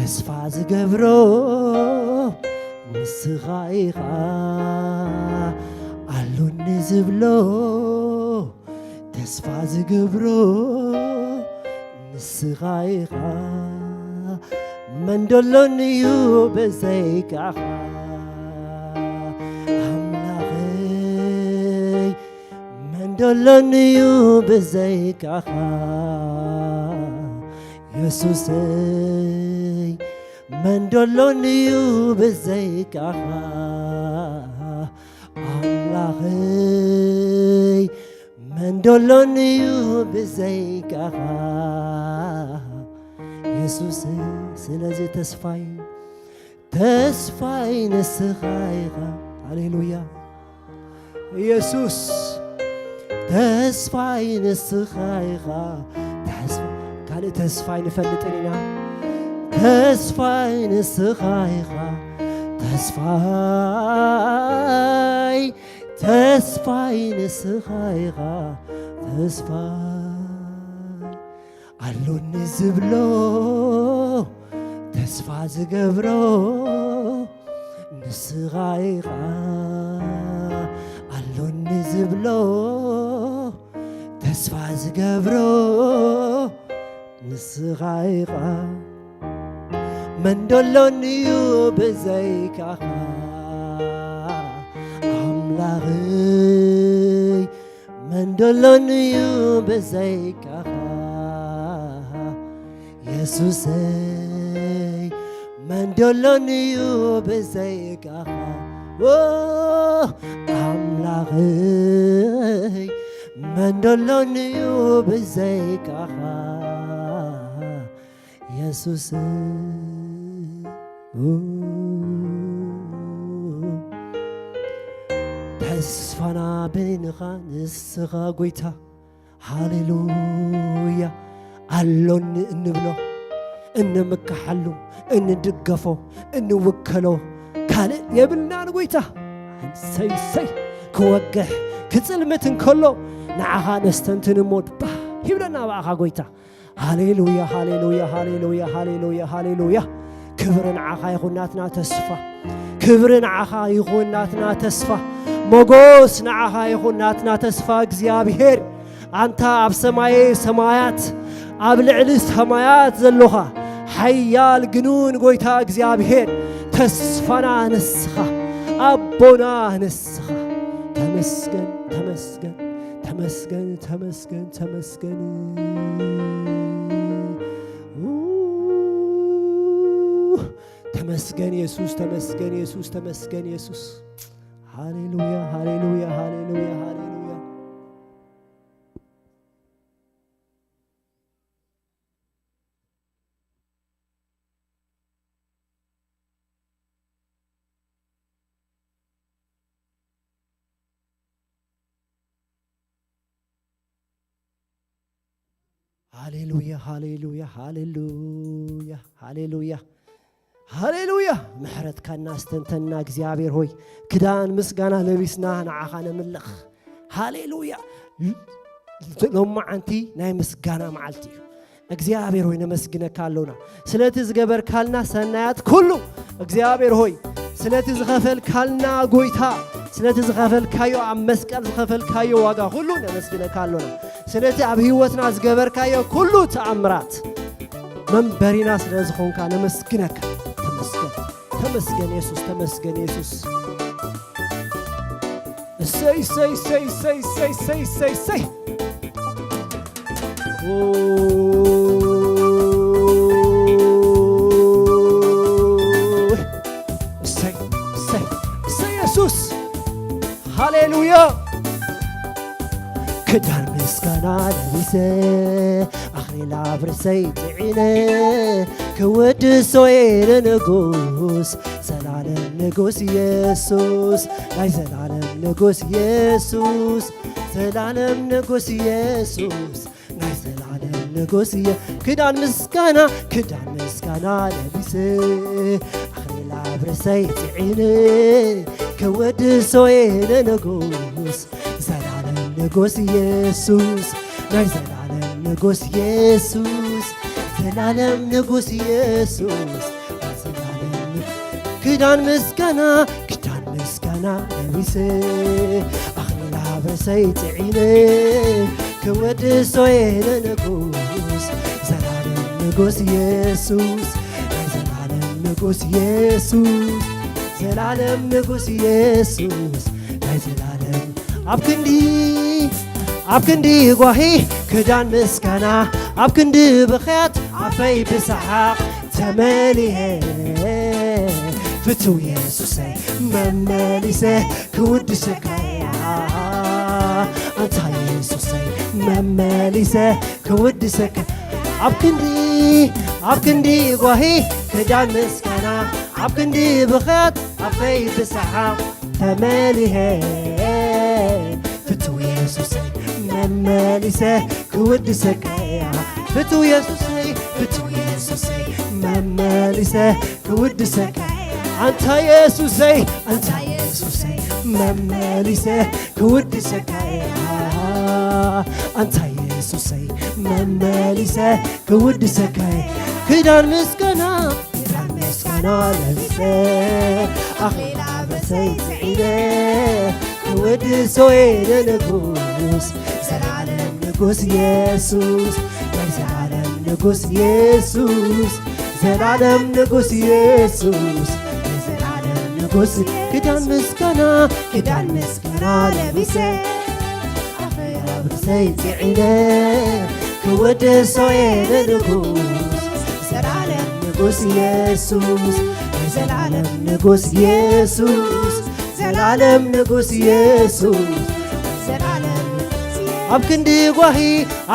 ተስፋ ዝገብሮ ንስኻ ኢኻ፣ ኣሎኒ ዝብሎ ተስፋ ዝገብሮ ንስኻ ኢኻ። መን ደሎኒ እዩ ብዘይካኻ? ኣምላኸይ፣ መን ደሎኒ እዩ ብዘይካኻ? የሱሰይ፣ መን ደሎኒ እዩ ብዘይካኻ? ኣምላኸይ፣ መን ደሎኒ እዩ ብዘይካኻ? የሱሰይ፣ ስለዚ ተስፋይ፣ ተስፋይ ንስኻ ኢኻ። ሃሌሉያ። የሱስ፣ ተስፋይ ንስኻ ኢኻ። ተስፋ፣ ካልእ ተስፋ ኣይንፈልጥን ኢና። ተስፋይ ንስኻ ኢኻ። ተስፋይ፣ ተስፋይ ንስኻ ኢኻ። ተስፋይ ኣሎኒ ዝብሎ፣ ተስፋ ዝገብሮ ንስኻ ኢኻ። ኣሎኒ ዝብሎ፣ ተስፋ ዝገብሮ ንስኻ ኢኻ። መን ደሎኒ እዩ ብዘይካኻ? ኣምላኸይ፣ መን ደሎኒ እዩ ብዘይካኻ? የሱሰይ፣ መን ደሎኒ እዩ ብዘይካኻ? ዎ፣ ኣምላኸይ፣ መን ደሎኒ እዩ ብዘይካኻ? የሱስ፣ ተስፋና በይንኻ ንስኻ ጎይታ። ሃሌሉያ። ኣሎኒ እንብሎ፣ እንምካሓሉ፣ እንድገፎ፣ እንውከሎ ካልእ የብልናን ጎይታ። ሰይ ሰይ፣ ክወግሕ ክጽልምት እንከሎ ንዓኻ ነስተንትን እሞ ባህ ይብለና ብኣኻ ጎይታ። ሃሌሉያ፣ ሃሌሉያ፣ ሃሌሉያ፣ ሃሌሉያ፣ ሃሌሉያ። ክብሪ ንዓኻ ይኹን ናትና ተስፋ። ክብሪ ንዓኻ ይኹን ናትና ተስፋ። ሞጎስ ንዓኻ ይኹን ናትና ተስፋ እግዚኣብሄር። ኣንታ ኣብ ሰማየ ሰማያት፣ ኣብ ልዕሊ ሰማያት ዘሎኻ ሓያል ግኑን ጎይታ እግዚኣብሄር፣ ተስፋና ንስኻ፣ ኣቦና ንስኻ። ተመስገን፣ ተመስገን፣ ተመስገን፣ ተመስገን፣ ተመስገን። ተመስገን የሱስ፣ ተመስገን የሱስ፣ ተመስገን የሱስ። ሃሌሉያ፣ ሃሌሉያ፣ ሃሌሉያ፣ ሃሌሉያ። ሃሌሉያ፣ ሃሌሉያ፣ ሃሌሉያ፣ ሃሌሉያ፣ ሃሌሉያ። ምሕረትካ እናስተንተና እግዚኣብሔር ሆይ፣ ክዳን ምስጋና ለቢስና ንዓኻ ነምልኽ። ሃሌሉያ። ሎማዓንቲ ናይ ምስጋና መዓልቲ እዩ። እግዚኣብሔር ሆይ ነመስግነካ ኣሎና ስለቲ ዝገበርካልና ሰናያት ኩሉ። እግዚኣብሔር ሆይ ስለቲ ዝኸፈልካልና ጎይታ፣ ስለቲ ዝኸፈልካዮ ኣብ መስቀል ዝኸፈልካዮ ዋጋ ኩሉ ነመስግነካ ኣሎና። ስለቲ ኣብ ህይወትና ዝገበርካዮ ኩሉ ተኣምራት መንበሪና ስለ ዝኾንካ ነመስግነካ። ተመስገን፣ ተመስገን የሱስ፣ ተመስገን የሱስ። እሰይ፣ እሰይ፣ እሰይ። ኦ፣ እሰይ፣ እሰይ፣ እሰይ የሱስ። ሃሌሉያ። ክዳን ምስጋና ለቢሰ፣ ኣኽሊል ኣብ ርእሰይ ጽዒነ፣ ክወድሶ እየ ንንጉስ፣ ዘላለም ንጉስ የሱስ፣ ናይ ዘላለም ንጉስ የሱስ፣ ዘላለም ንጉስ የሱስ፣ ናይ ዘላለም ንጉስ እየ። ክዳን ምስጋና፣ ክዳን ምስጋና ለቢሰ፣ ኣኽሊል ኣብ ርእሰይ ጽዒነ፣ ክወድሶ እየ ንንጉስ፣ ዘላለም ንጉስ የሱስ፣ ናይ ዘላለም ንጉስ የሱስ፣ ዘላለም ንጉስ የሱስ፣ ክዳን ምስጋና ክዳን ምስጋና ለቢሰ ኣኽሊል ኣብ ርእሰይ ጽዒነ ክወድሶ እየ ንንጉስ ዘላለም ንጉስ የሱስ ናይ ዘላለም ንጉስ የሱስ ዘላለም ንጉስ የሱስ ናይ ዘላለም ኣብ ክንዲ ኣብ ክንዲ ጓሂ ክዳን ምስጋና ኣብ ክንዲ ብኽያት ኣፈይ ብሰሓቕ ተመሊኤ ፍትው የሱሰይ መመሊሰ ክውድሰካ እያ ኣንታ የሱሰይ መመሊሰ ክውድሰካ ኣብ ክንዲ ኣብ ክንዲ ጓሂ ክዳን ምስጋና ኣብ ክንዲ ብኽያት ኣፈይ ብሰሓቕ ተመሊኤ ፍትው የሱሰይ መመሊሰ ክውድሰካ እያ ፍትው የሱሰይ ፍትው የሱሰይ መመሊሰ ክውድሰካ እያ ኣንታ የሱሰይ ኣንታ የሱሰይ መመሊሰ ክውድሰካ እያ ኣንታ የሱሰይ መመሊሰ ክውድሰካ እያ ክዳን ምስጋና ክዳን ምስጋና ለቢሰ ኣኽሊል ኣብ ርእሰይ ጽዒነ ክውድሶ እየ ንንጉስ ዘላለም ንጉስ የሱስ ናይ ዘላለም ንጉስ የሱስ ዘላለም ንጉስ የሱስ ናይ ዘላለም ንጉስ ክዳን ምስጋና ክዳን ምስጋና ለቢሰ ኣኽሊል ኣብ ርእሰይ ጽዒነ ክውድሶ እየ ንንጉስ ዘላለም ንጉስ የሱስ ናይ ዘላለም ንጉስ የሱስ ዘላለም ንጉስ የሱስ ዘላለም ንጉስ የሱስ ኣብ ክንዲ ጓሂ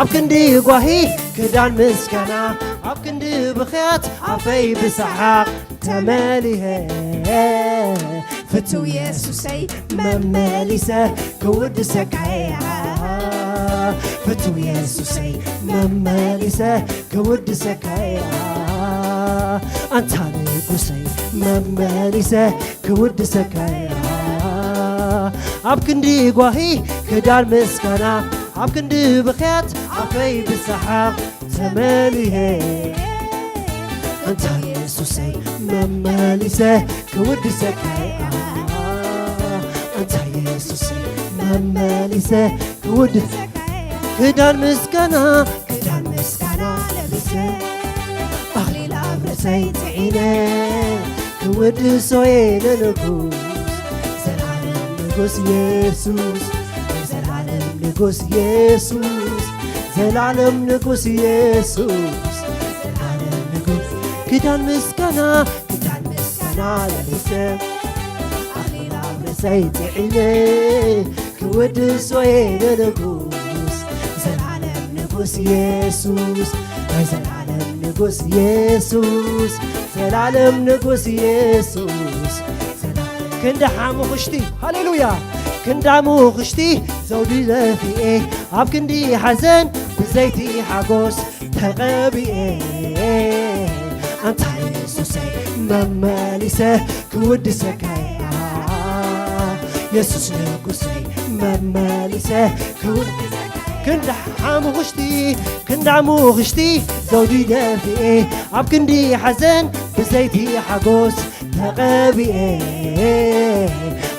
ኣብ ክንዲ ጓሂ ክዳን ምስጋና ኣብ ክንዲ ብኽያት ኣፈይ ብሰሓቕ ተመሊኤ ፍትው የሱሰይ መመሊሰ ክውድሰካ እያ ፍትው የሱሰይ መመሊሰ ክውድሰካ እያ ኣንታ ንጉሰይ መመሊሰ ክውድሰካ እያ ኣብ ክንዲ ጓሂ ክዳን ምስጋና ኣብ ክንዲ ብኽያት ኣፈይ ብሰሓቕ ተመሊኤ ኣንታ የሱሰይ መመሊሰ ክውድሰካ እያ ኣንታ የሱሰይ መመሊሰ ክውድሰካ እያ ክዳን ምስጋና ክዳን ምስጋና ለቢሰ ኣኽሊል ኣብ ርእሰይ ጽዒነ ክውድሶ እየ ንንጉስ ዘላለም ንጉስ የሱስ ናይ ዘላለም ንጉስ የሱስ ዘላለም ንጉስ የሱስ ዘላለም ንጉስ ክዳን ምስጋና ክዳን ምስጋና ለቢሰ ኣኽሊል ኣብ ርእሰይ ጥዒነ ክውድሶ እየ ንንጉስ ዘላለም ንጉስ የሱስ ናይ ዘላለም ንጉስ የሱስ ዘላለም ንጉስ የሱስ ክንዲ ሓሙኽሽቲ ሃሌሉያ ክንዳ ሙኽሽቲ ዘውዲ ደፊኤ ኣብ ክንዲ ሓዘን ብዘይቲ ሓጎስ ተቐቢኤ ኣንታ የሱሰይ መመሊሰ ክውድሰካ እያ የሱስ ንጉሰይ መመሊሰ ክውድሰካ ክንዳ ሓሙኽሽቲ ክንዳ ሙኽሽቲ ዘውዲ ደፊኤ ኣብ ክንዲ ሓዘን ብዘይቲ ሓጎስ ተቐቢኤ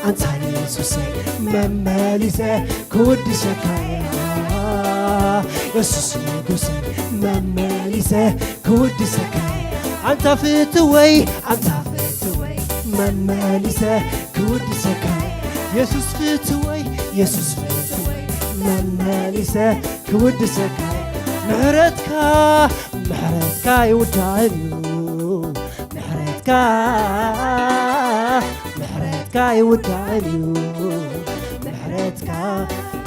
ኣንታ የሱሰይ መመሊሰ ክውድሰካ እያ የሱስ ንጉሰይ መመሊሰ ክውድሰካ እያ ኣንታ ፍትወይ ኣንታ ፍትወይ መመሊሰ ክውድሰካ እያ የሱስ ፍትወይ የሱስ ፍትወይ መመሊሰ ክውድሰካ እያ ምሕረትካ ምሕረትካ ይውዳእን እዩ ምሕረትካ ምሕረትካ ይውዳእን እዩ ምሕረትካ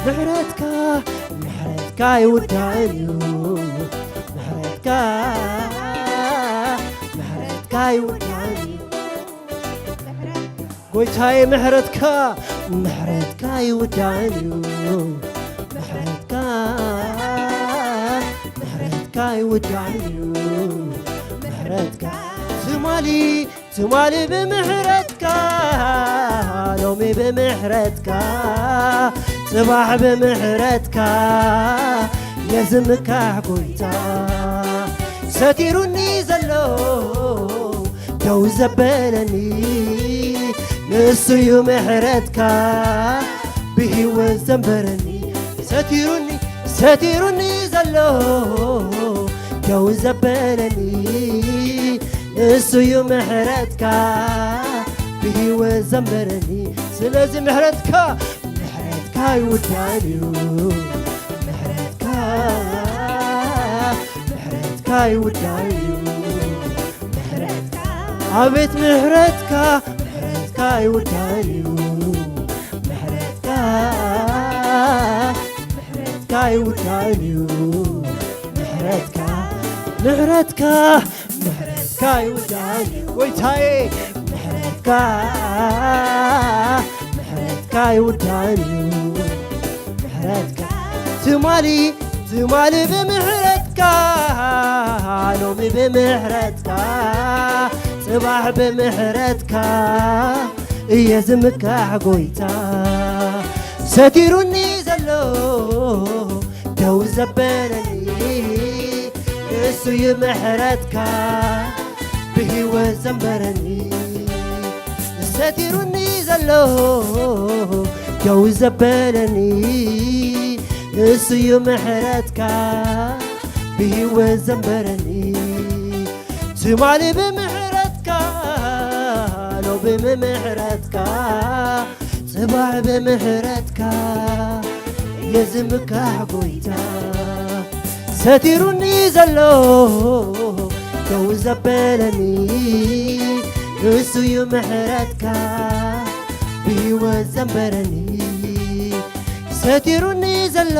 ምሕረትካ ምሕረትካ ይውዳእን እዩ ምሕረትካ ምሕረትካ ይውዳእን እዩ ጎይታዬ ምሕረትካ ምሕረትካ ይውዳእን እዩ ምሕረትካ ምሕረትካ ይውዳእን እዩ ምሕረትካ ትማሊ ትማሊ ብምሕረትካ ሎሚ ብምሕረትካ ጽባሕ ብምሕረትካ የዝምካሕ ጎይታ ሰቲሩኒ ዘሎ ደው ዘበለኒ፣ ንሱ እዩ ምሕረትካ ብህይወት ዘንበረኒ። ሰቲሩኒ፣ ሰቲሩኒ ዘሎ ደው ዘበለኒ፣ ንሱ እዩ ምሕረትካ ብህይወት ዘንበረኒ። ስለዚ ምሕረትካ፣ ምሕረትካ ይውዳን እዩ። ምሕረትካ፣ ምሕረትካ ይውዳን እዩ። ምሕረትካ፣ ኣቤት ምሕረትካ፣ ምሕረትካ ይውዳን እዩ። ምሕረትካ፣ ምሕረትካ ይውዳን እዩ። ምሕረትካ፣ ምሕረትካ፣ ምሕረትካ ይውዳን እዩ። ጎይታዬ፣ ምሕረትካ፣ ምሕረትካ ይውዳን እዩ። ምሕረትካ ትማሊ፣ ትማሊ ብምሕረትካ፣ ሎሚ ብምሕረትካ፣ ጽባሕ ብምሕረትካ እየ ዝምካሕ ጎይታ። ሰቲሩኒ ዘሎ ደው ዘበለኒ፣ ንሱ እዩ ምሕረትካ ብህይወት ዘንበረኒ። ሰቲሩኒ ዘሎ ደው ዘበለኒ፣ ንሱ እዩ ምሕረትካ ብህይወት ዘንበረኒ። ትማሊ ብምሕረትካ፣ ሎሚ ብምሕረትካ፣ ጽባሕ ብምሕረትካ እየ ዝምካሕ ጎይታ። ሰቲሩኒ ዘሎ ደው ዘበለኒ፣ ንሱ እዩ ምሕረትካ ብህይወት ዘንበረኒ። ሰቲሩኒ ዘሎ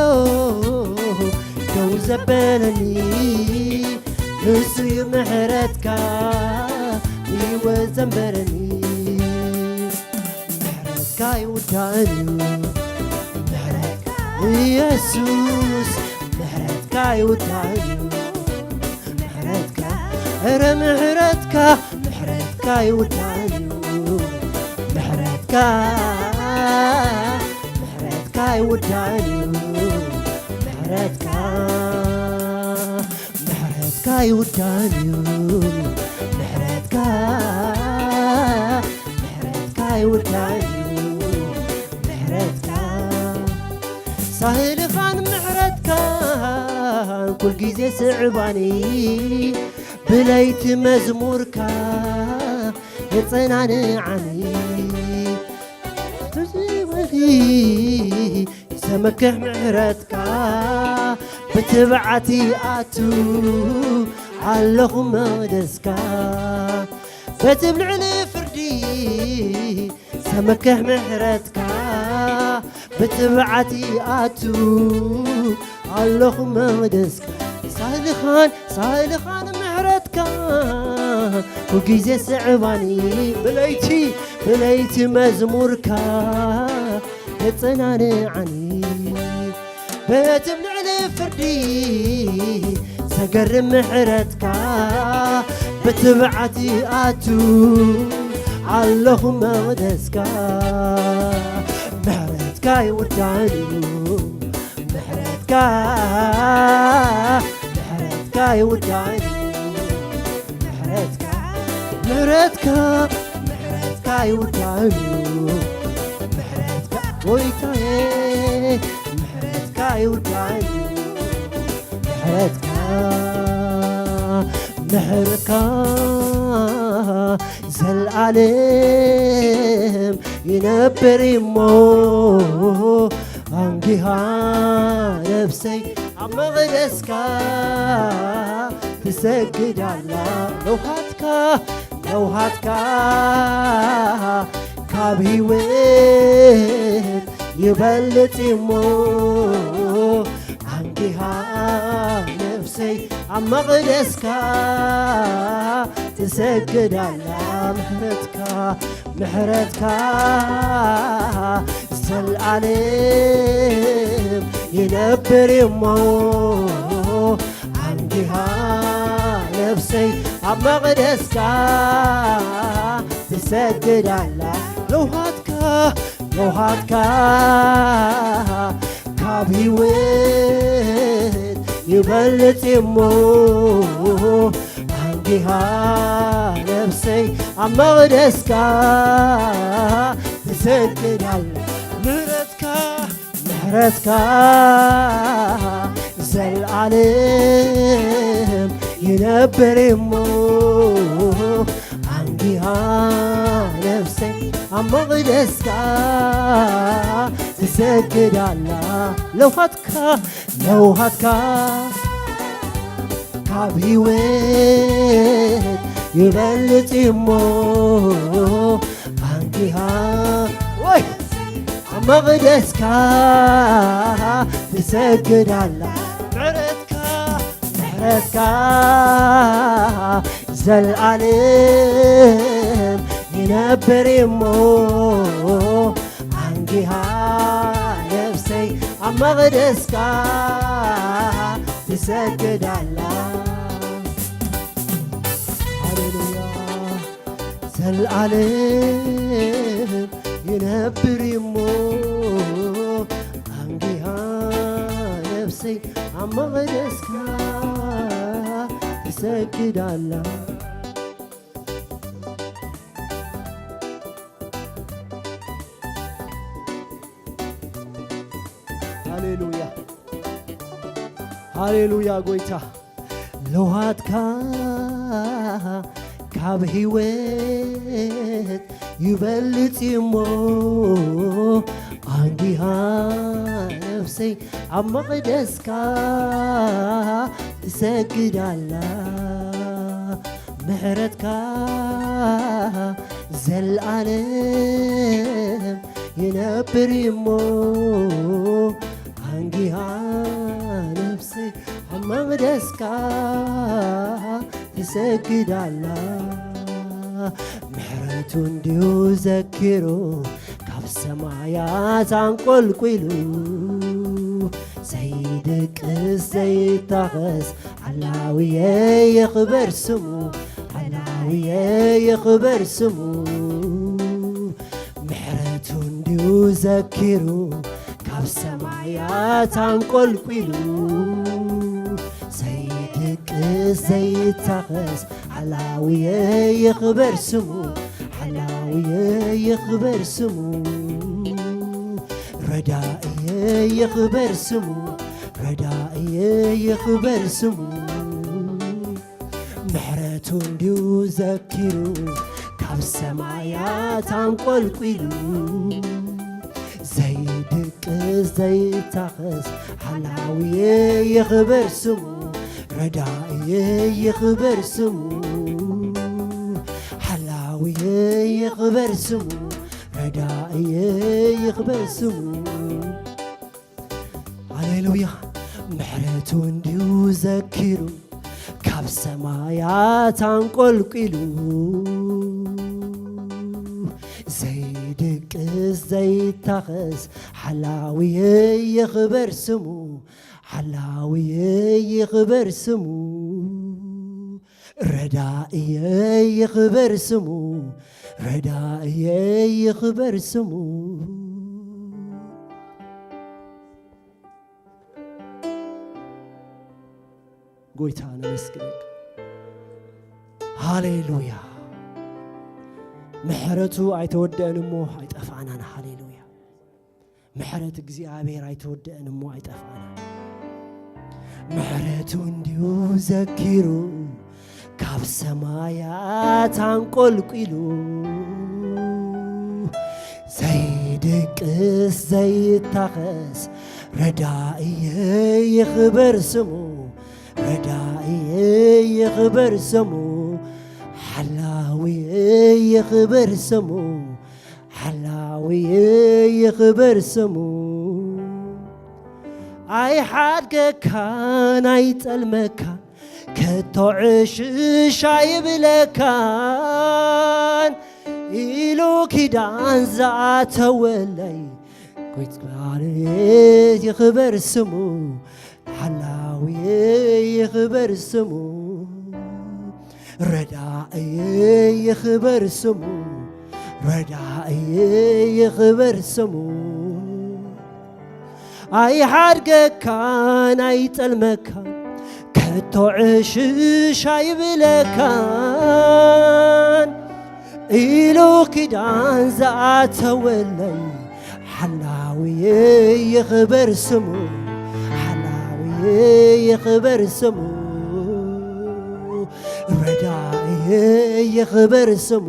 ደው ዘበለኒ፣ ንሱ እዩ ምሕረትካ ብህይወት ዘንበረኒ። ምሕረትካ ይውዳእን እዩ። ምሕረትካ ኢየሱስ፣ ምሕረትካ ይውዳእን እዩ። ምሕረትካ፣ ኧረ ምሕረትካ፣ ምሕረትካ ይውዳእን እዩ። ምሕረትካ፣ ምሕረትካ ይውዳእን እዩ። ምሕረትካ፣ ምሕረትካ ይውዳእን እዩ። ምሕረትካ፣ ምሕረትካ ይውዳእን እዩ። ምሕረትካ፣ ሳህልኻን ምሕረትካን ኩልግዜ ስዕባኒ፣ ብለይቲ መዝሙርካ የጸናንዓኒ። ተዘይወዲ ዘመክሕ ምሕረትካ፣ ብትብዓት ይኣቱ ኣለኹ መቕደስካ። በቲ ኣብ ልዕሊ ፍርዲ ዘመክሕ ምሕረትካ፣ ብትብዓት ይኣቱ ኣለኹ መቕደስካ። ሳህልኻን፣ ሳህልኻን ምሕረትካ፣ ኩልግዜ ስዕባኒ፣ ብለይቲ፣ ብለይቲ መዝሙርካ የጸናንዓኒ። በቲ ኣብ ልዕሊ ፍርዲ ዘገርም ምሕረትካ፣ ብትብዓት ይኣቱ ኣለኹ መቕደስካ። ምሕረትካ ይውዳእን እዩ። ምሕረትካ፣ ምሕረትካ ይውዳእን እዩ። ምሕረትካ፣ ምሕረትካ፣ ምሕረትካ ይውዳእን እዩ። ምሕረትካ ጎይታዬ፣ ምሕረትካ ይውዳእን እዩ። ምሕረትካ፣ ምሕረትካ ዘልኣለም ይነብር እሞ፣ ኣንጊሃ ነፍሰይ ኣብ መቕደስካ ትሰግድ ኣላ። ለውሃትካ፣ ለውሃትካ ካብ ህይወት ይበልጽ እሞ፣ ኣንጊሃ ነፍሰይ ኣብ መቕደስካ ትሰግድ ኣላ። ምሕረትካ፣ ምሕረትካ ዘልኣለም ይነብር እሞ፣ ኣንጊሃ ነፍሰይ ኣብ መቕደስካ ትሰግድ ኣላ። ለውሃትካ፣ ለውሃትካ ካብ ህይወት ይበልጽ እሞ፣ ዲኻ ነፍሰይ ኣብ መቕደስካ ትሰግድ ኣላ። ምሕረትካ፣ ምሕረትካ ዘልኣለም ይነብር እሞ፣ ኣንጊሃ ነፍሰይ ኣብ መቕደስካ ትሰግድ ኣላ። ለውሃትካ፣ ለውሃትካ ካብ ህይወት ይበልጽ እሞ፣ ኣንጊሃ ወይ ኣብ መቕደስካ ትሰግድ ኣላ። ምሕረትካ፣ ምሕረትካ ዘልኣለም ይነብር እሞ፣ ኣንጊሃ ነፍሰይ ኣብ መቕደስካ ትሰግድ ኣላ። ሃሌሉያ። ዘልኣለም ይነብር እሞ፣ ኣንጊሃ ነፍሰይ ኣብ መቕደስካ ትሰግድ ኣላ። ሃሌሉያ፣ ሃሌሉያ ጎይታ። ለውሃትካ ካብ ህይወት ይበልጽ እሞ፣ ኣንጊሃ ነፍሰይ ኣብ መቕደስካ ትሰግድ ኣላ። ምሕረትካ ዘልኣለም ይነብር እሞ፣ ኣንጊሃ ነፍሰይ ኣብ መቕደስካ ትሰግድ ኣላ። ምሕረቱ እንዲዩ ዘኪሩ ካብ ሰማያት ኣንቆልቂሉ፣ ዘይድቅስ ዘይታኸስ ሓላውየ ይኽበር ስሙ፣ ሓላውየ ይኽበር ስሙ። ምሕረቱ እንዲዩ ዘኪሩ ካብ ሰማያት ኣንቆልቂሉ፣ ዘይድቅስ ዘይታኸስ ሓላውየ ይኽበር ስሙ፣ ሓላውየ ይኽበር ስሙ። ረዳእየ ይኽበር ስሙ፣ ረዳእየ ይኽበር ስሙ። ምሕረቱ እንዲዩ ዘኪሩ ካብ ሰማያት ኣንቆልቂሉ፣ ዘይድቅስ ዘይታኸስ ሓላውየ ይኽበር ስሙ፣ ረዳእየ ይኽበር ስሙ፣ ሓላውየ ይኽበር ስሙ፣ ረዳእየ ይኽበር ስሙ። ሃሌሉያ። ምሕረቱ እንዲዩ ዘኪሩ ካብ ሰማያት ኣንቆልቂሉ፣ ዘይድቅስ ዘይታኸስ ሓላውየ ይኽበር ስሙ፣ ሓላውየ ይኽበር ስሙ። ረዳእየ ይኽበር ስሙ፣ ረዳእየ ይኽበር ስሙ። ጎይታ ነመስግነካ። ሃሌሉያ። ምሕረቱ ኣይተወደአን እሞ ኣይጠፍኣናን። ሃሌሉያ። ምሕረት እግዚኣብሔር ኣይተወደአን እሞ ኣይጠፍኣናን። ምሕረቱ እንዲዩ ዘኪሩ ካብ ሰማያት ኣንቆልቂሉ፣ ዘይድቅስ ዘይታኸስ ረዳእየ ይኽበር ስሙ፣ ረዳእየ ይኽበር ስሙ፣ ሓላውየ ይኽበር ስሙ፣ ሓላውየ ይኽበር ስሙ። ኣይሓድገካን ኣይጠልመካን ከቶ ዕሽሽ ኣይብለካን ኢሉ ኪዳን ዝኣተወለይ፣ ጎይታ ይኽበር ስሙ፣ ሓላውየ ይኽበር ስሙ፣ ረዳእየ ይኽበር ስሙ፣ ረዳእየ ይኽበር ስሙ። ኣይሓድገካን ኣይጠልመካን ከ እቶ ዕሽሽ ኣይብለካን ኢሉ ኪዳን ዝኣተወለይ፣ ሓላውየ ይኽበር ስሙ፣ ሓላውየ ይኽበር ስሙ፣ ረዳእየ ይኽበር ስሙ፣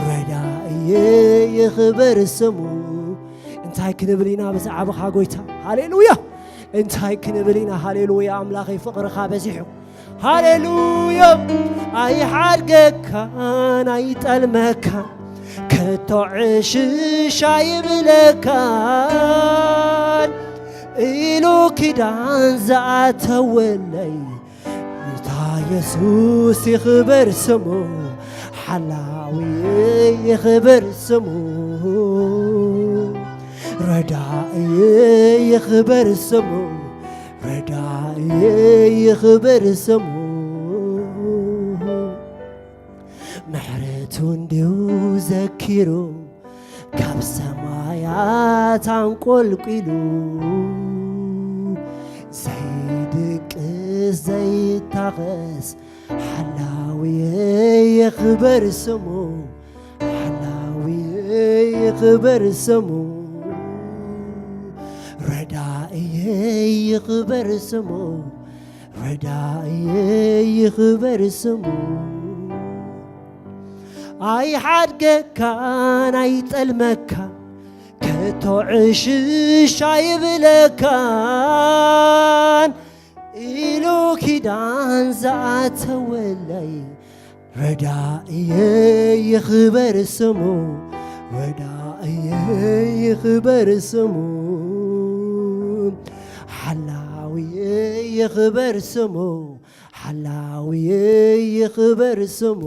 ረዳእየ ይኽበር ስሙ። እንታይ ክንብል ኢና ብዛዕባኻ ጎይታ? ሃሌሉያ! እንታይ ክንብል ኢና? ሃሌሉያ! ኣምላኸይ ፍቕርኻ በዚሑ። ሃሌሉያ! ኣይሓድገካን ኣይጠልመካን፣ ከቶ ዕሽሽ ኣይብለካን ኢሉ ኪዳን ዝኣተወለይ፣ ጌታ የሱስ ይኽበር ስሙ፣ ሓላውየ ይኽበር ስሙ፣ ረዳእየ ይኽበር ስሙ፣ ረዳእየ ይኽበር ስሙ። ምሕረቱ እንዲዩ ዘኪሩ ካብ ሰማያት ኣንቆልቂሉ፣ ዘይድቅስ ዘይታኸስ ሓላውየ ይኽበር ስሙ፣ ሓላውየ ይኽበር ስሙ፣ ረዳእየ ይኽበር ስሙ፣ ረዳእየ ይኽበር ስሙ። ኣይሓድገካን ኣይጠልመካን፣ ከቶ ዕሽሽ ኣይብለካን ኢሉ ኪዳን ዝኣተወለይ፣ ረዳእየ ይኽበር ስሙ፣ ረዳእየ ይኽበር ስሙ፣ ሓላውየ ይኽበር ስሙ፣ ሓላውየ ይኽበር ስሙ።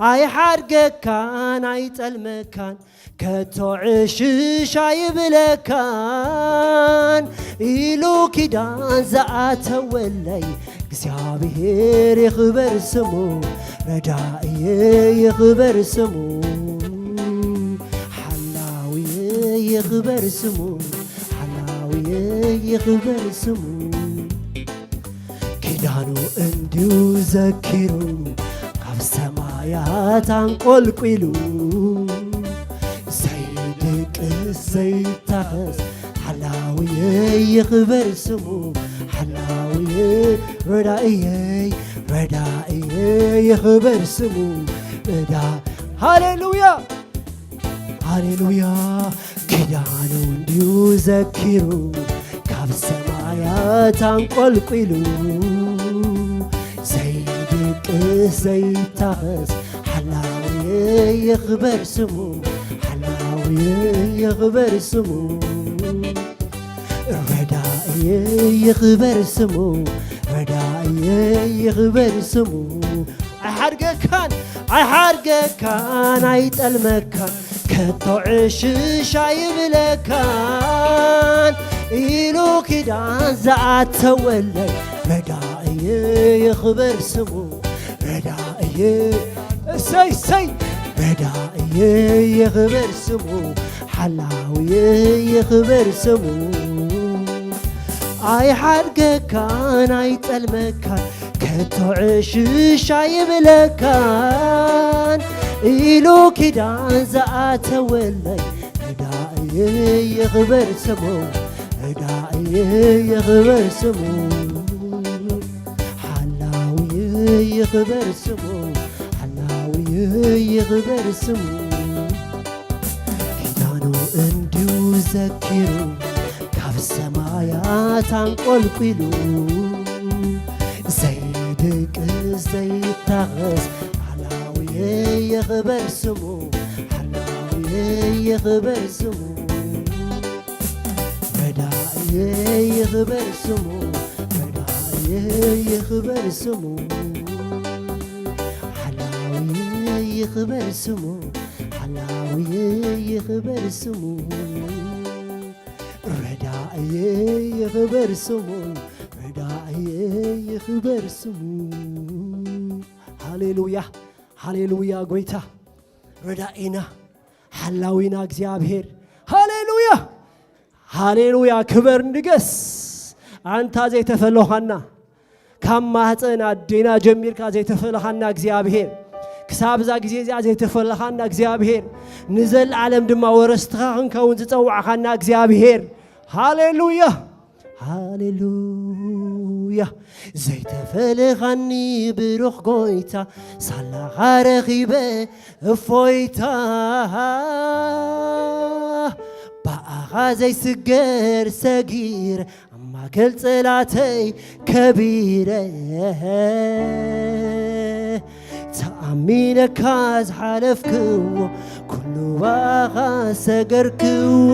ኣይሓድገካን ኣይጠልመካን፣ ከቶ ዕሽሽ ኣይብለካን ኢሉ ኪዳን ዝኣተወለይ፣ እግዚኣብሔር ይኽበር ስሙ፣ ረዳእየ ይኽበር ስሙ፣ ሓላውየ ይኽበር ስሙ፣ ሓላውየ ይኽበር ስሙ። ኪዳኑ እንዲዩ ዘኪሩ ካብ ሰማያት ኣንቆልቂሉ፣ ዘይድቅስ ዘይታኸስ ሓላውየ ይኽበር ስሙ፣ ሓላውየ ረዳእየይ፣ ረዳእየ ይኽበር ስሙ፣ ረዳ-፣ ሃሌሉያ! ሃሌሉያ! ኪዳኑ እንዲዩ ዘኪሩ ካብ ሰማያት ኣንቆልቂሉ፣ ዘይድቅስ ዘይታኸስ ሓላውየ ይኽበር ስሙ፣ ሓላውየ ይኽበር ስሙ፣ ረዳእየ ይኽበር ስሙ፣ ረዳእየ ይኽበር ስሙ። ኣይሓድገካን ኣይሓድገካን ኣይጠልመካን፣ ከቶ ዕሽሽ ኣይብለካን ኢሉ ኪዳን ዝኣተወለይ፣ ረዳእየ ይኽበር ስሙ፣ ረዳእየ፣ እሰይ እሰይ፣ ረዳእየ ይኽበር ስሙ፣ ሓላውየ ይኽበር ስሙ። ኣይሓድገካን ኣይጠልመካን፣ ከቶ ዕሽሽ ኣይብለካን ኢሉ ኪዳን ዝኣተወለይ፣ ረዳእየ ይኽበር ስሙ፣ ረዳእየ ይኽበር ስሙ፣ ሓላውየ ይኽበር ስሙ፣ ሓላውየ ይኽበር ስሙ። ኪዳኑ እንዲዩ ዘኪሩ ካብ ሰማያት ኣንቆልቂሉ፣ ዘይድቅስ ዘይታኸስ ሓላውየ ይኽበር ስሙ፣ ሓላውየ ይኽበር ስሙ፣ ረዳእየ ይኽበር ስሙ፣ ረዳእየ ይኽበር ስሙ፣ ሓላውየ ይኽበር ስሙ፣ ሓላውየ ይኽበር ስሙ፣ ረዳእየ ይኽበር ስሙ፣ ረዳእየ ይኽበር ስሙ። ሃሌሉያ፣ ሃሌሉያ። ጎይታ ረዳኢና፣ ሓላዊና እግዚኣብሔር። ሃሌሉያ፣ ሃሌሉያ። ክበር ንገስ። ኣንታ ዘይተፈለኻና፣ ካብ ማህፀን ኣዴና ጀሚርካ ዘይተፈለኻና እግዚኣብሔር፣ ክሳብ እዛ ግዜ እዚኣ ዘይተፈለኻና እግዚኣብሔር፣ ንዘለዓለም ድማ ወረስትኻ ክንከውን ዝፀዋዕኻና እግዚኣብሔር። ሃሌሉያ፣ ሃሌሉያ። ዘይተፈለኻኒ ብሩኽ ጎይታ፣ ሳላኻ ረኺበ እፎይታ። ብኣኻ ዘይስገር ሰጊር፣ ኣብ ማእከል ጸላተይ ከቢረ። ተኣሚነካ ዝሓለፍክዎ፣ ኩሉ ብኣኻ ሰገርክዎ።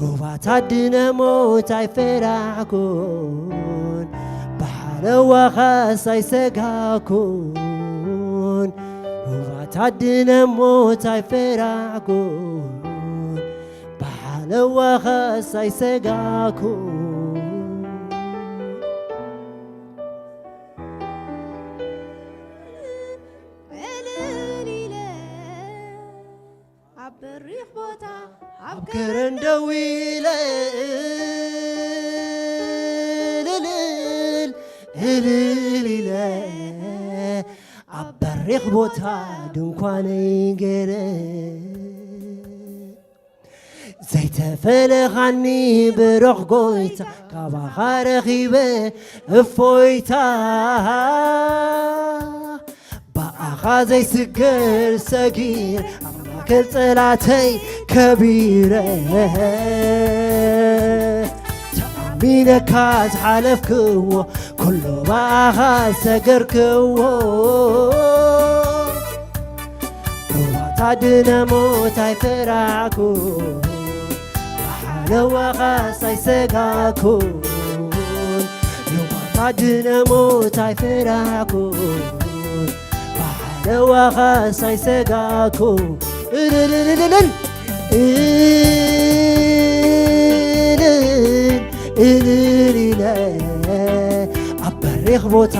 ሩባታት ድነ ሞት ኣይፈራሕኩን፣ ብሓለዋኻስ ኣይሰጋኩን። ሩባታት ድነ ሞት ኣይፈራሕኩን፣ ብሓለዋኻስ ኣይሰጋኩን። ዕልል ኢለ ኣብ በሪኽ ቦታ ኣብ ከረን ደው ኢለ፣ እልል፣ እልል ኢለ ኣብ በሪኽ ቦታ ድንኳነይ ገይረ። ዘይተፈለኻኒ ብሩኽ ጎይታ፣ ካባኻ ረኺበ እፎይታ። ብኣኻ ዘይስገር ሰጊር፣ ኣብ ማእከል ጸላተይ ከቢረ። ተኣሚነካ ዝሓለፍክዎ፣ ኩሉ ብኣኻ ሰገርክዎ። ሩባታት ድነ ሞት ኣይፈራሕኩን፣ ብሓለዋኻስ ኣይሰጋኩን። ሩባታት ድነ ሞት ኣይፈራሕኩን፣ ብሓለዋኻስ ኣይሰጋኩን። እልልልልልል፣ እልል፣ እልል ኢለ ኣብ በሪኽ ቦታ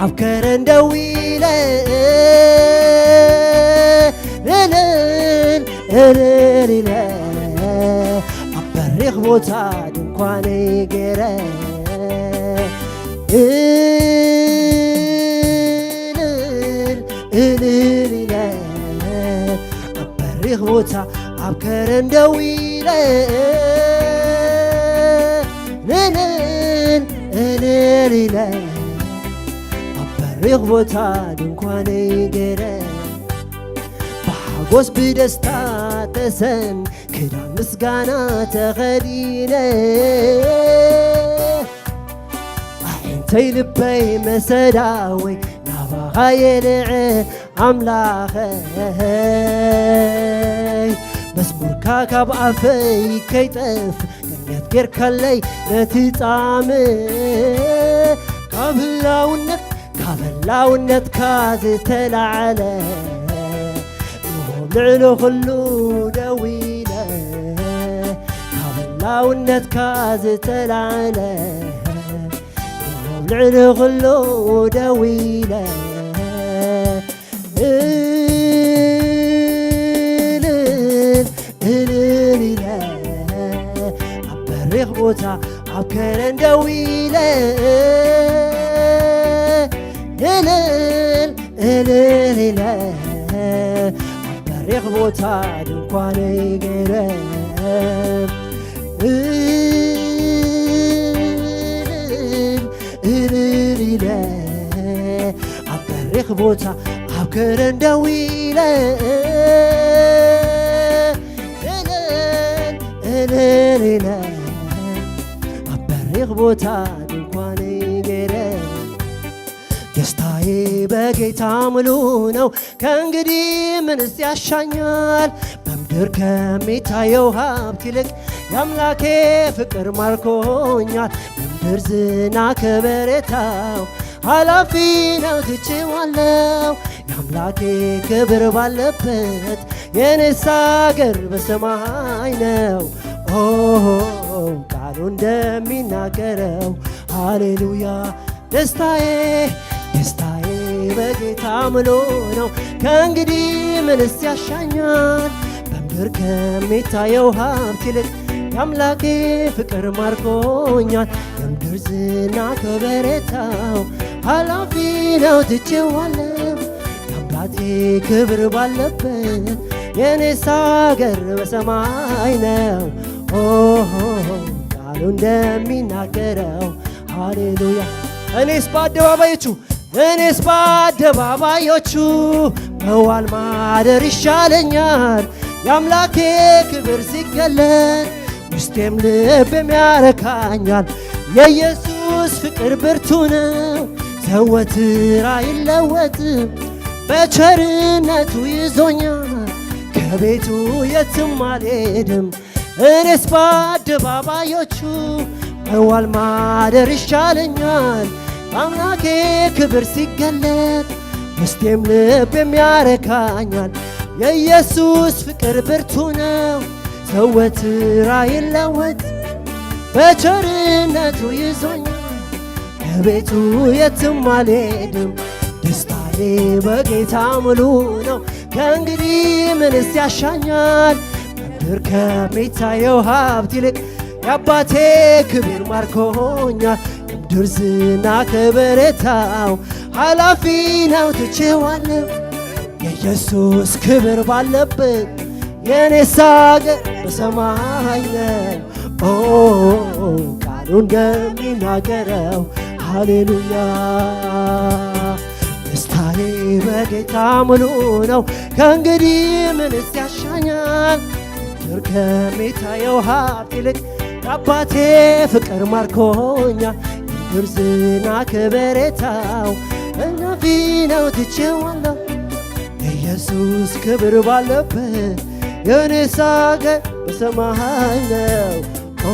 ኣብ ከረን ደው ኢለ፣ እልል፣ እልል ኢለ ኣብ በሪኽ ቦታ ድንኳነይ ገይረ። እልል፣ እልል ኢለ ኣብ በሪኽ ቦታ ኣብ ከረን ደው ኢለ፣ እልል፣ እልል ኢለ ኣብ በሪኽ ቦታ ድንኳነይ ገይረ። ብሓጎስ ብደስታ ተሰን ክዳን ምስጋና ተኸዲነ፣ ኣዒንተይ ልበይ መሰዳወይ ናባኻ የልዐ ኣምላኸይ። መዝሙርካ ካብ ኣፈይ ከይጠፍ ቅንየት ጌርካለይ ነቲ ጻምእ ካብ ህላውነት ካብ ህላውነትካ ዝተላዕለ እሆም ልዕሊ ኩሉ ደው ኢለ ካብ ህላውነትካ ዝተላዕለ እሆም ልዕሊ ኩሉ ደው ኢለ እልል እልል ኢለ ኣብ በሪኽ ቦታ ኣብ ከረን ደው ኢለ እልል እልል ኢለ ኣብ በሪኽ ቦታ ድንኳነይ ገይረ እልል እልል ኢለ ኣብ በሪኽ ቦታ ኣብ ከረን ደው ኢለ እልል እልል ኢለ ኣብ በሪኽ ቦታ ድንኳነይ ገይረ ደስታዬ በጌታ ሙሉ ነው። ከእንግዲህ ምንስ ያሻኛል? በምድር ከሚታየው ሀብት ይልቅ የአምላኬ ፍቅር ማርኮኛል። በምድር ዝና ከበሬታው ኃላፊ ነው ትቼዋለው። የአምላኬ ክብር ባለበት የኔስ አገር በሰማይ ነው። ኦ ቃሉ እንደሚናገረው ሃሌሉያ ደስታዬ ደስታዬ በጌታ ምሎ ነው። ከእንግዲህ ምንስ ያሻኛል? በምድር ከሚታየው ሀብት ይልቅ የአምላኬ ፍቅር ማርኮኛል። የምድር ዝና ከበሬታው ኃላፊ ነው ትቼዋለሁ። የአባቴ ክብር ባለበት የኔስ አገር በሰማይ ነው። ኦሆ ቃሉ እንደሚናገረው ሃሌሉያ። እኔስ በአደባባዮቹ እኔስ በአደባባዮቹ መዋል ማደር ይሻለኛል። የአምላኬ ክብር ሲገለጥ ውስጤም ልቤም ያረካኛል። የኢየሱስ ፍቅር ብርቱ ነው፣ ዘወትር አይለወጥም። በቸርነቱ ይዞኛል፣ ከቤቱ የትም አልሄድም። እኔስ በአደባባዮቹ መዋል ማደር ይሻለኛል። በአምላኬ ክብር ሲገለጥ ውስጤም ልቤም ያረካኛል። የኢየሱስ ፍቅር ብርቱ ነው፣ ዘወትር አይለወጥ። በቸርነቱ ይዞኛል፣ ከቤቱ የትም አልሄድም። ደስታዬ በጌታ ሙሉ ነው፣ ከእንግዲህ ምንስ ያሻኛል? በምድር ከሚታየው ሀብት ይልቅ የአባቴ ክብር ማርኮኛል። የምድር ዝና ከበሬታው ኃላፊ ነው ትቼዋለሁ። የኢየሱስ ክብር ባለበት የኔስ አገር በሰማይ ነው። ኦ ቃሉ እንደሚናገረው ሃሌሉያ። ደስታዬ በጌታ ሙሉ ነው፣ ከእንግዲህ ምንስ ያሻኛል? ምድር ከሚታየው ሀብት ይልቅ የአባቴ ፍቅር ማርኮኛል። የምድር ዝና ከበሬታው ኃላፊ ነው ትቼዋለሁ። ኢየሱስ ክብር ባለበት የኔስ አገር በሰማይ ነው። ኦ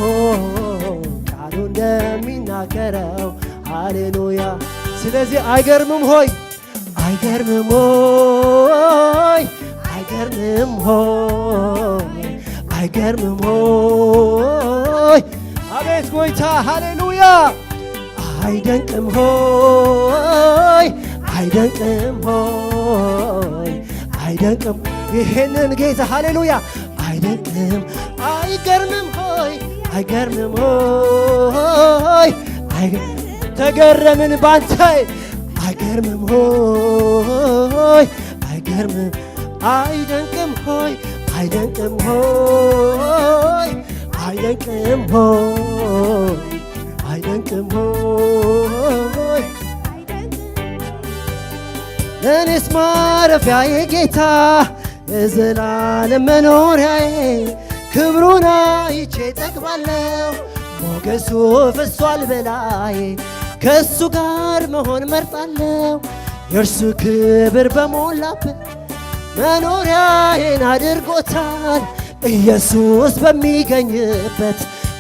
ቃሉ እንደሚናገረው ሃሌሉያ። ስለዚህ አይገርምም ሆይ አይገርምም ሆይ አይገርምም ሆይ አይገርምም ሆይ አቤት ጎይታ ሃሌሉያ። አይደንቅም ሆይ አይደንቅም ሆይ አይደንቅም ይሄንን ጌታ ሃሌሉያ። አይደንቅም አይገርምም ሆይ አይገርምም ሆይ አይገ- ተገረምን ባንተ አይገርምም ሆይ አይገርምም አይደንቅም ሆይ አይደንቅም ሆይ አይደንቅም ሆይ አይደንቅም ሆይ ለእኔስ ማረፊያዬ ጌታ የዘላለም መኖሪያዬ ክብሩን አይቼ ጠግባለሁ። ሞገሱ ፈሷል በላዬ ከእሱ ጋር መሆን መርጣለሁ። የእርሱ ክብር በሞላበት መኖሪያዬን አድርጎታል። ኢየሱስ በሚገኝበት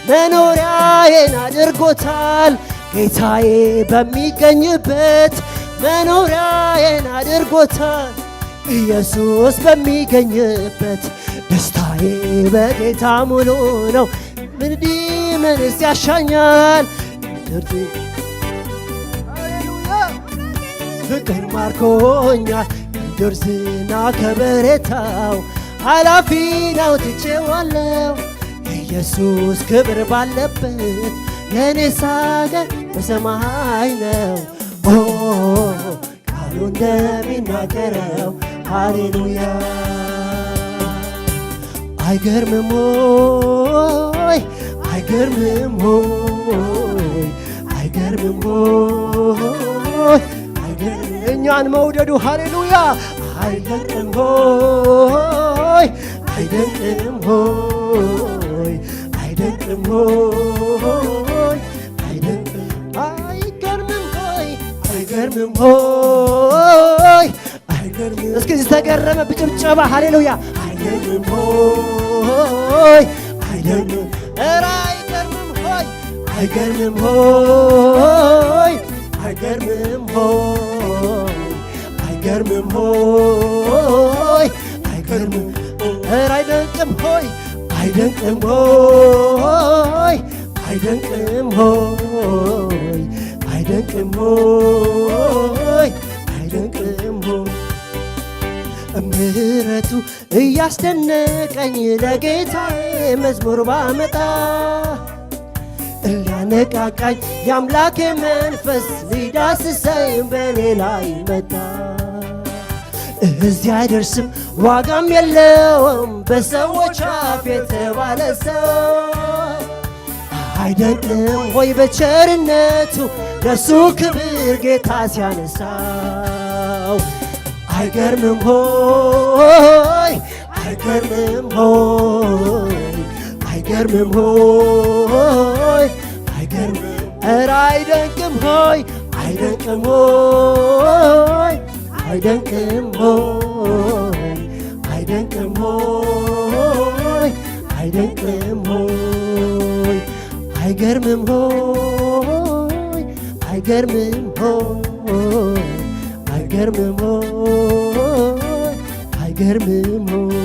መኖሪያዬን አድርጎታል። ጌታዬ በሚገኝበት መኖሪያዬን አድርጎታል። ኢየሱስ በሚገኝበት ደስታዬ በጌታ ሙሉ ነው። ምንዲ ምንስ ያሻኛል? ምድር ዝ- ሃሌሉያ! ፍቅር ማርኮኛል። ምድር ዝና ከበሬታው ኃላፊ ነው ትቼዋለሁ። ኢየሱስ ክብር ባለበት የኔስ አገር በሰማይ ነው። ኦ ቃሉ እንደሚናገረው ሃሌሉያ። አይገርምም ሆይ አይገርምም ሆይ አይገርምም ሆይ አይገርምም እኛን መውደዱ ሃሌሉያ። አይደንቅም ሆይ አይደንቅም ሆይ አይደንቅም ሆይ አይደንቅም አይገርምም ሆይ አይገርምም ሆይ አይገርምም እስኪ ዝተገረመ ብጭብጨባ ሃሌሉያ። አይገርምም ሆይ አይገርምም ኧረ አይገርምም ሆይ አይገርምም ሆይ አይገርምም ሆይ አይገርምም ሆይ አይገርምም ኧረ አይደንቅም ሆይ አይደንቅም ሆይ አይደንቅም ሆይ አይደንቅም ሆይ አይደንቅም ሆይ ምህረቱ እያስደነቀኝ ለጌታዬ መዝሙር ባመጣ፣ እያነቃቃኝ የአምላኬ መንፈስ ሊዳስሰኝ በኔ ላይ መጣ። እዚህ አይደርስም ዋጋም የለውም በሰዎች አፍ የተባለ ሰው። አይደንቅም ወይ በቸርነቱ ለሱ ክብር ጌታ ሲያነሳው? አይገርምም ሆይ፣ አይገርምም ሆይ፣ አይገርምም ሆይ፣ አይገርምም። ኧረ አይደንቅም ሆይ፣ አይደንቅም ሆይ፣ አይደንቅም ሆይ፣ አይደንቅም ሆይ፣ አይደንቅም ሆይ፣ አይገርምም ሆይ፣ አይገርምም ሆይ፣ አይገርምም ሆይ፣ አይገርምም ሆይ፣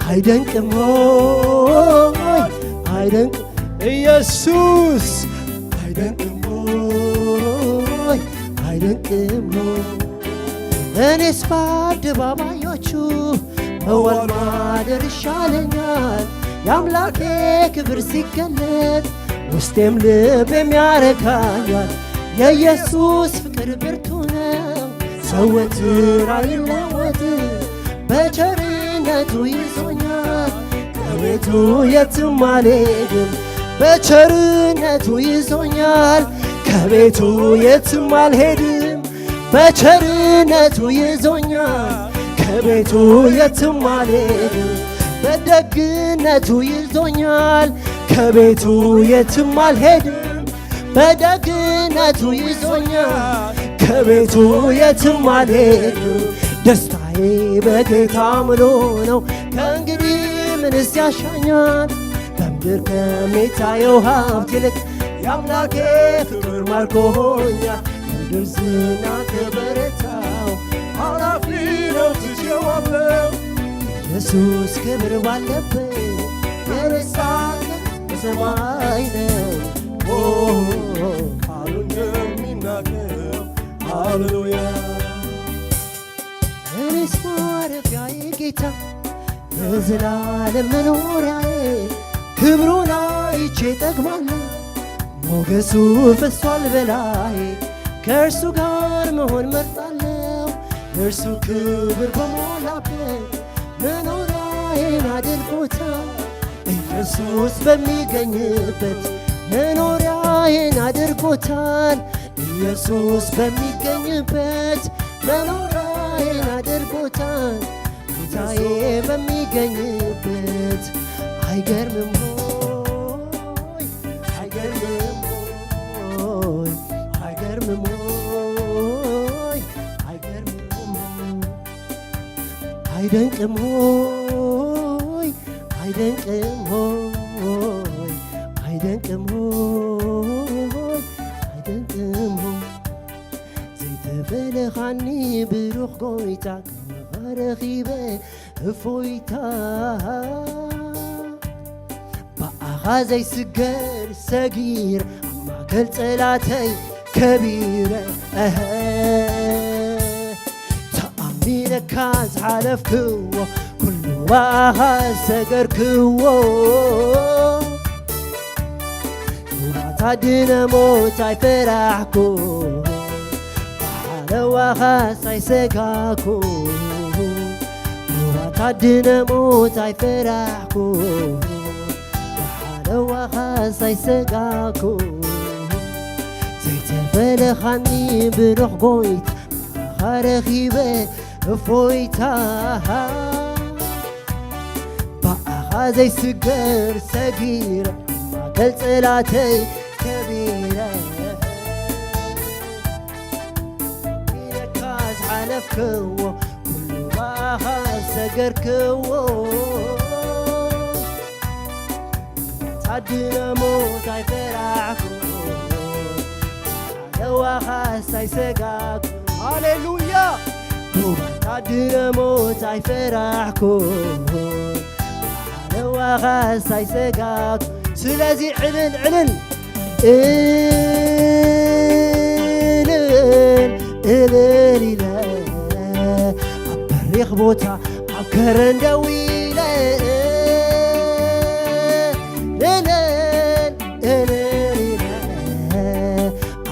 አይደንቅም ሆይ፣ አይደንቅ ኢየሱስ፣ አይደንቅም ሆይ፣ አይደንቅም ሆይ። እኔስ በአደባባዮቹ መዋል ማደር ይሻለኛል፣ የአምላኬ ክብር ሲገለጥ ውስጤም ልቤም ያረካኛል። የኢየሱስ ፍቅር ብርቱ ነው፣ ዘወትር አይለወጥም። በቸርነቱ ይዞኛል፣ ከቤቱ የትም አልሄድም። በቸርነቱ ይዞኛል፣ ከቤቱ የትም አልሄድም። በቸርነቱ ይዞኛል፣ ከቤቱ የትም አልሄድም። በደግነቱ ይዞኛል፣ ከቤቱ የትም አልሄድም። በደግነቱ ይዞኛል፣ ከቤቱ የትም አልሄድም። ደስታዬ በጌታ ሙሉ ነው፣ ከእንግዲህ ምንስ ያሻኛል? በምድር ከሚታየው ሀብት ይልቅ የአምላኬ ፍቅር ማርኮኛል። ምድር ዝና ከበረታው ኃላፊ ነው ትቼዋለሁ። ኢየሱስ ክብር ባለበት የነሳን በሰማይ ነው። ኦ፣ ቃሉ እንደሚናገር ሃሌሉያ። እኔስ ማረፊያዬ ጌታ ለዘላለም መኖሪያዬ፣ ክብሩን አይቼ እጠግባለሁ። ሞገሱ ፈሷል በላዬ፣ ከእርሱ ጋር መሆን መርጣለሁ። እርሱ ክብር በሞላበት መኖሪያዬን አድርጎታል። ኢየሱስ በሚገኝበት መኖሪያዬን አድርጎታል። ኢየሱስ በሚገኝበት መኖሪያዬን አድርጎታል። ጌታዬ በሚገኝበት አይገርምም ሆይ፣ አይገርምም ሆይ፣ አይገርምም ሆይ፣ አይገርምም ሆይ፣ አይደንቅም ሆይ፣ አይደንቅም ሆይ፣ አይደንቅም ሆይ፣ አይደንቅም ሆይ። ዘይተፈለኻኒ ብሩኽ ጎይታ፣ ካባኻ ረኺበ እፎይታ። ብኣኻ ዘይስገር ሰጊር፣ ኣብ ማእከል ጸላተይ ከቢረ፣ እሀ። ተኣሚነካ ዝሓለፍክዎ፣ ኩሉ ብኣኻ ዝሰገርክዎ። ሩባታት ድነ ሞት ኣይፈራሕኩ፣ ብሓለዋኻስ ኣይሰጋኩ። ሩባታት ድነ ሞት ኣይፈራሕኩ፣ ብሓለዋኻስ ኣይሰጋኩ። ዘይተፈለኻኒ ብሩኽ ጎይታ፣ ብኣኻ ረኺበ እፎይታ። ብኣኻ ዘይስገር ሰጊረ፣ ማእከል ጸላተይ ከቢረ። ኢለካ ዝሓለፍክዎ፣ ኩሉ ብኣኻ ዝሰገርክዎ። ታድነ ሞት ኣይፈራሕኩ፣ ለዋኻስ ኣይሰጋኩ። ሃሌሉያ። ታድነ ሞት ኣይፈራሕኩ፣ ለዋኻስ ኣይሰጋኩ። ስለዚ ዕልል፣ ዕልል፣ እልል፣ እልል ኢለ ኣባ ቦታ ኣብ ከረን ደው ኢለ እልል እልል ኢለ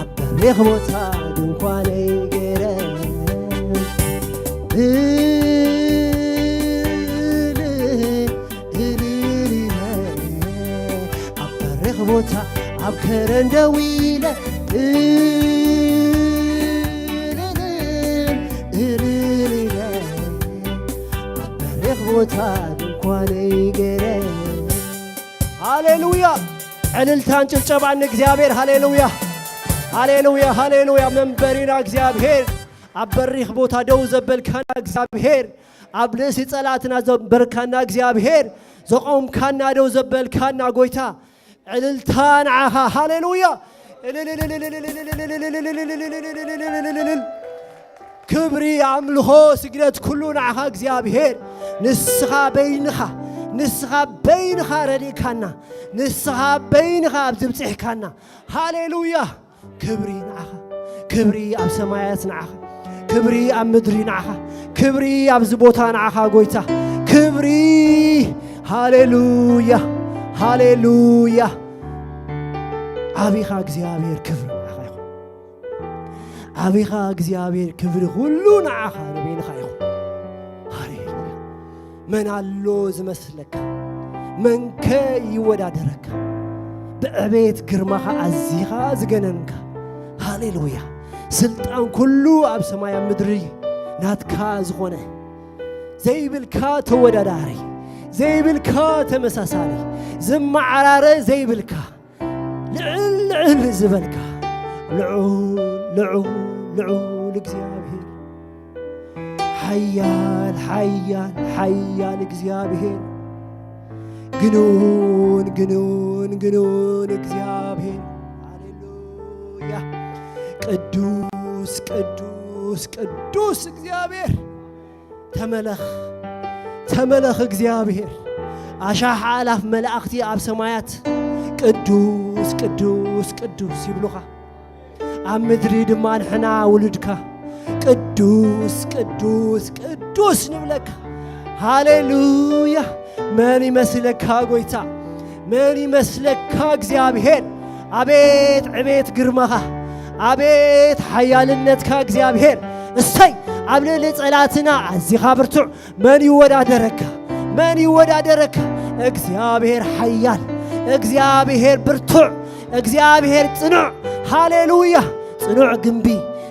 ኣብ በሪኽ ቦታ ድንኳነይ ገይረ እልል እልል ኢለ ኣብ በሪኽ ቦታ ኣብ ከረን ደው ኢለ እልል እልል ኢለ ኣብ በሪኽ ቦታ ድንኳነይ ገይረ። ሃሌሉያ! ዕልልታን ጭብጨባን ንእግዚኣብሔር። ሃሌሉያ! ሃሌሉያ! ሃሌሉያ! መንበሪና እግዚኣብሔር፣ ኣብ በሪኽ ቦታ ደው ዘበልካና እግዚኣብሔር፣ ኣብ ርእሲ ጸላእትና ዘንበርካና እግዚኣብሔር፣ ዘቖምካና ደው ዘበልካና ጎይታ፣ ዕልልታ ንዓኻ። ሃሌሉያ! ክብሪ፣ ኣምልኾ፣ ስግደት ኩሉ ንዓኻ እግዚኣብሔር። ንስኻ በይንኻ፣ ንስኻ በይንኻ ረዲእካና፣ ንስኻ በይንኻ ኣብዚ ብጽሕካና። ሃሌሉያ! ክብሪ ንዓኻ፣ ክብሪ ኣብ ሰማያት ንዓኻ፣ ክብሪ ኣብ ምድሪ ንዓኻ፣ ክብሪ ኣብዚ ቦታ ንዓኻ ጎይታ፣ ክብሪ። ሃሌሉያ፣ ሃሌሉያ። ዓቢኻ እግዚኣብሔር፣ ክብሪ ንዓኻ ይኹን። ዓቢኻ እግዚኣብሔር፣ ክብሪ ኩሉ ንዓኻ ንበይንኻ ይኹን። ሃሌሉያ። መን ኣሎ ዝመስለካ? መንከ ይወዳደረካ? ብዕቤት ግርማኻ ኣዚኻ ዝገነንካ። ሃሌሉያ። ስልጣን ኩሉ ኣብ ሰማይ ኣብ ምድሪ ናትካ ዝኾነ፣ ዘይብልካ ተወዳዳሪ፣ ዘይብልካ ተመሳሳሊ፣ ዝመዓራረ ዘይብልካ፣ ልዕል ልዕል ዝበልካ ልዑል ልዑል ልዑል እግዚኣብሔር፣ ሓያል ሓያል ሓያል እግዚኣብሔር፣ ግኑን ግኑን ግኑን እግዚኣብሔር። ሃሌሉያ። ቅዱስ ቅዱስ ቅዱስ እግዚኣብሔር፣ ተመለኽ፣ ተመለኽ እግዚኣብሔር። ኣሻሕ ኣላፍ መላእኽቲ ኣብ ሰማያት ቅዱስ ቅዱስ ቅዱስ ይብሉኻ። ኣብ ምድሪ ድማ ንሕና ውሉድካ ቅዱስ ቅዱስ ቅዱስ ንብለካ። ሃሌሉያ። መን ይመስለካ ጎይታ? መን ይመስለካ እግዚኣብሔር? ኣቤት ዕቤት ግርማኻ፣ ኣቤት ሓያልነትካ እግዚኣብሔር። እሰይ፣ ኣብ ልዕሊ ጸላትና ኣዚኻ ብርቱዕ። መን ይወዳደረካ? መን ይወዳደረካ? እግዚኣብሔር ሓያል፣ እግዚኣብሔር ብርቱዕ፣ እግዚኣብሔር ጽኑዕ። ሃሌሉያ። ጽኑዕ ግንቢ፣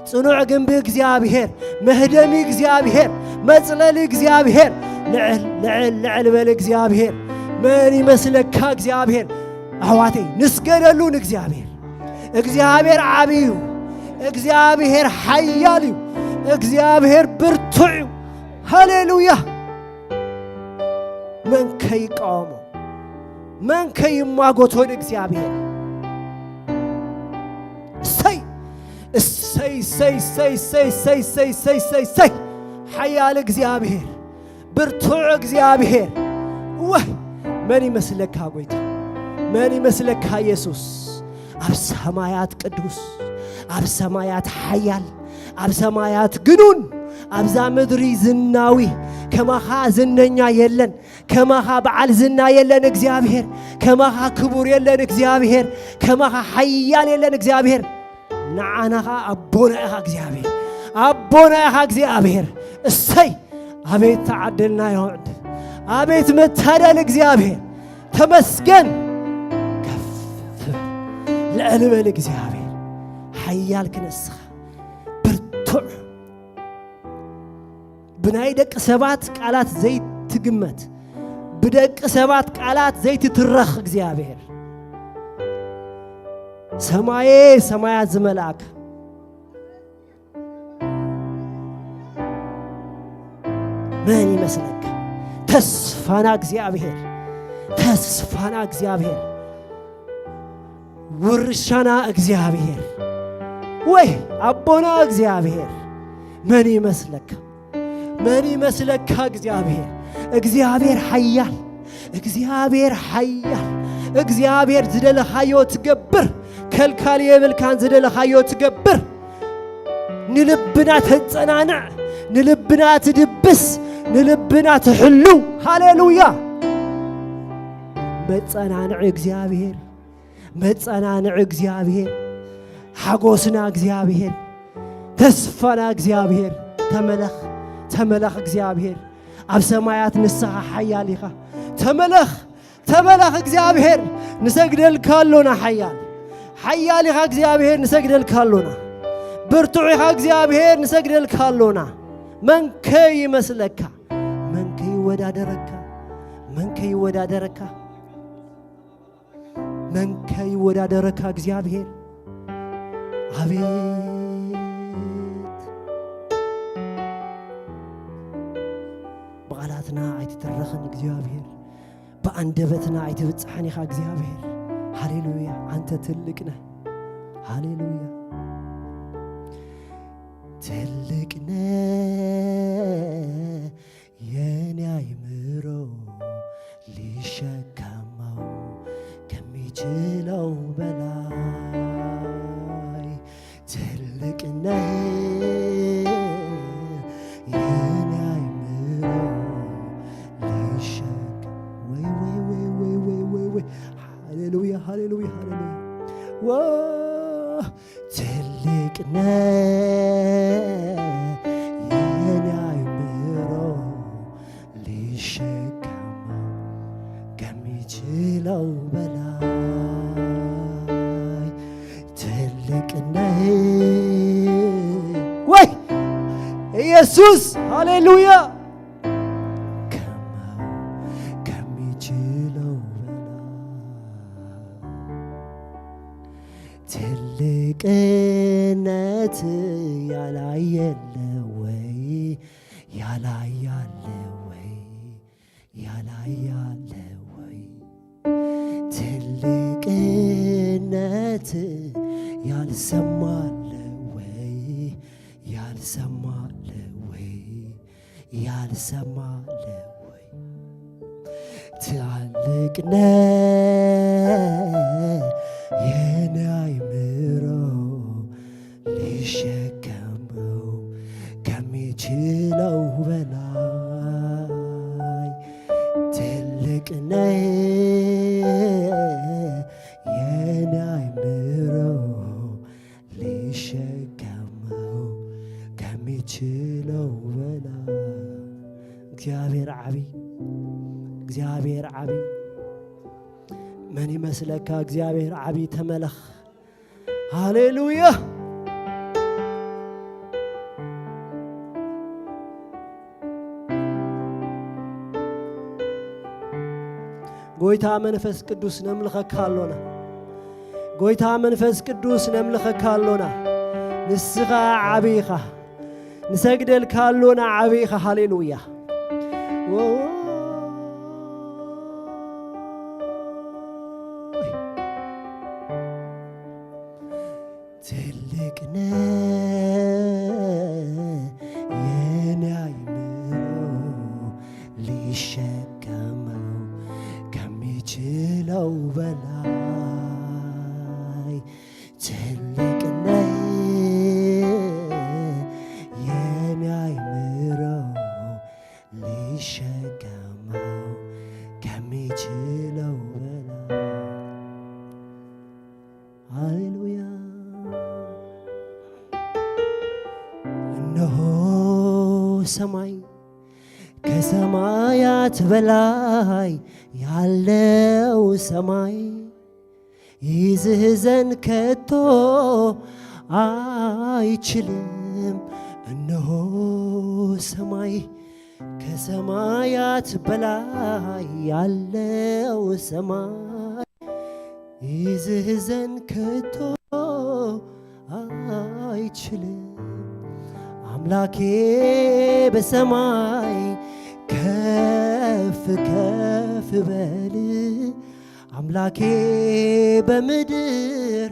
ጽኑዕ ግንቢ እግዚኣብሔር፣ መህደሚ እግዚኣብሔር፣ መጽለሊ እግዚኣብሔር። ልዕል ልዕል ልዕል በል እግዚኣብሔር። መን ይመስለካ እግዚኣብሔር? ኣሕዋተይ፣ ንስገደሉ ንእግዚኣብሔር። እግዚኣብሔር ዓብዩ፣ እግዚኣብሔር ሓያል እዩ፣ እግዚኣብሔር ብርቱዕ እዩ። ሃሌሉያ። መን ከይቃወሞ? መን ከይማጎቶ ንእግዚኣብሔር? እሰይ እሰይ እሰይ እሰይ እሰይ እሰይ እሰይ እሰይ እሰይ እሰይ። ሓያል እግዚኣብሔር፣ ብርቱዕ እግዚኣብሔር። ወህ፣ መን ይመስለካ ጎይታ? መን ይመስለካ ኢየሱስ? ኣብ ሰማያት ቅዱስ፣ ኣብ ሰማያት ሓያል፣ ኣብ ሰማያት ግኑን፣ ኣብዛ ምድሪ ዝናዊ፣ ከማኻ ዝነኛ የለን፣ ከማኻ በዓል ዝና የለን እግዚኣብሔር፣ ከማኻ ክቡር የለን እግዚኣብሔር፣ ከማኻ ሓያል የለን እግዚኣብሔር። ንዓና ኸዓ ኣቦና ኢኻ እግዚኣብሔር፣ ኣቦና ኢኻ እግዚኣብሔር። እሰይ! ኣቤት ተዓደልናዮ ዕድል፣ ኣቤት መታደል እግዚኣብሔር። ተመስገን። ከፍ ልዕል በል እግዚኣብሔር። ሓያል ክንስኻ፣ ብርቱዕ፣ ብናይ ደቂ ሰባት ቃላት ዘይትግመት፣ ብደቂ ሰባት ቃላት ዘይትትረኽ እግዚኣብሔር። ሰማየ ሰማያት ዝመልኣካ መን ይመስለካ? ተስፋና እግዚኣብሔር፣ ተስፋና እግዚኣብሔር፣ ውርሻና እግዚኣብሔር፣ ወይ ኣቦና እግዚኣብሔር መን ይመስለካ? መን ይመስለካ እግዚኣብሔር? እግዚኣብሔር ሓያል፣ እግዚኣብሔር ሓያል፣ እግዚኣብሔር ዝደለኻዮ ትገብር፣ ከልካል የብልካን፣ ዝደለኻዮ ትገብር። ንልብና ተጸናንዕ፣ ንልብና ትድብስ፣ ንልብና ትሕሉ። ሃሌሉያ። መጸናንዒ እግዚኣብሔር፣ መጸናንዒ እግዚኣብሔር፣ ሓጎስና እግዚኣብሔር፣ ተስፋና እግዚኣብሔር። ተመለኽ፣ ተመለኽ እግዚኣብሔር። ኣብ ሰማያት ንስኻ ሓያል ኢኻ። ተመለኽ፣ ተመለኽ እግዚኣብሔር፣ ንሰግደልካ ኣሎና። ሓያል፣ ሓያል ኢኻ እግዚኣብሔር፣ ንሰግደልካ ኣሎና። ብርቱዕ ኢኻ እግዚኣብሔር፣ ንሰግደልካ ኣሎና። መን ከ ይመስለካ? መን ከ ይወዳደረካ? መን ከ ይወዳደረካ? መን ከ ይወዳደረካ እግዚኣብሔር? ኣቤት፣ ብቓላትና ኣይትትረኽን እግዚኣብሔር፣ ብኣንደበትና ኣይትብጽሕን ኢኻ እግዚኣብሔር። ሃሌሉያ፣ ኣንተ ትልቅ ነህ። ሃሌሉያ። ትልቅ ነህ፣ የኔ አይምሮ ሊሸከመው ከሚችለው በላይ ትልቅ ነህ፣ የኔ አይምሮ ሊሸከ-፣ ወይ፣ ወይ፣ ወይ። ሃሌሉያ፣ ሃሌሉያ፣ ሃሌሉያ። ዋ፣ ትልቅ ነህ፣ የኔ አይምሮ ሊሸከመው ከሚችለው በላይ ትልቅ ነህ። ወይ ኢየሱስ፣ ሃሌሉያ። ከማው ከሚችለው በላይ ትልቅነት ያላየለ ወይ፣ ያላያለ ወይ፣ ያላያለ ወይ፣ ትልቅነት ያልሰማለ ወይ፣ ያልሰማለ ወይ፣ ያልሰማለ ወይ፣ ትልቅ ነህ፣ የኔ አይምሮ ሊሸከመው ከሚችለው በላይ ትልቅ ነህ፣ የኔ አይምሮ ሊሸከመው ከሚችለው በላይ። እግዚአብሔር ዓቢ፣ እግዚአብሔር ዓቢ። መን ይመስለካ እግዚኣብሔር ዓቢ? ተመለኽ። ሃሌሉያ። ጎይታ መንፈስ ቅዱስ ነምልኸካ ኣሎና። ጎይታ መንፈስ ቅዱስ ነምልኸካ ኣሎና። ንስኻ ዓቢ ኢኻ። ንሰግደልካ ኣሎና፣ ዓቢ ኢኻ። ሃሌሉያ። ትልቅ ነህ የኔ አይምሮ ሊሸከመው ከሚችለው በላይ ትልቅ ነህ የኔ አይምሮ ሊሸከመው ከሚችለው በላይ። ሃሌሉያ። እነሆ ሰማይ ከሰማያት በላይ ያለው ሰማይ ይዝህዘን ከቶ አይችልም። እነሆ ሰማይ ከሰማያት በላይ ያለው ሰማይ ይዝህዘን ከቶ አይችልም። አምላኬ በሰማይ ከፍ ከፍ በል፣ አምላኬ በምድር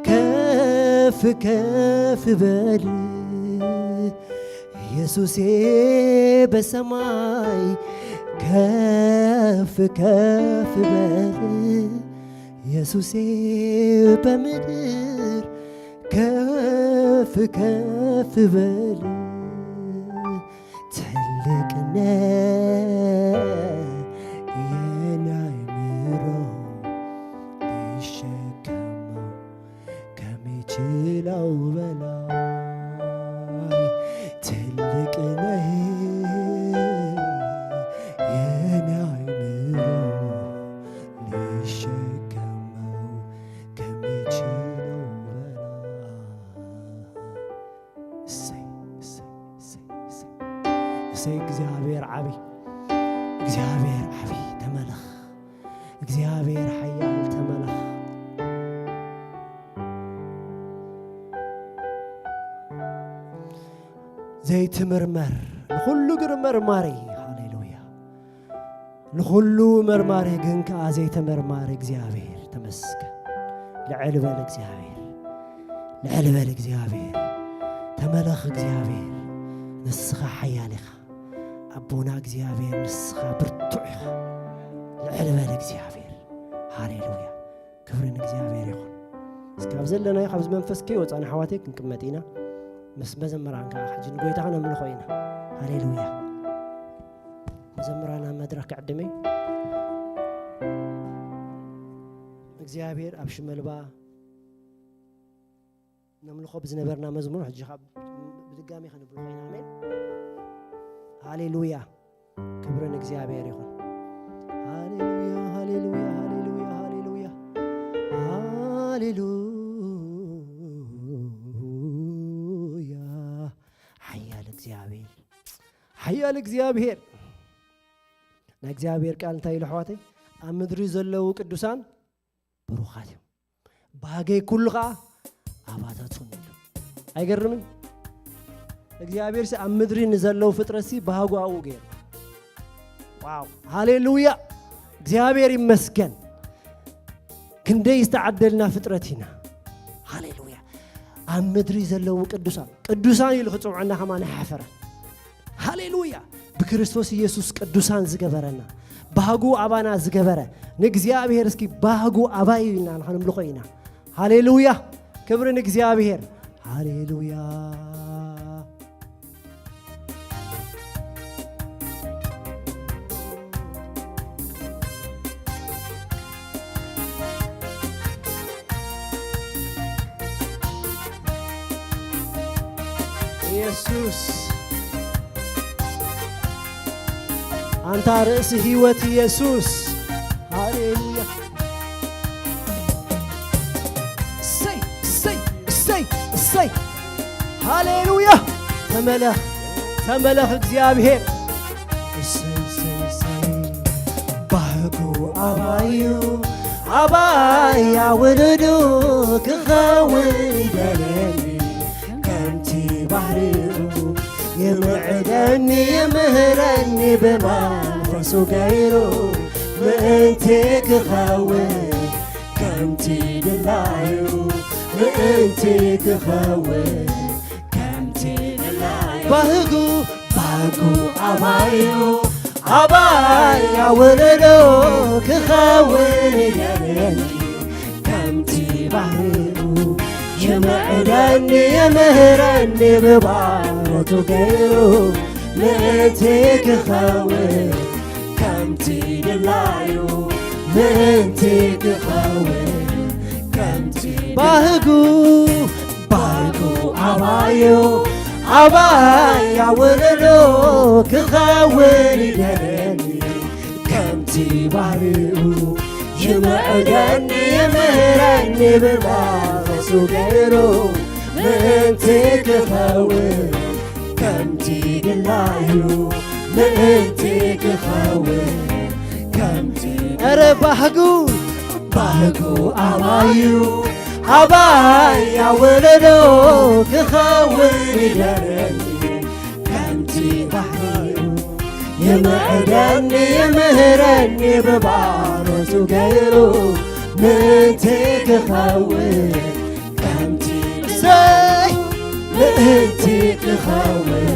ከፍ ከፍ በል። ኢየሱሴ በሰማይ ከፍ ከፍ በል፣ ኢየሱሴ በምድር ከፍ ከፍ በል። ትልቅ ትልቅነ የናይ ምሮ ሊሸከመው ከሚችለው በላይ ትልቅነ የናይ ምሮ ሊሸከመው ከሚችለው በላይ። እሰይ፣ እሰይ፣ እሰይ፣ እሰይ። እሰይ፣ እግዚኣብሔር ዓቢ፣ እግዚኣብሔር ዓቢ፣ ተመለኽ። እግዚኣብሔር ሓያል፣ ተመለኽ። ዘይትምርመር፣ ንኹሉ ግን መርማሪ። ሃሌሉያ። ንኹሉ መርማሪ ግን ከኣ ዘይተመርማሪ እግዚኣብሔር ተመስገን። ልዕል በል እግዚኣብሔር፣ ልዕል በል እግዚኣብሔር፣ ተመለኽ እግዚኣብሔር። ንስኻ ሓያል ኢኻ ኣቦና እግዚኣብሔር፣ ንስኻ ብርቱዕ ኢኻ። ልዕል በል እግዚኣብሔር። ሃሌሉያ። ክብሪ ንእግዚኣብሔር ይኹን። እስኪ ኣብ ዘለናዮ ካብዚ መንፈስ ከይወፃና ኣሕዋተይ ክንቅመጥ ኢና። ምስ መዘምራን ከዓ ሕጂ ንጎይታ ክነምልኾ ኢና። ሃሌሉያ። መዘምራን ኣብ መድረኽ ክዕድም እዩ። እግዚኣብሔር ኣብ ሽመልባ ነምልኾ ብዝነበርና መዝሙር ሕጂ ካብ ብድጋሚ ክንብሎ ኮይና። ኣሜን። ሃሌሉያ። ክብሪ ንእግዚኣብሔር ይኹን። ሃሌሉያ፣ ሃሌሉያ፣ ሃሌሉያ፣ ሃሌሉያ፣ ሃሌሉያ። ሓያል እግዚኣብሔር፣ ሓያል እግዚኣብሔር። ናይ እግዚኣብሔር ቃል እንታይ ኢሉ ኣሕዋተይ? ኣብ ምድሪ ዘለዉ ቅዱሳን ብሩኻት እዮም። ባህገይ ኩሉ ኸዓ ኣባታቶም እዩ። ኣይገርምን? እግዚኣብሔር ሲ ኣብ ምድሪ ንዘለዉ ፍጥረት ሲ ባህጉ ኣብኡ ገይሩ። ዋው! ሃሌሉያ! እግዚኣብሔር ይመስገን። ክንደይ ዝተዓደልና ፍጥረት ኢና። ሃሌሉያ! ኣብ ምድሪ ዘለዉ ቅዱሳን፣ ቅዱሳን ኢሉ ክጽውዐና ከማን ኣይሓፈረን። ሃሌሉያ! ብክርስቶስ ኢየሱስ ቅዱሳን ዝገበረና፣ ባህጉ ኣባና ዝገበረ ንእግዚኣብሔር እስኪ ባህጉ ኣባይ ኢልና ንኸነምልኾ ኢና። ሃሌሉያ! ክብሪ ንእግዚኣብሔር። ሃሌሉያ! ኢየሱስ ኣንታ ርእሲ ህይወት ኢየሱስ። ሃሌሉያ። እሰይ፣ እሰይ፣ እሰይ፣ እሰይ። ሃሌሉያ። ተመለኽ፣ ተመለኽ እግዚኣብሔር። እሰይ፣ እሰይ፣ እሰይ። ባህጉ ኣባዩ፣ ኣባያ ውሉዱ ክኸውን ይደለኒ። ከምቲ ባህሪኡ ይምዕደኒ፣ ይምህረኒ ብመንፈሱ ገይሩ ምእንቲ ክኸውን ከምቲ ድላዩ ምእንቲ ክኸውን ከምቲ ድላዩ ባህጉ ባህጉ ኣባዩ ኣባያ ውሉዱ ክኸውን ይደለኒ ከምቲ ባህሪኡ ይምዕደኒ ይምህረኒ ብባሮቱ ገይሩ ምእንቲ ክኸውን ከምቲ ድላዩ ምእንቲ ክኸውን ከምቲ ባህጉ ባህጉ ኣባዩ ኣባያ ውሉዱ ክኸውን ይደለኒ ከምቲ ባህሪኡ ይምዕደኒ ይምህረኒ ብመንፈሱ ገይሩ ምእንቲ ክኸውን ከምቲ ድላዩ ምእንቲ ክኸውን ከምቲ እረ ባህጉ ባህጉ ኣባዩ ኣባያ ውሉዱ ክኸውን ይደለኒ ከምቲ ባህሪኡ ይምዕደኒ ይምህረኒ ብባሮቱ ገይሩ ምእንቲ ክኸውን ከምቲ እሰይ ምእንቲ ክኸውን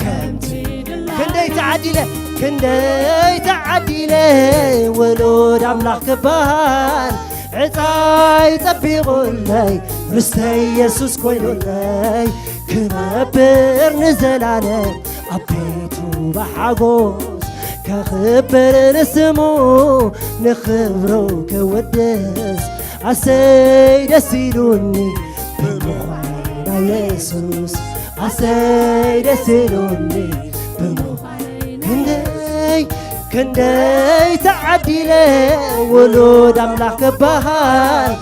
ከምቲ ድላ ክንደይ ተዓዲለ ክንደይ ተዓዲለ ውሉድ ኣምላኽ ክበሃል ዕፃይ ጸቢቑለይ ርስተይ የሱስ ኮይኑለይ ክነብር ንዘላለም ኣብ ቤቱ ብሓጎስ ከኽብር ንስሙ፣ ንኽብሩ ክውድስ ኣሰይ ደስ ኢሉኒ ብምዃነይ ናይ የሱስ፣ ኣሰይ ደስ ኢሉኒ ብምዃነይ። ክንደይ ክንደይ ተዓዲለ ውሉድ ኣምላኽ ክበሃል፣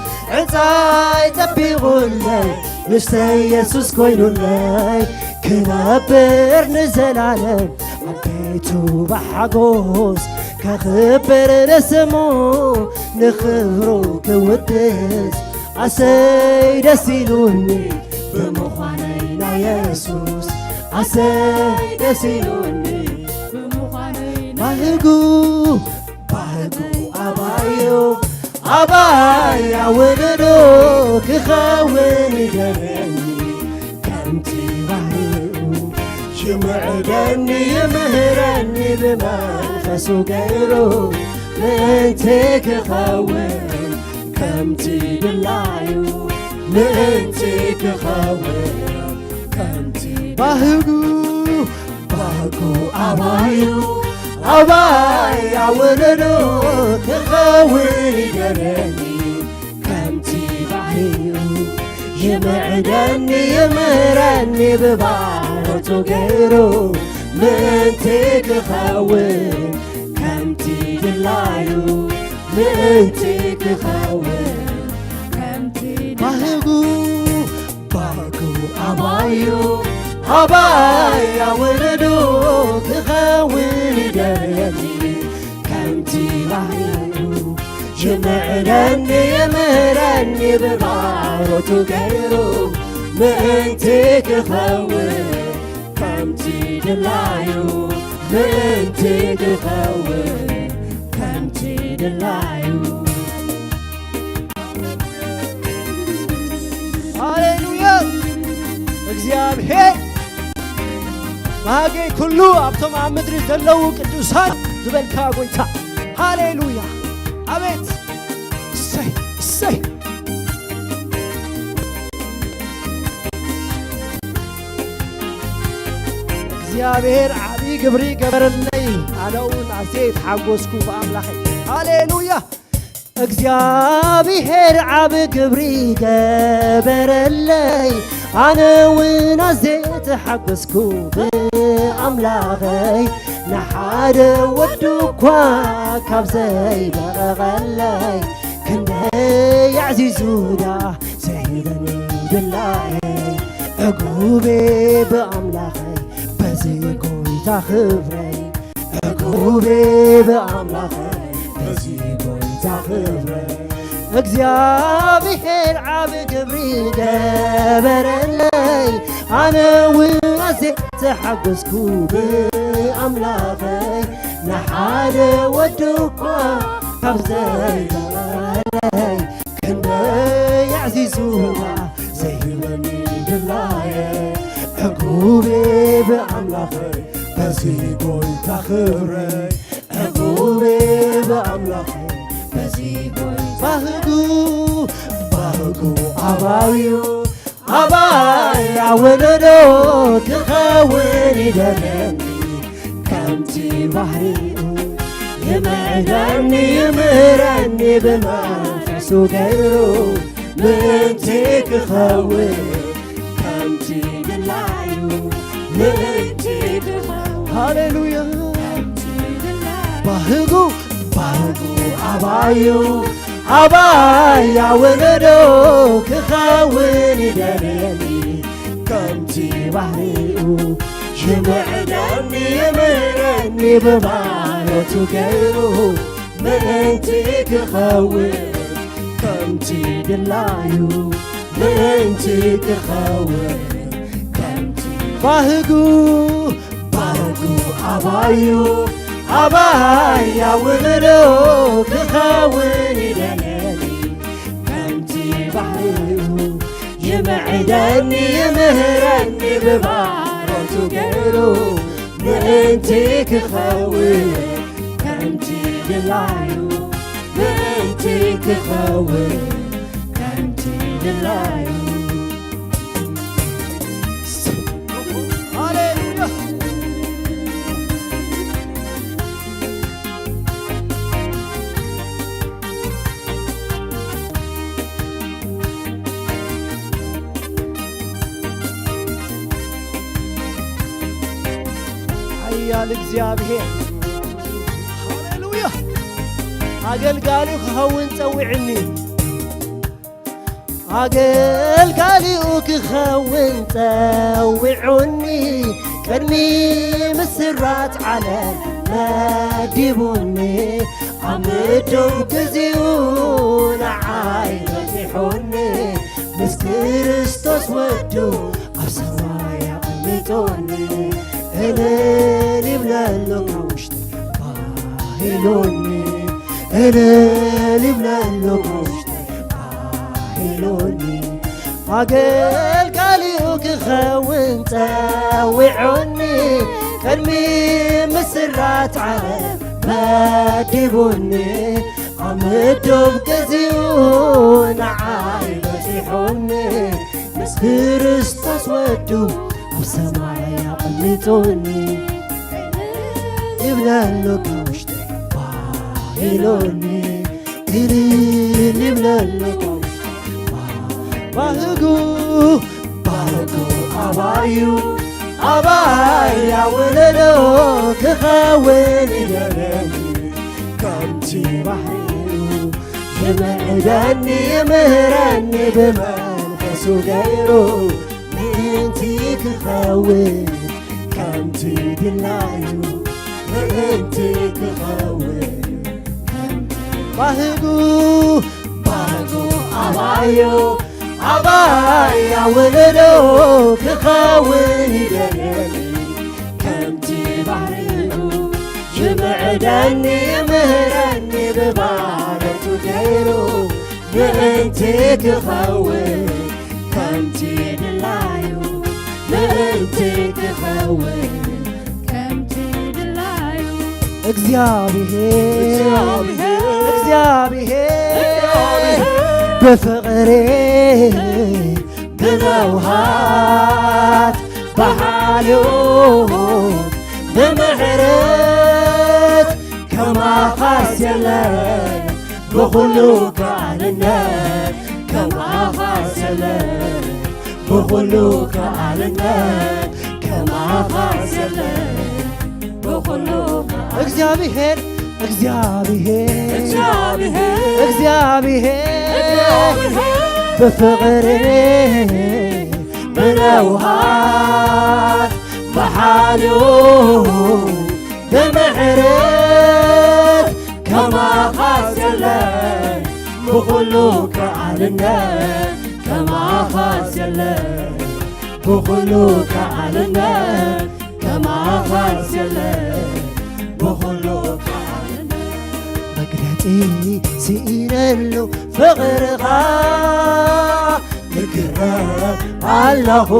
ዕፃይ ጠቢቑለይ ንስተይ የሱስ ኮይኑለይ፣ ክነብር ንዘላለም ኣብ ቤቱ ብሓጎስ ከኽብር ንስሙ፣ ንኽብሩ ክውድስ ኣሰይ ደስ ኢሉኒ ብምዃነይ ናይ የሱስ፣ ኣሰይ ደስ ኢሉኒ ብምዃነይ ናይ ባህጉ ባህጉ ኣባዩ ኣባይ ኣወለዶ ክኸውን ይደለኒ ከምቲ ባህሪኡ ይምዕደኒ ይምህረኒ ብመንፈሱ ገይሩ ምእንቲ ክኸውን ከምቲ ድላዩ ምእንቲ ክኸውን ከምቲ ባህጉ ባህጉ ኣባዩ ኣባይ ኣወለዶ ክኸውን ይደለኒ ከምቲ ባህሪኡ ይምዕደኒ ይምህረኒ ብባሮቱ ገይሩ ምእንቲ ክኸውን ከምቲ ድላዩ ምእንቲ ክኸውን ከምቲ ባህጉ ባህጉ ኣባዩ ኣባይ ኣወለዶ ክኸውን ይደለኒ ከምቲ ባህሪኡ ይምዕደኒ ይምህረኒ ብባሮቱ ገይሩ ምእንቲ ክኸውን ከምቲ ድላዩ ምእንቲ ክኸውን ከምቲ ድላዩ። ሃሌሉያ። እግዚኣብሔር ማገይ ኩሉ ኣብቶም ኣብ ምድሪ ዘለዉ ቅዱሳን ዝበልካ ጎይታ። ሃሌሉያ። ኣቤት። እሰይ እሰይ። እግዚኣብሔር ዓብዪ ግብሪ ገበረለይ፣ ኣነ እውን ኣዝየ ተሓጎስኩ ብኣምላኸይ። ሃሌሉያ። እግዚኣብሔር ዓቢ ግብሪ ገበረለይ፣ ኣነ እውን ኣዝየ ተሓጎስኩ ብኣምላኸይ። ንሓደ ወዱ እኳ ካብ ዘይበቐቐለይ፣ ክንደይ ኣዕዚዙ ደኣ ዘይበኒ ድላየይ። ዕጉቤ ብኣምላኸይ በዚ ጎይታ ክብረይ። ዕጉቤ ብኣምላኸይ በዚ ጎይታ ክብረይ። እግዚኣብሔር ዓቢ ግብሪ ገበረለይ፣ ኣነ እውን ኣዝየ ተሓጎስኩ ብኣምላኸይ። ንሓደ ወዱ እኳ ካብ ዘይበቐለይ፣ ክንደይ ኣዕዚዙ ዘይብለኒ ድላየ። ዕጉቤ ብኣምላኸይ በዚ ጎይታ ክብረይ። ዕጉቤ ብኣምላኸይ በዚ ጎይታ ባህጉ ባህጉ ኣባዩ ኣባይ ኣወለዶ ክኸውን ይደለኒ ከምቲ ባህሪኡ። ይምዕደኒ ይምህረኒ ብመንፈሱ ገይሩ ምእንቲ ክኸውን ከምቲ ድላዩ ምእንቲ ክኸውን። ሃሌሉያ። ከምቲ ድላዩ። ባህጉ ባህጉ ኣባዩ ኣባይ ኣወለዶ ክኸውን ይደልየኒ ከምቲ ባህሪኡ። ይምዕደኒ ይምህረኒ ብባሮቱ ገይሩ ምእንቲ ክኸውን ከምቲ ድላዩ ምእንቲ ክኸውን ከምቲ ባህጉ ባህጉ ኣባዩ ኣባይ ኣወለዶ ክኸውን ይደልየኒ ከምቲ ባህሪኡ። ይምዕደኒ ይምህረኒ ብባሮቱ ገይሩ ምእንቲ ክኸውን ከምቲ ድላዩ ምእንቲ ክኸውን ከምቲ ድላዩ። ሃሌሉያ። ያል እግዚኣብሔር። ሃሌሉያ። ኣገልጋሊ ክኸውን ጸዊዕኒ። ኣገልጋሊኡ ክኸውን ጸዊዑኒ። ቅድሚ ምስራት ዓለም መዲቡኒ። ኣብ ምዱብ ግዜኡ ንዓይ በጺሑኒ። ምስ ክርስቶስ ወዱ ኣብ ሰማይ ኣቐሚጡኒ። እልል ይብለሉ ካብ ውሽጢ ባሂሉኒ። እልል ይብለሉ ካብ ውሽጢ ባሂሉኒ። ኣገልጋሊኡ ክኸውን ጸዊዑኒ። ቅድሚ ምስራት ዓለም መዲቡኒ። ኣብ ምዱብ ግዜኡ ንዓይ በጺሑኒ። ምስ ክርስቶስ ወዱ ኣብ ሰማይ ኣቐሚጡኒ። ይብለሉ ካብ ውሽጢ ባሂሉኒ። እልል ይብለሉ ካብ ውሽጢ ባህጉ። ባህጉ ኣባዩ ኣባያ ወለሎ ክኸውን ይደለኒ። ከምቲ ባህሪኡ ይምዕደኒ ይምህረኒ ብመንፈሱ ገይሩ። ምእንቲ ክኸውን ከምቲ ድላዩ ምእንቲ ክኸውን። ባህጉ ባህጉ ኣባዩ ኣባያ ወለሎ ክኸውን ይደለኒ። ከምቲ ባህሪኡ ይምዕደኒ ይምህረኒ ብባረቱ ገይሩ። ምእንቲ ክኸውን ከምቲ ድላዩ ምእንቲ ክኸውን ከምቲ ድላዩ እግዚኣብሔር እግዚኣብሔር ብፍቕሪ ብረውሃት ብሓልዮት ብምሕረት ከማኻስ የለን ብኹሉ ከኣልነት ከማኻስ የለን ብኹሉ ከኣልነት ከማኻስ የለን ብኹሉ ከኣልነት እግዚኣብሔር እግዚኣብሔር እግዚኣብሔር ብፍቕሪ ብረውሃት ብሓልዮ ብምሕረት ከማኻስ የለን ብኹሉ ከኣልነት ከማኻስ የለን ብኹሉ ከኣልነት ከማኻስ የለን ብኹሉ ከኣልነት መግለጺ ስኢነሉ ፍቕርኻ ይግረም ኣለኹ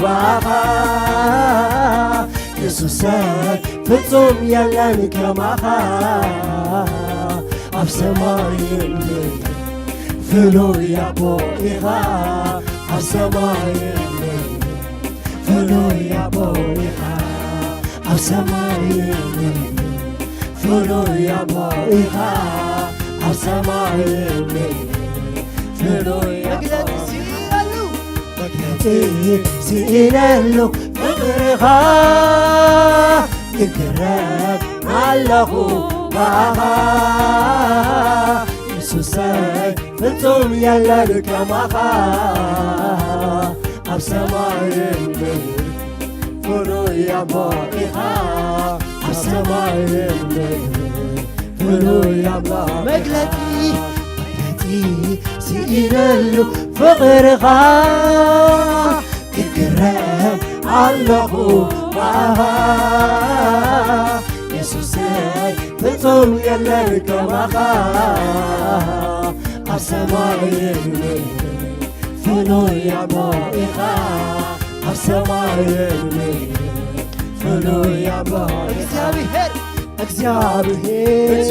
ባኻ የሱሰይ ፍጹም የለን ከማኻ ኣብ ሰማይን ፍሉይ ኣቦ ኢኻ ኣብ ሰማይን ፍሉይ ኣቦ ኢኻ ኣብ ሰማይን ፍሉይ ኣቦ ኢኻ ኣብ ሰማይን ፍሉይ ኣቦ መግለጺ ስኢነሉ መግለጺ ስኢነሉ ፍቕርኻ ይግረም ኣለኹ ብኣኻ የሱሰይ ፍጹም የለን ከማኻ ኣብ ሰማይን ፍሉይ ኣቦ ኢኻ ኣብ ሰማይን ፍሉይ ኣምላኽ መግለጺ መግለጺ ስኢነሉ ፍቕርኻ ክግረም ኣለኹ ብኣኻ የሱሰይ ፍጹም የለን ከማኻ ኣብ ሰማይን ፍሉይ ኣቦ ኢኻ ኣብ ሰማይን ፍሉይ ኣቦ እግዚኣብሔር እግዚኣብሔር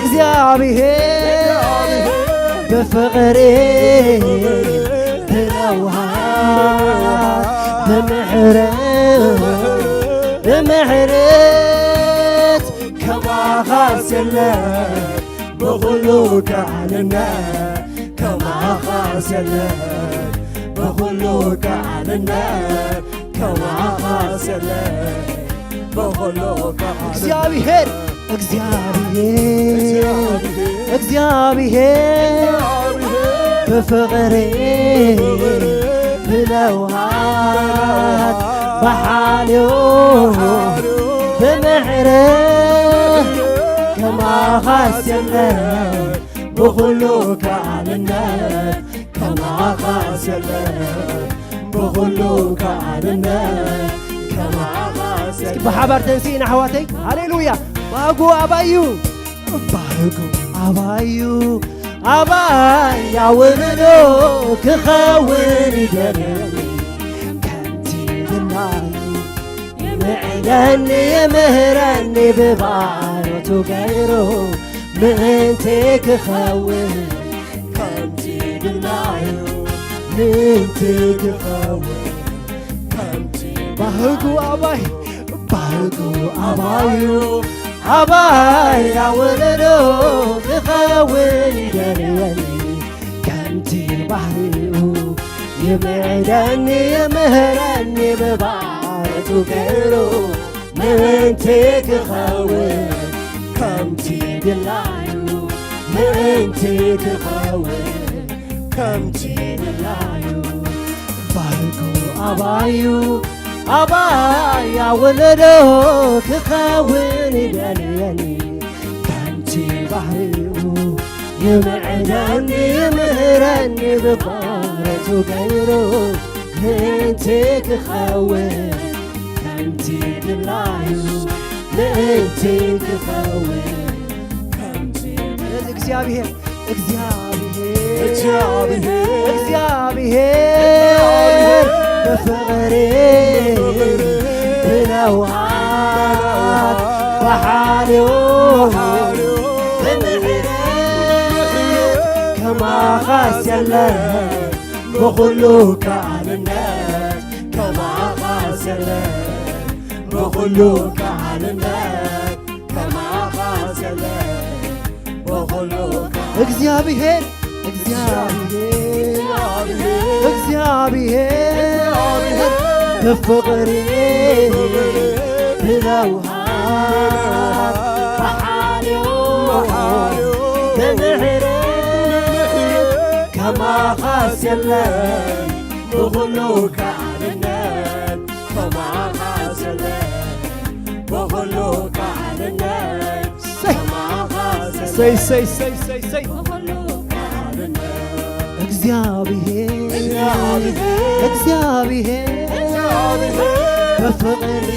እግዚኣብሔር ብፍቕሪ ብረውሃት ብምሕረት ብምሕረት ከማኻስ የለን ብኹሉ ከኣልነት ከማኻስ የለን ብኹሉ ከኣልነት ከማኻስ የለን ብኹሉ ከኣልነ እግዚኣብሔር እግዚኣብሔር እግዚኣብሔር ብፍቕሪ ብለውሃት ብሓልዮ ብምሕረት ከማኻስ የለን ብኹሉ ከኣልነት ከማኻስ የለን ብኹሉ ከኣልነት ከማኻስ የለን። እስኪ ብሓባር ተንስኢና ኣሕዋተይ። ሃሌሉያ። ባህጉ ኣባዩ ባህጉ ኣባዩ ኣባይ ኣውርዶ ክኸውን ይደልኒ ከምቲ ድላዩ ይምዕደኒ ይምህረኒ ብባሮቱ ገይሩ ምእንቲ ክኸውን ከምቲ ድላዩ ምእንቲ ክኸውን ከምቲ ባህጉ ኣባይ ባህጉ ኣባዩ ኣባይ ኣውርዶ ክኸውን ይደልየኒ ከምቲ ባህሪኡ ይምዕደኒ ይምህረኒ ብባሮቱ ገይሩ ምእንቲ ክኸውን ከምቲ ድላዩ ምእንቲ ክኸውን ከምቲ ድላዩ ባህጉ ኣባዩ ኣባይ ኣወለዶ ክኸውን ይደልየኒ ከምቲ ባህሪኡ ይምዕደኒ ይምህረኒ ብባሮቱ ገይሩ ምእንቲ ክኸውን ከምቲ ድላዩ ምእንቲ ክኸውን ከምቲ ስለዚ እግዚኣብሔር እግዚኣብሔር እግዚኣብሔር ብፍቕሪ ብለውሃት ብሓልዮ ብምሕረት ከማኻስ የለን ብኹሉ ከኣልነት ከማኻስ የለን ብኹሉ ከኣልነት ከማኻስ የለን ብኹሉ ከኣ እግዚኣብሔር እግዚኣብሔር እግዚኣብሔር ብፍቕሪ ብለውሃት ብሓልዮ ብምሕረት ከማኻስ የለን ብኹሉ ከኣልነት ከማኻስ የለን ብኹሉ ከኣልነት ከማኻስ የለን ሰይ ሰይ ሰይ ሰይ ሰይ ብኹሉ ከኣልነት እግዚኣብሔር እግዚኣብሔር ብፍቕሪ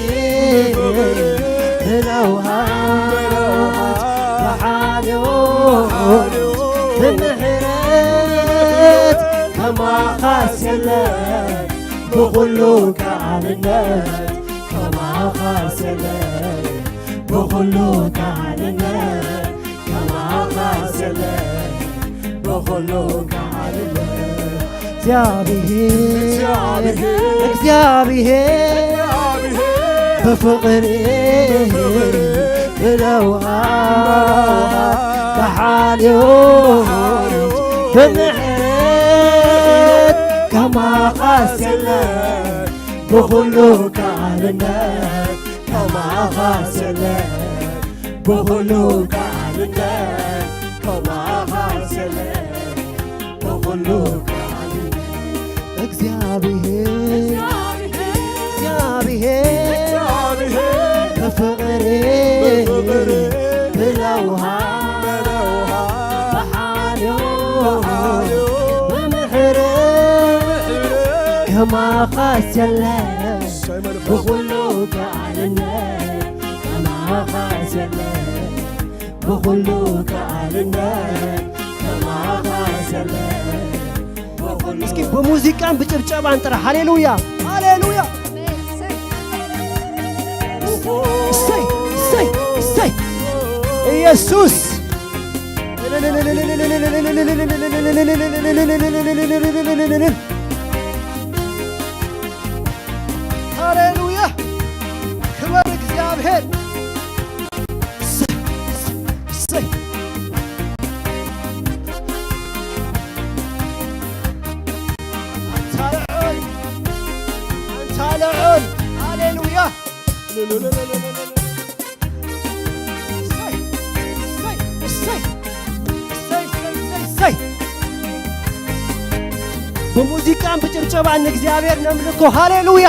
ብለውሃት ብሓልዮ ብምሕረት ከማኻስ የለን ብኹሉ ከኣልነት ከማኻስ የለን ብኹሉ ከኣልነት ከማኻስ የለን ብኹሉ ከኣልነት እግዚኣብሔር እግዚኣብሔር ብፍቕሪ ብለውሃት ብሓልዮ ብምሕረት ከማኻስ የለን ብኹሉ ከኣልነት ከማኻስ የለን ብኹሉ ከኣልነት ከማኻስ የለን ብኹሉ ከኣልነት እግዚኣብሔር እግዚኣብሔር ብፍቕሪ ብለውሃት ብሓልዮ ብምሕረት ከማኻስ የለን ብኹሉ ከኣልነት ከማኻስ የለን ብኹሉ ከኣልነት ከማኻስ የለን ብኹሉ እስኪ ብሙዚቃን ብጭብጨባን ጥራሕ ሃሌሉያ ሃሌሉያ እሰይ እሰይ እሰይ ኢየሱስ ሃሌሉያ ክበር እግዚኣብሔር እሰይ ኣንታ ልዑል ኣንታ ልዑል ሃሌሉያ እሰይ፣ እሰይ፣ እሰይ፣ እሰይ፣ እሰይ፣ እሰይ፣ እሰይ። ብሙዚቃን ብጭብጨባን ንእግዚኣብሔር ነምልኮ። ሃሌሉያ።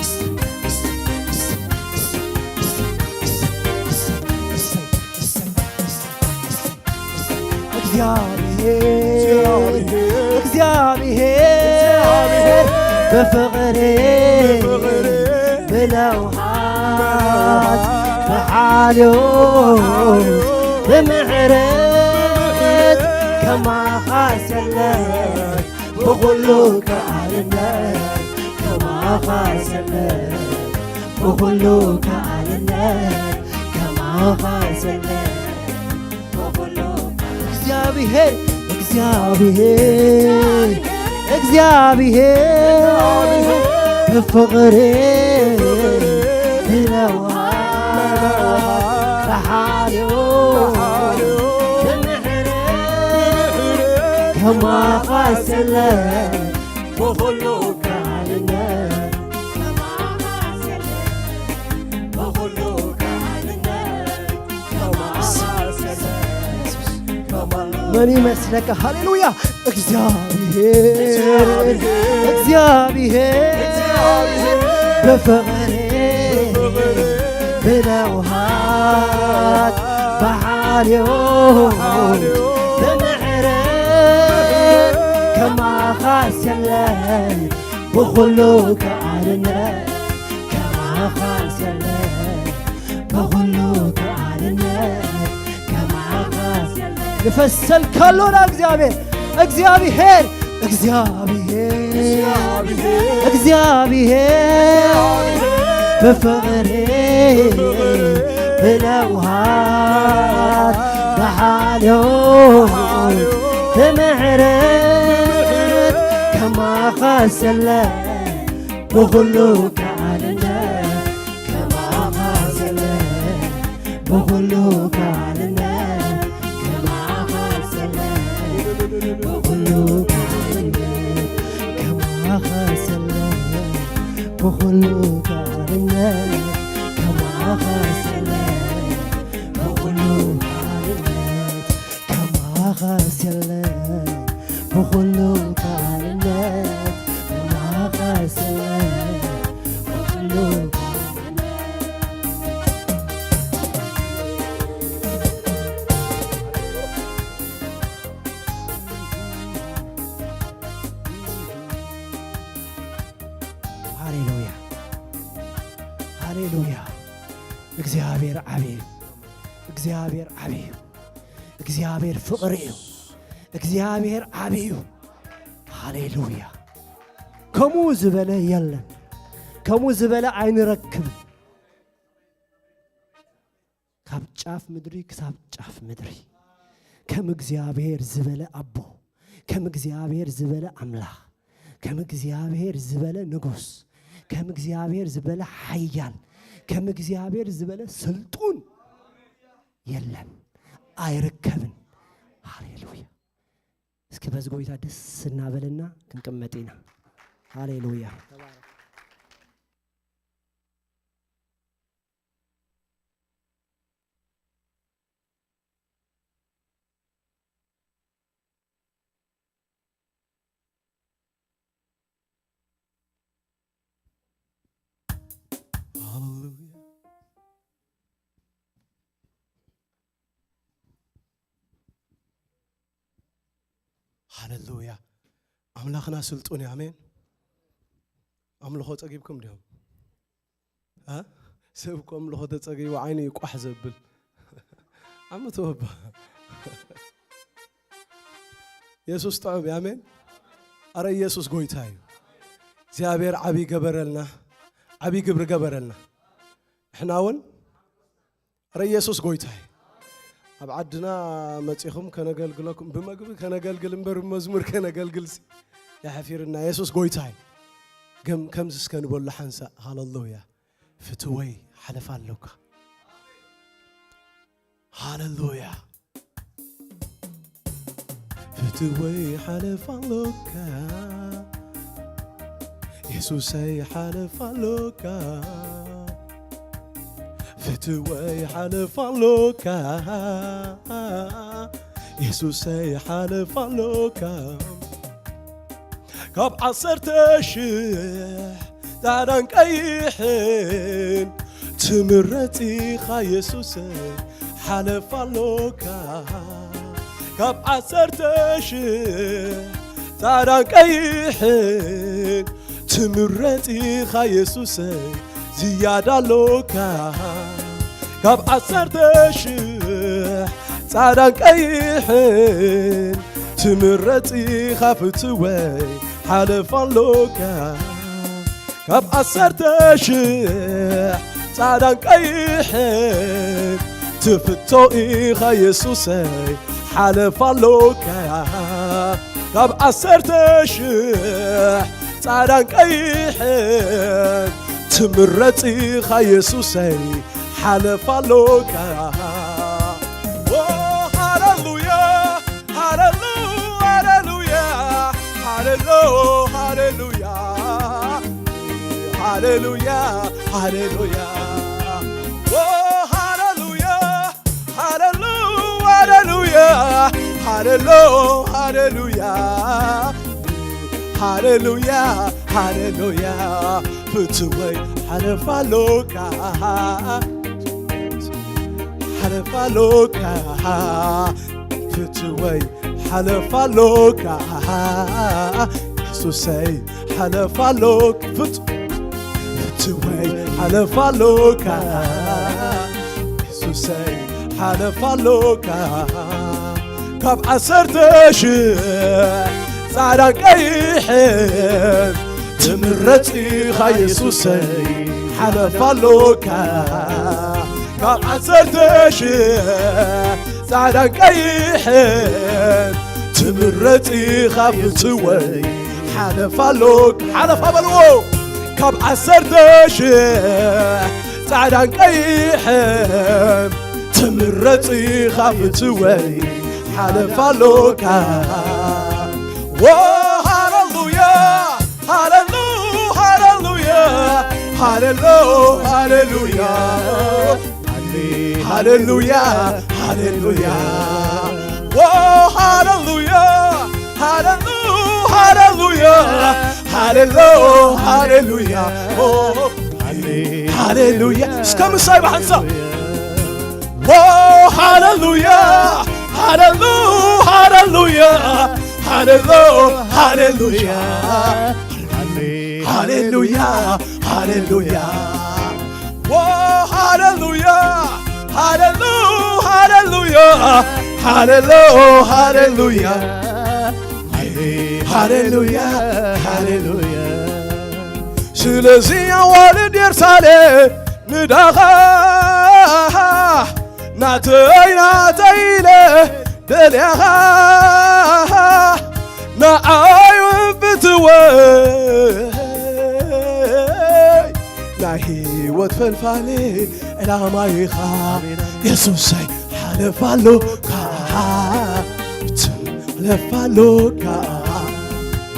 እሰይ፣ እሰይ፣ እሰይ፣ እሰይ፣ እሰይ፣ እሰይ። እግዚኣብሔር፣ እግዚኣብሔር፣ እግዚአብሔር፣ እግዚአብሔር፣ በፍቅሬ፣ በፍቅሬ፣ ብለውሃት፣ ብሓልዮት፣ ብምሕረት፣ ከማኻስ የለን፣ ብኹሉ ከኣልነት፣ ከማኻስ የለን፣ ብኹሉ ከኣልነት፣ ከማኻስ የለን። እግዚኣብሔር፣ እግዚኣብሔር፣ እግዚኣብሔር፣ ብፍቕሪ፣ ብለውሃት፣ ብሓልዮት፣ ብምሕረት፣ ከማኻስ የለን፣ ብኹሉ ከኣልነት፣ ከማኻስ የለን፣ ብኹሉ ከኣልነት፣ መን ይመስለካ? ሃሌሉያ። እግዚኣብሔር፣ እግዚኣብሔር፣ ብፍቕሪ፣ ብለውሃት፣ ብሓልዮት፣ ብምሕረት፣ ከማኻስ የለን፣ ብኹሉ ከኣልነት፣ ከማኻስ የለን፣ ብኹሉ ከኣልነት፣ ከማኻስ የለን። ንፈሰልካ ኣሎና እግዚኣብሔር፣ እግዚኣብሔር፣ እግዚኣብሔር፣ እግዚኣብሔር፣ ብፍቕሪ፣ ብለውሃት፣ ብሓልዮት፣ ብምሕረት፣ ከማኻስ የለን፣ ብኹሉ ከኣልነት፣ ከማኻስ የለን፣ ብኹሉ ከኣልነት፣ ከማኻስ የለን፣ ብኹሉ ከኣልነት፣ ከማኻስ የለን፣ ብኹሉ ከኣልነት፣ ከማኻስ የለን፣ ብኹሉ ከኣልነት፣ ከማኻስ የለን፣ ብኹሉ ከኣልነት፣ ከማኻስ የለን፣ ብኹሉ ከኣልነት። ሃሌሉያ፣ ሃሌሉያ። እግዚኣብሔር ዓብዪ እዩ። እግዚኣብሔር ዓብዪ እዩ። እግዚኣብሔር ፍቕሪ እዩ። እግዚኣብሔር ዓብዪ እዩ። ሃሌሉያ። ከምኡ ዝበለ የለን። ከምኡ ዝበለ ኣይንረክብን። ካብ ጫፍ ምድሪ ክሳብ ጫፍ ምድሪ ከም እግዚኣብሔር ዝበለ ኣቦ፣ ከም እግዚኣብሔር ዝበለ ኣምላኽ፣ ከም እግዚኣብሔር ዝበለ ንጉስ፣ ከም እግዚኣብሔር ዝበለ ሓያል፣ ከም እግዚኣብሔር ዝበለ ስልጡን የለን፣ ኣይርከብን። ሃሌሉያ። እስኪ በዚ ጎይታ ደስ እናበለና ክንቅመጥ ኢና። ሃሌሉያ። ሃሌሉያ። ሃሌሉያ። ኣምላኽና ስልጡን እዩ። ኣሜን። ኣምልኾ ጸጊብኩም ዲኹም? እ? ሰብ እኮ ኣምልኾ ተጸጊቡ ዓይኑ እዩ ቋሕ ዘብል። ዓመት ወባ። የሱስ ጥዑም እዩ። ኣሜን። ኣረ የሱስ ጎይታ እዩ። እግዚኣብሔር ዓቢ ገበረልና፣ ዓቢ ግብሪ ገበረልና። እሕና እውን ኣረ የሱስ ጎይታ እዩ። ኣብ ዓድና መጺኹም ከነገልግለኩም፣ ብመግቢ ከነገልግል እምበር ብመዝሙር ከነገልግልሲ የሕፊርና። የሱስ ጎይታ እዩ። ገም-፣ ከምዚ እስከ ንበሎ ሓንሳእ። ሃሌሉያ። ፍትወይ ሓለፋ ኣሎካ። ሃሌሉያ። ፍትወይ ሓለፋ ኣሎካ። የሱሰይ ሓለፍ ኣሎካ፣ ፍትወይ ሓለፍ ኣሎካ፣ የሱሰይ ሓለፍ ኣሎካ። ካብ ዓሰርተ ሽሕ ጻዕዳን ቀይሕን ትምረጽ ኢኻ የሱሰይ ሓለፍ ኣሎካ። ካብ ዓሰርተ ሽሕ ጻዕዳን ቀይሕን ትምረጽ ኢኻ የሱሰይ ዝያዳ ኣሎካ። ካብ ዓሰርተ ሽሕ ጻዕዳን ቀይሕን ትምረጽ ኢኻ ፍትወይ ሓለፍ ኣሎካ። ካብ ዓሰርተ ሽሕ ጻዕዳን ቀይሕን ትፍቶ ኢኻ የሱሰይ ሓለፍ ኣሎካ። ካብ ዓሰርተ ሽሕ ጻዕዳን ቀይሕን ትምረጽ ኢኻ የሱሰይ ሓለፍ ኣሎካ። ኦ ሃሌሉያ፣ ሃሌሉ፣ ሃሌሉያ፣ ሃሌሉ፣ ሃሌሉያ፣ ሃሌሉያ፣ ሃሌሉያ። ኦ ሃሌሉያ፣ ሃሌሉ፣ ሃሌሉያ፣ ሃሌሉ፣ ሃሌሉያ፣ ሃሌሉያ፣ ሃሌሉያ። ፍትወይ ሓለፍ ኣሎካ፣ ሓለፍ ኣሎካ፣ ፍትወይ ሓለፍ ኣሎካ፣ የሱሰይ ሓለፍ ኣሎካ፣ ፍት-፣ ፍትወይ ሓለፍ ኣሎካ፣ የሱሰይ ሓለፍ ኣሎካ። ካብ ዓሰርተ ሽሕ ጻዕዳን ቀይሕን ትምረጽ ኢኻ የሱሰይ ሓለፍ ኣሎካ። ካብ ዓሰርተ ሽሕ ጻዕዳን ቀይሕን ትምረጽ ኢኻ ፍትወይ ሓለፍ ኣሎካ። ሓለፍ ኣበልዎ። ካብ ዓሰርተ ሽሕ ጻዕዳን ቀይሕን ትምረጽ ኢኻ ፍትወይ ሓለፍ ኣሎካ። ዎ ሃሌሉያ፣ ሃሌሉ፣ ሃሌሉያ፣ ሃሌሉ፣ ሃሌሉያ፣ ሃሌሉያ፣ ሃሌሉያ። ዎ ሃሌሉያ፣ ሃሌሉ፣ ሃሌሉያ፣ ሃሌሉ፣ ሃሌሉያ። ኦ፣ ሃሌሉያ። እስከ ምሳይ ብሓንሳብ። ዎ ሃሌሉያ፣ ሃሌሉ፣ ሃሌሉያ፣ ሃሌሉ፣ ሃሌሉያ፣ ሃሌሉያ፣ ሃሌሉያ። ዎ ሃሌሉያ፣ ሃሌሉ፣ ሃሌሉያ፣ ሃሌሉ፣ ሃሌሉያ፣ ሃሌሉያ፣ ሃሌሉያ። ስለዚ ኣዋልድ የሩሳሌም ንዳኻ ናተይ ናተይ ኢለ ደልያኻ ንዓይ እውን ፍትወይ ናይ ህይወት ፈልፋሊ ዕላማ ኢኻ የሱሰይ ሓለፍ ኣሎካ ሓለፍ ኣሎካ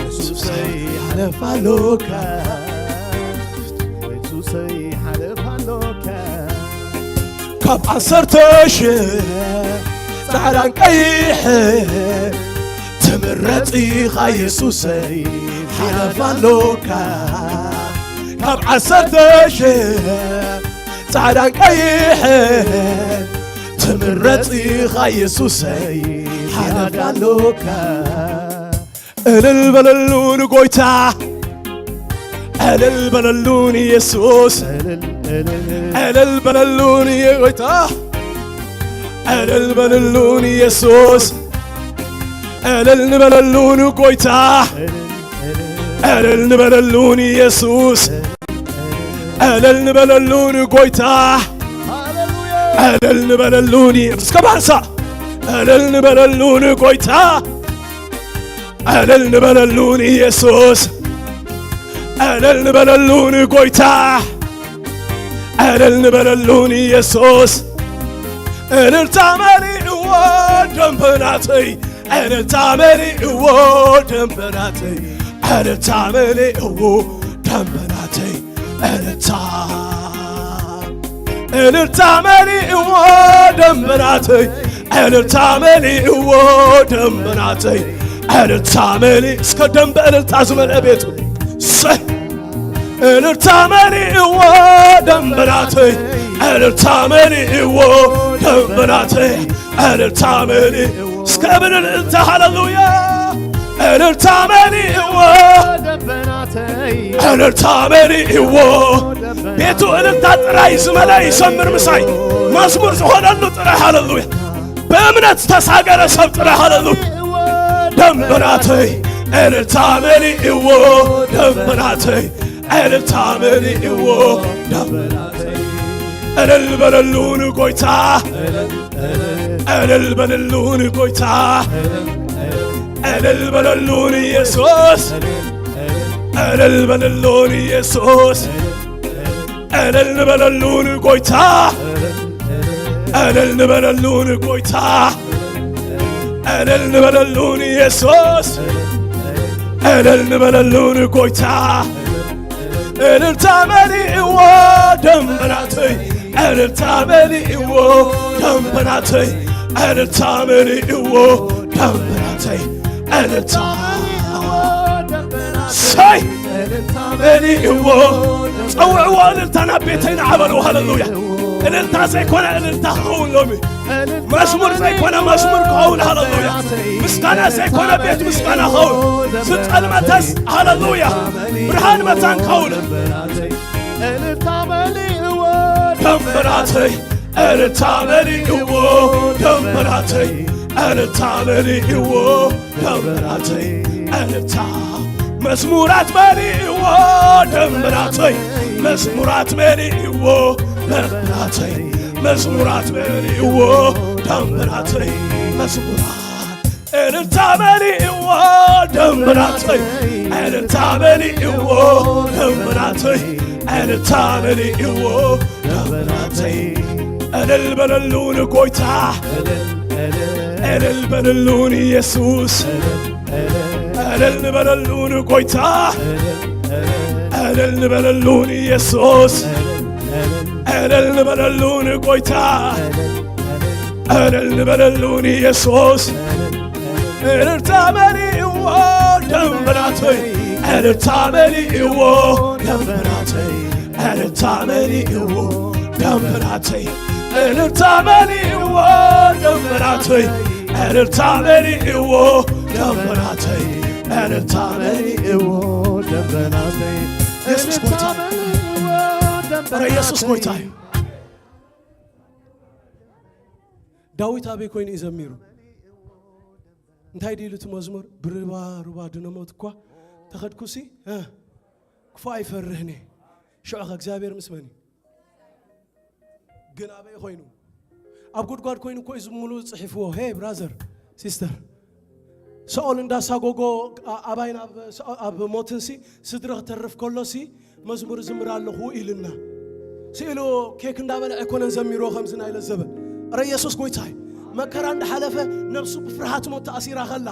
የሱሰይ ሓለፍ ኣሎካ የሱሰይ ሓለፍ ኣሎካ ካብ ዓሰርተ ሽሕ ጻዕዳን ቀይሕን ትምረጽ ኢኻ የሱሰይ ሓለፍ ኣሎካ ካብ ዓሰርተ ሽሕ ጻዕዳን ቀይሕን ትምረጽ ኢኻ የሱሰይ ሓለፍ ኣሎካ። እልል በለሉ ንጎይታ፣ እልል በለሉ ንየሱስ፣ እልል በለሉ ንጎይታ፣ እልል በለሉ ንየሱስ፣ እልል ንበለሉ ንጎይታ፣ እልል ንበለሉ ንየሱስ፣ እልል ንበለሉ ንጎይታ፣ እልል ንበለሉ ን-፣ እስከ ባንሳ፣ እልል ንበለሉ ንጎይታ፣ እልል ንበለሉ ንየሱስ፣ እልል ንበለሉ ንጎይታ፣ እልል ንበለሉ ንየሱስ። እልልታ መሊእዎ ደንበናተይ፣ እልልታ መሊእዎ ደንበናተይ፣ እልልታ መሊእዎ ደንበናተይ እልልታ እልልታ መሊእዎ ደንበናተይ እልልታ መሊእዎ ደንበናተይ እልልታ መሊ እስከ ደንበ እልልታ ዝመልአ ቤቱ ሰይ እልልታ መሊእዎ ደንበናተይ እልልታ መሊእዎ ደንበናተይ እልልታ መሊ እስከ ብል እልልታ ሃሌሉያ እልልታ መሊእዎ እልልታ መሊእዎ ቤቱ እልልታ ጥራይ ዝመልአ ይዘምር ምሳይ መዝሙር ዝኾነሉ ጥራይ ሃሌሉያ ብእምነት ዝተሳገረ ሰብ ጥራይ ሃሌሉያ ደንበናተይ እልልታ መሊእዎ ደንበናተይ እልልታ መሊእዎ ደንበናተይ እልል በለሉ ንጎይታ እልል በለሉ ንጎይታ እልል በለሉ ንኢየሱስ እልል በለሉ ንኢየሱስ እልል ንበለሉ ንጎይታ እልል ንበለሉ ንጎይታ እልል ንበለሉ ንኢየሱስ እልል ንበለሉ ንጎይታ እልልታ መሊእዎ ደንበናተይ እልልታ መሊእዎ ደንበናተይ እልልታ መሊእዎ ደንበናተይ እልልታ ሰይ መሊእዎ ጸውዕዎ እልልታ ናብ ቤተይ ንዓበሉ ሃሌሉያ እልልታ ዘይኮነ እልልታ ክኸውን ሎሚ መዝሙር ዘይኮነ መዝሙር ክኸውን ሃሌሉያ ምስጋና ዘይኮነ ቤት ምስጋና ክኸውን ዝጸልመተስ ሃሌሉያ ብርሃን መታን ክኸውን ደንበናተይ እልልታ መሊእዎ ደንበናተይ እልልታ መሊእዎ ደንበናተይ እልልታ መዝሙራት መሊእዎ ደንበናተይ መዝሙራት መሊእዎ ደንበናተይ መዝሙራት መሊእዎ ደንበናተይ መዝሙራት እልልታ መሊእዎ ደንበናተይ እልልታ መሊእዎ ደንበናተይ እልልታ መሊእዎ ደንበናተይ እልል በለሉ ንጎይታ እልል በለሉ ንኢየሱስ እልል ንበለሉ ንጎይታ እልል ንበለሉ ንኢየሱስ እልል ንበለሉ ንጎይታ እልል ንበለሉ ንኢየሱስ እልልታ መሊእዎ ደንበናተይ እልልታ መሊእዎ ደንበናተይ እልልታ መሊእዎ ደንበናተይ እልልታ መሊእዎ ደንበናተይ እልልታ መሊእዎ ደንበናተይ እልልታ መሊእዎ ደንበናተይ ኢየሱስ ጎይታ ረ ኢየሱስ ጎይታ እዩ ዳዊት ኣበይ ኮይኑ እዩ ዘሚሩ እንታይ ድዩ ኢሉ እቲ መዝሙር ብርባ ሩባ ድነሞት እኳ ተኸድኩሲ ክፉ ኣይፈርህን እየ ሽዑ ከ እግዚኣብሔር ምስ መን እዩ ግን ኣበይ ኮይኑ ኣብ ጉድጓድ ኮይኑ እኮ እዩ ዝሙሉ ዝፅሒፍዎ ሄ ብራዘር ሲስተር ሰኦል እንዳሳጎጎ ኣባይን ኣብ ሞትንሲ ስድሪ ክተርፍ ከሎሲ መዝሙር ዝምር ኣለኹ ኢልና ስኢሉ ኬክ እንዳበልዐ ኣይኮነን ዘሚርዎ ከምዚ ናይ ለዘበ እረ ኢየሱስ ጎይታይ መከራ እንዳሓለፈ ነብሱ ብፍርሃት ሞት ተኣሲራ ከላ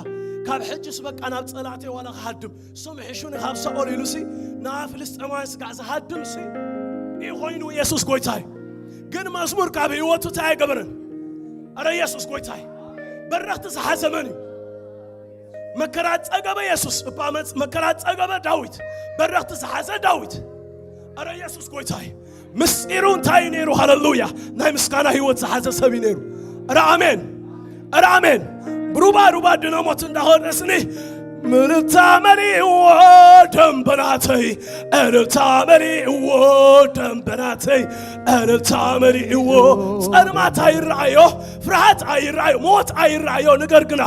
ካብ ሕጅስ በቃ ናብ ጸላእተይ ዋላ ክሃድም እሶም ይሕሹኒ ካብ ሰኦል ኢሉሲ ናብ ፍልስጤማውያን ስጋዕ ዝሃድምሲ እዩ ኮይኑ ኢየሱስ ጎይታይ ግን መዝሙር ካብ ህይወቱ እንታይ ኣይገበረን ኣረ ኢየሱስ ጎይታይ በረኽቲ ዝሓዘ መን እዩ መከራ ጸገበ የሱስ እባ መከራ ጸገበ ዳዊት በረኽቲ ዝሓዘ ዳዊት ኣረ የሱስ ጎይታይ ምስጢሩ እንታይ እዩ ነይሩ ሃለሉያ ናይ ምስጋና ህይወት ዝሓዘ ሰብ እዩ ነይሩ ኣረ ኣሜን ኣረ ኣሜን ብሩባ ሩባ ድነሞት እንዳኾነስኒ ምልታ መሪእዎ ደንበናተይ እልልታ መሪእዎ ደንበናተይ እልልታ መሪእዎ ጸልማት ኣይረኣዮ ፍርሃት ኣይረኣዮ ሞት ኣይረኣዮ ነገር ግና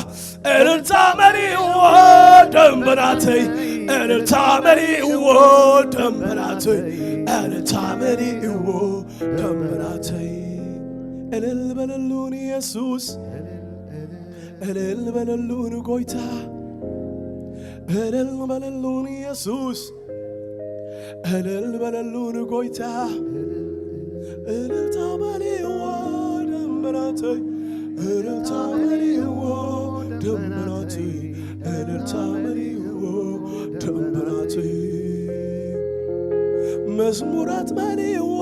እልልታ መሪእዎ ደንበናተይ እልልታ መሪእዎ ደንበናተይ እልልታ መሪእዎ ደንበናተይ እልል በለሉ ንየሱስ እልል በለሉ ንጎይታ እልል በለሉ ንየሱስ እልል በለሉ ንጎይታ እልልታ መሪእዎ ደንበናተይ እልልታ መሪእዎ ደንበናተይ እልልታ መሪእዎ ደንበናተይ መዝሙራት መሊእዎ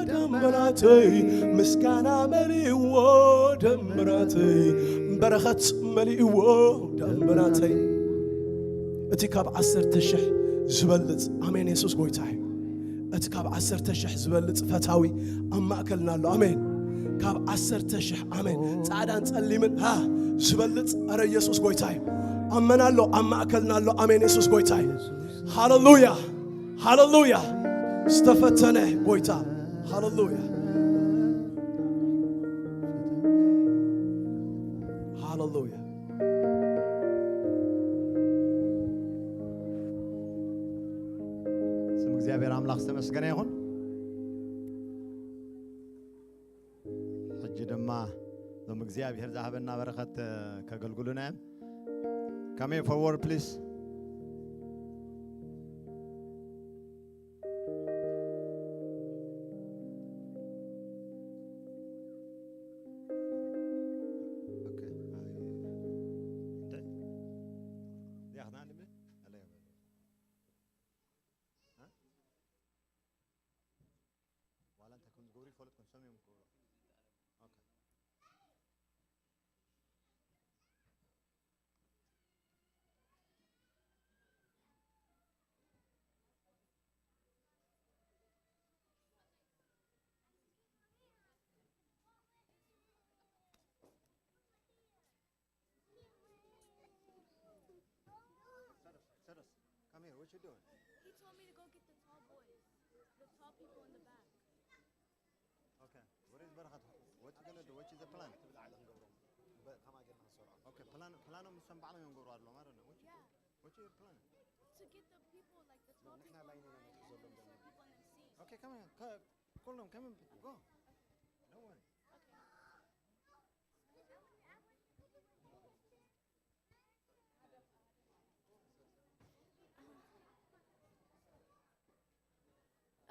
ደንበናተይ፣ ምስጋና መሊእዎ ደንበናተይ፣ በረኸት መሊእዎ ደንበናተይ። እቲ ካብ ዓሰርተ ሽሕ ዝበልጽ፣ ኣሜን፣ የሱስ ጎይታ እዩ። እቲ ካብ ዓሰርተ ሽሕ ዝበልጽ ፈታዊ ኣብ ማእከልና ኣሎ። ኣሜን። ካብ ዓሰርተ ሽሕ፣ ኣሜን፣ ጻዕዳን ጸሊምን፣ ሃ፣ ዝበልጽ፣ ኣረ፣ የሱስ ጎይታ እዩ። ኣመና ኣሎ፣ ኣብ ማእከልና ኣሎ። ኣሜን፣ የሱስ ጎይታ እዩ። ሃለሉያ፣ ሃለሉያ። ዝተፈተነ ጎይታ። ሃለሉያ፣ ሃለሉያ። ስም እግዚኣብሔር ኣምላኽ ዝተመስገነ ይኹን። ሕጂ ድማ እዞም እግዚኣብሔር ዝሃበና በረኸት ከገልግሉና እዮም። Come here forward, please. Okay. እንታይ? እዚኣ ክዳን ልብል? ኣለ። ሃ? ዋላ እንታይ ከም ዝገብሩ ይፈልጡ፣ ንሶም እዮም ክገብሩ። ኦኬ። Come here, what you doing? He told me to go get the tall boys, the tall people in the back. Okay, what is በረኸት? What you gonna do? What is the plan? Okay, plan, ፕላኖም ንሶም ባዕሎም እዮም ገብሩ ኣለዉ ማለት ነው። What you, what you plan? To get the people, like the tall people in the back. People in the seats. Okay, come here. Come, call them, come and go. Don't worry.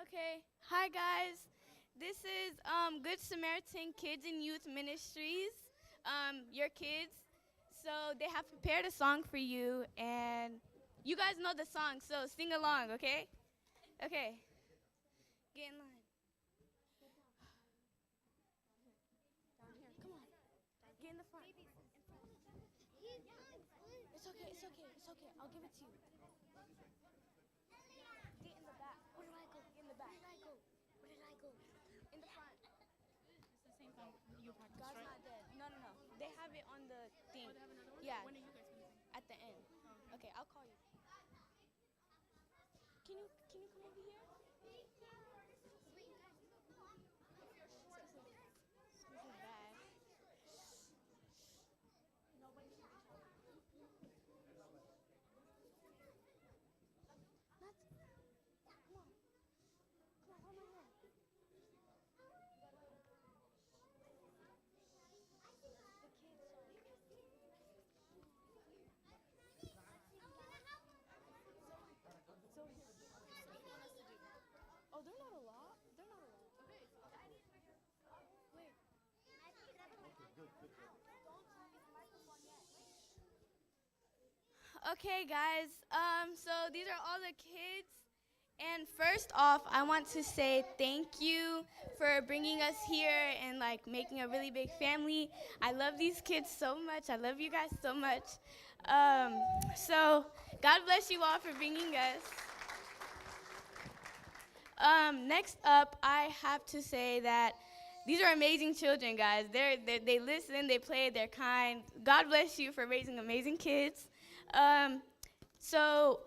Okay. Hi, guys. This is um, Good Samaritan Kids and Youth Ministries. Um, your kids. So they have prepared a song for you, and you guys know the song, so sing along, okay? Okay. Get in line. Down here. Come on. Get in the front. It's okay, it's okay, it's okay. I'll give it to you. Get in the back. Where do I go? Get in the back. Where did I go? Where did I go? In the front. It's the same thing. You practice, God's right? Not dead. No, no, no. They have it on the thing. Oh, they have another one? Yeah. When are you guys gonna sing? At the end. Oh, okay. Okay, I'll call you. Can you, can you come over here? This is bad. Not, come on. Come on, hold my hand. Oh, they're not a lot. They're not a lot. Wait. Okay, guys. Um, so these are all the kids. And first off, I want to say thank you for bringing us here and, like, making a really big family. I love these kids so much. I love you guys so much. Um, so God bless you all for bringing us. Um, next up, I have to say that these are amazing children, guys. They're, they're, they listen, they play, they're kind. God bless you for raising amazing kids. Um, so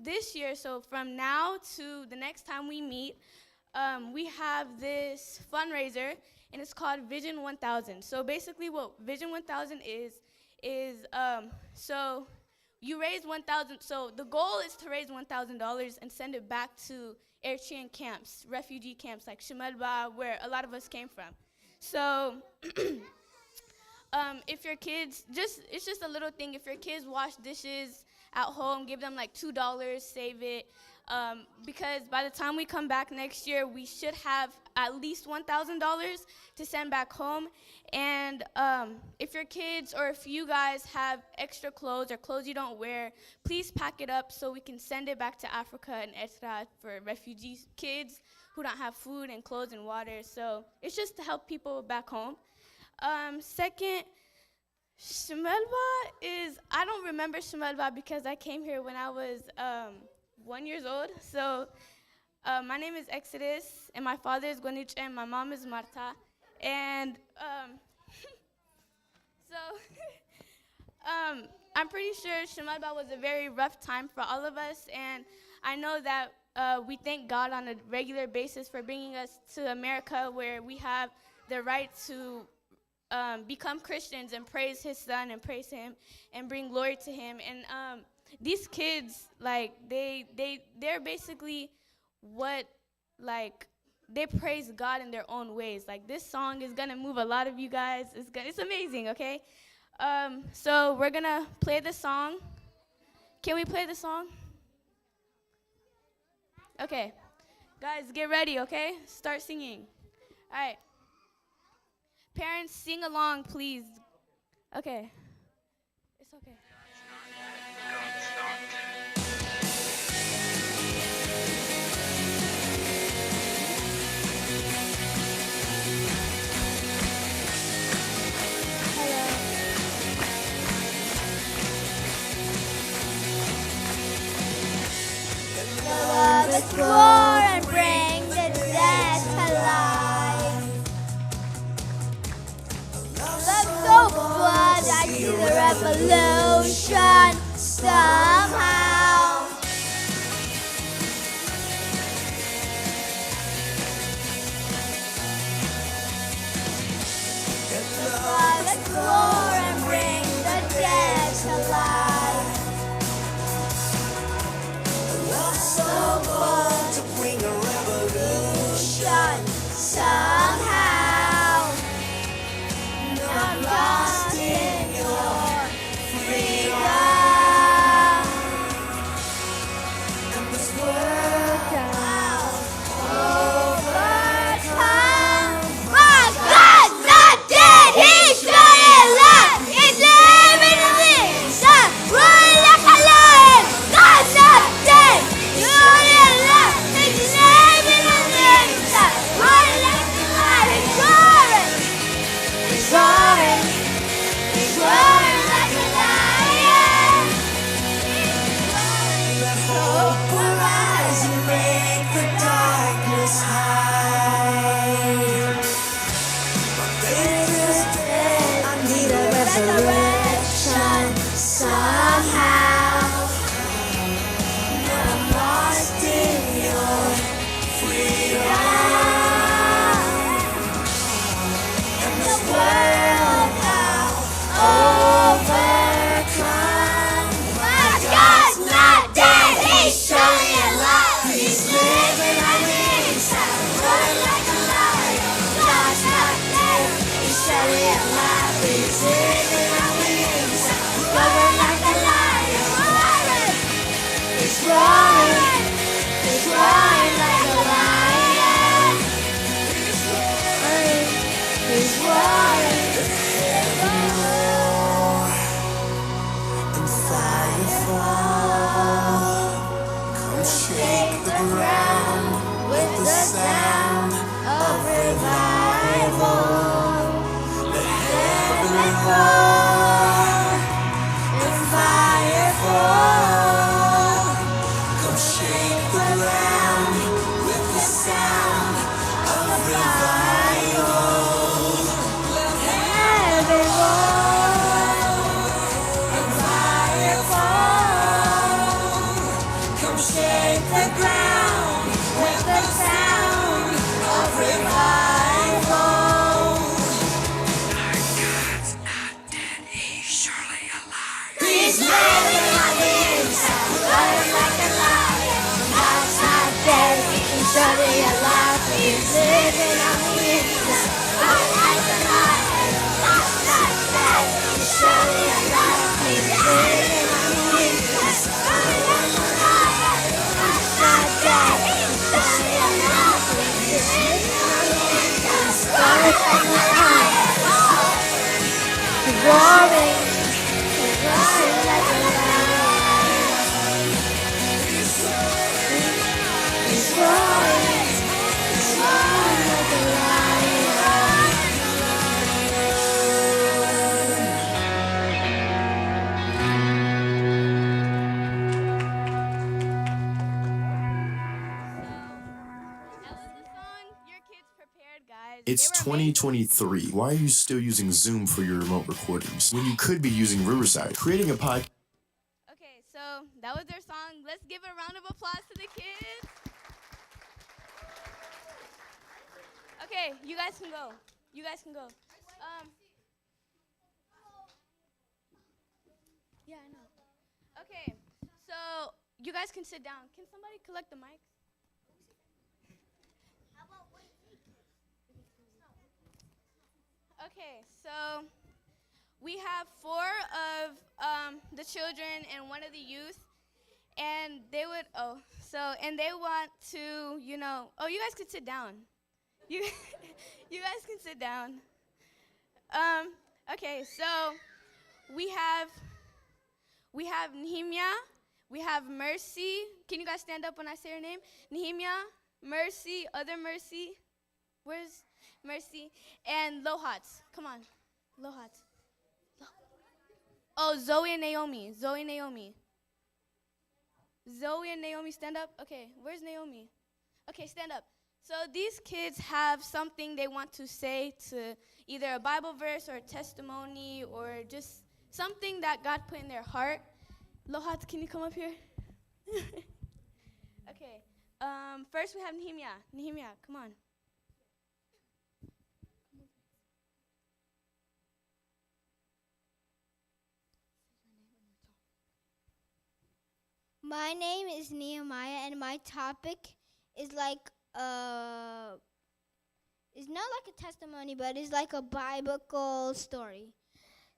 this year, so from now to the next time we meet, um, we have this fundraiser, and it's called Vision one thousand. So basically, what Vision one thousand is, is, um, so you raise one thousand. So the goal is to raise one thousand dollars and send it back to Eritrean camps, refugee camps like Shimelba, where a lot of us came from. So, um, if your kids, just, it's just a little thing. If your kids wash dishes at home, give them, like, two dollars, save it. Um, because by the time we come back next year, we should have at least one thousand dollars to send back home. And um, if your kids or if you guys have extra clothes or clothes you don't wear, please pack it up so we can send it back to Africa and Eritrea for refugee kids who don't have food and clothes and water. So it's just to help people back home. Um, second, Shmelva is, I don't remember Shmelva because I came here when I was um, one years old. So uh, my name is Exodus, and my father is Goniche, and my mom is Marta. And um, so um, I'm pretty sure Shmelva was a very rough time for all of us. And I know that uh, we thank God on a regular basis for bringing us to America, where we have the right to um, become Christians and praise His Son and praise Him and bring glory to Him. And um, these kids, like they they they're basically what, like, they praise God in their own ways. Like, this song is gonna move a lot of you guys. It's gonna, it's amazing. Okay, um, so we're gonna play the song. Can we play the song? Okay, guys, get ready. Okay, start singing. All right. Parents, sing along, please. Okay. It's okay. Love is war and bring the dead to life. Love so blood, I see the revolution somehow. Love is war and bring the dead to life. Love so bold to bring a revolution somehow. Not lost in your freedom. And this world overcome. My God's not dead, He's still alive. He's living in me. Shine bright like a lion. God's not dead, He's still alive. He's living in me. Shine bright like a lion. He's roaring. He's roaring. He's roaring like a lion. Let hope arise and make the darkness hide. This day I need a resurrection somehow. Now I'm lost in your freedom. And this world now overcome. My God's not dead, He's surely alive. He's living on the inside, roaring like a lion. God's not dead, He's surely alive. He's living on the inside, roaring like a lion. He's roaring, He's roaring like a lion. He's roaring. And fire fall. Come shake the ground with the sound of revival. Let heaven roar and fire fall. Come shake the ground with the sound of revival. Let heaven roar and fire fall. Come shake the ground with the sound of revival. Our God's not dead, He's surely alive. He's living on the inside, roaring like a lion. God's not dead, He's surely alive. He's living on the inside, roaring like a lion. God's not dead, He's surely alive. He's living on the inside, roaring like a lion. God's not It's twenty twenty-three. Why are you still using Zoom for your remote recordings when you could be using Riverside? Creating a podcast. Okay, so that was their song. Let's give a round of applause to the kids. Okay, you guys can go. You guys can go. Um, yeah, I know. Okay, so you guys can sit down. Can somebody collect the mics? Okay, so we have four of um, the children and one of the youth, and they would, oh, so, and they want to, you know, oh, you guys can sit down. You, you guys can sit down. Um, okay, so we have, we have Nehemia, we have Mercy. Can you guys stand up when I say your name? Nehemia, Mercy, other Mercy. Where's Mercy? And Lohat. Come on. Lohat. Lo- Oh, Zoe and Naomi. Zoe and Naomi. Zoe and Naomi, stand up. Okay, where's Naomi? Okay, stand up. So these kids have something they want to say to either a Bible verse or a testimony or just something that God put in their heart. Lohat, can you come up here? Okay. Um, first we have Nehemia. Nehemia, come on. My name is Nehemiah, and my topic is like uh, it's not like a testimony, but it's like a biblical story.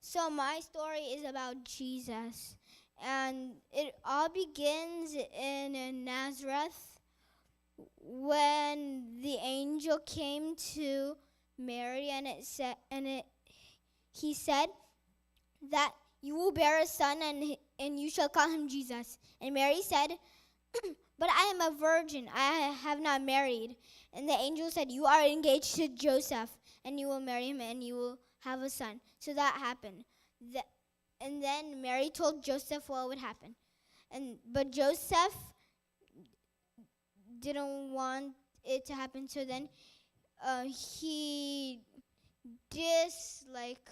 So my story is about Jesus, and it all begins in Nazareth when the angel came to Mary, and it said, and it he said that you will bear a son, and and you shall call him Jesus. And Mary said, "But I am a virgin; I have not married." And the angel said, "You are engaged to Joseph, and you will marry him, and you will have a son." So that happened. The, and then Mary told Joseph what would happen. And but Joseph didn't want it to happen. So then uh, he just like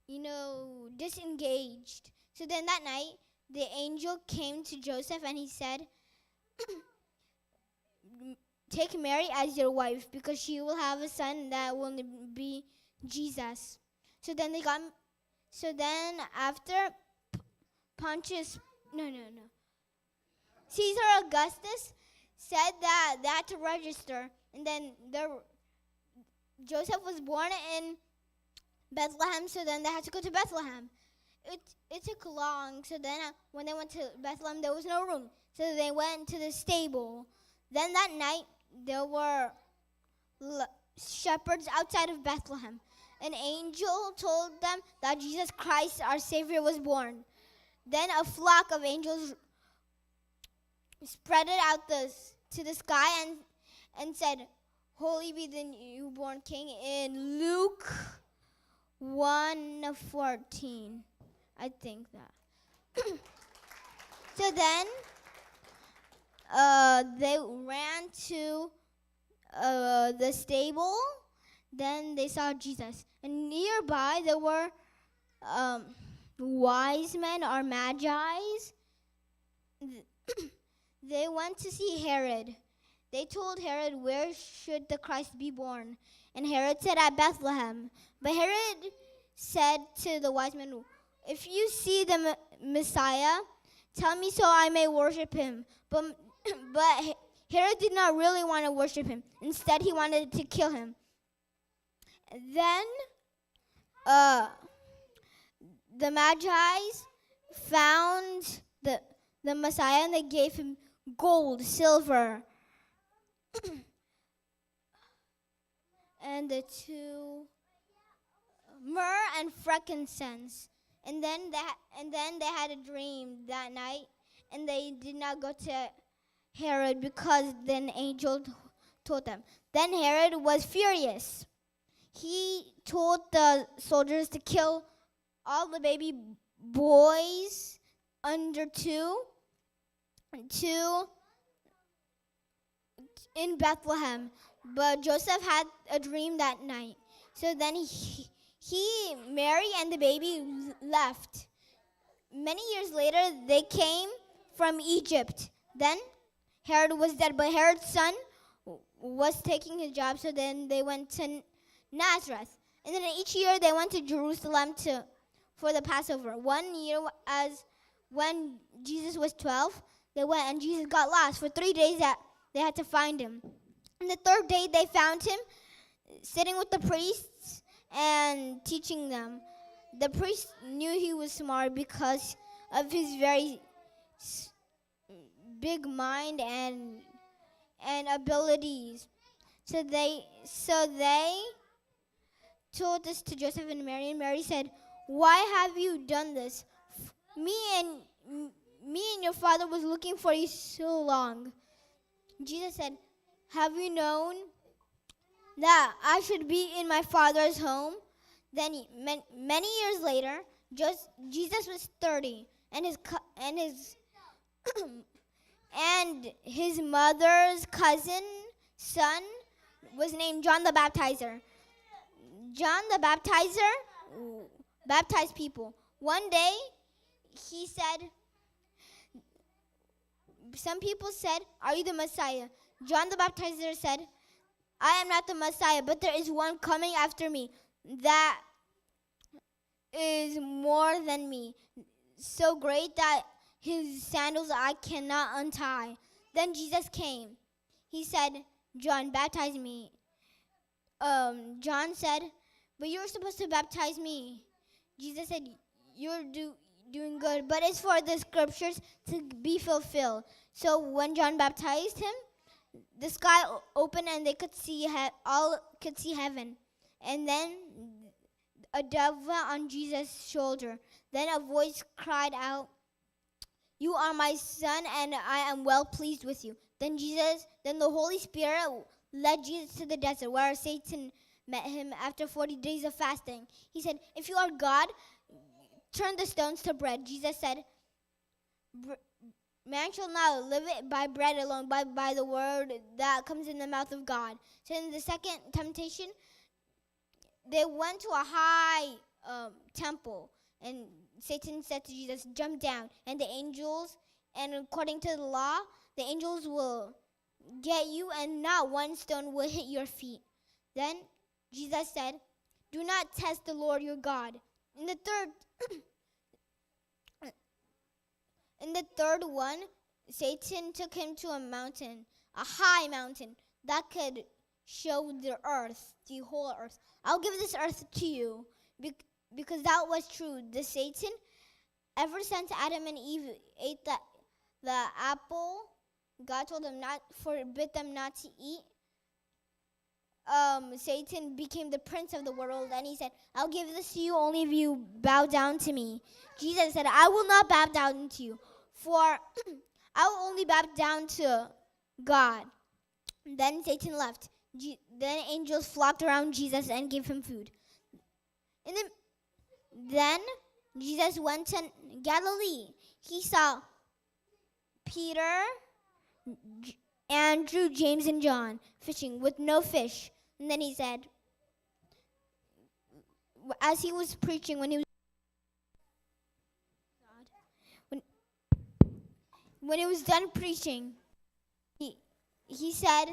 you know disengaged. So then that night, the angel came to Joseph and he said, "Take Mary as your wife because she will have a son that will be Jesus." So then they got. So then after Pontius, no, no, no. Caesar Augustus said that they had to register, and then there, Joseph was born in Bethlehem, so then they had to go to Bethlehem. It it took long, so then uh, when they went to Bethlehem, there was no room, so they went to the stable. Then that night there were l- shepherds outside of Bethlehem. An angel told them that Jesus Christ, our Savior, was born. Then a flock of angels spread it out the, to the sky and, and said, "Holy be the newborn King," in Luke one fourteen. I think that. So then uh, they ran to uh, the stable. Then they saw Jesus. And nearby there were um, wise men or magi's. They went to see Herod. They told Herod, "Where should the Christ be born?" And Herod said, "At Bethlehem." But Herod said to the wise men, "If you see the M- Messiah, tell me so I may worship him." But, but Herod did not really want to worship him. Instead, he wanted to kill him. Then uh, the Magi's found the, the Messiah, and they gave him gold, silver, and the two myrrh and frankincense. And then they ha- and then they had a dream that night, and they did not go to Herod because then angel t- told them. Then Herod was furious. He told the soldiers to kill all the baby boys under two, two in Bethlehem. But Joseph had a dream that night. So then he, he Mary and the baby left. Many years later, they came from Egypt. Then Herod was dead, but Herod's son was taking his job, so then they went to Nazareth. And then each year they went to Jerusalem to for the Passover. One year, as when Jesus was twelve, they went and Jesus got lost for three days. That they had to find him. And the third day they found him sitting with the priests and teaching them. The priests knew he was smart because of his very s- big mind and and abilities. So they so they told this to Joseph and Mary, and Mary said, "Why have you done this? Me and me and your father was looking for you so long." Jesus said, "Have you known that I should be in my father's home?" Then he, man, many years later, just Jesus was thirty, and his and his and his mother's cousin son was named John the Baptizer. John the Baptizer baptized people. One day, he said, some people said, "Are you the Messiah?" John the Baptizer said, "I am not the Messiah, but there is one coming after me that is more than me, so great that his sandals I cannot untie." Then Jesus came. He said, "John, baptize me." Um, John said, "But you're supposed to baptize me." Jesus said, "You're do- doing good, but it's for the scriptures to be fulfilled." So when John baptized him, the sky opened and they could see he- all could see heaven. And then a dove went on Jesus' shoulder. Then a voice cried out, "You are my son, and I am well pleased with you." Then Jesus, then the Holy Spirit led Jesus to the desert, where Satan met him after forty days of fasting. He said, "If you are God, turn the stones to bread." Jesus said, "Man shall not live it by bread alone, but by the word that comes in the mouth of God." So in the second temptation, they went to a high um, temple, and Satan said to Jesus, "Jump down." And the angels, and according to the law, the angels will get you, and not one stone will hit your feet. Then Jesus said, "Do not test the Lord your God." In the third, in the third one, Satan took him to a mountain, a high mountain that could show the earth, the whole earth. "I'll give this earth to you," bec- because that was true. The Satan, ever since Adam and Eve ate the, the apple God told them not, forbid them not to eat, um, Satan became the prince of the world, and he said, "I'll give this to you only if you bow down to me." Jesus said, "I will not bow down to you, for I will only bow down to God." Then Satan left. Je- then angels flocked around Jesus and gave him food. And then, then Jesus went to Galilee. He saw Peter, J- Andrew, James, and John fishing with no fish. And then he said, as he was preaching, when he was when, when he was done preaching, he he said,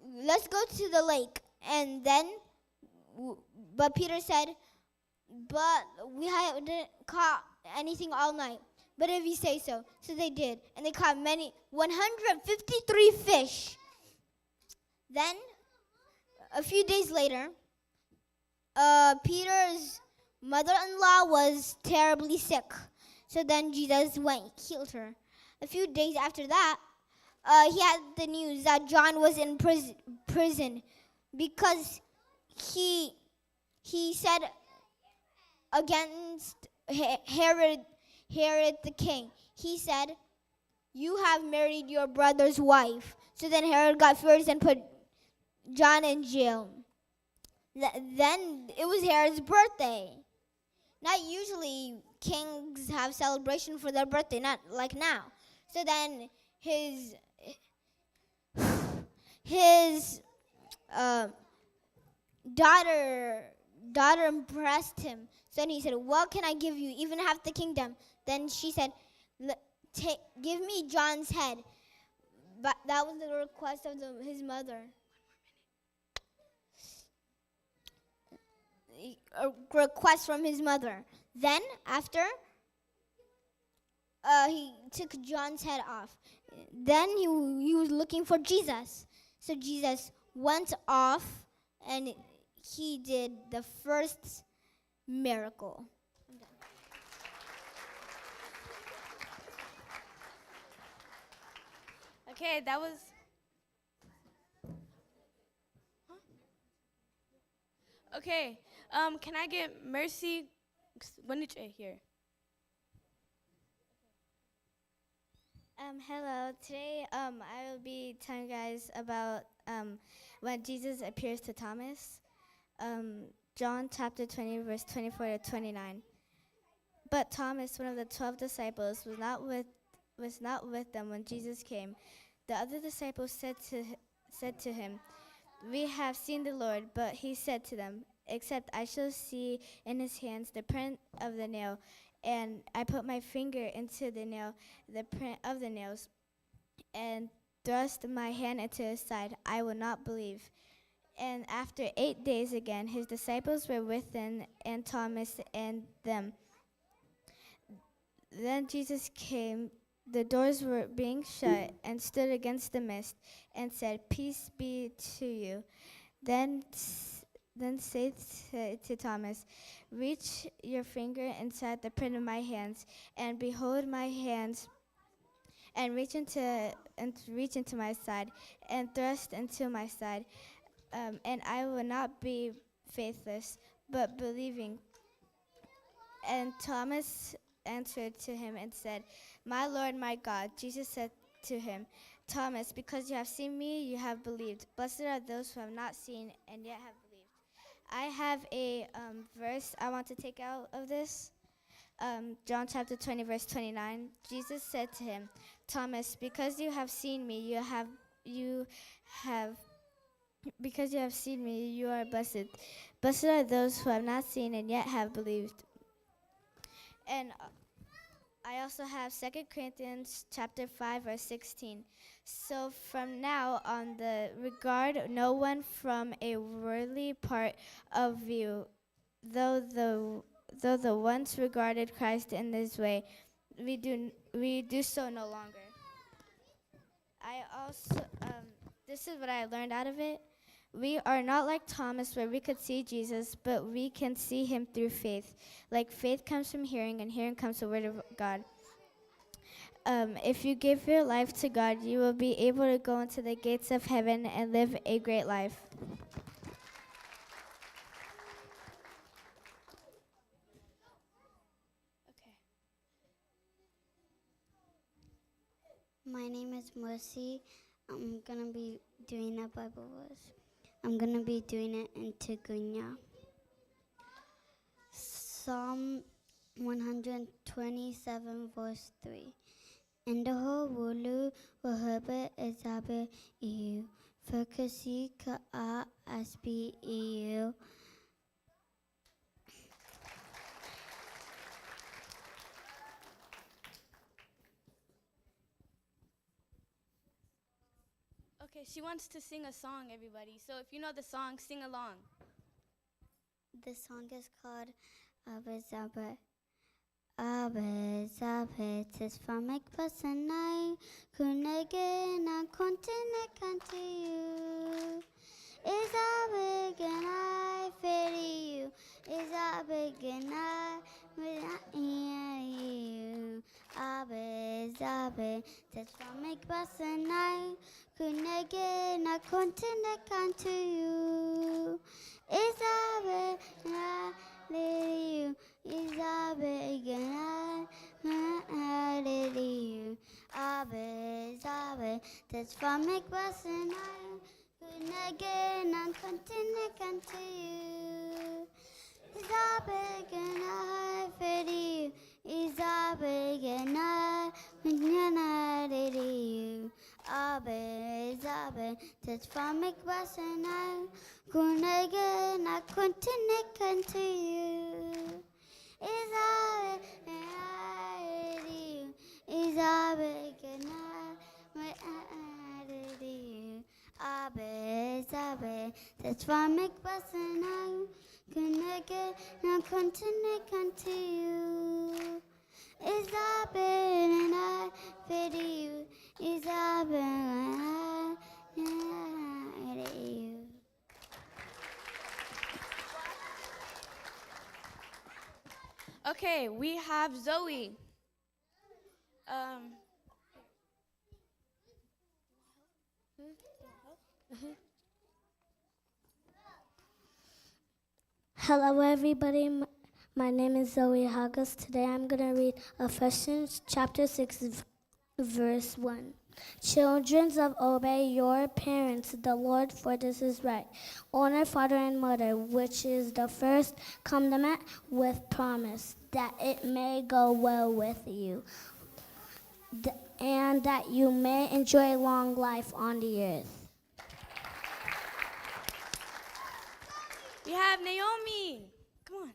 "Let's go to the lake." And then, w- but Peter said, "But we haven't caught anything all night. But if you say so." So they did, and they caught many, one hundred fifty-three fish. Then, a few days later, uh, Peter's mother-in-law was terribly sick. So then Jesus went and healed her. A few days after that, uh, he had the news that John was in prison, prison because he he said against Herod, Herod the king. He said, "You have married your brother's wife." So then Herod got furious and put John in jail. Then it was Herod's birthday. Not usually kings have celebration for their birthday, not like now. So then his his uh, daughter daughter impressed him. So then he said, "What can I give you? Even half the kingdom." Then she said, "Take, give me John's head." But that was the request of the, his mother. A request from his mother. Then after uh, he took John's head off. Then he, he was looking for Jesus. So Jesus went off and he did the first miracle. Okay, that was. Okay, um, can I get Mercy Waniche here? Um, hello. Today, um, I will be telling you guys about um, when Jesus appears to Thomas. Um, John chapter twenty, verse twenty-four to twenty-nine. But Thomas, one of the twelve disciples, was not with was not with them when Jesus came. The other disciples said to said to him, "We have seen the Lord." But he said to them, "Except I shall see in his hands the print of the nail, and I put my finger into the nail, the print of the nails, and thrust my hand into his side, I will not believe." And after eight days again, his disciples were with him, and Thomas and them. Then Jesus came, the doors were being shut, and stood against the mist, and said, "Peace be to you." Then then said to Thomas, "Reach your finger inside the print of my hands, and behold my hands, and reach into and reach into my side, and thrust into my side, um, and I will not be faithless, but believing." And Thomas answered to him and said, "My Lord, my God." Jesus said to him, "Thomas, because you have seen me, you have believed. Blessed are those who have not seen and yet have believed." I have a um, verse I want to take out of this. Um, John chapter twenty, verse twenty-nine. Jesus said to him, "Thomas, because you have seen me, you have you have because you have seen me, you are blessed. Blessed are those who have not seen and yet have believed." And uh, I also have Second Corinthians chapter five, verse sixteen. "So from now on, the regard no one from a worldly part of view, though the though the once regarded Christ in this way, we do we do so no longer." I also um, this is what I learned out of it. We are not like Thomas, where we could see Jesus, but we can see him through faith. Like, faith comes from hearing, and hearing comes the word of God. Um, if you give your life to God, you will be able to go into the gates of heaven and live a great life. My name is Mercy. I'm gonna be doing a Bible verse. I'm gonna be doing it in Tigrinya. Psalm one hundred twenty-seven, verse three. እንሆ ውሉ ውህበ እግዚኣብሔር እዩ፣ ፍርክሲ ከኣ ኣስቢ እዩ። Okay, she wants to sing a song, everybody. So if you know the song, sing along. The song is called Abba Zaba. Abba Zaba, ተስፋ መግበስናይ ኩነገና ኮንትነ ካንቲዩ። Is Abba ገናይ ፈሪዩ? Is Abba ገናይ ምናእያዩ? Abba ዛበ ተስፋ መግባስናይ ኩነገና ኮንትነ ካንትዩ። ኢዛበ ናለዩ ኢዛበ ገና ናለዩ። ኣበ ዛበ ተስፋ መግባስናይ ኩነገና ኮንትነ ካንትዩ። ኢዛበ ገና ፈሪዩ ኢዛበ ገና ምኛና ደልዩ። ኣበ ዛበ ተስፋ መግባስናይ ኩነገና ኮንትነ ከንትዩ። ኢዛበ ገና ደልዩ ኢዛበ ገና ምኛና ደልዩ። ኣበ ዛበ ተስፋ መግባስናይ ኩነገና ኮንትነ ከንትዩ። ኢዛበ ገና ፈሪዩ ኢዛበ ገና ደልዩ። Okay, we have Zoe. Um, Hello, everybody. M- My name is Zoe Hagos. Today I'm going to read Ephesians chapter six, v- verse one. Children, obey your parents, the Lord, for this is right. Honor father and mother, which is the first commandment with promise, that it may go well with you, th- and that you may enjoy long life on the earth. We have Naomi. Come on.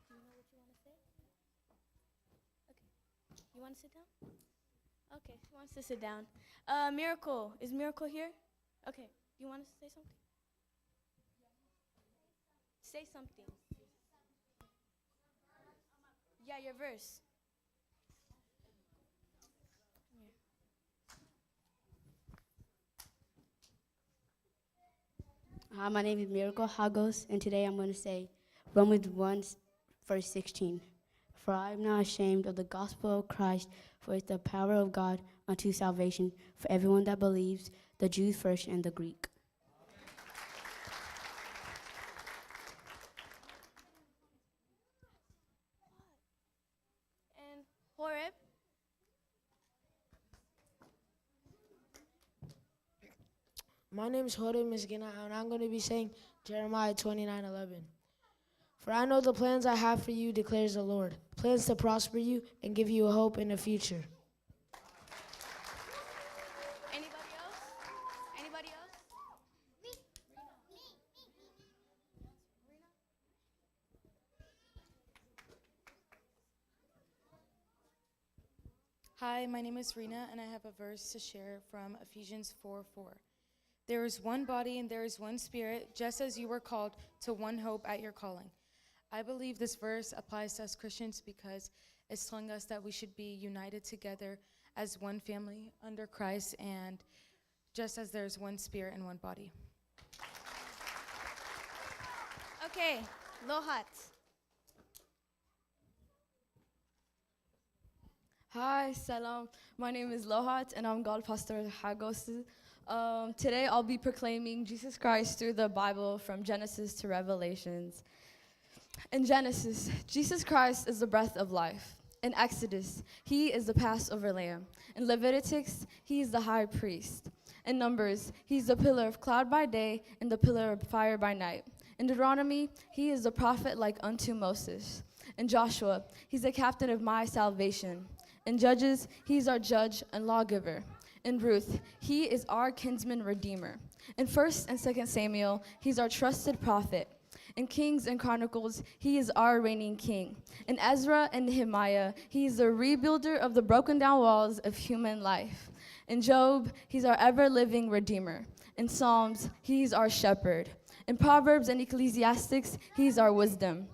You know what you want to say? Okay. You want to sit down? Okay, she wants to sit down. Uh, Miracle. Is Miracle here? Okay. You want to say something? Say something. Yeah, your verse. Hi, my name is Miracle Hagos, and today I'm going to say Romans one, verse sixteen. For I am not ashamed of the gospel of Christ, for it's the power of God unto salvation for everyone that believes, the Jews first and the Greek. And Horeb. My name is Jorge Mezquina, and I'm going to be saying Jeremiah twenty-nine eleven. For I know the plans I have for you, declares the Lord, plans to prosper you and give you a hope in the future. Anybody else? Anybody else? Hi, my name is Rena, and I have a verse to share from Ephesians four four. There is one body and there is one spirit, just as you were called to one hope at your calling. I believe this verse applies to us Christians because it's telling us that we should be united together as one family under Christ and just as there is one spirit and one body. Okay, Lohat. Hi, ሰላም. My name is Lohat, and I'm ጓል ፓስተር ሓጎስ. Um, today I'll be proclaiming Jesus Christ through the Bible from Genesis to Revelations. In Genesis, Jesus Christ is the breath of life. In Exodus, he is the Passover lamb. In Leviticus, he is the high priest. In Numbers, he's the pillar of cloud by day and the pillar of fire by night. In Deuteronomy, he is the prophet like unto Moses. In Joshua, he's the captain of my salvation. In Judges, he's our judge and lawgiver. In Ruth, he is our kinsman redeemer. In First and Second Samuel, he's our trusted prophet. In Kings and Chronicles, he is our reigning king. In Ezra and Nehemiah, he is the rebuilder of the broken down walls of human life. In Job, he's our ever living redeemer. In Psalms, he's our shepherd. In Proverbs and Ecclesiastics, he's our wisdom.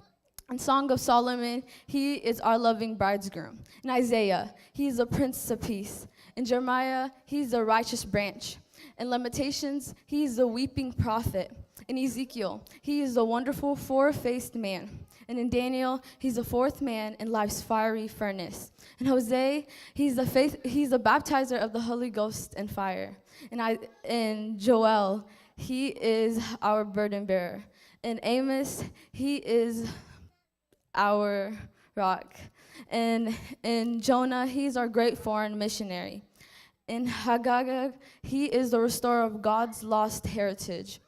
In Song of Solomon, he is our loving bridegroom. In Isaiah, he is the prince of peace. In Jeremiah, he is the righteous branch. In Lamentations, he is the weeping prophet. In Ezekiel, he is the wonderful four faced man. And in Daniel, he's the fourth man in life's fiery furnace. In Hosea, he's the faith, he's the baptizer of the Holy Ghost and fire. And I, in Joel, he is our burden bearer. In Amos, he is our rock. And in Jonah, he's our great foreign missionary. In Habakkuk, he is the restorer of God's lost heritage.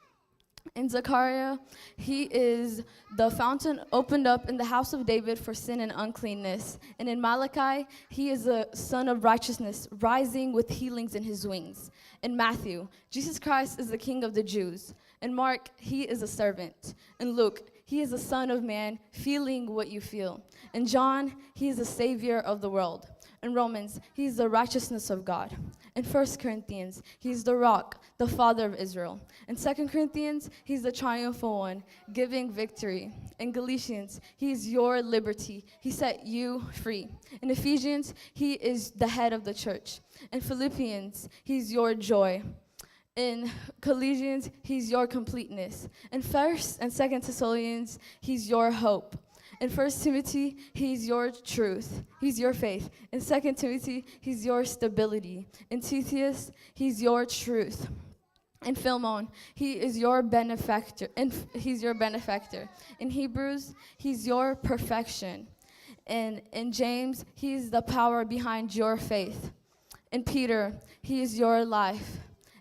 In Zechariah, he is the fountain opened up in the house of David for sin and uncleanness. And in Malachi, he is the son of righteousness, rising with healings in his wings. In Matthew, Jesus Christ is the King of the Jews. In Mark, he is a servant. In Luke, he is the Son of Man, feeling what you feel. In John, he is the Savior of the world. In Romans, he is the righteousness of God. In First Corinthians, he is the rock, the Father of Israel. In Second Corinthians, he is the triumphal one, giving victory. In Galatians, he is your liberty. He set you free. In Ephesians, he is the head of the church. In Philippians, he's your joy. In Colossians, he's your completeness. In First and Second Thessalonians, he's your hope. In First Timothy, he's your truth. He's your faith. In Second Timothy, he's your stability. In Tithys, he's your truth. In Philemon, he is your benefactor. And he's your benefactor. In Hebrews, he's your perfection. And in James, he's the power behind your faith. In Peter, he is your life.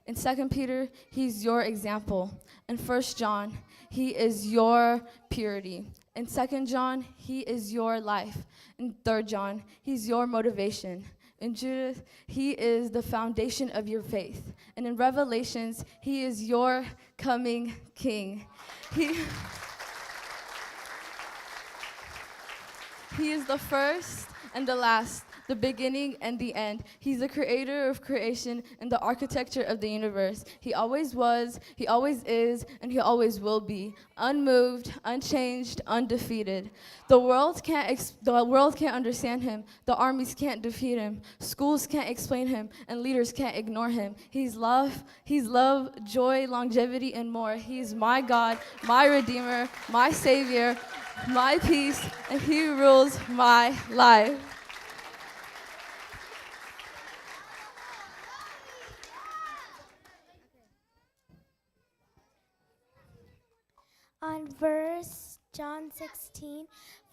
In Second Peter, he's your example. In First John, he is your purity. In Second John, he is your life. In Third John, he's your motivation. In Judith, he is the foundation of your faith. And in Revelations, he is your coming king. He, he is the first and the last, the beginning and the end. He's the creator of creation and the architecture of the universe. He always was, he always is, and he always will be. Unmoved, unchanged, undefeated. The world can't ex- the world can't understand him. The armies can't defeat him. Schools can't explain him, and leaders can't ignore him. He's love, he's love, joy, longevity, and more. He's my God, my Redeemer, my Savior, my peace, and he rules my life. On verse John sixteen,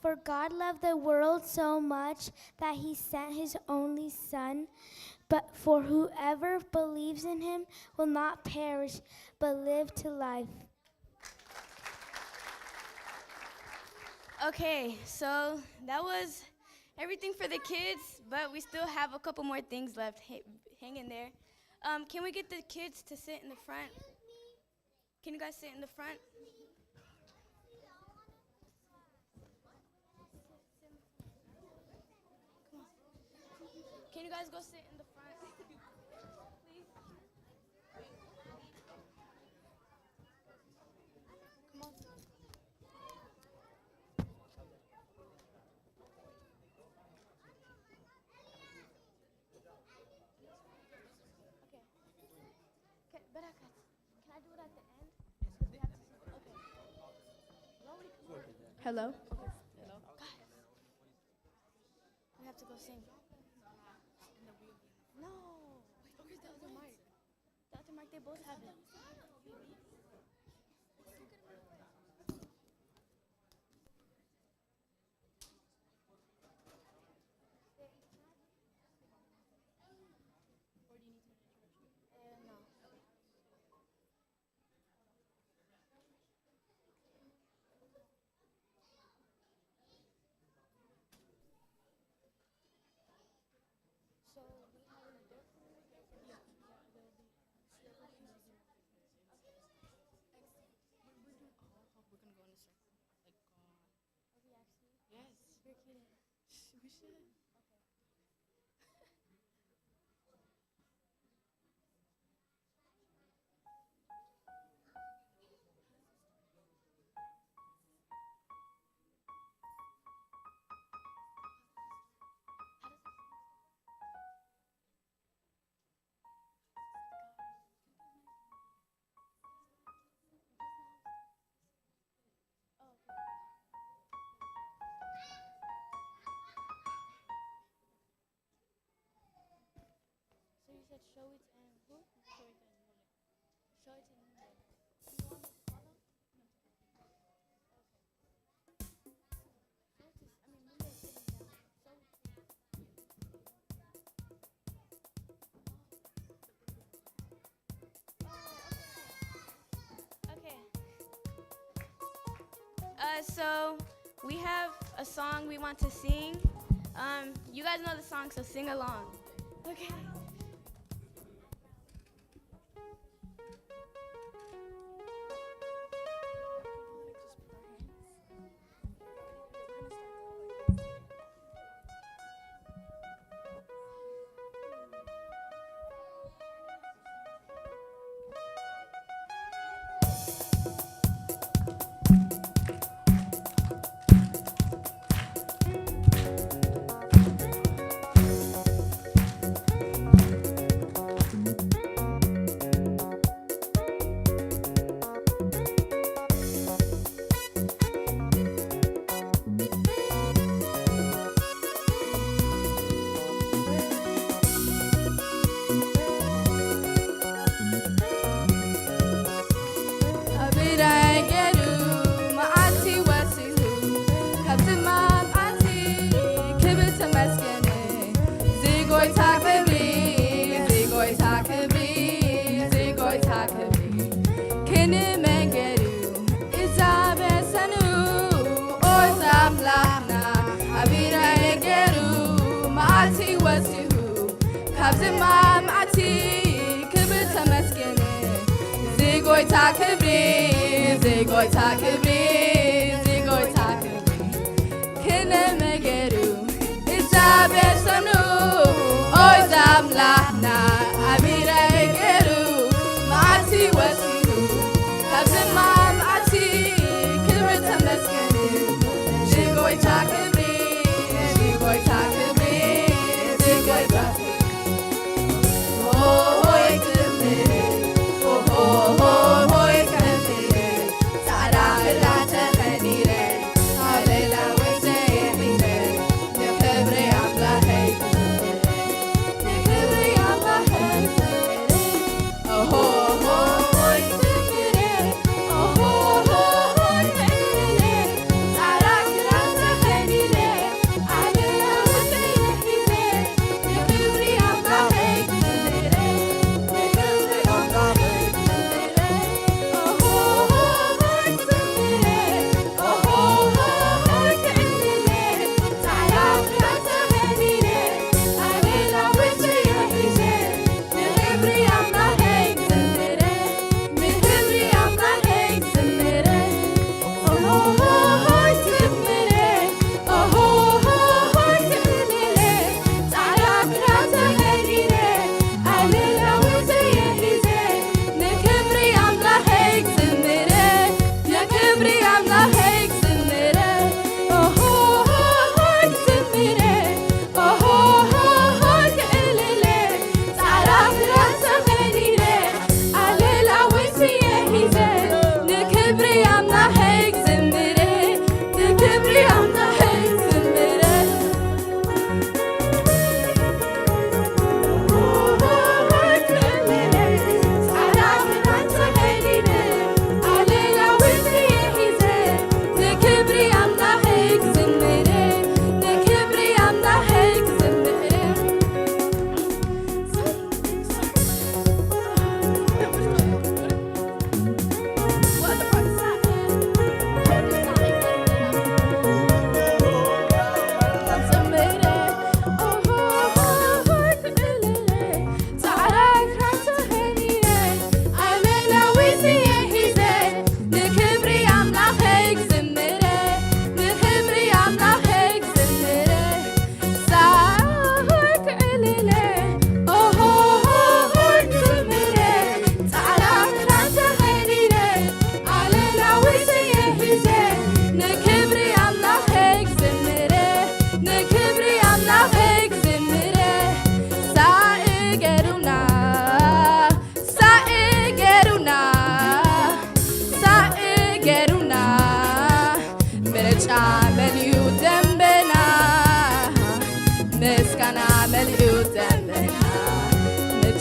for God loved the world so much that he sent his only Son, but for whoever believes in him will not perish but live to life. Okay, so that was everything for the kids, but we still have a couple more things left. Hey, hang in there. Um, can we get the kids to sit in the front? Can you guys sit in the front? Can you guys go sit in the front? Please. Come on. Okay. Okay, Barakat, can I do it at the end? 'Cause we have to, okay. Hello? We have to go sing. No. Where's the other mic? The other mic, they both have it. So we have an adult. Yeah, yeah, we'll be. We're gonna go in a circle. Like, uh, are we actually? Yes. We're kidding. We should. Show it and who? Show it and Mule. You want to follow? No. Okay. Show it is, I mean, Mule is sitting down. Show it to you. Okay. Uh, so we have a song we want to sing. Um, you guys know the song, so sing along. Okay.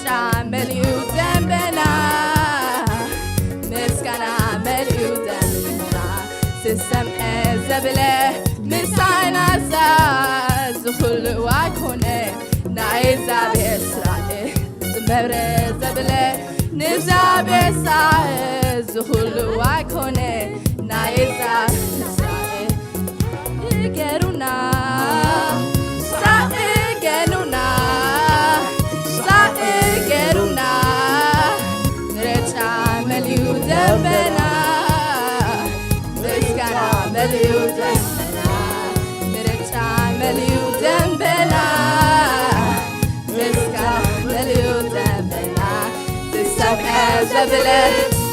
መሊኡ ደንበና፣ ምስጋና መሊኡ ደንበና፣ ስሰምዐ ዘብለ ምሳናሳ ዝኹሉ ዋኮነ ናይ ዛቤ ስራኤ ዝመብረ ዘብለ ንዛቤሳ ዝኹሉ ዋኮነ ናይ ዛቤ ስራኤ ገሩና ሳእ ገሉና ሳእ ገሩና ምርጫ መሊኡ ደንበና ምስጋና መሊኡ ደንበና ምርጫ መሊኡ ደንበና ምስጋና መሊኡ ደንበና ትሰምዐ ዘብለ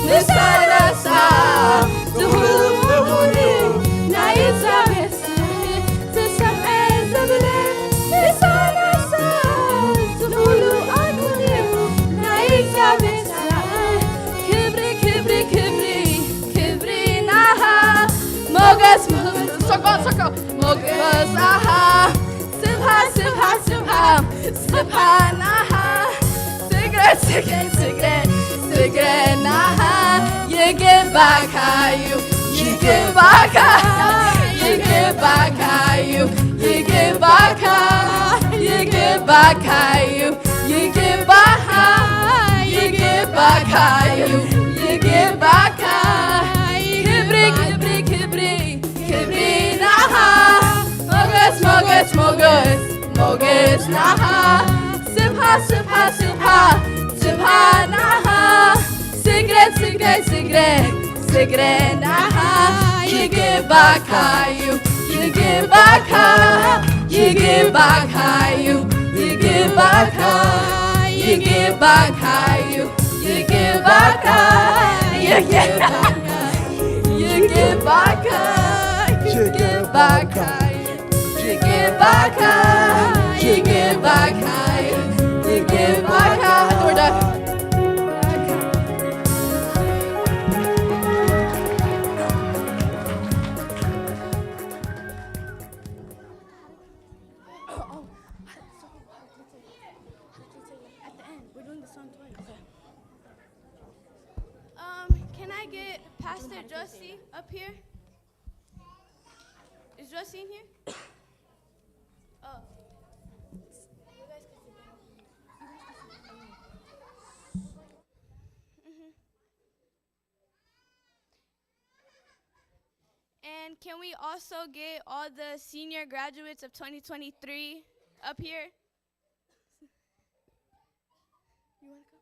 ምሳናሳ ዝኹሉ ናይ እግዚኣብሔር ስራሕ ዝሰምዐ ዘብለ ምሳናሳ ዝኹሉ ኣጉልዩ ናይ እግዚኣብሔር ስራሕ ክብሪ ክብሪ ክብሪ ክብሪ ናሃ ሞገስ ሞገስ ሶኮ ሶኮ ሞገስ ኣሃ ስብሃ ስብሃ ስብሃ ስብሃ ናሃ ስግረ ስግረ ስግረ ስግረ ናሃ ይግባካዩ ይግባካ ይግባካዩ ይግባካ ይግባካዩ ይግባካ ይግባካዩ ይግባካ ክብሪ ክብሪ ክብሪ ክብሪ ናሃ ሞገስ ሞገስ ሞገስ ሞገስ ናሃ ስብሃ ስብሃ ስብሃ ስብሃ ናሃ ስግረ ስግረ ስግረ ስግረ ናሃ ይግባካዩ ይግባካ ይግባካዩ ይግባካ ይግባካዩ ይግባካ ይግባካ ይግባካ ይግባካ ይግባካ ይግባካ ይግባካ Um, can I get Pastor Josie up here? Is Josie in here? Oh. You guys can sit down. You guys can sit down. Mm-hmm. And can we also get all the senior graduates of twenty twenty-three up here? You want to come?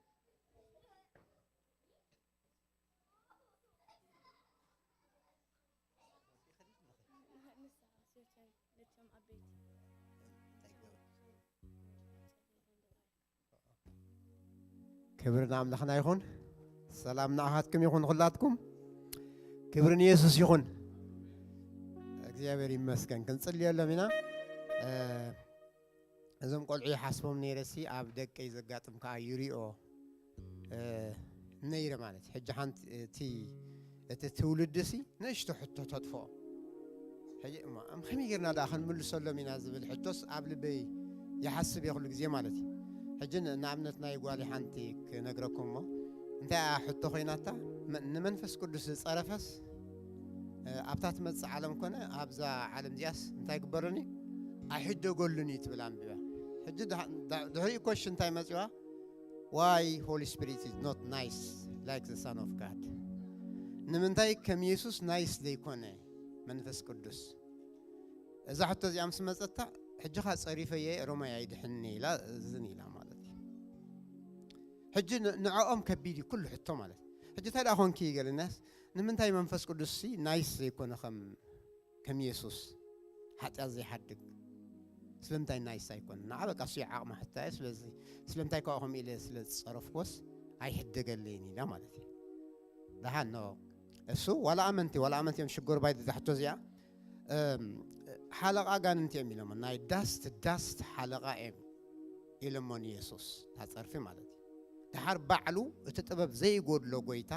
ክብሪ ንኣምላኽና ይኹን። ሰላም ንኣኻትኩም ይኹን ኩላትኩም። ክብሪ ንየሱስ ይኹን። እግዚኣብሔር ይመስገን። ክንጽልየሎም ኢና። እ፣ እዞም ቆልዑ ይሓስቦም ነይረሲ ኣብ ደቀይ ዘጋጥም ከኣ ይሪኦ፣ እ፣ ነይረ ማለት እዩ። ሕጂ ሓንቲ እቲ፣ እቲ ትውልድሲ ንእሽቶ ሕቶ ተጥፍኦ። ሕጂ እሞ፣ እም፣ ከመይ ጌርና ደኣ ክንምልሰሎም ኢና ዝብል ሕቶስ ኣብ ልበይ ይሓስብ እየ ኩሉ ግዜ ማለት እዩ። ሕጂ ን-፣ ንኣብነት ናይ ጓለይ ሓንቲ ክነግረኩም እሞ፣ እንታይ እያ ሕቶ ኮይናታ? መ-፣ ንመንፈስ ቅዱስ ዝጸረፈስ፣ እ፣ ኣብታ ትመጽእ ዓለም ኮነ ኣብዛ ዓለም እዚኣስ እንታይ ግበረኒ? ኣይሕደገሉን እዩ ትብል ኣንቢባ። ሕጂ ድሓ-፣ ዳ-፣ ድሕሪኡ ኮሽ እንታይ መጺዋ? Why Holy Spirit is not nice like the Son of God? ንምንታይ ከም የሱስ ናይስ ዘይኮነ መንፈስ ቅዱስ? እዛ ሕቶ እዚኣ ምስ መጸታ፣ ሕጂ ኸኣ ጸሪፈየ ሮማይ ኣይድሕንኒ ኢላ ዝን ኢላ ማለት እዩ። ሕጂ ን-፣ ንዕኦም ከቢድ እዩ ኩሉ ሕቶ ማለት እዩ። ሕጂ እንታይ ደኣ ኾንኪ ይገለናስ፣ ንምንታይ መንፈስ ቅዱስሲ ናይስ ዘይኮነ ከም፣ ከም የሱስ ሓጢኣት ዘይሓድግ? ስለምንታይ ናይስ ኣይኮነ? ንዓ በቃ እሱ ዓቕማ ሕታ እየ፣ ስለዚ ስለምንታይ ካብኡ ከምኡ ኢለ ስለ ዝጸረፍኩዎስ ኣይሕደገለይን ኢላ ማለት እዩ። ደሓን ኖ፣ እሱ ዋላ ኣመንቲ፣ ዋላ ኣመንቲ እዮም ሽጎር ባይ ዝዛሕቶ እዚኣ፣ እም፣ ሓለቓ ኣጋንንቲ እዮም ኢሎሞ። ናይ ዳስት ዳስት ሓለቓ እዮም ኢሎሞ ንየሱስ። እታ ጸርፊ ማለት እዩ። ደሓር ባዕሉ እቲ ጥበብ ዘይጎድሎ ጎይታ፣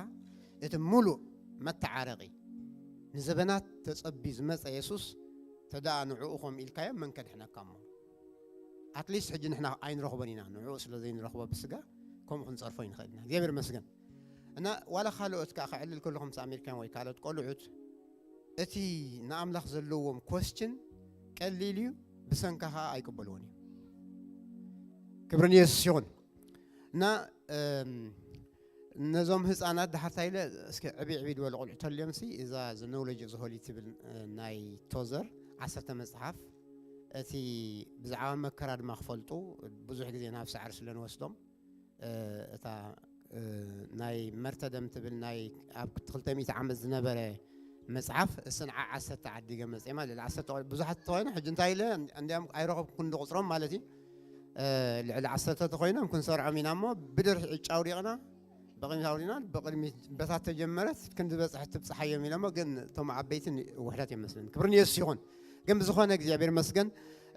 እቲ ምሉእ መተዓረቒ፣ ንዘበናት ተጸቢ ዝመጸ የሱስ፣ ተደኣ ንዕኡ ከም ኢልካዮ መን ከድሕነካ እሞ? ኣትሊስት ሕጂ ንሕና ኣይንረኽቦን ኢና፣ ንዕኡ ስለ ዘይንረኽቦ ብስጋ፣ ከምኡ ክንፀርፎ ይንኽእል ኢና። እግዚኣብሔር ይመስገን። እና ዋላ ካልኦት ከዓ ክዕልል ከለኹም ምስ ኣሜሪካን ወይ ካልኦት ቆልዑት እቲ ንኣምላኽ ዘለዎም ኮስችን ቀሊል እዩ፣ ብሰንካ ከዓ ኣይቅበልዎን እዩ። ክብሪ ንየሱስ ይኹን። እና እም፣ ነዞም ህፃናት ድሓርታ ኢለ እስኪ ዕብይ ዕብይ ዝበሉ ቆልዑ ተልዮምሲ እዛ ዘ ኖውለጅ ኦፍ ሆሊ ትብል እ፣ ናይ ቶዘር ዓሰርተ መፅሓፍ እቲ ብዛዕባ መከራ ድማ ክፈልጡ ብዙሕ ግዜ ናብ ሳዕሪ ስለ ንወስዶም እ፣ እታ እ፣ ናይ መርተደም ትብል ናይ ኣብ ክልተ ሚእቲ ዓመት ዝነበረ መፅሓፍ እስን ዓ ዓሰርተ ዓዲገ መፅኤ ማለት ልዕሊ ዓሰርተ ቆልዑ ብዙሓት ተኮይኑ ሕጂ እንታይ ኢለ እንዲያም ኣይረኸብኩ ክንዲ ቁፅሮም ማለት እዩ። እ፣ ልዕሊ ዓሰርተ ተኮይኖም ክንሰርዖም ኢና እሞ ብድርሒ ዕጫ ኣውዲቕና ብቕድሚት ኣውዲና ብቕድሚት በታት ተጀመረት ክንዲ በፅሐት ትብፅሓዮም ኢሎሞ ግን እቶም ዓበይትን ውሕዳት የመስለን። ክብሪ ንየሱስ ይኹን። ግን ብዝኾነ እግዚኣብሔር መስገን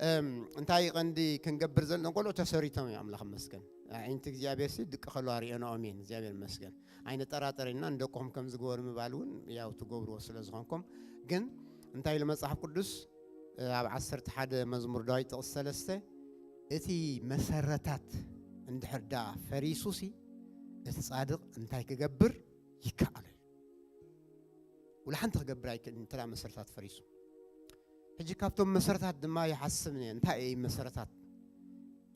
እም፣ እንታይ ቀንዲ ክንገብር ዘለና ቆልዑ ተሰሪቶም እዮም። ኣምላኽ መስገን። ኣዒንቲ እግዚኣብሔር ሲ ድቂ ከለዋ ሪኦንኦም እየን። እግዚኣብሔር መስገን። ኣይንጠራጠር ኢና ንደቅኹም ከም ዝገበሩ ምባል እውን ያው ትገብርዎ ስለ ዝኾንኩም። ግን እንታይ ኢሉ መጽሓፍ ቅዱስ እ፣ ኣብ ዓሰርተ ሓደ መዝሙር ዳዊት ጥቕስ ሰለስተ እቲ መሰረታት እንድሕር ደኣ ፈሪሱ ሲ እቲ ጻድቕ እንታይ ክገብር ይከኣሎ እዩ። ውላ ሓንቲ ክገብር ኣይክእልን እንተ ደኣ መሰረታት ፈሪሱ። ሕጂ ካብቶም መሰረታት ድማ ይሓስብ ነይረ። እንታይ እዩ መሰረታት?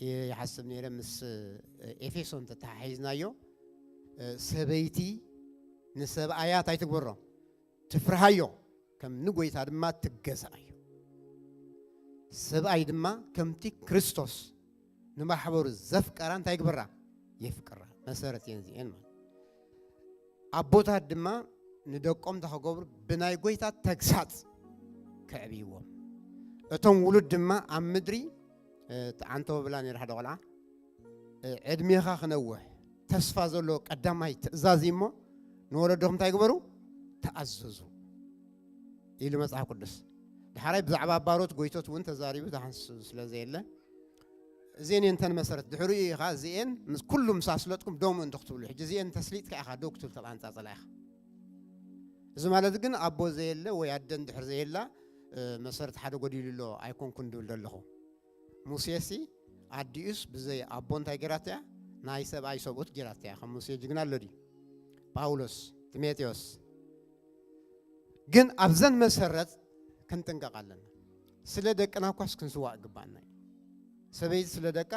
እየ ይሓስብ ነይረ ምስ እ፣ ኤፌሶን ተተሓሒዝናዮ እ፣ ሰበይቲ ንሰብኣያ እንታይ ትግበሮ? ትፍርሃዮ፣ ከም ንጎይታ ድማ ትገዛኣዮ። ሰብኣይ ድማ ከምቲ ክርስቶስ ንማሕበሩ ዘፍቀራ እንታይ ይግበራ? የፍቅራ። መሰረት እየን እዚኤን ማለት። ኣቦታት ድማ ንደቆም እንታይ ክገብሩ? ብናይ ጎይታ ተግሳጽ ከዕብይዎም። እቶም ውሉድ ድማ ኣብ ምድሪ እ፣ ተዓንተወ ብላ ነይራ ሓደ ቆልዓ እ፣ ዕድሜኻ ክነውሕ ተስፋ ዘለዎ ቀዳማይ ትእዛዝ እዩ እሞ ንወለዶኹም እንታይ ግበሩ? ተኣዘዙ ኢሉ መጽሓፍ ቅዱስ። ድሓራይ ብዛዕባ ባሮት ጎይቶት እውን ተዛሪቡ ዝሓንሱ ስለ ዘየለ እዚኤን እየን እተን መሰረት። ድሕሪኡ ኢኻ እዚኤን ምስ ኩሉ ምስ ኣስለጥኩም ደው ምእንቲ ክትብሉ። ሕጂ እዚኤን ተስሊጥካ ኢኻ ደው ክትብል ተባንጻጸላ ኢኻ። እዚ ማለት ግን ኣቦ ዘየለ ወይ ኣደ እንድሕር ዘየላ እ፣ መሰረት ሓደ ጎዲሉ ኣሎ ኣይኮንኩን ድብል ዘለኹ። ሙሴሲ ኣዲኡስ ብዘይ ኣቦ እንታይ ገይራቶ እያ? ናይ ሰብኣይ ሰብኡት ገይራቶ እያ። ከም ሙሴ ጅግና ኣሎ ድዩ? ጳውሎስ፣ ጢሞቴዎስ። ግን ኣብዘን መሰረት ክንጥንቀቕ ኣለና። ስለ ደቅና እኳስ ክንስዋእ ይግባኣና እዩ። ሰበይቲ ስለ ደቃ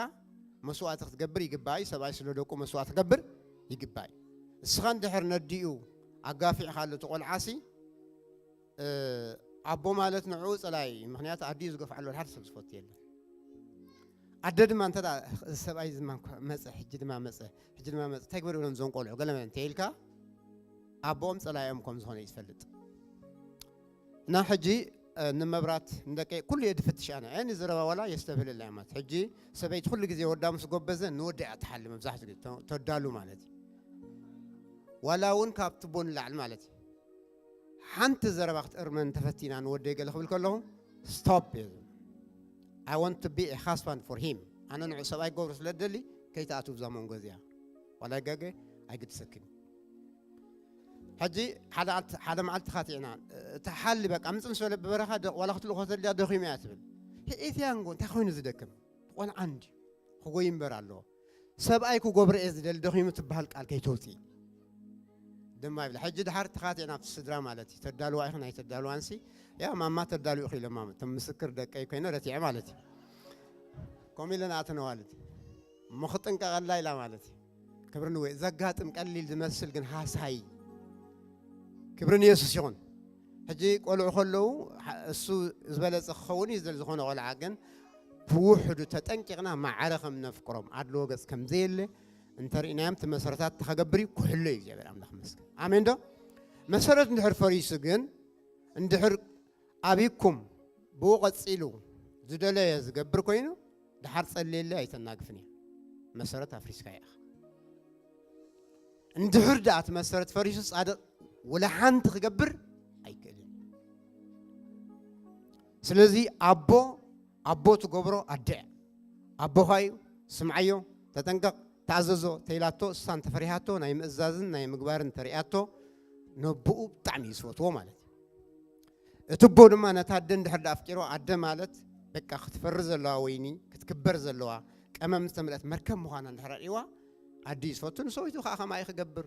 መስዋእቲ ክትገብር ይግባእ እዩ። ሰብኣይ ስለ ደቁ መስዋእቲ ክገብር ይግባእ እዩ። እስኻ እንድሕር ነዲኡ ኣጋፊዕካ ኣሎ እቲ ቆልዓሲ እ፣ ኣቦ ማለት ንዕኡ ጸላኢ እዩ። ምኽንያቱ ኣዲኡ ዝገፍዓሉ ሓደ ሰብ ዝፈቱ የለን። ኣደ ድማ እንተ ደኣ፣ "እዚ ሰብኣይ እዚ ድማ እኳ መጸ፣ ሕጂ ድማ መጸ፣ ሕጂ ድማ መጸ፣ እንታይ ግበር ይብሎም እዞም ቆልዑ?" ገለ መለ እንተ ኢልካ ኣቦኦም ጸላኢኦም ከም ዝኾነ እዩ ዝፈልጥ። እና ሕጂ እ፣ ንመብራት ንደቀይ ኩሉ እየ ድፍትሽ ኣነ። ኣይ ንዘረባ ዋላ የስተብህለላ እያ ማለት። ሕጂ ሰበይቲ ኩሉ ግዜ ወዳ ምስ ጎበዘ ንወዳ እያ ትሓሊ መብዛሕትኡ ግዜ ተ-፣ ተዳሉ ማለት እዩ። ዋላ እውን ካብ ትቦ ንላዕሊ ማለት እዩ። ሓንቲ ዘረባ ክትእርመን ተፈቲና ንወደይ ገለ ክብል ከለኹ ስቶፕ እየ ዝብል። I want to be a husband for him። ኣነ ንዑ ሰብኣይ ክገብሮ ስለ ደሊ ከይትኣትው ብዛ መንጎ እዚኣ። ዋላ ይጋገ ኣይግድሰክን። ሕጂ ሓደ ኣልት-፣ ሓደ መዓልቲ ተኻቲዕና፣ እታ ሓሊ በቃ ምጽ ምስ በለ ብበረኻ ደ-፣ ዋላ ክትልእኾ ተድልያ ደኺሙ እያ ትብል። ህኤት እያ እንጎ እንታይ ኮይኑ ዝደክም? ቆልዓ እንድዩ። ክጎይ እምበር ኣለዎ። ሰብኣይ ክጎብሮ እየ ዝደሊ ደኺሙ ትበሃል ቃል ከይተውፅኢ። ድማ ይብላ። ሕጂ ድሓር ተኻቲዕና ኣብቲ ስድራ ማለት እዩ። ተዳልዋ ኢኹን ኣይተዳልዋንሲ፣ ያ ማማ ተዳልኡ ኢኹ ኢሎማ። እቶም ምስክር ደቀይ ኮይነ ረቲዐ ማለት እዩ። ከምኡ ኢለን ኣተን ኣዋልድ። እሞ ክጥንቀቐላ ኢላ ማለት እዩ። ክብሪ ንወይ-፣ ዘጋጥም ቀሊል ዝመስል ግን ሃሳይ። ክብሪ ንየሱስ ይኹን። ሕጂ ቆልዑ ከለዉ፣ ሓ-፣ እሱ ዝበለጸ ክኸውን እዩ ዝደሊ ዝኾነ ቆልዓ፣ ግን ብውሕዱ ተጠንቂቕና ማዕረ ከም ነፍቅሮም፣ ኣድልዎ ገጽ ከም ዘየለ እንተርኢናዮም፣ እቲ መሰረታት ተኸገብር እዩ፣ ክሕሎ እዩ እግዚኣብሔር ኣምላኽ ይመስገን። ኣሜን ዶ? መሰረት እንድሕር ፈሪሱ ግን፣ እንድሕር ኣቢኩም ብኡ ቀጺሉ ዝደለየ ዝገብር ኮይኑ፣ ድሓር ጸልየለይ ኣይተናግፍን እያ። መሰረት ኣፍሪስካ ኢኻ። እንድሕር ደኣ እቲ መሰረት ፈሪሱ ጻድቕ ወላ ሓንቲ ክገብር ኣይክእልን። ስለዚ ኣቦ፣ ኣቦ ትገብሮ ኣደ እያ። ኣቦኻ እዩ፣ ስምዓዮ፣ ተጠንቀቕ፣ ተኣዘዞ ተኢላቶ፣ እሳ እንተፈሪሃቶ፣ ናይ ምእዛዝን ናይ ምግባርን እንተሪኣቶ፣ ነቦኡ ብጣዕሚ እዩ ዝፈትዎ ማለት እዩ። እቲ ኣቦ ድማ ነታ ኣደ እንድሕር ደኣ ኣፍቂርዋ፣ ኣደ ማለት በቃ ክትፈሪ ዘለዋ ወይኒ፣ ክትክበር ዘለዋ ቀመም ዝተመልአት መርከብ ምዃና እንድሕር ኣርእይዋ፣ ኣዲኡ ዝፈቱ ንሰበይቱ ከዓ ከማይ ክገብር፣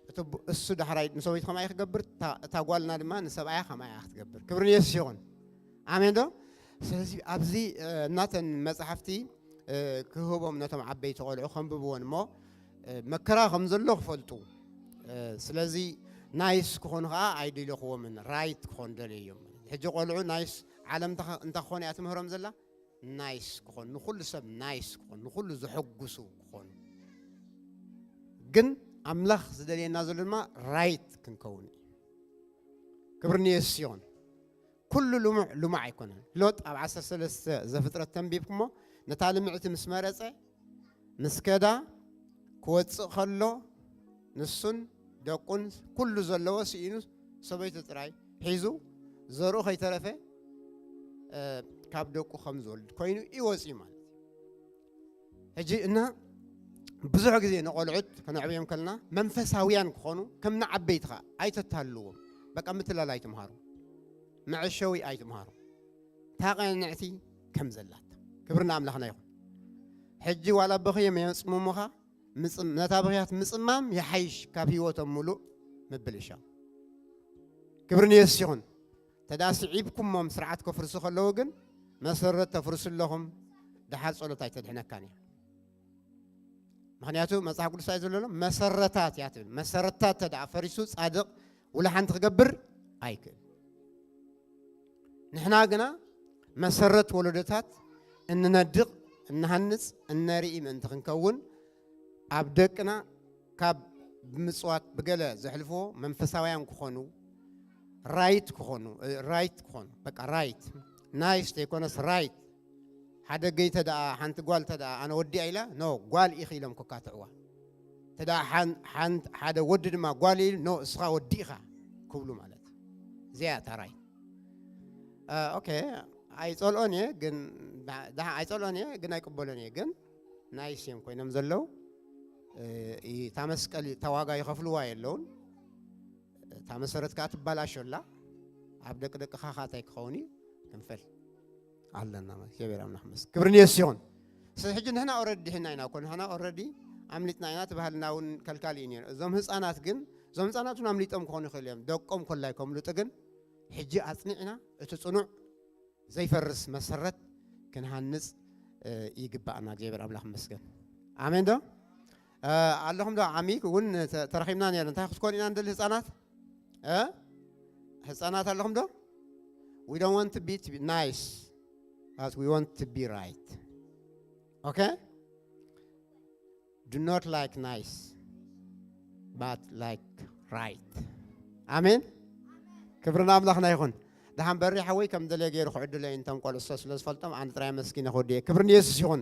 እቲ ቡ- እሱ ዳሕራይ ንሰበይቱ ከማይ ክገብር፣ እታ- እታ ጓልና ድማ ንሰብኣያ ከማያ ክትገብር። ክብሪ ንየሱስ ይኹን። ኣሜን ዶ? ስለዚ ኣብዚ እ፣ እናተን መጽሓፍቲ እ፣ ክህቦም ነቶም ዓበይቲ ቆልዑ ከንብብዎን እሞ እ፣ መከራ ከም ዘሎ ክፈልጡ እ፣ ስለዚ ናይስ ክኾኑ ከዓ ኣይደለኽዎምን፣ ራይት ክኾኑ ደለዮም። ሕጂ ቆልዑ ናይስ ዓለም እንተ- እንታይ ክኾኑ እያ ትምህሮም ዘላ? ናይስ ክኾኑ፣ ንኹሉ ሰብ ናይስ ክኾኑ፣ ንኹሉ ዘሐጉሱ ክኾኑ። ግን ኣምላኽ ዝደልየና ዘሎ ድማ ራይት ክንከውን እዩ። ክብሪ ንየሱስ ይኹን። ኩሉ ልሙዕ ልሙዕ ኣይኮነን። ሎጥ ኣብ ዓሰርተ ሰለስተ ዘፍጥረት ተንቢብኩሞ ነታ ልምዕቲ ምስ መረጸ ምስ ከዳ ክወጽእ ከሎ ንሱን ደቁን ኩሉ ዘለዎ ስኢኑ ሰበይቱ ጥራይ ሒዙ ዘርኡ ከይተረፈ እ፣ ካብ ደቁ ከም ዝወልድ ኮይኑ ይወጽእ ማለት እዩ። ሕጂ እና ብዙሕ ግዜ ንቆልዑት ከነዕብዮም ከለና መንፈሳውያን ክኾኑ ከም ንዓበይቲ ኸዓ ኣይተታልዎም። በቃ ምትላል ኣይትምሃሩ፣ መዐሸዊ ኣይትምሃሩ። እታ ቀንዕቲ ከም ዘላት ክብሪ ንኣምላኽና ይኹን። ሕጂ ዋላ በኽዮም የጽምሙኻ፣ ምጽም- ነታ ብኽያት ምጽማም ይሓይሽ ካብ ህይወቶም ሙሉእ ምብልሻው። ክብሪ ንየሱስ ይኹን። ተዳ ስዒብኩሞም ስርዓት ከፍርሱ ከለዉ ግን መሰረት ተፍርሱ ኣለኹም፣ ደሓር ጸሎት ኣይተድሕነካን እያ። ምኽንያቱ መጽሓፍ ቅዱስ እንታይ ዘሎ ኣሎ? መሰረታት እያ ትብል። መሰረታት ተደኣ ፈሪሱ ጻድቕ ውላ ሓንቲ ክገብር ኣይክእል። ንሕና ግና መሰረት ወለዶታት እንነድቕ፣ እንሃንጽ፣ እነርኢ ምእንቲ ክንከውን ኣብ ደቅና ካብ ብምጽዋት ብገለ ዘሕልፍዎ መንፈሳውያን ክኾኑ ራይት ክኾኑ እ፣ ራይት ክኾኑ በቃ ራይት ናይስ ዘይኮነስ ራይት ሓደ ገይተ ደኣ ሓንቲ ጓል ተ ደኣ ኣነ ወዲኣ ኢላ ኖ ጓል ኢኺ ኢሎም ኮካትዕዋ ተዳ ሓደ ወዲ ድማ ጓል ኢሉ ኖ እስኻ ወዲ ኢኻ ክብሉ ማለት እዚኣ እታ ራይት ኦኬ ኣይጸልኦን እየ ግን ኣይጸልኦን እየ ግን ኣይቅበሎን እየ ግን ናይስ እዮም ኮይኖም ዘለዉ እታ መስቀል እታ ዋጋ ይኸፍልዋ የለውን እታ መሰረት ከዓ ትባላሾላ ኣብ ደቂ ደቅኻ ካታይ ክኸውን እዩ ክንፈል ኣለና እግዚኣብሔር ኣምላኽ መስ ክብሪ ንየስ ይኹን ስለ ሕጂ ንሕና ኦረዲ ድሕና ኢና እኮ ንሕና ኦረዲ ኣምሊጥና ኢና ትባህልና እውን ከልካሊ እዩ ነሩ እዞም ህፃናት ግን እዞም ህፃናት እውን ኣምሊጦም ክኾኑ ይኽእሉ እዮም ደቆም ኮላይ ከምልጡ ግን ሕጂ ኣፅኒዕና እቲ ፅኑዕ ዘይፈርስ መሰረት ክንሃንፅ ይግባእና እግዚኣብሔር ኣምላኽ መስገን ኣሜን ዶ ኣለኹም ዶ ዓሚ እውን ተረኺብና ነር እንታይ ክትኮኑ ኢና ንደሊ ህፃናት ህፃናት ኣለኹም ዶ we don't want to be nice but we want to be right okay do not like nice but like right ኣሜን ክብሪ ንኣምላኽና ይኹን ደሓን በሪ ሓወይ ከም ደለየ ገይሩ ክዕድሎ እዩ እንተም ቆልሶ ስለ ዝፈልጦም ኣነ ጥራይ መስኪነ ክወድየ ክብሪ ንየሱስ ይኹን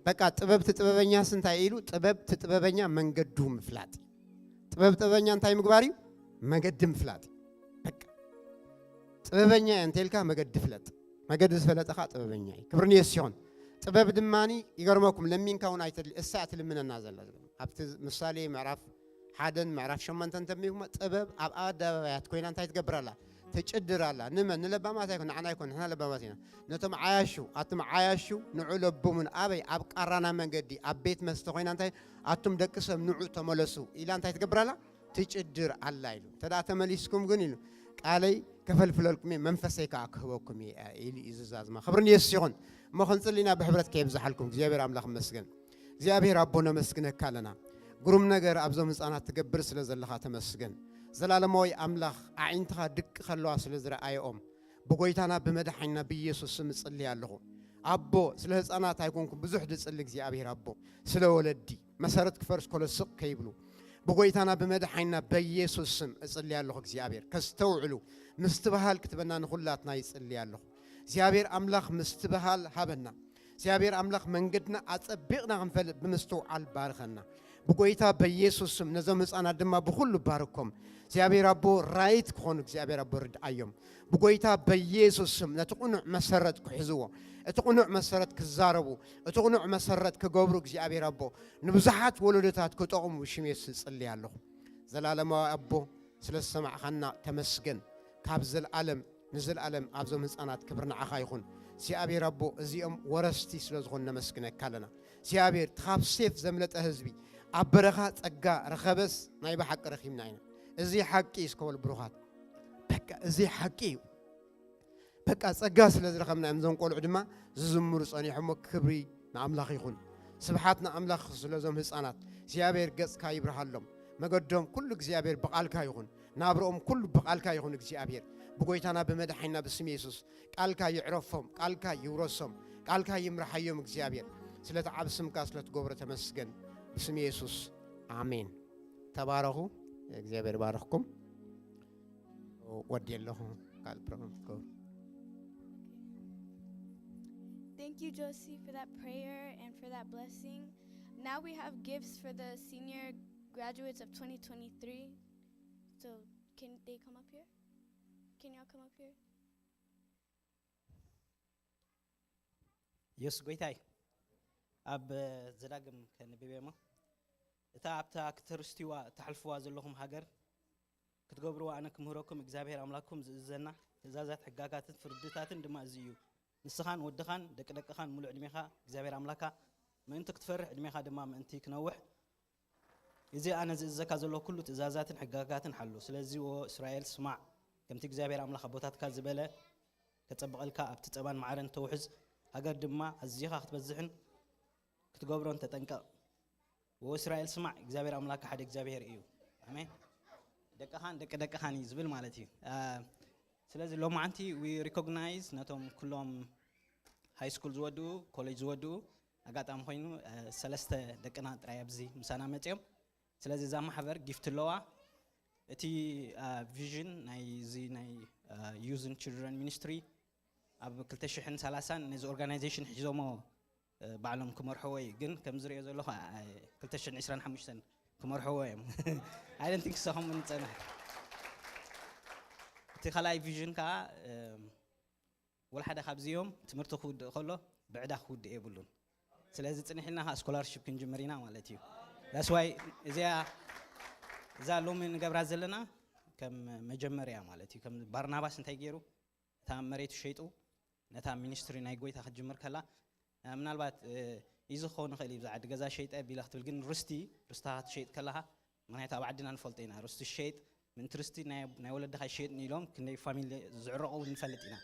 በቃ ጥበብ ትጥበበኛስ እንታይ ኢሉ ጥበብ ትጥበበኛ መንገዱ ምፍላጥ ጥበብ ጥበበኛ እንታይ ምግባር እዩ መገዲ ምፍላጥ በቃ ጥበበኛ እየ እንተልካ መገዲ ፍለጥ መገዲ ዝፈለጠ ከዓ ጥበበኛ እዩ ክብሪ ንየሱስ ይኹን ጥበብ ድማ ይገርመኩም ለሚንካ እውን ኣይተድሊ እሳ ትልምነና ዘላ ኣብቲ ምሳሌ ምዕራፍ ሓደን ምዕራፍ ሸሞንተን ተንቢብኩሞ ጥበብ ኣብ ኣደባባያት ኮይና እንታይ ትገብር ኣላ ትጭድር ኣላ ንመን ንለባማት ኣይኮን ንዓና ኣይኮን ንሕና ለባማት ኢና ነቶም ዓያሹ ኣቱም ዓያሹ ንዑ ለብሙን ኣበይ ኣብ ቃራና መንገዲ ኣብ ቤት መስተ ኮይና እንታይ ኣቱም ደቂ ሰብ ንዑ ተመለሱ ኢላ እንታይ ትገብር ኣላ ትጭድር ኣላ ኢሉ እንተ ተመሊስኩም ግን ኢሉ ቃለይ ከፈልፍለልኩም እየ መንፈሰይ ከዓ ክህበኩም እየ ኢሉ እዩ ዝዛዝማ ክብሪ ንየሱስ ይኹን እሞ ክንፅሊ ኢና ብሕብረት ከየብዝሓልኩም እግዚኣብሔር ኣምላኽ መስገን እግዚኣብሔር ኣቦ ነመስግነካ ኣለና ግሩም ነገር ኣብዞም ህፃናት ትገብር ስለ ዘለኻ ተመስገን ዘላለማዊ ኣምላኽ ኣዒንትኻ ድቂ ከለዋ ስለ ዝረኣየኦም ብጎይታና ብመድሓኒና ብኢየሱስ ስም እጽሊ ኣለኹ ኣቦ ስለ ህፃናት ኣይኮንኩ ብዙሕ ድፅሊ እግዚኣብሔር ኣቦ ስለ ወለዲ መሰረት ክፈርስ ኮሎ ስቕ ከይብሉ ብጎይታና ብመድሓኒና በኢየሱስ ስም እጽሊ ኣለኹ እግዚኣብሔር ከስተውዕሉ ምስትብሃል ክትበና ንኹላትና ይጽሊ ኣለኹ እግዚኣብሔር ኣምላኽ ምስትብሃል ሃበና እግዚኣብሔር ኣምላኽ መንገድና ኣጸቢቕና ክንፈልጥ ብምስትውዓል ባርኸና ብጎይታ በኢየሱስ ስም ነዞም ህፃናት ድማ ብኩሉ ባርኮም እግዚኣብሔር ኣቦ ራይት ክኾኑ እግዚኣብሔር ኣቦ ርድኣዮም ብጎይታ በኢየሱስ ስም ነቲ ቅኑዕ መሰረት ክሕዝዎ እቲ ቅኑዕ መሰረት ክዛረቡ እቲ ቅኑዕ መሰረት ክገብሩ እግዚኣብሔር ኣቦ ንብዙሓት ወለዶታት ክጠቕሙ ብሽም የሱስ እጽሊ ኣለኹ ዘላለማዊ ኣቦ ስለ ዝሰማዕኻና ተመስገን ካብ ዘልኣለም ንዘልኣለም ኣብዞም ህፃናት ክብሪ ንዓኻ ይኹን እግዚኣብሔር ኣቦ እዚኦም ወረስቲ ስለ ዝኾኑ ነመስግነካ ኣለና እግዚኣብሔር ካብ ሴፍ ዘምለጠ ህዝቢ ኣብ በረኻ ጸጋ ረኸበስ ናይ ብሓቂ ረኺብና ኢና። እዚ ሓቂ እዩ እስከ በሉ ብሩኻት። በቃ እዚ ሓቂ እዩ። በቃ ጸጋ ስለ ዝረኸብና እዮም እዞም ቆልዑ ድማ ዝዝምሩ ጸኒሖሞ። ክብሪ ንኣምላኽ ይኹን። ስብሓት ንኣምላኽ ስለ እዞም ህጻናት። እግዚኣብሔር ገጽካ ይብርሃሎም። መገዶም ኩሉ እግዚኣብሔር ብቓልካ ይኹን። ናብርኦም ኩሉ ብቓልካ ይኹን እግዚኣብሔር። ብጎይታና ብመድሓኒና ብስም የሱስ ቃልካ ይዕረፎም፣ ቃልካ ይውረሶም፣ ቃልካ ይምርሓዮም እግዚኣብሔር። ስለቲ ዓብ ስምካ ስለ ትገብሮ ተመስገን። ብስም የሱስ ኣሜን። ተባረኹ። እግዚኣብሔር ባርኽኩም። ወዲ ኣለኹ ካልእ ፕሮግራም ክትገብሩ። Thank you, Josie, for that prayer and for that blessing. Now we have gifts for the senior graduates of twenty twenty-three. So, can they come up here? Can y'all come up here? የሱስ ጎይታ እዩ። ኣብ ዘዳግም ከንብብ እየ እሞ፣ እታ ኣብታ ክትርስትይዋ እተሕልፍዋ ዘለኹም ሃገር ክትገብርዋ ኣነ ክምህረኩም እግዚኣብሔር ኣምላኽኩም ዝእዝዘና ትእዛዛት፣ ሕጋጋትን ፍርድታትን ድማ እዚ እዩ። ንስኻን ወድኻን ደቂ ደቅኻን ሙሉእ ዕድሜኻ እግዚኣብሔር ኣምላኽካ ምእንቲ ክትፈርህ፣ ዕድሜኻ ድማ ምእንቲ ክነውሕ፣ እዚ ኣነ ዝእዘካ ዘለኹ ኩሉ ትእዛዛትን ሕጋጋትን ሓሉ። ስለዚ ወ እስራኤል ስማዕ፣ ከምቲ እግዚኣብሔር ኣምላኽ ኣቦታትካ ዝበለ ከጸብቐልካ፣ ኣብቲ ጸባን መዓረን እተውሕዝ ሃገር ድማ ኣዚኻ ክትበዝሕን ክትገብሮን ተጠንቀቕ። ወ እስራኤል ስማዕ፣ እግዚኣብሔር ኣምላኽካ ሓደ እግዚኣብሔር እዩ። ኣሜን። ደቅኻን ደቂ ደቅኻን እዩ ዝብል ማለት እዩ። ስለዚ ሎማዓንቲ we recognize ነቶም ኩሎም ሃይ ስኩል ዝወድኡ፣ ኮሌጅ ዝወድኡ፣ ኣጋጣሚ ኮይኑ ሰለስተ ደቅና ጥራይ ኣብዚ ምሳና መፅዮም። ስለዚ እዛ ማሕበር ጊፍት ኣለዋ። እቲ ቪዥን ናይ እዚ ናይ ዩዝን ችልድረን ሚኒስትሪ ኣብ ክልተ ሽሕን ሰላሳን ነዚ ኦርጋናይዜሽን ሒዞሞ ባዕሎም ክመርሕዎ እዩ። ግን ከም ዝሪኦ ዘለኹ ክልተ ሽሕን ዕስራን ሓሙሽተን ክመርሕዎ እዮም። I don't think so ከምኡ ንፀንሕ። እቲ ካልኣይ ቪዥን ከዓ ወላ ሓደ ካብዚኦም ትምህርቲ ክውድእ ከሎ ብዕዳ ክውድእ የብሉን። ስለዚ ፅንሕ ኢልና ከዓ ስኮላርሽፕ ክንጅምር ኢና ማለት እዩ። That's why እዚኣ እዛ ሎሚ ንገብራ ዘለና ከም መጀመርያ ማለት እዩ። ከም ባርናባስ እንታይ ገይሩ እታ መሬቱ ሸይጡ ነታ ሚኒስትሪ ናይ ጎይታ ክትጅምር ከላ ምናልባት እዚ ክኸውን ይኽእል እዩ። ብዛ ዓዲ ገዛ ሸይጠ ቢለ ክትብል ግን ርስቲ ርስታ ክትሸይጥ ከለኻ ምክንያቱ ኣብ ዓድና ንፈልጦ ኢና ርስቲ ሸይጥ ምእንቲ ርስቲ ናይ ወለድኻ ይሸይጥ ኢሎም ክንደይ ፋሚሊ ዝዕረቑ እውን ንፈልጥ ኢና።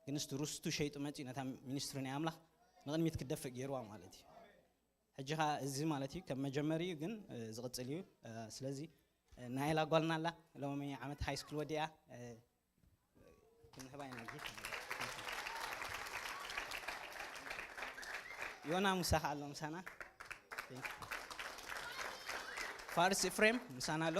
ግን እስቲ ርስቱ ሸይጡ መፂኡ ነታ ሚኒስትሪ ናይ ኣምላኽ ንቕድሚት ክትደፍእ ገይርዋ ማለት እዩ። ሕጂ ኸዓ እዚ ማለት እዩ ከም መጀመሪ እዩ ግን ዝቕፅል እዩ። ስለዚ ናይላ ጓልና ኣላ ሎሚ ዓመት ሃይ ስኩል ወዲኣ ክንህባ ኢና ጊፍት። ዮና ሙሳ ከዓ ኣሎ ምሳና። ፋርስ ኤፍሬም ምሳና ኣሎ።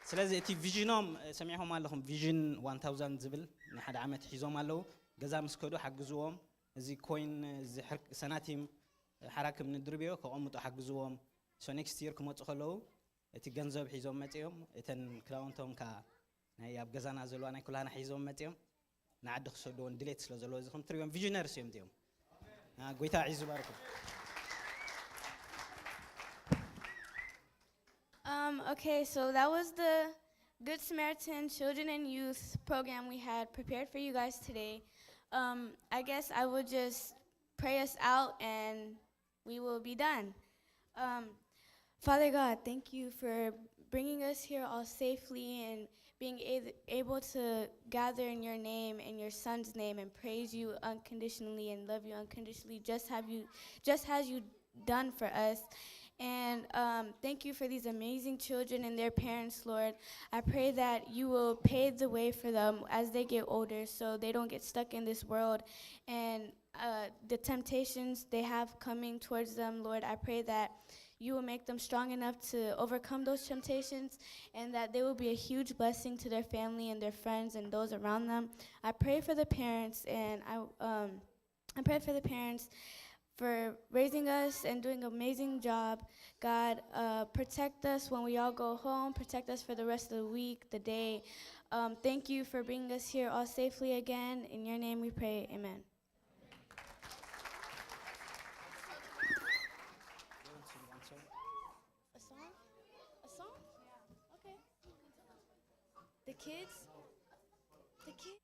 ስለዚ እቲ ቪዥኖም ሰሚዕኹም ኣለኹም። ቪዥን ዋን ታውዛንድ ዝብል ናይ ሓደ ዓመት ሒዞም ኣለዉ። ገዛ ምስ ከዱ ሓግዝዎም። እዚ ኮይን እዚ ሰናቲም ሓራክም ንድርብዮ ከቐምጡ ሓግዝዎም። So next year ክመፁ ከለዉ እቲ ገንዘብ ሒዞም መፅኦም እተን ክዳውንቶም ከዓ ናይ ኣብ ገዛና ዘለዋ ናይ ኩላና ሒዞም መፅኦም ንዓዲ ክሰድዎን ድሌት ስለ ዘለዎ እዚ ከም ትሪኦም ቪዥነርስ እዮም እዚኦም። ጎይታ ዒዙ ባርኩም። Um, okay, so that was the Good Samaritan Children and Youth program we had prepared for you guys today. Um, I guess I will just pray us out and we will be done. Um, Father God, thank you for bringing us here all safely and being a- able to gather in your name and your son's name and praise you unconditionally and love you unconditionally just have you just as you done for us. And um, thank you for these amazing children and their parents, Lord. I pray that you will pave the way for them as they get older so they don't get stuck in this world and uh, the temptations they have coming towards them, Lord. I pray that you will make them strong enough to overcome those temptations and that they will be a huge blessing to their family and their friends and those around them. I pray for the parents and I um I pray for the parents for raising us and doing an amazing job. God, uh, protect us when we all go home. Protect us for the rest of the week, the day. Um, thank you for bringing us here all safely again. In your name we pray. Amen. A song? A song? Okay. The kids? The kids?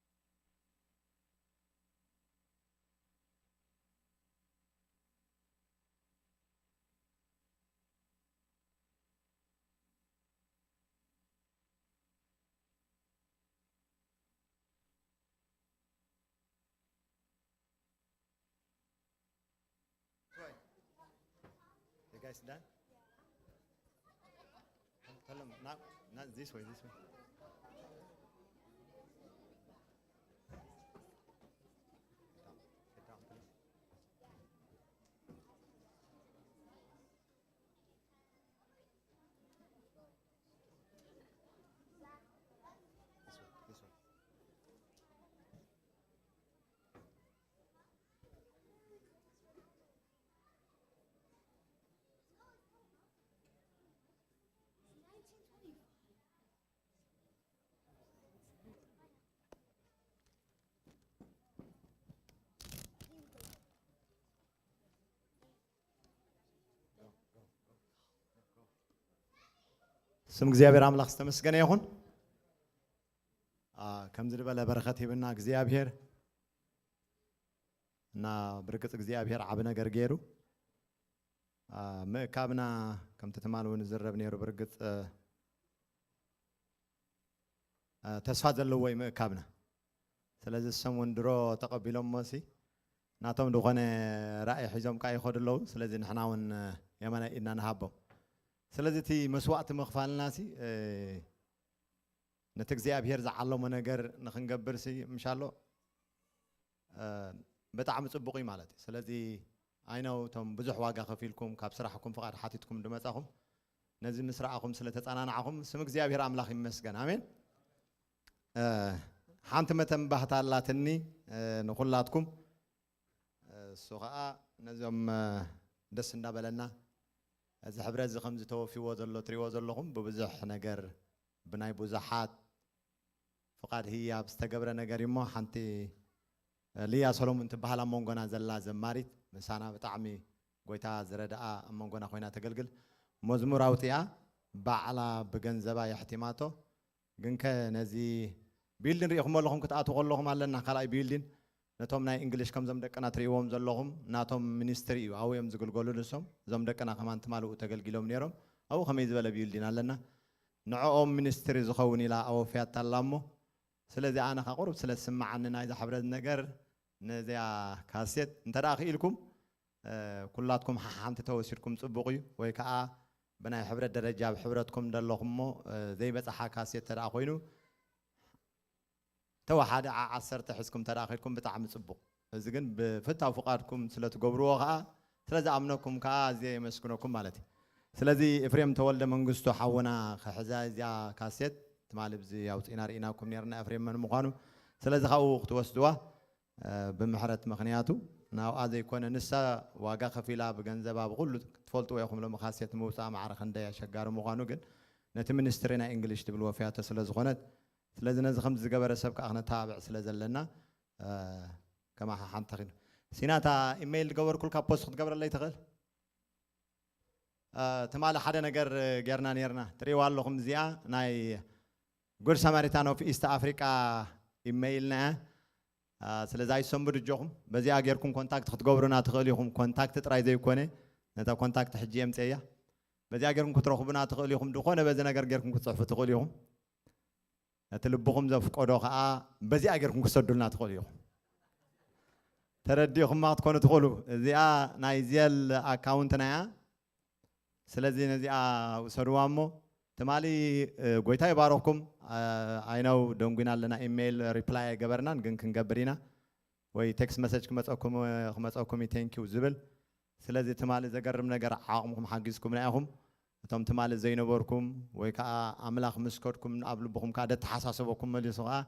Guys, done? Tell them, not, not this way, this way. Sit down, sit down, please. This one, this one. ስም እግዚኣብሔር ኣምላኽ ዝተመስገነ ይኹን። አ፣ ከምዚ ዝበለ በረኸት ሂብና እግዚኣብሔር እና ብርግጽ እግዚኣብሔር ዓቢ ነገር ገይሩ። አ፣ ምእካብና ከምቲ ትማል እውን ዝረብ ነይሩ ብርግጽ፣ አ፣ ተስፋ ዘለዎ እዩ ምእካብና። ስለዚ እሶም እውን ድሮ ተቐቢሎሞ ሲ ናቶም ዝኾነ ራእይ ሒዞም ከኣ ይኸዱ ኣለዉ። ስለዚ ንሕና እውን የማናይ ኢድና ንሃቦም። ስለዚ እቲ መስዋእቲ ምኽፋልና ሲ፣ እ፣ ነቲ እግዚኣብሔር ዝዓለሞ ነገር ንኽንገብር ሲ ምሻሎ፣ እ፣ ብጣዕሚ ጽቡቕ እዩ ማለት እዩ። ስለዚ ኣይነው እቶም ብዙሕ ዋጋ ከፊልኩም ካብ ስራሕኩም ፍቓድ ሓቲትኩም ዝመጻኹም ነዚ ምስ ረኣኹም ስለ ተጸናናዕኹም ስም እግዚኣብሔር ኣምላኽ ይመስገን። ኣሜን። እ፣ ሓንቲ መተንባህታ ኣላትኒ፣ እ፣ ንኹላትኩም። እ፣ እሱ ኸኣ ነዞም፣ እ፣ ደስ እንዳበለና እዚ ሕብረት እዚ ከምዚ ተወፊዎ ዘሎ ትሪእዎ ዘለኹም ብብዙሕ ነገር ብናይ ብዙሓት ፍቓድ ህያብ ዝተገብረ ነገር እዩ እሞ ሓንቲ፣ እ፣ ልያ ሰሎሙን ትበሃል ኣብ መንጎና ዘላ ዘማሪት ምሳና ብጣዕሚ ጎይታ ዝረድኣ ኣብ መንጎና ኮይና ተገልግል መዝሙር ኣውፂኣ ባዕላ ብገንዘባ የሕቲማቶ። ግንከ ነዚ ቢልዲን ርኢኹሞ ኣለኹም ክትኣትዉ ከለኹም ኣለና ካልኣይ ቢልዲን ነቶም ናይ እንግሊሽ ከምዞም ደቅና ትርእይዎም ዘለኹም ናቶም ሚኒስትሪ እዩ ኣብኡ እዮም ዝግልገሉ ንሶም እዞም ደቅና ከማን ትማልኡ ተገልጊሎም ነይሮም ኣብኡ ከመይ ዝበለ ቢልዲን ኣለና ንዕኦም ሚኒስትሪ ዝኸውን ኢላ ኣወፍያታ ኣላ እሞ ስለዚ ኣነ ከኣ ቁሩብ ስለ ዝስምዓኒ ናይዛ ሕብረት ነገር ነዚኣ ካሴት እንተ ደኣ ክኢልኩም ኩላትኩም ሓሓንቲ ተወሲድኩም ጽቡቕ እዩ ወይ ከኣ ብናይ ሕብረት ደረጃ ኣብ ሕብረትኩም ደለኹም እሞ ዘይበጽሓ ካሴት ተደኣ ኮይኑ ተወሓደ ዓ ዓሰርተ ሒዝኩም ተደኣ ከድኩም ብጣዕሚ ጽቡቕ እዚ ግን ብፍታው ፍቓድኩም ስለ ትገብርዎ ከኣ ስለ ዝኣምነኩም ከኣ ኣዝየ የመስግነኩም ማለት እዩ ስለዚ ኤፍሬም ተወልደ መንግስቱ ሓውና ክሕዛ እዚኣ ካሴት ትማሊ ብዚ ኣውፅእና ርኢናኩም ነርና ኤፍሬም መን ምዃኑ ስለዚ ካብኡ ክትወስድዋ ብምሕረት ምኽንያቱ ናብኣ ዘይኮነ ንሳ ዋጋ ከፊላ ብገንዘባ ብኩሉ ትፈልጥዎ ኢኹም ሎሚ ካሴት ምውፃእ ማዕረ ክንደይ ኣሸጋሪ ምዃኑ ግን ነቲ ሚኒስትሪ ናይ እንግሊሽ ትብል ወፍያቶ ስለ ዝኾነት ስለዚ ነዚ ከምዚ ዝገበረ ሰብ ከዓ ክነተባብዕ ስለ ዘለና ከማኻ ሓንቲ ኺኑ ሲናታ ኢሜይል ዝገበርኩልካ ፖስት ክትገብረለይ ትኽእል ትማሊ ሓደ ነገር ጌርና ኔርና ትርእይዋ ኣለኹም እዚኣ ናይ ጉድ ሳማሪታን ኦፍ ኢስት ኣፍሪቃ ኢመይልና እያ ስለዚ ኣይሰንብዱ እጆኹም በዚኣ ጌርኩም ኮንታክት ክትገብሩና ትኽእሉ ኢኹም ኮንታክት ጥራይ ዘይኮነ ነታ ኮንታክት ሕጂ የምፅእ እያ በዚኣ ጌርኩም ክትረኽቡና ትኽእሉ ኢኹም ዝኾነ በዚ ነገር ጌርኩም ክትፅሕፉ ትኽእሉ ኢኹም ነቲ ልብኹም ዘፍቀዶ ከዓ በዚኣ ጌርኩም ክሰዱልና ትኽእሉ ኢኹም ተረዲኹማ ክትኮኑ ትኽእሉ እዚኣ ናይ ዜል ኣካውንትና እያ ስለዚ ነዚኣ ውሰድዋ እሞ ትማሊ ጎይታ ይባረኽኩም ኣይነው ደንጉና ኣለና ኢሜይል ሪፕላይ ኣይገበርናን ግን ክንገብር ኢና ወይ ቴክስት መሰጅ ክመፀኩም ክመፀኩም እዩ ቴንኪው ዝብል ስለዚ ትማሊ ዘገርም ነገር ዓቕምኹም ሓጊዝኩምና ኢኹም እቶም ትማሊ ዘይነበርኩም ወይ ከዓ ኣምላኽ ምስ ከድኩም ኣብ ልብኹም ከዓ ደተሓሳሰበኩም መሊሱ ከዓ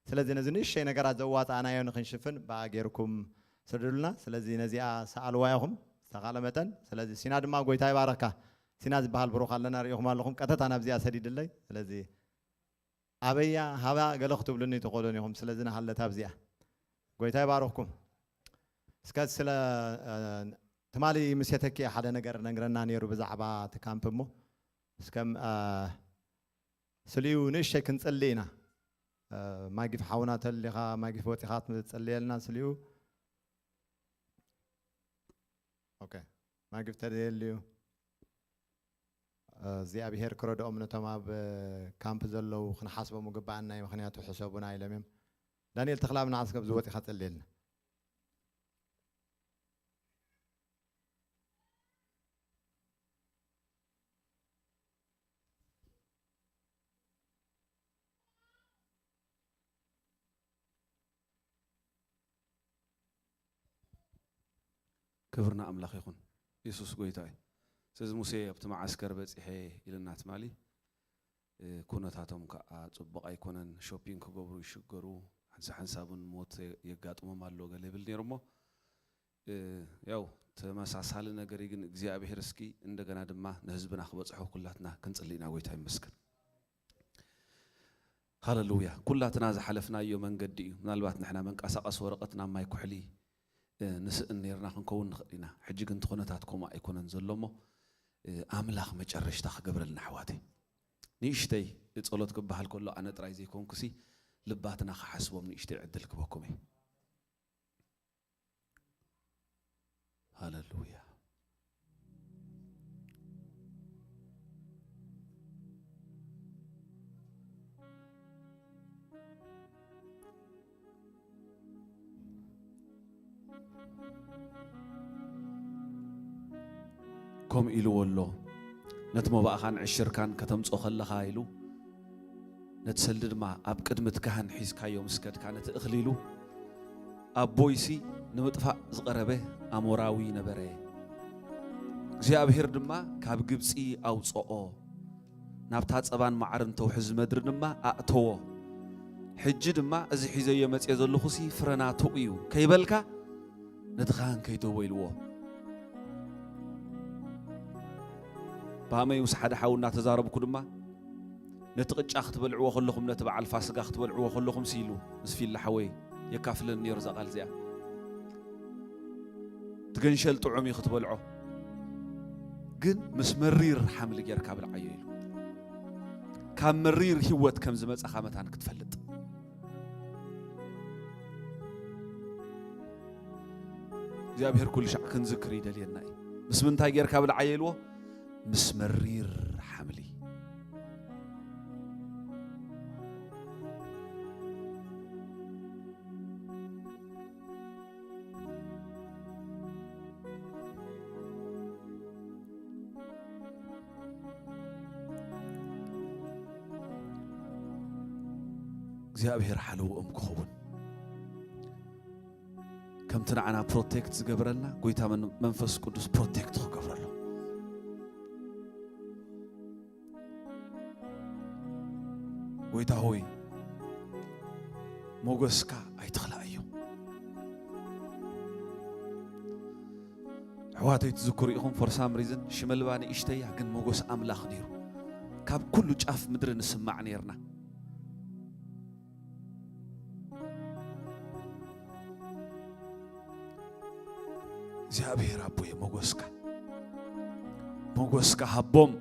ስለዚ ነዚ ንእሸይ ነገራት ዘዋፃእናዮ ንክንሽፍን ብኣ ገይርኩም ስደዱልና ስለዚ ነዚኣ ሰኣልዋ ኢኹም ዝተኻለ መጠን ስለዚ ሲና ድማ ጎይታ ይባረኽካ ሲና ዝበሃል ብሩኽ ኣለና ርኢኹም ኣለኹም ቀጥታ ናብዚኣ ሰዲድለይ ስለዚ ኣበያ ሃባ ገለ ክትብሉኒ ትኽእሉን ኢኹም ስለዚ ንሃለት ኣብዚኣ ጎይታ ይባርኽኩም እስከ ስለ ትማሊ ምስ የተኪ ሓደ ነገር ነግረና ነይሩ ብዛዕባ እቲ ካምፕ እሞ እስከ ስሊኡ ንእሸይ ክንጽሊ ኢና ማጊፍ ሓውና ተሊኻ ማጊፍ ወፂኻ ትጽልየልና ስሊኡ ማጊፍ ተደልዩ እግዚኣብሄር ክረድኦም ነቶም ኣብ ካምፕ ዘለዉ ክንሓስቦም ግባኣና እዩ ምክንያቱ ሕሰቡና ኢሎም እዮም ዳንኤል ተኽላብ ንዓስከ ብዝወፂኻ ጸልየልና ክብርና ኣምላኽ ይኹን። የሱስ ጎይታ እዩ። ስለዚ ሙሴ ኣብቲ መዓስከር በጺሐ ኢልና ትማሊ፣ እ፣ ኩነታቶም ከኣ ጽቡቕ ኣይኮነን። ሾፒንግ ክገብሩ ይሽገሩ፣ ሓንሳ ሓንሳብ እውን ሞት የጋጥሞም ኣሎ ገለ ይብል ነይሩ እሞ፣ እ፣ ያው ተመሳሳሊ ነገር እዩ። ግን እግዚኣብሔር እስኪ እንደገና ድማ ንህዝብና ክበጽሖ ኩላትና ክንጽሊ ኢና። ጎይታ ይመስገን። ሃለሉያ። ኩላትና ዝሓለፍናዮ መንገዲ እዩ። ምናልባት ንሕና መንቀሳቐሲ ወረቐት ናብ ማይ ኩሕሊ፣ እ፣ ንስእን ነይርና ክንከውን ንኽእል ኢና። ሕጂ ግን እቲ ኩነታት ከምኡ ኣይኮነን ዘሎ እሞ፣ እ፣ ኣምላኽ መጨረሽታ ክገብረልና ኣሕዋተይ። ንእሽተይ ጸሎት ክበሃል ከሎ ኣነ ጥራይ ዘይኮንኩሲ ልባትና ክሓስቦም ንእሽተይ ዕድል ክበኩም እየ። ሃለሉያ። ከምኡ ኢልዎ ኣሎ፣ ነቲ መባእኻን ዕሽርካን ከተምጽኦ ከለኻ ኢሉ፣ ነቲ ሰልዲ ድማ ኣብ ቅድሚ እቲ ካህን ሒዝካዮ ምስ ከድካ፣ ነቲ እኽሊ ኢሉ፣ ኣቦይሲ ንምጥፋእ ዝቐረበ ኣሞራዊ ነበረ። እግዚኣብሔር ድማ ካብ ግብጺ ኣውጽኦ፣ ናብታ ጸባን መዓርን ተውሕዝ ምድሪ ድማ ኣእተዎ። ሕጂ ድማ እዚ ሒዘዮ መጽየ ዘለኹሲ ፍረ ናቱ እዩ ከይበልካ፣ ነቲ ካህን ከይትህቦ ኢልዎ። ብሃመይ ምስ ሓደ ሓው እናተዛረብኩ ድማ፣ ነቲ ቅጫ ክትበልዕዎ ከለኹም፣ ነቲ በዓል ፋስጋ ክትበልዕዎ ከለኹም ሲሉ ምስ ፊላ ሓወይ የካፍለኒ ነይሩ እዛ ቃል እዚኣ። እቲ ገንሸል ጥዑም እዩ ክትበልዖ፣ ግን ምስ መሪር ሓምሊ ጌርካ ብልዓዮ ኢሉ። ካብ መሪር ህይወት ከም ዝመጻኻ መታን ክትፈልጥ። እግዚኣብሔር ኩሉ ሻዕ ክንዝክር ይደልየና እዩ። ምስ ምንታይ ጌርካ ብልዓዮ ኢልዎ? ምስ መሪር ሓምሊ። እግዚኣብሔር ሓለውኦም ክኸውን፣ ከምቲ ንዓና ፕሮቴክት ዝገብረልና ጎይታ መን-፣ መንፈስ ቅዱስ ፕሮቴክት ክገብረሎም። ጎይታ ሆይ፣ ሞገስካ ኣይትኽላእዮ። ኣሕዋተይ ትዝክሩ ኢኹም፣ for some reason ሽመልባ ንእሽተያ፣ ግን ሞገስ ኣምላኽ ነይሩ። ካብ ኩሉ ጫፍ ምድሪ ንስማዕ ነይርና። እግዚኣብሔር ኣቦየ፣ ሞገስካ፣ ሞገስካ ሃቦም።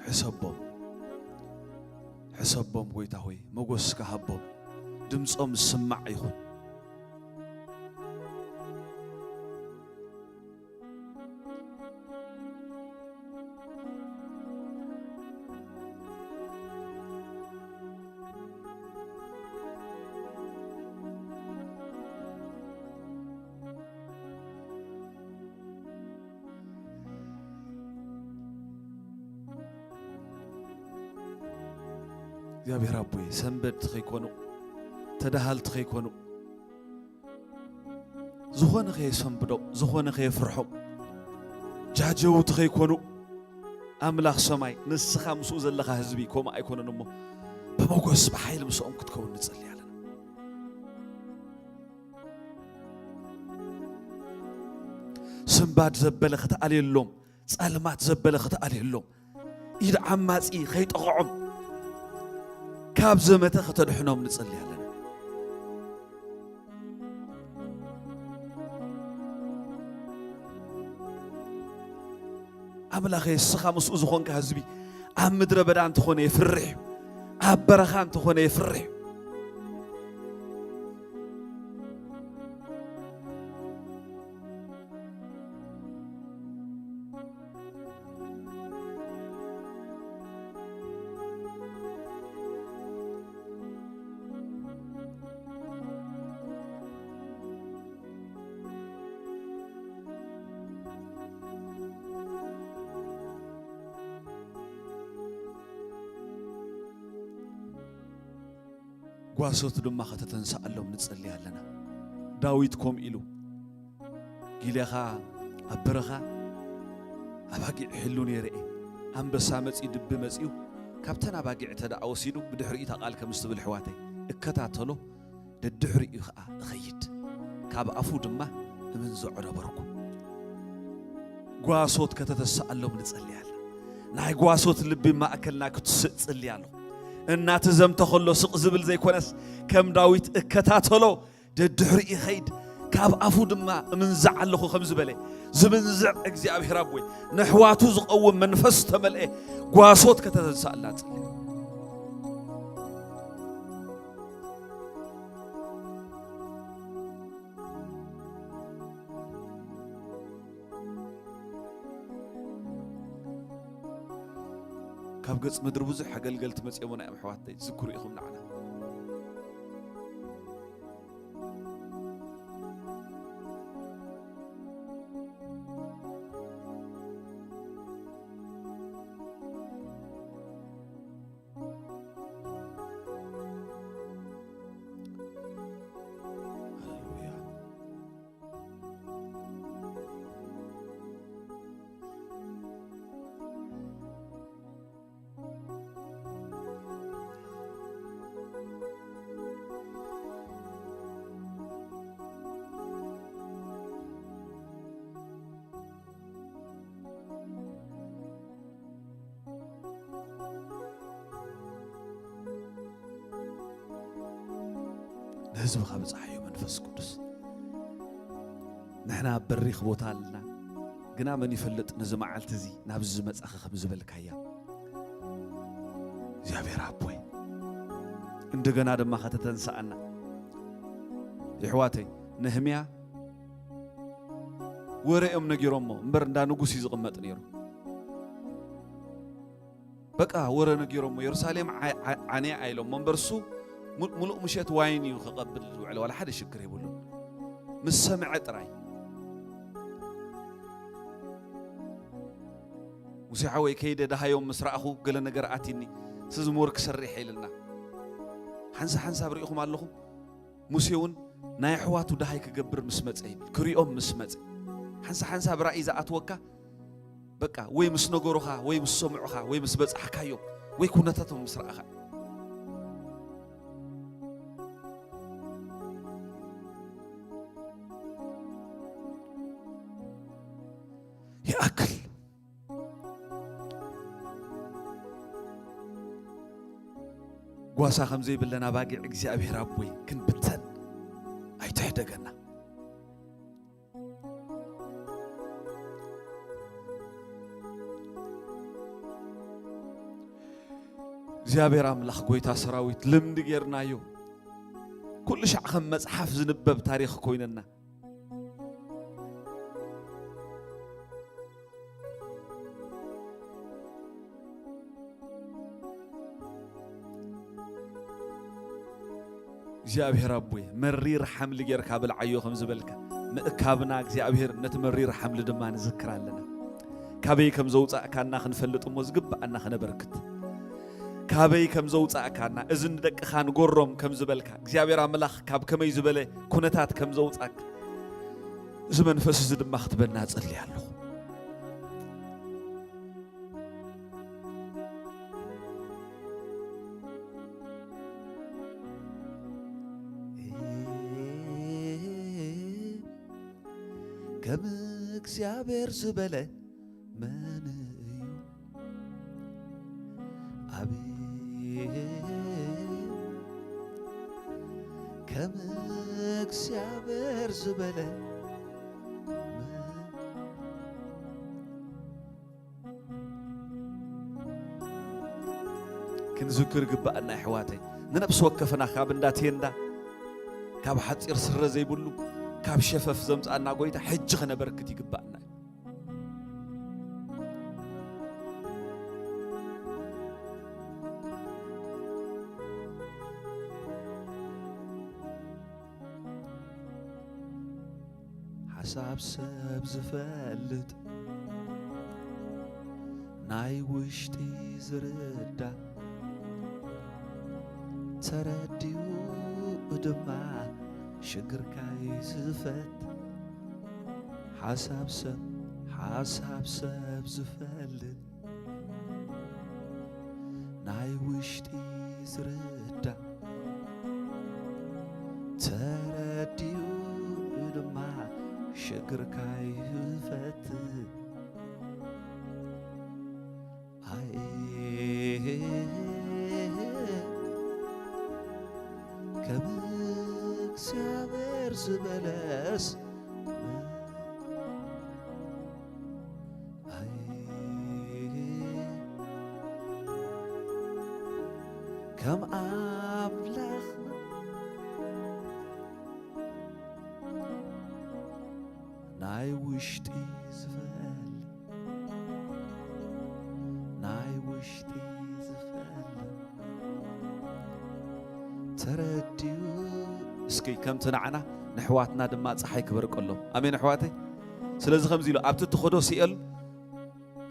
ሕሰቦም፣ ሕሰቦም፣ ጎይታ ሆይ፣ መጎስካ ሃቦም፣ ድምጾም ዝስማዕ ይኹን። እግዚኣብሔር ኣቦይ፣ ሰንበድቲ ከይኮኑ፣ ተዳሃልቲ ከይኮኑ፣ ዝኾነ ከየሰንብዶም፣ ዝኾነ ከየፍርሖም፣ ጃጀውቲ ከይኮኑ፣ ኣምላኽ ሰማይ፣ ንስኻ ምስኡ ዘለኻ ህዝቢ ከምኡ ኣይኮነን እሞ፣ ብመጎስ ብሓይሊ ምስኦም ክትከውን ንጽሊ ኣለና። ስንባድ ዘበለ ክትኣልየሎም፣ ጸልማት ዘበለ ክትኣልየሎም፣ ኢድ ዓማጺ ከይጠቕዖም፣ ካብ ዘመተ ከተድሕኖም ንጽሊ ኣለና። ኣምላኸ፣ ንስኻ ምስኡ ዝኾንካ ህዝቢ ኣብ ምድረ በዳ እንተኾነ የፍርሕ እዩ። ኣብ በረኻ እንተኾነ የፍርሕ እዩ። ጓሶት ድማ ከተተንስኣሎም ንጸሊ ኣለና። ዳዊት ከምኡ ኢሉ፣ ጊሌኻ ኣብ በረኻ ኣባጊዕ ይሕሉ ነይረ እየ። ኣንበሳ መጺኡ፣ ድቢ መጺኡ፣ ካብተን ኣባጊዕ እንተ ደኣ ወሲዱ፣ ብድሕሪኡ እታ ቃል ከምዚ ትብል፣ ኣሕዋተይ፣ እከታተሎ፣ ደድሕሪኡ ኸኣ እኸይድ፣ ካብ ኣፉ ድማ እምንዝዖ ነበርኩ። ጓሶት ከተተስኣሎም ንጸሊ ኣለና። ናይ ጓሶት ልቢ ማእከልና ክትስእ ጽሊ ኣለኹ። እናተዘምተ ከሎ ስቕ ዝብል ዘይኮነስ፣ ከም ዳዊት እከታተሎ፣ ደድሕሪኡ ይኸይድ፣ ካብ ኣፉ ድማ እምንዝዕ ኣለኹ ከም ዝበለ፣ ዝምንዝዕ እግዚኣብሔር ኣቦይ፣ ነሕዋቱ ዝቐውም መንፈስ ዝተመልአ ጓሶት ከተተንስኣልና ንጽሊ። ካብ ገጽ ምድሪ ብዙሕ ኣገልገልቲ መጺኦምና እዮም፣ ኣሕዋተይ፣ ትዝክሩ ኢኹም ንዓና። ሃሌሉያ። ንህዝብኻ ብጽሓዮ መንፈስ ቅዱስ። ንሕና ኣብ በሪኽ ቦታ ኣለና፣ ግና መን ይፈልጥ ነዚ መዓልቲ እዚ ናብዚ ዝመጻኸ ከም ዝበልካያ እግዚኣብሔር ኣቦይ፣ እንደገና ድማ ከተተንስኣና። የሕዋተይ፣ ነህምያ ወረ እዮም ነጊሮሞ እምበር፣ እንዳ ንጉስ እዩ ዝቕመጥ ነይሩ። በቃ ወረ ነጊሮሞ፣ የሩሳሌም ዓ-፣ ዓ-፣ ዓንያ ኣይሎሞ እምበር፣ እሱ ሙሉ-፣ ሙሉእ ምሸት ዋይን እዩ ከቐብል ዝውዕል፣ ዋላ ሓደ ሽግር የብሉን። ምስ ሰምዐ ጥራይ፣ "ሙሴ ሓወይ፣ ከይደ ደሃዮም ምስ ረኣኹ፣ ገለ ነገር ኣቲኒ፣ ስዝሙር ክሰርሕ" ኢልና። ሓንሳ ሓንሳብ ርኢኹም ኣለኹም? ሙሴ እውን ናይ ኣሕዋቱ ደሃይ ክገብር ምስ መጸ ይብል፣ ክሪኦም ምስ መጸ። ሓንሳ ሓንሳብ ራእይ ዝኣትወካ፣ በቃ ወይ ምስ ነገሩኻ፣ ወይ ምስ ሰምዑኻ፣ ወይ ምስ በጻሕካዮም፣ ወይ ኩነታቶም ምስ ረኣኻ። ይኣክል። ጓሳ ከም ዘይብለና ባጊዕ እግዚኣብሔር ኣቦይ ክንብተን ኣይትሕደገና። እግዚኣብሔር ኣምላኽ ጎይታ ሰራዊት ልምዲ ጌርናዮ። ኩሉ ሻዕ ከም መጽሓፍ ዝንበብ ታሪኽ ኮይነና። እግዚኣብሔር ኣቦይ፣ መሪር ሓምሊ ጌርካ ብልዓዮ ከም ዝበልካ፣ ምእካብና እግዚኣብሔር ነቲ መሪር ሓምሊ ድማ ንዝክር ኣለና። ካበይ ከም ዘውጻእካና ክንፈልጥ እሞ ዝግብኣና ከነበርክት። ካበይ ከም ዘውጻእካና፣ እዚ ንደቅኻ ንጎሮም ከም ዝበልካ፣ እግዚኣብሔር ኣምላኽ ካብ ከመይ ዝበለ ኩነታት ከም ዘውጻእካ፣ እዚ መንፈስ እዚ ድማ ክትበና እጸሊ ኣለኹ። ከም እግዚኣብሔር ዝበለ መን እዩ? ኣቤት ከም እግዚኣብሔር ዝበለ መን ክንዝክር ይግባኣና ኣሕዋተይ። ንነፍሲ ወከፍና ካብ እንዳ ቴንዳ፣ ካብ ሓጺር ስረ ዘይብሉ፣ ካብ ሸፈፍ ዘምጻና ጎይታ ሕጂ ክነበርክት ይግባኣና። ሓሳብ ሰብ ዝፈልጥ፣ ናይ ውሽጢ ዝርዳ፣ ተረዲኡ ድማ ሽግርካይ ዝፈት። ሓሳብ ሰብ፣ ሓሳብ ሰብ ዝፈልጥ፣ ናይ ውሽጢ ዝርዳ፣ ተረዲኡ ድማ ሽግርካይ ይፈት። ኣይ ከም እግዚኣብሔር ዝበለስ ኣይ ከም ኣምላኽ ናይ ውሽጢ ዝፈል ናይ ውሽጢ ዝፈል ተረዲኡ እስኪ ከምቲ ንዓና ንሕዋትና ድማ ፀሓይ ክበርቀሎም። ኣሜን ኣሕዋተይ። ስለዚ ከምዚ ኢሉ ኣብቲ ትኸዶ ሲኦል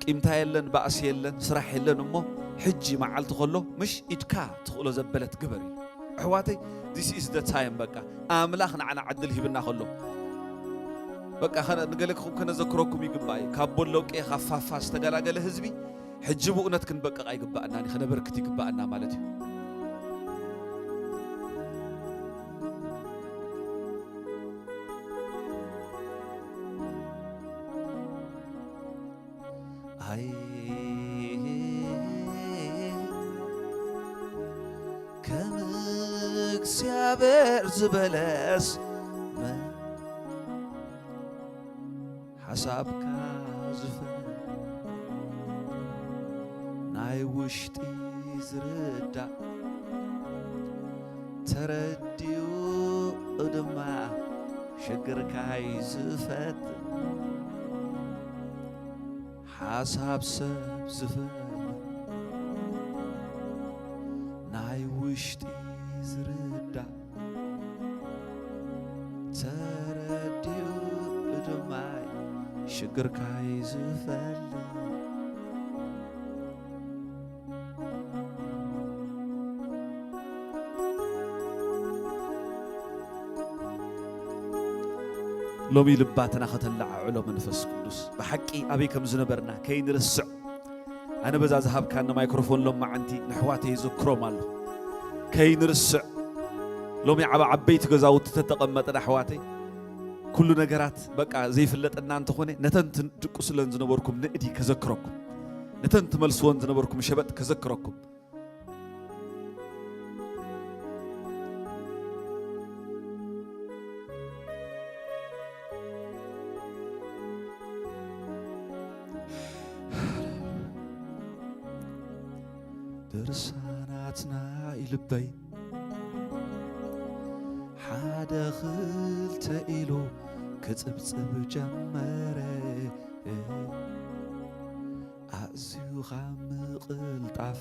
ቂምታ የለን፣ ባእሲ የለን፣ ስራሕ የለን። እሞ ሕጂ መዓልቲ ከሎ ምሽ ኢድካ ትኽእሎ ዘበለት ግበር እዩ። ኣሕዋተይ፣ this is the time። በቃ ኣምላኽ ንዓና ዕድል ሂብና ከሎ በቃ ከነ ንገለኩም ከነዘክረኩም ይግባእ እዩ። ካብ ቦሎቄ ካብ ፋፋ ዝተገላገለ ህዝቢ ሕጂ ብእውነት ክንበቅቕ ኣይግባእናን እዩ፣ ክነበርክት ይግባእና ማለት እዩ። ኣይ ከም እግዚኣብሔር ዝበለስ መን ሓሳብካ ዝፈ ናይ ውሽጢ ዝርዳእ ተረዲኡ ድማ ሽግርካይ ዝፈት ሓሳብ ሰብ ዝፈል ናይ ውሽጢ ዝርዳእ ተረዲኡ ድማ ሽግርካይ ዝፈል ሎሚ ልባትና ከተለዓዕሎ መንፈስ ቅዱስ ብሓቂ ኣበይ ከም ዝነበርና ከይንርስዕ። ኣነ በዛ ዝሃብካኒ ማይክሮፎን ሎማዓንቲ ንሕዋተይ ይዝክሮም ኣሎ ከይንርስዕ። ሎሚ ዓብ ዓበይቲ ገዛውቲ ተተቐመጥና ኣሕዋተይ ኩሉ ነገራት በቃ ዘይፍለጠና እንተኾነ ነተን ትድቅሱለን ዝነበርኩም ንእዲ ከዘክረኩም፣ ነተን ትመልስወን ዝነበርኩም ሸበጥ ከዘክረኩም። ድርሳናት ናይ ልበይ ሓደ ክልተ ኢሉ ክጽብጽብ ጀመረ። ኣዝዩ ካብ ምቕልጣፍ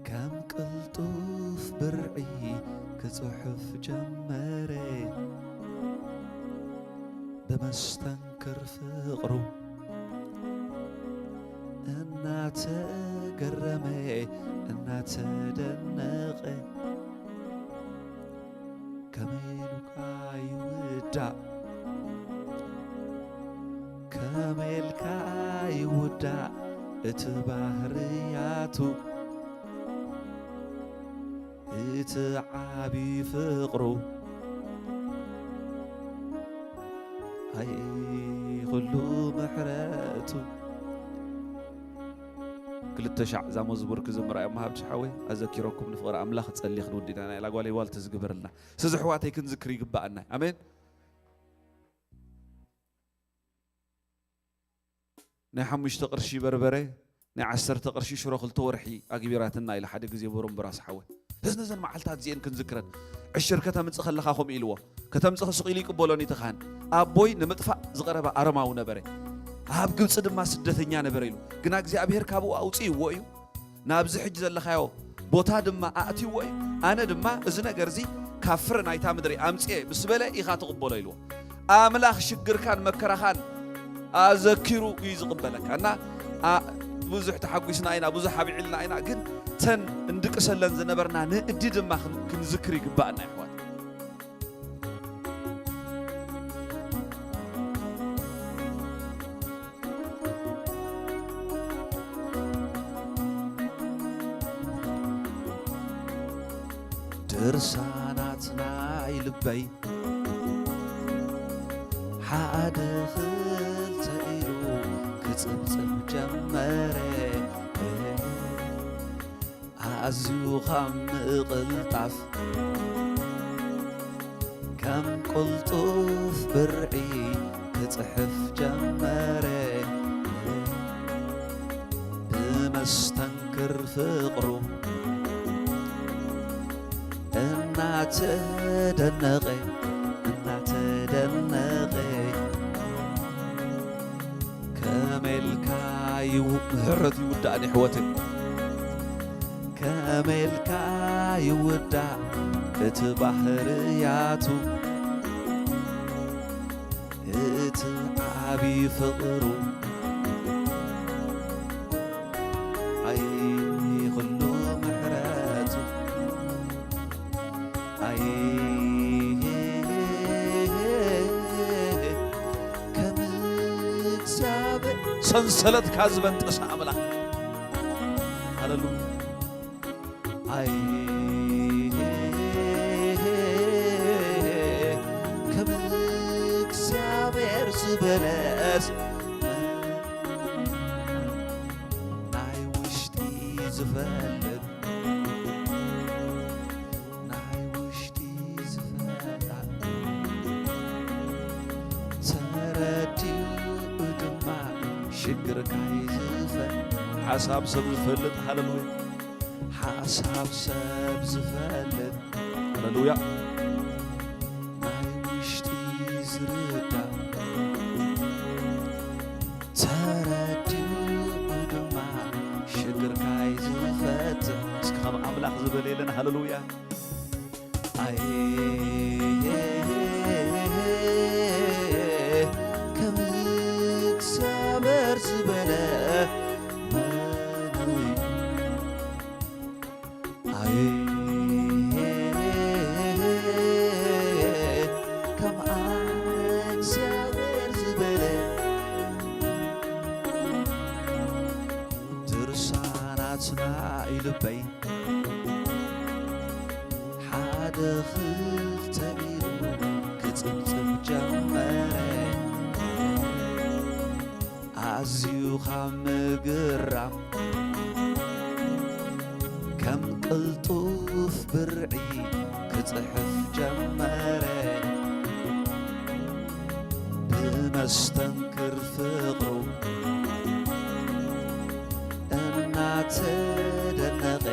ከም ቅልጡፍ ብርዒ ክጽሑፍ ጀመረ። ብመስተንክር ፍቕሩ እናተገረመ እናተደነቐ ከመይ ኢሉካ ይውዳእ ከመይ ኢልካ ይውዳእ እቲ ባህርያቱ እቲ ዓቢ ፍቕሩ ኣይ ኩሉ ምሕረቱ። ክልተ ሻዕ እዛ መዝሙር ክዝምራ እዮም ሃብቲ ሓወይ ኣዘኪረኩም ንፍቕሪ ኣምላኽ ጸሊ ክንውዲና ናይ ላጓለይ ዋልተ ዝግበረልና። ስለዚ ኣሕዋተይ ክንዝክር ይግባኣና። ኣሜን። ናይ ሓሙሽተ ቅርሺ በርበረ ናይ ዓሰርተ ቅርሺ ሽሮ ክልተ ወርሒ ኣግቢራትና ኢሉ ሓደ ግዜ በሮምብራስ ሓወ። ነዝነዘን መዓልታት እዚኤን ክንዝክረን። ዕሽር ከተምጽእ ከለኻ ከምኡ ኢልዎ። ከተምጽእ ስቕ ኢሉ ይቅበሎን እቲ ካህን። ኣቦይ ንምጥፋእ ዝቐረበ ኣረማዊ ነበረ። ኣብ ግብጺ ድማ ስደተኛ ነበረ ኢሉ። ግና እግዚኣብሔር ካብኡ ኣውጽእዎ እዩ። ናብዚ ሕጂ ዘለኻዮ ቦታ ድማ ኣእትይዎ እዩ። ኣነ ድማ እዚ ነገር እዚ ካብ ፍረ ናይታ ምድሪ ኣምጽኤ ምስ በለ ኢኻ ትቕበሎ ኢልዎ። ኣምላኽ ሽግርካን መከራኻን ኣዘኪሩ እዩ ዝቕበለካ። እና ኣ-፣ ብዙሕ ተሓጒስና ኢና፣ ብዙሕ ኣብዒልና ኢና፣ ግን ተን እንድቅሰለን ዝነበርና ንእዲ ድማ ክን-፣ ክንዝክር ይግባኣና ይሕዋት። ድርሳናት ናይ ልበይ ሓደ ክልተ ኢሉ ክጽብጽብ ጀመረ። ኣዝዩ ኻብ ምቕልጣፍ ከም ቅልጡፍ ብርዒ ክጽሕፍ ጀመረ። ብመስተንክር ፍቕሩ እናተደነቐ፣ እናተደነቐ፣ ከመይ ኢልካ ይው-፣ ምሕረት ይውዳእን ይሕወትን። ከመይ ኢልካ ይውዳእ እቲ ባህርያቱ፣ እቲ ዓቢ ፍቕሩ፣ ኣይ ኩሉ ምሕረቱ፣ ኣይ ከም እግዚኣብሔር ሰንሰለትካ ዝበንጠሰ ኣምላኽ። ሃሌሉያ። ኣይ ከም እግዚኣብሔር ዝበለስ ናይ ውሽጢ ዝፈልጥ፣ ናይ ውሽጢ ዝፈልጥ፣ ተረዲኡ ድማ ሽግርካ ይዝፈን። ሓሳብ ሰብ ዝፈልጥ፣ ሃሌሉያ። ሓሳብ ሰብ ዝፈልጥ፣ ሃሌሉያ። ናይ ውሽጢ ዝርዳእ፣ ተረዲኡ ድማ ሽግርካ እዩ ዝፈትሕ። እስኪ ከም ኣምላኽ ዝበለ የለን፣ ሃሌሉያ። ኣይ ከም እግዚኣብሔር ዝበለ መን እዩ? ኣይ ከም እግዚኣብሔር ዝበለ ድርሳናትና ኢልበይ ሓደ ክልተ ኢሉ ክጽብጽብ ጀመረ። ኣዝዩ ካብ ምግራም ከም ቅልጡፍ ብርዒ ክጽሕፍ ጀመረ። ብመስተንክር ፍቕሩ እናተደነቐ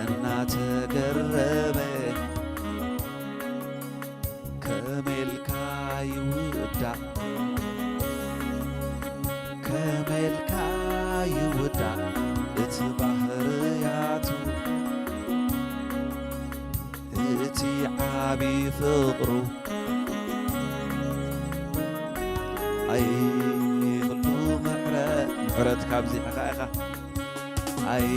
እናተገረመ፣ ከመይ ኢልካ ይውዳእ፣ ከመይ ኢልካ ይውዳእ እቲ ባህርያቱ፣ እቲ ዓቢ ፍቕሩ፣ ኣይ ኩሉ ምሕረ-፣ ምሕረትካ ኣብዚሕኻ ኢኻ። ኣይ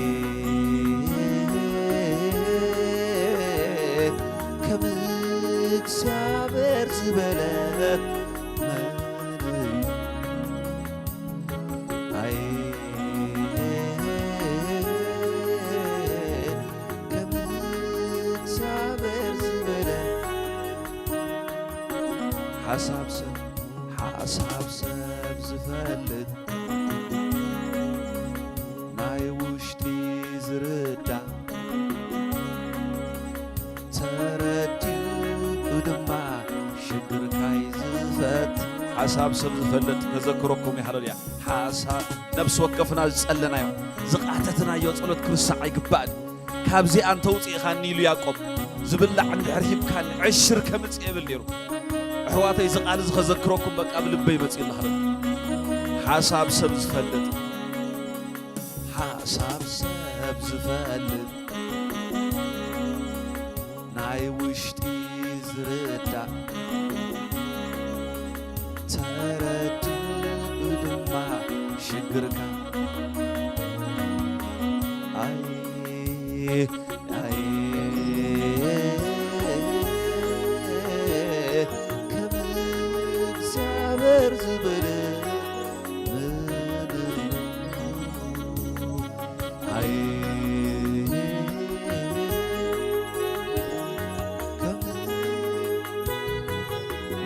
ከም እግዚኣብሔር ዝበለ መን እዩ? ኣይ ከም እግዚኣብሔር ዝበለ ሓሳብ ሰብ፣ ሓሳብ ሰብ ዝፈልጥ፣ ናይ ውሽጢ ዝርዳእ፣ ተረዲኡ ድማ ሽግርካይ ዝፈት። ሓሳብ ሰብ ዝፈልጥ ከዘክረኩም እዩ። ሃሌሉያ። ሓሳብ ነፍሲ ወከፍና ዝጸለናዮ፣ ዝቓተትናዮ ጸሎት ክርስዕ ኣይግባእን። ካብዚኣ እንተውጽእኻኒ ኢሉ ያዕቆብ፣ ዝብላዕ እንድሕር ሂብካኒ፣ ዕሽር ከምጽእ የብል ነይሩ። ኣሕዋተይ፣ እዚ ቃል እዚ ከዘክረኩም በቃ ኣብ ልበይ መጺኡ ኣለኻ። ሓሳብ ሰብ ዝፈልጥ፣ ሓሳብ ሰብ ዝፈልጥ፣ ናይ ውሽጢ ዝርዳእ፣ ተረዲኡ ድማ ሽግርካ። ኣይ፣ ኣይ፣ ከም እግዚኣብሔር ዝብል መን እዩ? ኣይ፣ ከም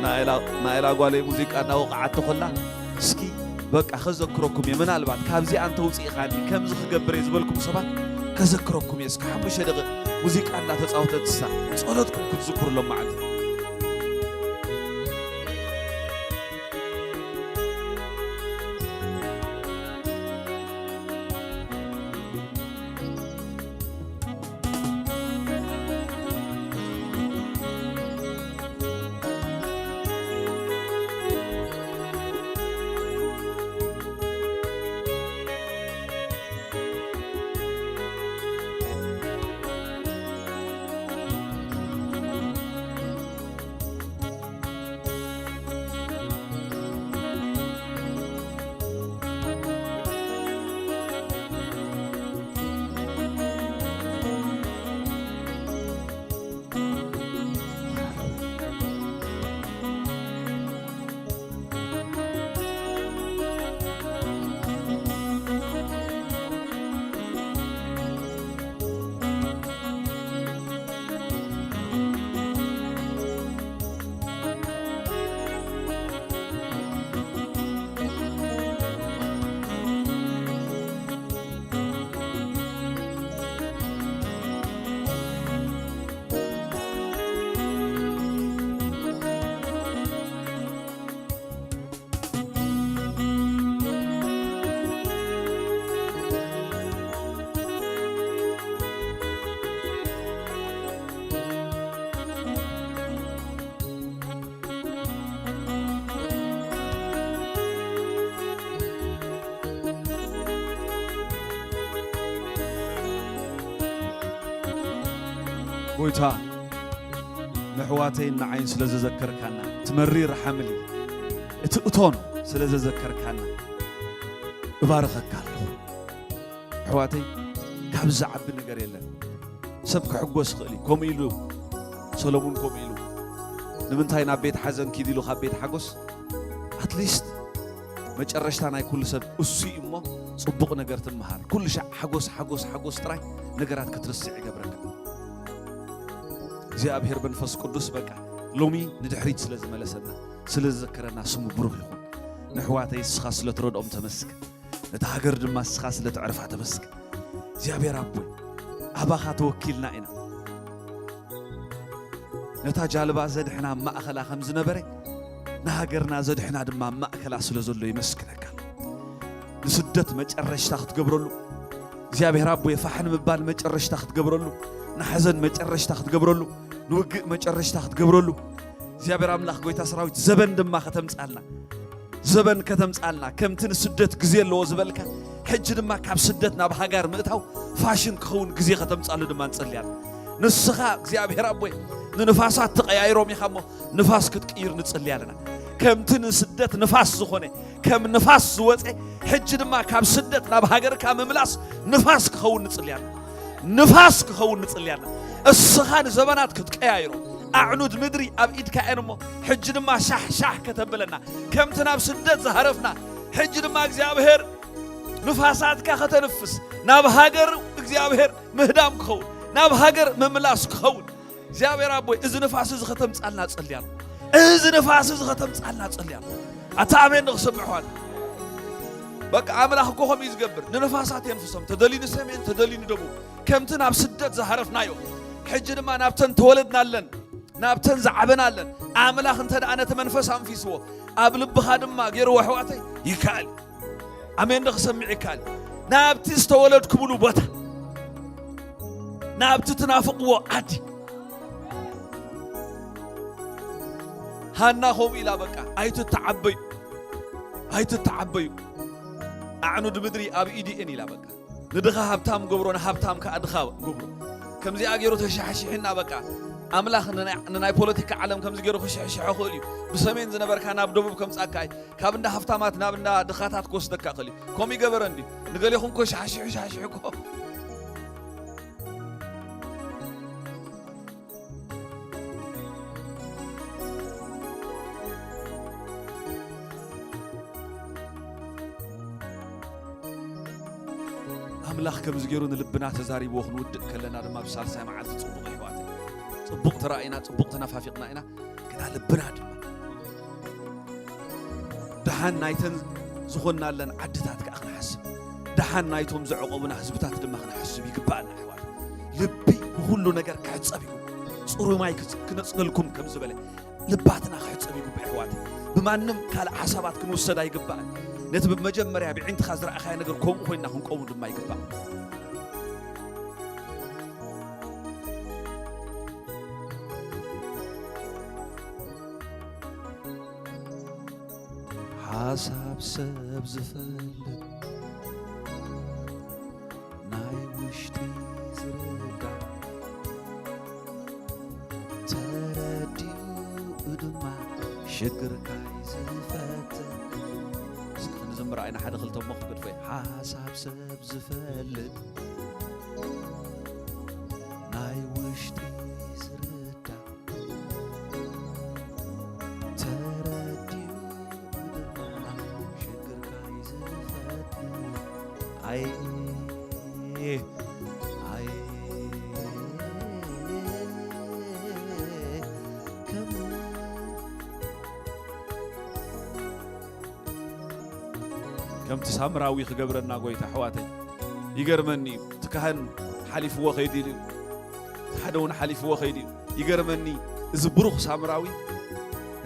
ናይላ፣ ናይላ ጓለይ ሙዚቃ እናወቕዓቶ ከላ፣ እስኪ በቃ ከዘክረኩም እየ፣ ምናልባት ካብዚኣ እንተውፅኢኻኒ ከምዚ ክገብር እየ ዝበልኩም ሰባት ከዘክረኩም እየ። እስኪ ሓሙሽተ ደቂቕ ሙዚቃ እናተፃወተት እሳ ጸሎትኩም ክትዝክሩ ሎም መዓልቲ። ጎይታ፣ ንኣሕዋተይን ንዓይን ስለ ዘዘከርካና፣ እቲ መሪር ሓምሊ፣ እቲ እቶን ስለ ዘዘከርካና፣ እባርኸካ ኣለኹ። ኣሕዋተይ፣ ካብ ዝዓቢ ነገር የለን። ሰብ ክሕጎስ ይኽእል እዩ። ከምኡ ኢሉ ሰሎሙን፣ ከምኡ ኢሉ። ንምንታይ ናብ ቤት ሓዘን ኪድ ኢሉ ካብ ቤት ሓጎስ? ኣትሊስት መጨረሽታ ናይ ኩሉ ሰብ እሱ እዩ እሞ፣ ጽቡቕ ነገር ትመሃር። ኩሉ ሻዕ ሓጎስ፣ ሓጎስ፣ ሓጎስ ጥራይ ነገራት ክትርስዕ ይገብረካ። እግዚኣብሔር መንፈስ ቅዱስ በቃ ሎሚ ንድሕሪት ስለ ዝመለሰና፣ ስለ ዝዘከረና ስሙ ብሩኽ ይኹን። ንኣሕዋተይ እስኻ ስለ ትረድኦም ተመስገን። ነታ ሃገር ድማ እስኻ ስለ ተዕርፋ ተመስገን። እግዚኣብሔር ኣቦይ፣ ኣባኻ ተወኪልና ኢና። ነታ ጃልባ ዘድሕና ኣብ ማእከላ ከም ዝነበረ፣ ንሃገርና ዘድሕና ድማ ኣብ ማእከላ ስለ ዘሎ የመስግነካ። ንስደት መጨረሽታ ክትገብረሉ፣ እግዚኣብሔር ኣቦይ፣ ፋሕ ንምባል መጨረሽታ ክትገብረሉ፣ ንሓዘን መጨረሽታ ክትገብረሉ፣ ንውግእ መጨረሽታ ክትገብረሉ፣ እግዚኣብሔር ኣምላኽ ጎይታ ሰራዊት ዘበን ድማ ከተምጻልና፣ ዘበን ከተምጻልና፣ ከምቲ ንስደት ግዜ ኣለዎ ዝበልካ፣ ሕጂ ድማ ካብ ስደት ናብ ሃጋር ምእታው ፋሽን ክኸውን ግዜ ከተምጻሉ ድማ ንጽሊ ኣለና። ንስኻ እግዚኣብሔር ኣቦይ፣ ንንፋሳት ተቐያይሮም ኢኻ እሞ፣ ንፋስ ክትቅይር ንጽሊ ኣለና። ከምቲ ንስደት ንፋስ ዝኾነ፣ ከም ንፋስ ዝወጸ፣ ሕጂ ድማ ካብ ስደት ናብ ሃገርካ ምምላስ ንፋስ ክኸውን ንጽሊ ኣለና። ንፋስ ክኸውን ንጽሊ ኣለና። እስኻ ንዘበናት ክትቀያይሮ፣ ኣዕኑድ ምድሪ ኣብ ኢድካ እየን እሞ፣ ሕጂ ድማ ሻሕ ሻሕ ከተብለና፣ ከምቲ ናብ ስደት ዝሃረፍና፣ ሕጂ ድማ እግዚኣብሔር ንፋሳትካ ከተንፍስ፣ ናብ ሃገር እግዚኣብሔር ምህዳም ክኸውን፣ ናብ ሃገር ምምላስ ክኸውን፣ እግዚኣብሔር ኣቦይ፣ እዚ ንፋስ እዚ ከተምጻልና ጸልያለሁ። እዚ ንፋስ እዚ ከተምጻልና ጸልያለሁ። ኣታ ኣሜን ንኽሰምዕ፣ ኣሕዋት። በቃ ኣምላኽ እኮ ከምኡ እዩ ዝገብር። ንንፋሳት የንፍሶም። ተደልዩ ንሰሜን፣ ተደልዩ ንደቡብ። ከምቲ ናብ ስደት ዝሃረፍናዮ፣ ሕጂ ድማ ናብተን ተወለድናለን፣ ናብተን ዝዓበናለን ኣምላኽ እንተ ደኣ ነቲ መንፈስ ኣንፊስዎ፣ ኣብ ልብኻ ድማ ገይርዎ፣ ኣሕዋተይ፣ ይከኣል። ኣሜን ዶ ክሰምዕ ይከኣል? ናብቲ ዝተወለድኩምሉ ቦታ፣ ናብቲ ትናፍቕዎ ዓዲ። ሃና ከምኡ ኢላ በቃ ኣይትተዓበዩ፣ ኣይትተዓበዩ። ኣዕኑድ ምድሪ ኣብ ኢድኤን ኢላ በቃ። ንድኻ ሃብታም ገብሮ፣ ንሃብታም ከኣ ድኻ ገብሮ። ከምዚኣ ገይሩ ተሻሕሺሕና በቃ። ኣምላኽ ንናይ፣ ንናይ ፖለቲካ ዓለም ከምዚ ገይሩ ክሽሕሽሖ ክእል እዩ። ብሰሜን ዝነበርካ ናብ ደቡብ ከምጻካ እዩ። ካብ እንዳ ሃብታማት ናብ እንዳ ድኻታት ክወስደካ ክእል እዩ። ከምኡ ይገበረ እንዲ። ንገሌኹም እኮ ሻሕሽሑ ሻሕሽሑ እኮ። ኣምላኽ ከምዚ ገይሩ ንልብና ተዛሪብዎ ክንውድእ ከለና ድማ ብሳልሳይ መዓልቲ ጽቡቕ ይሕዋተይ። ጽቡቕ ተራእይና፣ ጽቡቕ ተነፋፊቕና ኢና። ግና ልብና ድማ ደሓን ናይተን ዝኾናለን ዓድታት ከኣ ክንሓስብ፣ ደሓን ናይቶም ዘዕቆቡና ህዝብታት ድማ ክንሓስብ ይግባኣና ኣሕዋት። ልቢ ብኹሉ ነገር ክሕጸብ እዩ። ጽሩይ ማይ ክጽ-፣ ክነጽገልኩም ከም ዝበለ ልባትና ክሕጸብ ይግባእ ኣሕዋት። ብማንም ካልእ ሓሳባት ክንውሰድ ኣይግባእን። ነቲ ብመጀመርያ ብዒንትኻ ዝረኣኻዮ ነገር ከምኡ ኮይንና ክንቀውም ድማ ይግባእ። ሓሳብ ሰብ ዝፈልጥ ናይ ውሽጢ ዝርዳእ ተረዲኡ ድማ ሽግርካይ ዝፈትሕ። እስኪ ክንዝምር ኣይና ሓደ ክልተ እሞ ክገድፎ እየ። ሓሳብ ሰብ ዝፈልጥ ናይ ውሽጢ ዝርዳእ ተረዲኡ ድማ ሽግርካይ ዝፈትሕ። ኣይ፣ ኣይ፣ ከም ከምቲ ሳምራዊ ክገብረና ጎይታ፣ ኣሕዋተይ፣ ይገርመኒ እዩ። እቲ ካህን ሓሊፍዎ ከይዱ ኢሉ፣ እቲ ሓደ እውን ሓሊፍዎ ከይዱ እዩ። ይገርመኒ፣ እዚ ብሩኽ ሳምራዊ፣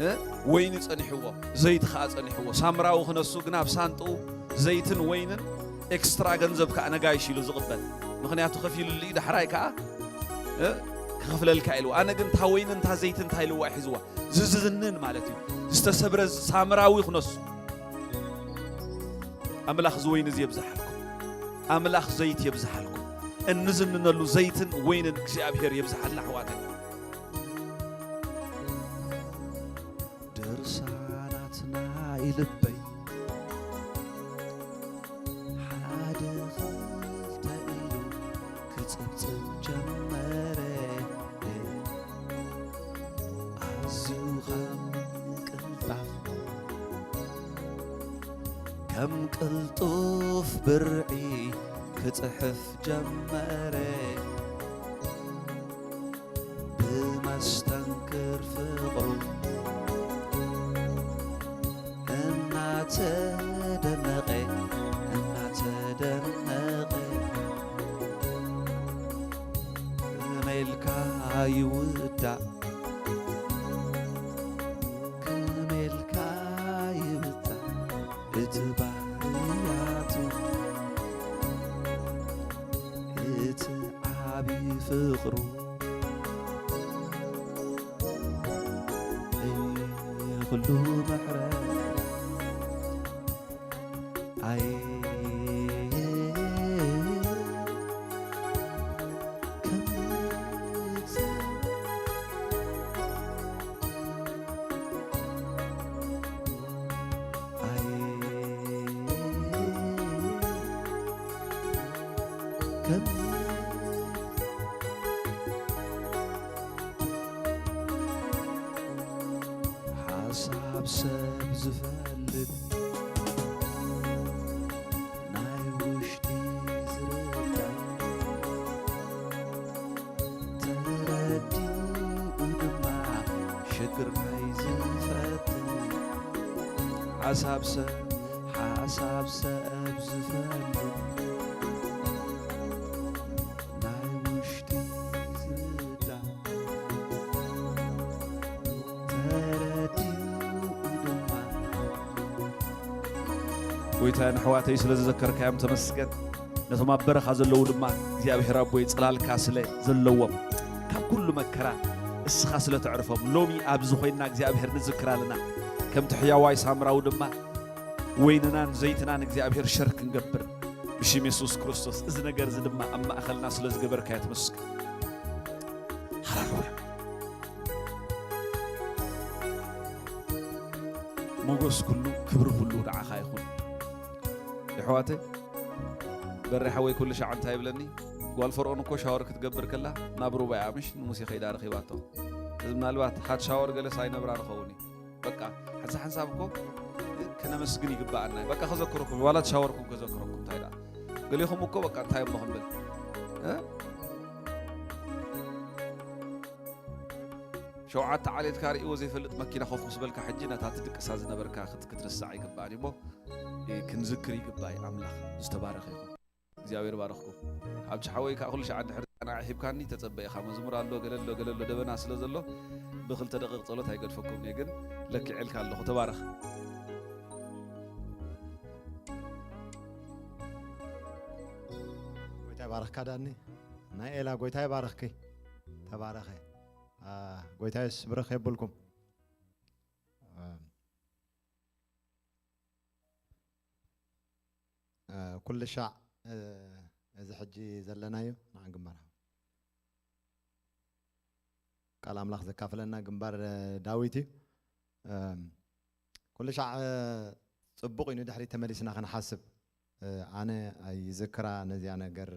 እ፣ ወይኒ ጸኒሕዎ፣ ዘይቲ ኸኣ ጸኒሕዎ። ሳምራዊ ክነሱ ግን ኣብ ሳንጥኡ ዘይትን ወይንን ኤክስትራ ገንዘብ ከኣ ነጋይሽ ኢሉ ዝቕበል። ምኽንያቱ ከፊሉሉ እዩ፣ ዳሕራይ ከኣ፣ እ፣ ክኸፍለልካ ኢልዎ። ኣነ ግን እታ ወይንን እታ ዘይትን እንታይ ኢልዋ ሒዝዋ? ዝዝንን ማለት እዩ። ዝተሰብረ ሳምራዊ ክነሱ። ኣምላኽ እዚ ወይኒ እዚ የብዝሓልኩም። ኣምላኽ ዘይቲ የብዝሓልኩም። እንዝንነሉ ዘይትን ወይንን እግዚኣብሔር የብዝሓልና ኣሕዋተይ። ድርሳናት ናይ ልበይ ሓደ ክልተ ኢሉ ክጽብጽብ ጀመረ። ኣዝዩ ከም ቅልጣፍ፣ ከም ቅልጡፍ ብርዒ ክጽሕፍ ጀመረ። ብመስተንክር ፍቕሩ እናተደነቐ፣ እናተደነቐ፣ ከመይ ኢልካ ይውዳእ፣ ከመይ ኢልካ ይብጻሕ እቲ ባህርያቱ፣ እቲ ዓቢ ፍቕሩ። ኩሉ ምሕረት ኣይ ከም ኣይ ከም ሓሳብ ሰብ ዝፈልጥ ናይ ውሽጢ ዝርዳእ ተረዲኡ ድማ ሽግርካይ ዝፈትሕ ሓሳብ ሰብ ሓሳብ ሰብ ዝፈልጥ ናይ ውሽጢ ዝርዳእ ተረዲኡ ድማ ጎይታን ኣሕዋተይ ስለ ዝዘከርካዮም ተመስገን። ነቶም ኣብ በረኻ ዘለዉ ድማ እግዚኣብሔር ኣቦይ ጽላልካ ስለ ዘለዎም ካብ ኩሉ መከራ እስኻ ስለ ተዕርፎም ሎሚ ኣብዚ ኮይንና እግዚኣብሔር ንዝክር ኣለና። ከምቲ ሕያዋይ ሳምራዊ ድማ ወይንናን ዘይትናን እግዚኣብሔር ሸር ክንገብር ብሽም የሱስ ክርስቶስ እዚ ነገር እዚ ድማ ኣብ ማእኸልና ስለ ዝገበርካዮ ተመስገን። ሃሌሉያ። ሞገስ ኩሉ ክብሪ ኩሉ ንዓኻ ይኹን። የሕዋተይ በሬ ሓወይ ኩሉ ሻዕ እንታይ ይብለኒ፣ ጓል ፈርኦን እኮ ሻወር ክትገብር ከላ ናብ ሩባ እያ ምሽ ንሙሴ ከይዳ ረኺባቶ። እዚ ምናልባት ሃት ሻወር ገለስ ኣይነብራ ንኸውን እዩ። በቃ ሓንሳ ሓንሳብ እኮ ክነመስግን ይግባኣና እዩ። በቃ ከዘክረኩም ዋላ ሻወርኩም ከዘክረኩም እንታይ ደኣ ገሊኹም እኮ በቃ እንታይ እሞ ክንብል እ? ሸውዓተ ዓሌትካ ርእይዎ ዘይፈልጥ መኪና ኮፍ ምስ በልካ ሕጂ ነታ ትድቅሳ ዝነበርካ ክት- ክትርስዓ ይግባኣን እሞ እ፣ ክንዝክር ይግባእ ኣምላኽ ዝተባረኸ ይኹን እግዚኣብሔር ባረኽኩም ሓብቲ ሓወይ ከዓ ኩሉ ሸዓ ድሕሪ ቃና ሒብካኒ ተጸበ ኢኻ መዝሙር ኣሎ ገለሎ ገለሎ ደበና ስለ ዘሎ ብክልተ ደቂቕ ጸሎት ኣይገድፈኩም እየ ግን ለኪዐልካ ኣለኹ ተባረኽ ጎይታ ይባርኽካ ዳኒ። ናይ ኤላ ጎይታ ይባርኽኪ። ተባረኸ። አ፣ ጎይታ የሱስ ብርኽ የብልኩም። አ፣ አ፣ ኩሉ ሻዕ እ፣ እዚ ሕጂ ዘለናዮ ንዓን ግንባር ቃል ኣምላኽ ዘካፍለና ግንባር እ፣ ዳዊት እዩ። እም፣ ኩሉ ሻዕ እ፣ ጽቡቕ እዩ ንድሕሪት ተመሊስና ክንሓስብ። እ፣ ኣነ ይዝክራ ነዚኣ ነገር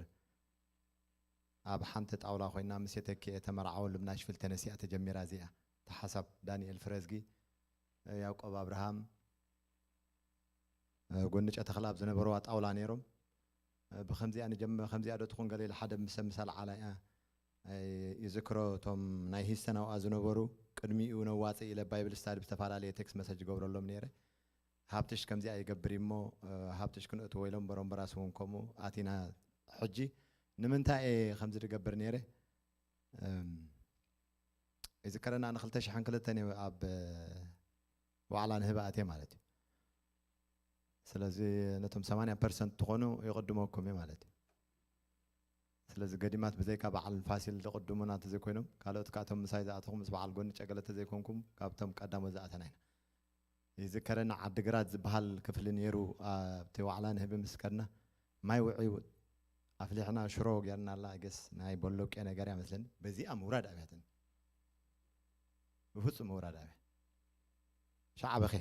ኣብ ሓንቲ ጣውላ ኮይና ምስ የተኪኤ ተመርዓወሉ ብናሽቪል ተነሲኣ ተጀሚራ እዚኣ። ተሓሳብ ዳንኤል ፍረዝጊ፣ እ፣ ያዕቆብ ኣብርሃም፣ እ፣ ጎንጨ ተኽለ ኣብ ዝነበርዋ ጣውላ ነይሮም። እ፣ ብኸምዚኣ ንጀምር፣ ከምዚኣ ዶ ትኹን ገለ ኢለ ሓደ ምስ ምሳል ዓላ እያ። እ፣ ይዝክሮ እቶም ናይ ሂስተን ኣብኣ ዝነበሩ ቅድሚኡ ነዋፅእ ኢለ ባይብል ስታዲ ብዝተፈላለየ ቴክስት መሰጅ ይገብረሎም ነይረ። ሃብትሽ ከምዚኣ ይገብር እሞ እ፣ ሃብትሽ ክንእትዎ ኢሎም በሮምበራስ እውን ከምኡ ኣቲና ሕጂ ንምንታይ እየ ከምዚ ዝገብር ነይረ እም፣ ይዝከረና ንክልተ ሽሕን ክልተን እየ ኣብ እ፣ ዋዕላ ንህቢ ኣትየ ማለት እዩ ስለዚ ነቶም ሰማንያ ፐርሰንት ትኾኑ ይቕድመኩም እዩ ማለት እዩ ስለዚ ገዲማት ብዘይካ በዓል ፋሲል ዝቕድሙና እንተዘይኮይኖም ካልኦት ከዓ እቶም ምሳይ ዝኣተኹም ምስ በዓል ጎኒ ጨገለ እንተዘይኮንኩም ካብቶም ቀዳሞት ዝኣተና ኢና ይዝከረኒ ዓዲግራት ዝበሃል ክፍሊ ነይሩ ኣብቲ ዋዕላ ንህቢ ምስ ከድና ማይ ውዕይ ኣፍሊሕና ሽሮ ጌርና ኣላ ገስ ናይ ቦሎቄ ነገር እያ መስለኒ በዚኣ ምውራድ ኣብያትኒ ብፍፁም ምውራድ ኣብያ ሻዓ በኸ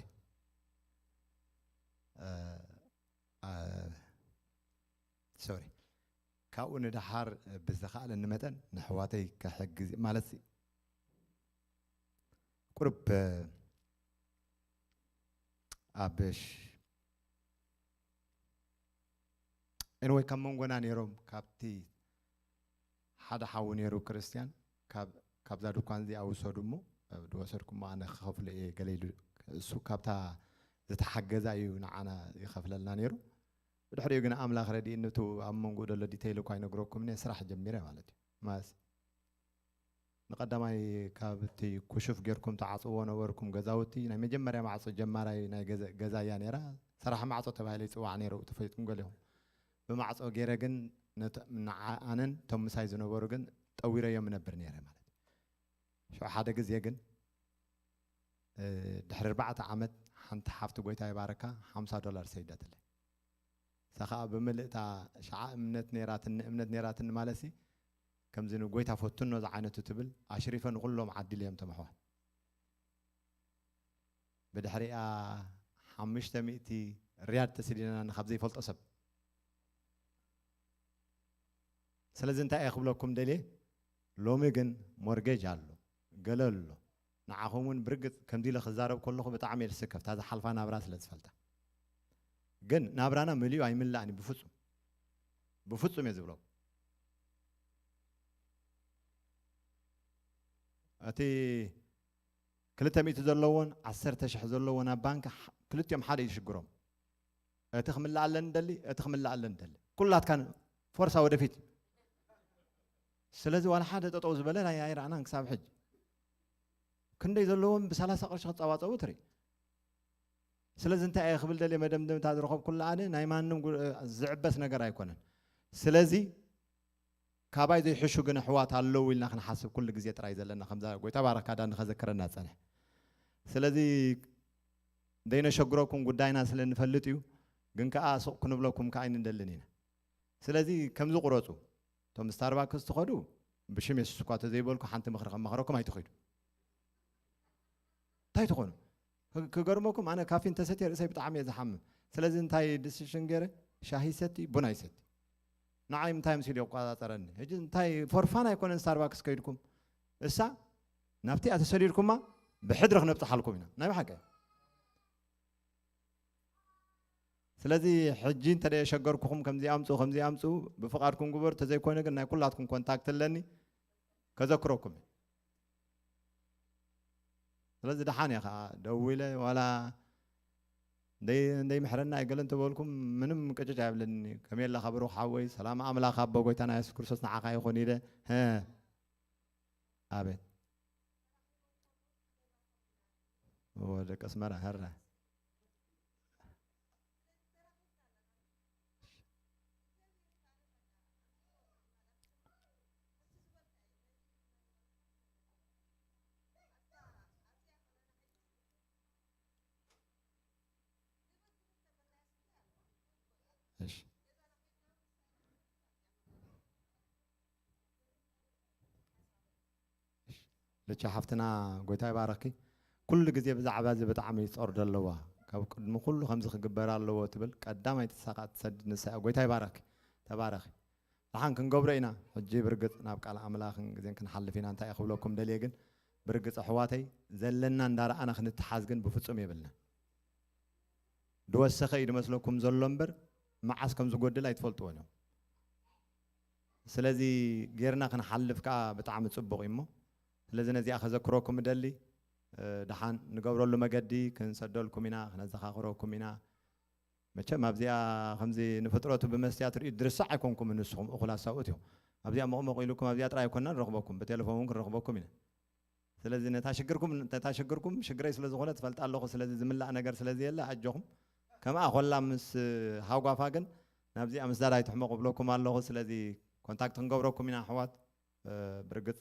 ሶሪ ካብኡ ንደሓር ብዝተኻእለኒ መጠን ንሕዋተይ ከሕግዝ ማለት ቁርብ ኣብ anyway ካብ መንጎና ነይሮም ካብቲ ሓደ ሓዊ ነይሩ ክርስትያን ካብ ካብዛ ድኳን እዚኣ ውሰዱ እሞ ዝወሰድኩሞ ኣነ ክኸፍሎ እየ ገለ ኢሉ እሱ ካብታ ዝተሓገዛ እዩ ንዓና ይኸፍለልና ነይሩ ብድሕሪኡ ግን ኣምላኽ ረዲእኒ እቲ ኣብ መንጎ ዘሎ ዲተይል እኳ ይነግረኩም እየ ስራሕ ጀሚረ ማለት እዩ ማስ ንቐዳማይ ካብ እቲ ኩሹፍ ጌርኩም ትዓጽዎ ነበርኩም ገዛውቲ ናይ መጀመርያ ማዕጾ ጀማራይ ናይ ገዛ እያ ነይራ። ሰራሕ ማዕጾ ተባሂለ ይጽዋዕ ነይሩ ተፈሊጥኩም ገሊኹም። ብማዕጾ ጌረ ግን ኣነን እቶም ምሳይ ዝነበሩ ግን ጠዊረዮም እነብር ነይረ ማለት እዩ። ሽዑ ሓደ ግዜ ግን ድሕሪ ኣርባዕተ ዓመት ሓንቲ ሓፍቲ ጎይታ ይባረካ ሓምሳ ዶላር ሰይዳትለይ። እሳ ኸዓ ብምልእታ ሸዓ እምነት ነይራትኒ እምነት ነይራትኒ ማለትሲ ከምዚ ንጎይታ ፈትኖ ዝዓይነቱ ትብል ኣሽሪፈ ንኩሎም ዓዲለ እዮም ተመሕዋት ብድሕሪኣ ሓሙሽተ ሚእቲ ሪያድ ተስዲናኒ ካብ ዘይፈልጦ ሰብ ስለዚ እንታይ እየ ክብለኩም ደልየ ሎሚ ግን ሞርጌጅ ኣሎ ገለ ኣሎ ንዓኹም እውን ብርግፅ ከምዚ ኢለ ክዛረብ ከለኹ ብጣዕሚ እየ ዝስከፍ እታ ዝሓልፋ ናብራ ስለ ዝፈልጣ ግን ናብራና መሊኡ ኣይምላእን እዩ ብፍፁም ብፍፁም እየ ዝብለኩም እቲ ክልተ ሚእቲ ዘለዎን ዓሰርተ ሽሕ ዘለዎን ኣብ ባንክ ክልቲኦም ሓደ እዩ ሽግሮም እቲ ክምላእ ኣለኒ ደሊ እቲ ክምላእ ኣለኒ ደሊ ኩላትካ ፎርሳ ወደፊት ስለዚ ዋላ ሓደ ጠጠው ዝበለ ኣይረኣናን ክሳብ ሕጂ ክንደይ ዘለዎም ብሰላሳ ቅርሺ ክፃባፀቡ ትርኢ ስለዚ እንታይ እየ ክብል ደልየ፣ መደምደምታ ዝረኸብኩሉ ኣነ ናይ ማንም ጉ- ዝዕበስ ነገር ኣይኮነን። ስለዚ ካባይ ዘይሕሹ ግን ኣሕዋት ኣለዉ ኢልና ክንሓስብ ኩሉ ግዜ ጥራይ ዘለና፣ ከምዛ ጎይታ ባረካ ዳኒ ከዘክረና ጸንሐ። ስለዚ ዘይነሸግረኩም ጉዳይና ስለ እንፈልጥ እዩ፣ ግን ከኣ ሱቕ ክንብለኩም ከኣ ኣይንደልን ኢና። ስለዚ ከምዚ ቁረጹ። እቶም ስታርባክስ ትኸዱ ብሽም የሱስ እኳ ተዘይበልኩ ሓንቲ ምኽሪ ከማኽረኩም ኣይትኸዱ። እንታይ ትኾኑ? ክ- ክገርመኩም ኣነ ካፊ እንተሰትየ ርእሰይ ብጣዕሚ እየ ዝሓምም። ስለዚ እንታይ ዲሲሽን ገይረ? ሻሂ ሰቲ ቡና ይሰቲ። ንዓይ እንታይ ምሲሉ ይቆጻጸረኒ? ሕጂ እንታይ ፎርፋን ኣይኮነን ስታርባክስ ከይድኩም። እሳ ናብቲ እያ ተሰዲድኩማ ብሕድሪ ክነብጽሓልኩም ኢና። ናይ ብሓቂ። ስለዚ ሕጂ እንተ ደኣ የሸገርኩኹም ከምዚ ኣምጽኡ ከምዚ ኣምጽኡ ብፍቓድኩም ግበሩ። ተዘይኮይኑ ግን ናይ ኩላትኩም ኮንታክት ኣለኒ። ከዘክረኩም እየ። ስለዚ ደሓን እየ ኸዓ ደዊለ ዋላ እንደይ እንደይ ምሕረና ኣይገለ እንተበልኩም ምንም ቅጭጭ ኣይብለኒ። ከመይ ኣለኻ ብሩኽ ሓወይ? ሰላም ኣምላኽ ኣቦ ጎይታና የሱስ ክርስቶስ ንዓኻ ይኹን ኢለ። ሀ ኣቤት። ኦ ደቂ ኣስመራ ሀራ። እሺ። ልቻ ሓፍትና ጎይታ ይባረኪ። ኩሉ ግዜ ብዛዕባ እዚ ብጣዕሚ ይጸር ደለዋ። ካብ ቅድሚ ኩሉ ከምዚ ክግበር ኣለዎ ትብል ቀዳማይቲ ሳቃ ትሰድድ ንሳ እያ። ጎይታ ይባረኪ። ተባረኺ። ደሓን ክንገብሮ ኢና። ሕጂ ብርግጽ ናብ ቃል ኣምላኽን ግዜን ክንሓልፍ ኢና። እንታይ እየ ክብለኩም ደልየ ግን ብርግጽ ኣሕዋተይ ዘለና እንዳረኣና ክንተሓዝ ግን ብፍጹም የብልና። ድወሰኸ እዩ ድመስለኩም ዘሎ እምበር መዓስ ከም ዝጎድል ኣይትፈልጥዎን እዮም። ስለዚ ጌርና ክንሓልፍ ከኣ ብጣዕሚ ጽቡቕ እዩ እሞ ስለዚ ነዚኣ ከዘክረኩም እደሊ። እ፣ ደሓን ንገብረሉ መገዲ ክንሰደልኩም ኢና፣ ክነዘኻኽረኩም ኢና። መቸም ኣብዚኣ ከምዚ ንፍጥረቱ ብመስትያት ርእዩ ድርሳዕ ኣይኮንኩምን ንስኹም እኹላት ሰብኡት እዮም። ኣብዚኣ መቕመቕ ኢሉኩም ኣብዚኣ ጥራይ ኣይኮንና ንረኽበኩም፣ ብቴሌፎን እውን ክንረኽበኩም ኢና። ስለዚ ነታ ሽግርኩም ነታ ሽግርኩም ሽግረይ ስለ ዝኾነ ትፈልጣ ኣለኹ። ስለዚ ዝምላእ ነገር ስለ ዘየለ ኣጆኹም። ከምኣ ኮላ ምስ ሃጓፋ ግን ናብዚኣ ምስ ዳዳይ ትሕመቑ እብለኩም ኣለኹ። ስለዚ ኮንታክት ክንገብረኩም ኢና ኣሕዋት። እ፣ ብርግጽ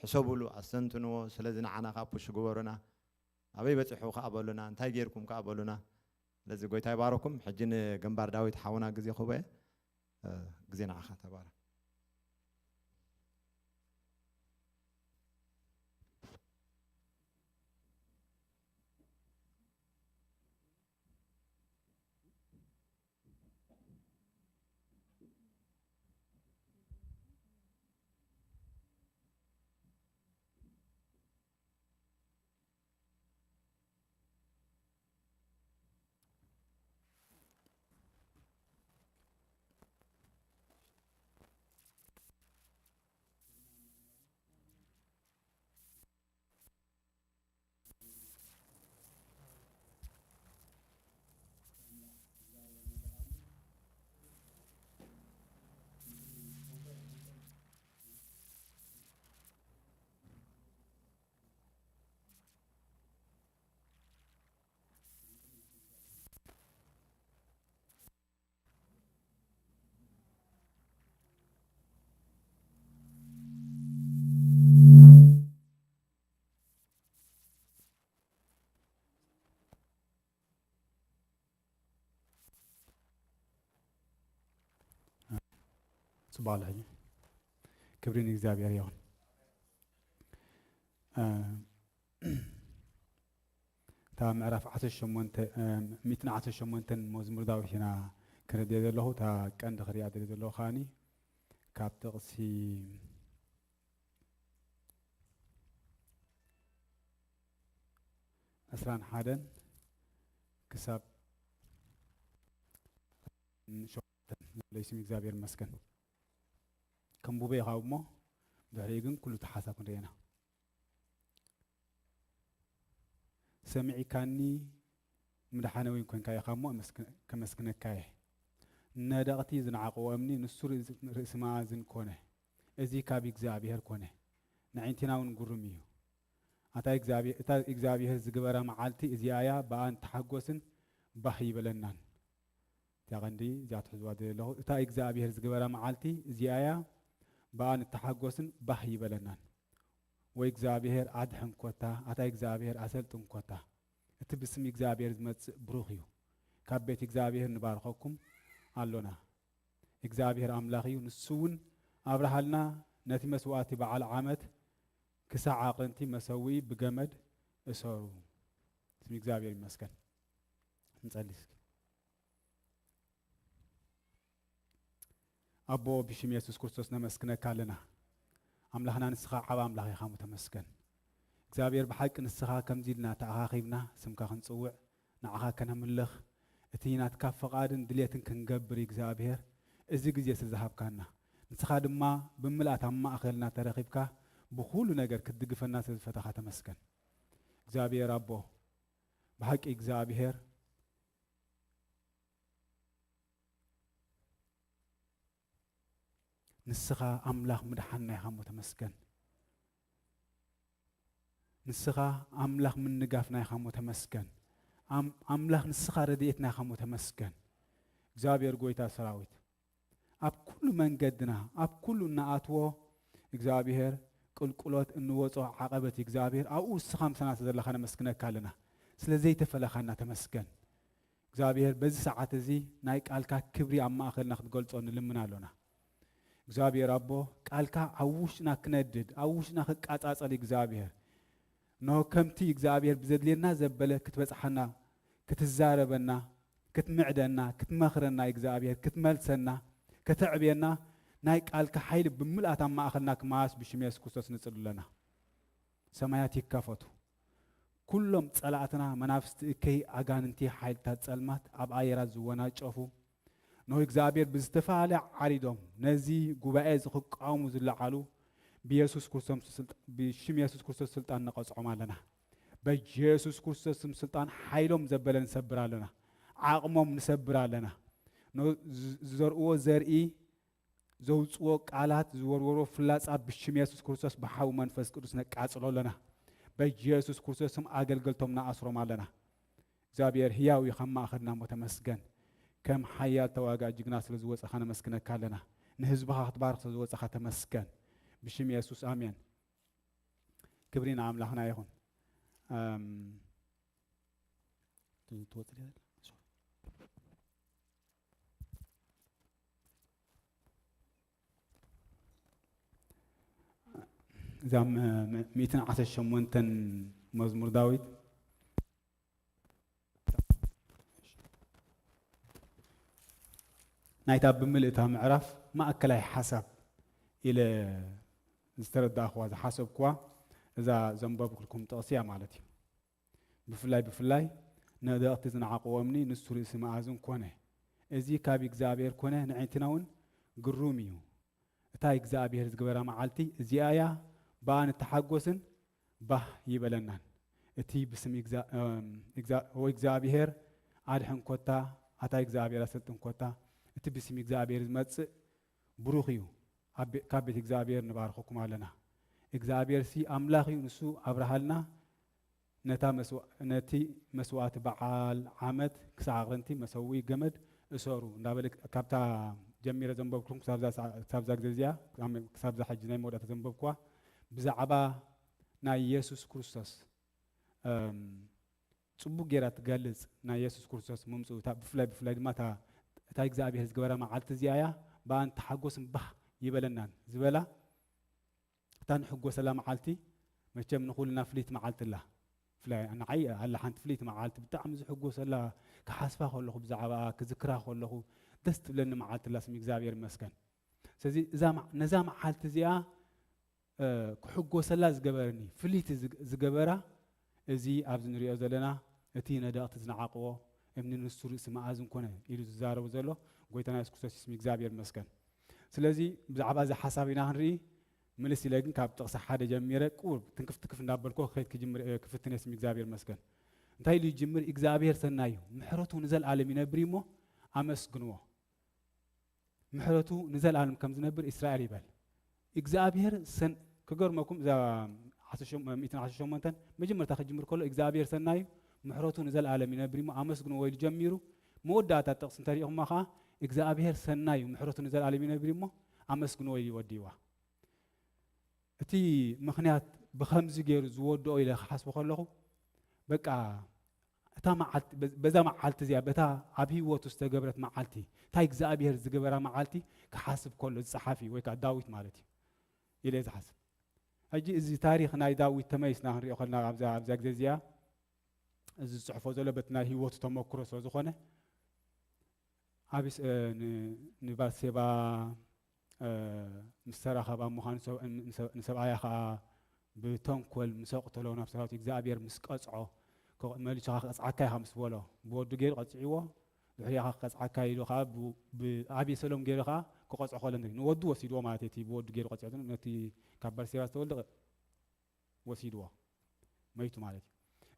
ሕሰቡሉ፣ ኣስተንትንዎ። ስለዚ ንዓና ከኣ ፑሽ ግበሩና። ኣበይ በጺሑ ከኣ በሉና፣ እንታይ ጌርኩም ከኣ በሉና። ስለዚ ጎይታ ይባረኩም። ሕጂ ንግንባር ዳዊት ሓውና ግዜ ክህቦ እየ። እ፣ ግዜ ንዓኻ ተባረክ። ጽቡቕ ኣሎ። ሕጂ ክብሪ ንእግዚኣብሔር ይኹን። እ፣ እታ ምዕራፍ ዓሰርተ ሸሞንተ፣ እ፣ ሚእትን ዓሰርተ ሸሞንተን መዝሙር ዳዊት ኢና ክርኢ ዘለኹ። እታ ቀንዲ ክሪኣ ደልየ ዘለኹ ከኣኒ ካብ ጥቕሲ ዕስራን ሓደን ክሳብ ሸውዓተ ለይስም እግዚኣብሔር ይመስገን። ከንብቦ ኢኻ እሞ ድሕሪኡ ግን ኩሉ እቲ ሓሳብ ክንርኢ ኢና። ሰሚዕካኒ ምድሓነ እውን ኮንካ ኢኻ እሞ ኣመስግ-፣ ከመስግነካ እየ። ነደቕቲ ዝነዓቕዎ እምኒ ንሱ ርእስ-፣ ርእሲ መኣዝን ኮነ። እዚ ካብ እግዚኣብሔር ኮነ። ንኣዒንቲና እውን ግሩም እዩ። ኣታ እግዚኣብሔር፣ እታ እግዚኣብሔር ዝግበራ መዓልቲ እዚኣ እያ፣ ብኣን ተሓጎስን ባህ ይበለናን። እዚኣ ቀንዲ እዚኣ ትሕዝዋ ዘለኹ፣ እታ እግዚኣብሔር ዝገበራ መዓልቲ እዚኣ እያ፣ ብኣ ንተሓጎስን ባህ ይበለናን። ወይ እግዚኣብሔር ኣድሕን ኮታ፣ ኣታ እግዚኣብሔር ኣሰልጥን ኮታ። እቲ ብስም እግዚኣብሔር ዝመጽእ ብሩኽ እዩ። ካብ ቤት እግዚኣብሔር ንባርኸኩም ኣሎና። እግዚኣብሔር ኣምላኽ እዩ። ንሱ እውን ኣብርሃልና፣ ነቲ መስዋእቲ በዓል ዓመት ክሳዕ ኣቕርንቲ መሰውኢ ብገመድ እሰሩ። ስም እግዚኣብሔር ይመስገን። ንጸሊ እስኪ። ኣቦ፣ ብሽም የሱስ ክርስቶስ ነመስግነካ ኣለና። ኣምላኽና፣ ንስኻ ዓብ ኣምላኽ ኢኻ እሞ ተመስገን። እግዚኣብሔር፣ ብሓቂ ንስኻ ከምዚ ኢልና ተኣኻኺብና ስምካ ክንጽውዕ፣ ንዓኻ ከነምልኽ፣ እቲ ናትካ ፍቓድን ድሌትን ክንገብር፣ እግዚኣብሔር፣ እዚ ግዜ ስለ ዝሃብካና፣ ንስኻ ድማ ብምልኣት ኣብ ማእኸልና ተረኺብካ ብኹሉ ነገር ክትድግፈና ስለ ዝፈተኻ ተመስገን። እግዚኣብሔር ኣቦ፣ ብሓቂ እግዚኣብሔር፣ ንስኻ ኣምላኽ ምድሓንና ኢኻ እሞ ተመስገን። ንስኻ ኣምላኽ ምንጋፍና ኢኻ እሞ ተመስገን። ኣም-፣ ኣምላኽ ንስኻ ረድኤትና ኢኻ እሞ ተመስገን። እግዚኣብሔር ጎይታ ሰራዊት፣ ኣብ ኩሉ መንገድና፣ ኣብ ኩሉ እንኣትዎ እግዚኣብሔር፣ ቅልቁሎት እንወጾ ዓቐበት እግዚኣብሔር፣ ኣብኡ ንስኻ ምሳና ስለ ዘለኻ ነመስግነካ ኣለና። ስለ ዘይተፈለኻና ተመስገን። እግዚኣብሔር፣ በዚ ሰዓት እዚ ናይ ቃልካ ክብሪ ኣብ ማእኸልና ክትገልጾ ንልምን ኣሎና። እግዚኣብሔር ኣቦ፣ ቃልካ ኣብ ውሽጥና ክነድድ፣ ኣብ ውሽጥና ክቃጻጸል፣ እግዚኣብሔር፣ እንሆ ከምቲ እግዚኣብሔር ብዘድልየና ዘበለ ክትበጽሓና፣ ክትዛረበና፣ ክትምዕደና፣ ክትመኽረና፣ እግዚኣብሔር ክትመልሰና፣ ከተዕብየና፣ ናይ ቃልካ ሓይሊ ብምልኣት ኣብ ማእኸልና ክመላለስ ብሽም የሱስ ክርስቶስ ንጽሊ ኣለና። ሰማያት ይከፈቱ። ኩሎም ጸላእትና፣ መናፍስቲ እከይ፣ ኣጋንንቲ፣ ሓይልታት ጸልማት ኣብ ኣየራት ዝወናጨፉ፣ ንሆ እግዚኣብሔር ብዝተፈላለየ ዓሪዶም ነዚ ጉባኤ እዚ ክቃወሙ ዝለዓሉ ብየሱስ ክርስቶስ ስልጣ-፣ ብሽም የሱስ ክርስቶስ ስልጣን ንቐጽዖም ኣለና። በየሱስ ክርስቶስ ስም ስልጣን ሓይሎም ዘበለ ንሰብር ኣለና። ዓቕሞም ንሰብር ኣለና። ን-፣ ዝ-፣ ዝዘርእዎ ዘርኢ፣ ዘውጽዎ ቃላት፣ ዝወርወርዎ ፍላጻ ብሽም የሱስ ክርስቶስ ብሓዊ መንፈስ ቅዱስ ነቃጽሎ ኣለና። በየሱስ ክርስቶስ ስም ኣገልገልቶም ንኣስሮም ኣለና። እግዚኣብሔር ህያው እዩ፣ ካብ ማእኸልና እሞ ተመስገን። ከም ሓያል ተዋጋኢ ጅግና ስለ ዝወጸኻ ነመስግነካ ኣለና። ንህዝብኻ ክትባርኽ ስለ ዝወጸኻ ተመስገን። ብሽም የሱስ ኣሜን። ክብሪ ንኣምላኽና ይኹን። ኣም፣ ትወጽእ ድያ? እዛ ም-፣ ም-፣ ሚእትን ዓሰርተ ሸሞንተን መዝሙር ዳዊት ናይታ ብምልእታ ምዕራፍ ማእከላይ ሓሳብ ኢለ ዝተረዳእኽዋ፣ ዝሓሰብክዋ፣ እዛ ዘንበብኩልኩም ጥቕሲ እያ ማለት እዩ። ብፍላይ፣ ብፍላይ ነደቕቲ ዝነዓቕዎ እምኒ ንሱ ርእሲ መኣዝን ኮነ። እዚ ካብ እግዚኣብሔር ኮነ፣ ንዕንትና እውን ግሩም እዩ። እታ እግዚኣብሔር ዝገበራ መዓልቲ እዚኣ እያ፣ ብኣ ንተሓጎስን ባህ ይበለናን። እቲ ብስም እግዛ-፣ እም፣ እግዛ-፣ ወይ እግዚኣብሔር ኣድሕን ኮታ፣ ኣታ እግዚኣብሔር ኣሰልጥን ኮታ፣ እቲ ብስም እግዚኣብሔር ዝመጽእ ብሩኽ እዩ። ኣብ ቤ-፣ ካብ ቤት እግዚኣብሔር ንባርኸኩም ኣለና። እግዚኣብሔር ሲ ኣምላኽ እዩ፣ ንሱ ኣብርሃልና፣ ነታ መስዋ-፣ ነቲ መስዋእቲ በዓል ዓመት ክሳዕ ኣቕርንቲ መሰውኢ ገመድ እሰሩ እንዳበለ፣ ካብታ ጀሚረ ዘንበብኩልኩም ክሳብ እዛ ሰዓ-፣ ክሳብ እዛ ግዜ እዚኣ፣ ክሳብ እዛ ሕጂ ናይ መወዳእታ ዘንበብኩዋ፣ ብዛዕባ ናይ የሱስ ክርስቶስ፣ እም፣ ጽቡቕ ጌራ ትገልጽ፣ ናይ የሱስ ክርስቶስ ምምጽኡ፣ እታ ብፍላይ፣ ብፍላይ ድማ እታ፣ እታ እግዚኣብሔር ዝገበራ መዓልቲ እዚኣ እያ፣ ብኣን ተሓጎስን ባህ ይበለናን ዝበላ፣ እታ ንሕጎሰላ መዓልቲ መቸም ንኹልና ፍልይቲ መዓልቲ ኣላ። ብፍላይ ንዓይ ኣላ ሓንቲ ፍልይቲ መዓልቲ፣ ብጣዕሚ ዝሕጎሰላ፣ ክሓስባ ከለኹ ብዛዕባኣ፣ ክዝክራ ከለኹ ደስ ትብለኒ መዓልቲ ኣላ፣ ስም እግዚኣብሔር ይመስገን። ስለዚ እዛ መዓ-፣ ነዛ መዓልቲ እዚኣ፣ እ፣ ክሕጎሰላ ዝገበረኒ፣ ፍልይቲ ዝግ-፣ ዝገበራ፣ እዚ ኣብዚ ንሪኦ ዘለና፣ እቲ ነደቕቲ ዝነዓቕዎ እምኒ ንሱ ርእሲ መኣዝን ኮነ ኢሉ ዝዛረቡ ዘሎ ጎይታና የሱስ ክርስቶስ እዩ፣ ስም እግዚኣብሔር ይመስገን። ስለዚ ብዛዕባ እዚ ሓሳብ ኢና ክንርኢ። ምልስ ኢለ ግን ካብ ጥቕሲ ሓደ ጀሚረ ቁሩብ ትንክፍ ትንክፍ እንዳበልኩ ክኸይድ ክጅምር እየ፣ ክፍትን እየ፣ ስም እግዚኣብሔር ይመስገን። እንታይ ኢሉ ይጅምር? እግዚኣብሔር ሰናይ እዩ፣ ምሕረቱ ንዘለኣለም ይነብር እዩ እሞ ኣመስግንዎ። ምሕረቱ ንዘለኣለም ከም ዝነብር እስራኤል ይበል። እግዚኣብሔር ሰን-፣ ክገርመኩም፣ እዛ ዓሰርተ ሸሞንተ፣ ሚእትን ዓሰርተ ሸሞንተን መጀመርታ ክጅምር ከሎ እግዚኣብሔር ሰናይ እዩ፣ ምሕረቱ ንዘለኣለም ይነብር እሞ ኣመስግንዎ ኢሉ ጀሚሩ። መወዳእታ ጥቕሲ እንተሪኢኹማ ኸዓ እግዚኣብሔር ሰናይ እዩ፣ ምሕረቱ ንዘለኣለም ይነብር እሞ ኣመስግንዎ ኢሉ ይወድይዋ። እቲ ምኽንያት ብኸምዚ ገይሩ ዝወድኦ ኢለ ክሓስቦ ከለኹ፣ በቃ እታ መዓልቲ፣ በ-፣ በዛ መዓልቲ እዚኣ፣ በታ ኣብ ህይወቱ ዝተገብረት መዓልቲ፣ እንታይ እግዚኣብሔር ዝገበራ መዓልቲ ክሓስብ ከሎ፣ ዝጸሓፊ ወይ ከዓ ዳዊት ማለት እዩ ኢለ ዝሓስብ። ሕጂ እዚ ታሪኽ ናይ ዳዊት ተመሊስና ክንሪኦ ከለና፣ ኣብዛ፣ ኣብዛ ግዜ እዚኣ፣ እዚ ዝጽሕፎ ዘሎ በቲ ናይ ህይወቱ ተመክሮ ስለ ዝኾነ፣ ኣቢስ-፣ እ፣ ን-፣ ንባትሴባ፣ እ፣ ምስ ተራኸባ ምዃኑ፣ ሰብ-፣ ን-፣ ንሰብ-፣ ንሰብኣያ ኸዓ ብተንኮል ምስ ኣቕተሎ፣ ናብ ሰራዊት እግዚኣብሔር ምስ ቀጽዖ፣ ከ-፣ መሊሱ ኸዓ ክቐጽዓካ ኢኻ ምስ በሎ፣ ብወዱ ገይሩ ቀጺዕዎ፣ ድሕሪኡ ኸዓ ክቐጽዓካ ኢሉ ኸዓ ብ-፣ ብኣቤሰሎም ገይሩ ኸዓ ክቐጽዖ ከሎ ንርኢ። ንወዱ ወሲድዎ ማለት እዩ፣ እቲ ብወዱ ገይሩ ቀጺዑ፣ ነቲ ካብ ባትሴባ ዝተወልደ ወሲድዎ፣ መይቱ ማለት እዩ።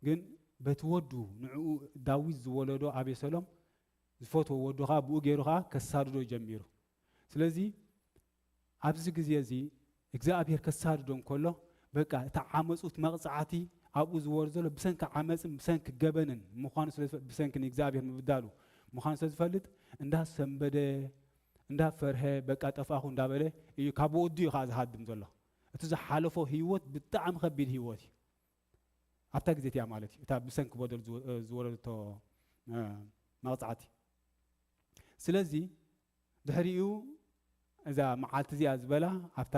ግን በቲ ወዱ፣ ንዕኡ ዳዊት ዝወለዶ ኣቤሰሎም ዝፈትዎ ወዱ ኸዓ ብኡ ገይሩ ኸዓ ከሳድዶ ጀሚሩ። ስለዚ ኣብዚ ግዜ እዚ እግዚኣብሔር ከሳድዶ እንከሎ፣ በቃ እቲ ዓመፁ፣ እቲ መቕጻዕቲ ኣብኡ ዝወርድ ዘሎ ብሰንኪ ዓመፅን ብሰንኪ ገበንን ምዃኑ ስለ ዝፈ-፣ ብሰንኪ ንእግዚኣብሔር ምብዳሉ ምዃኑ ስለ ዝፈልጥ፣ እንዳሰንበደ፣ እንዳፈርሀ፣ በቃ ጠፋኹ እንዳበለ እዩ፣ ካብ ወዱ እዩ ኸዓ ዝሃድም ዘሎ። እቲ ዝሓለፎ ህይወት ብጣዕሚ ከቢድ ህይወት እዩ። ኣብታ ግዜ እቲኣ ማለት እዩ፣ እታ ብሰንኪ በደል ዝወ-፣ እ፣ ዝወረደቶ፣ እ፣ መቕጻዕቲ። ስለዚ ድሕሪኡ እዛ መዓልቲ እዚኣ ዝበላ ኣብታ፣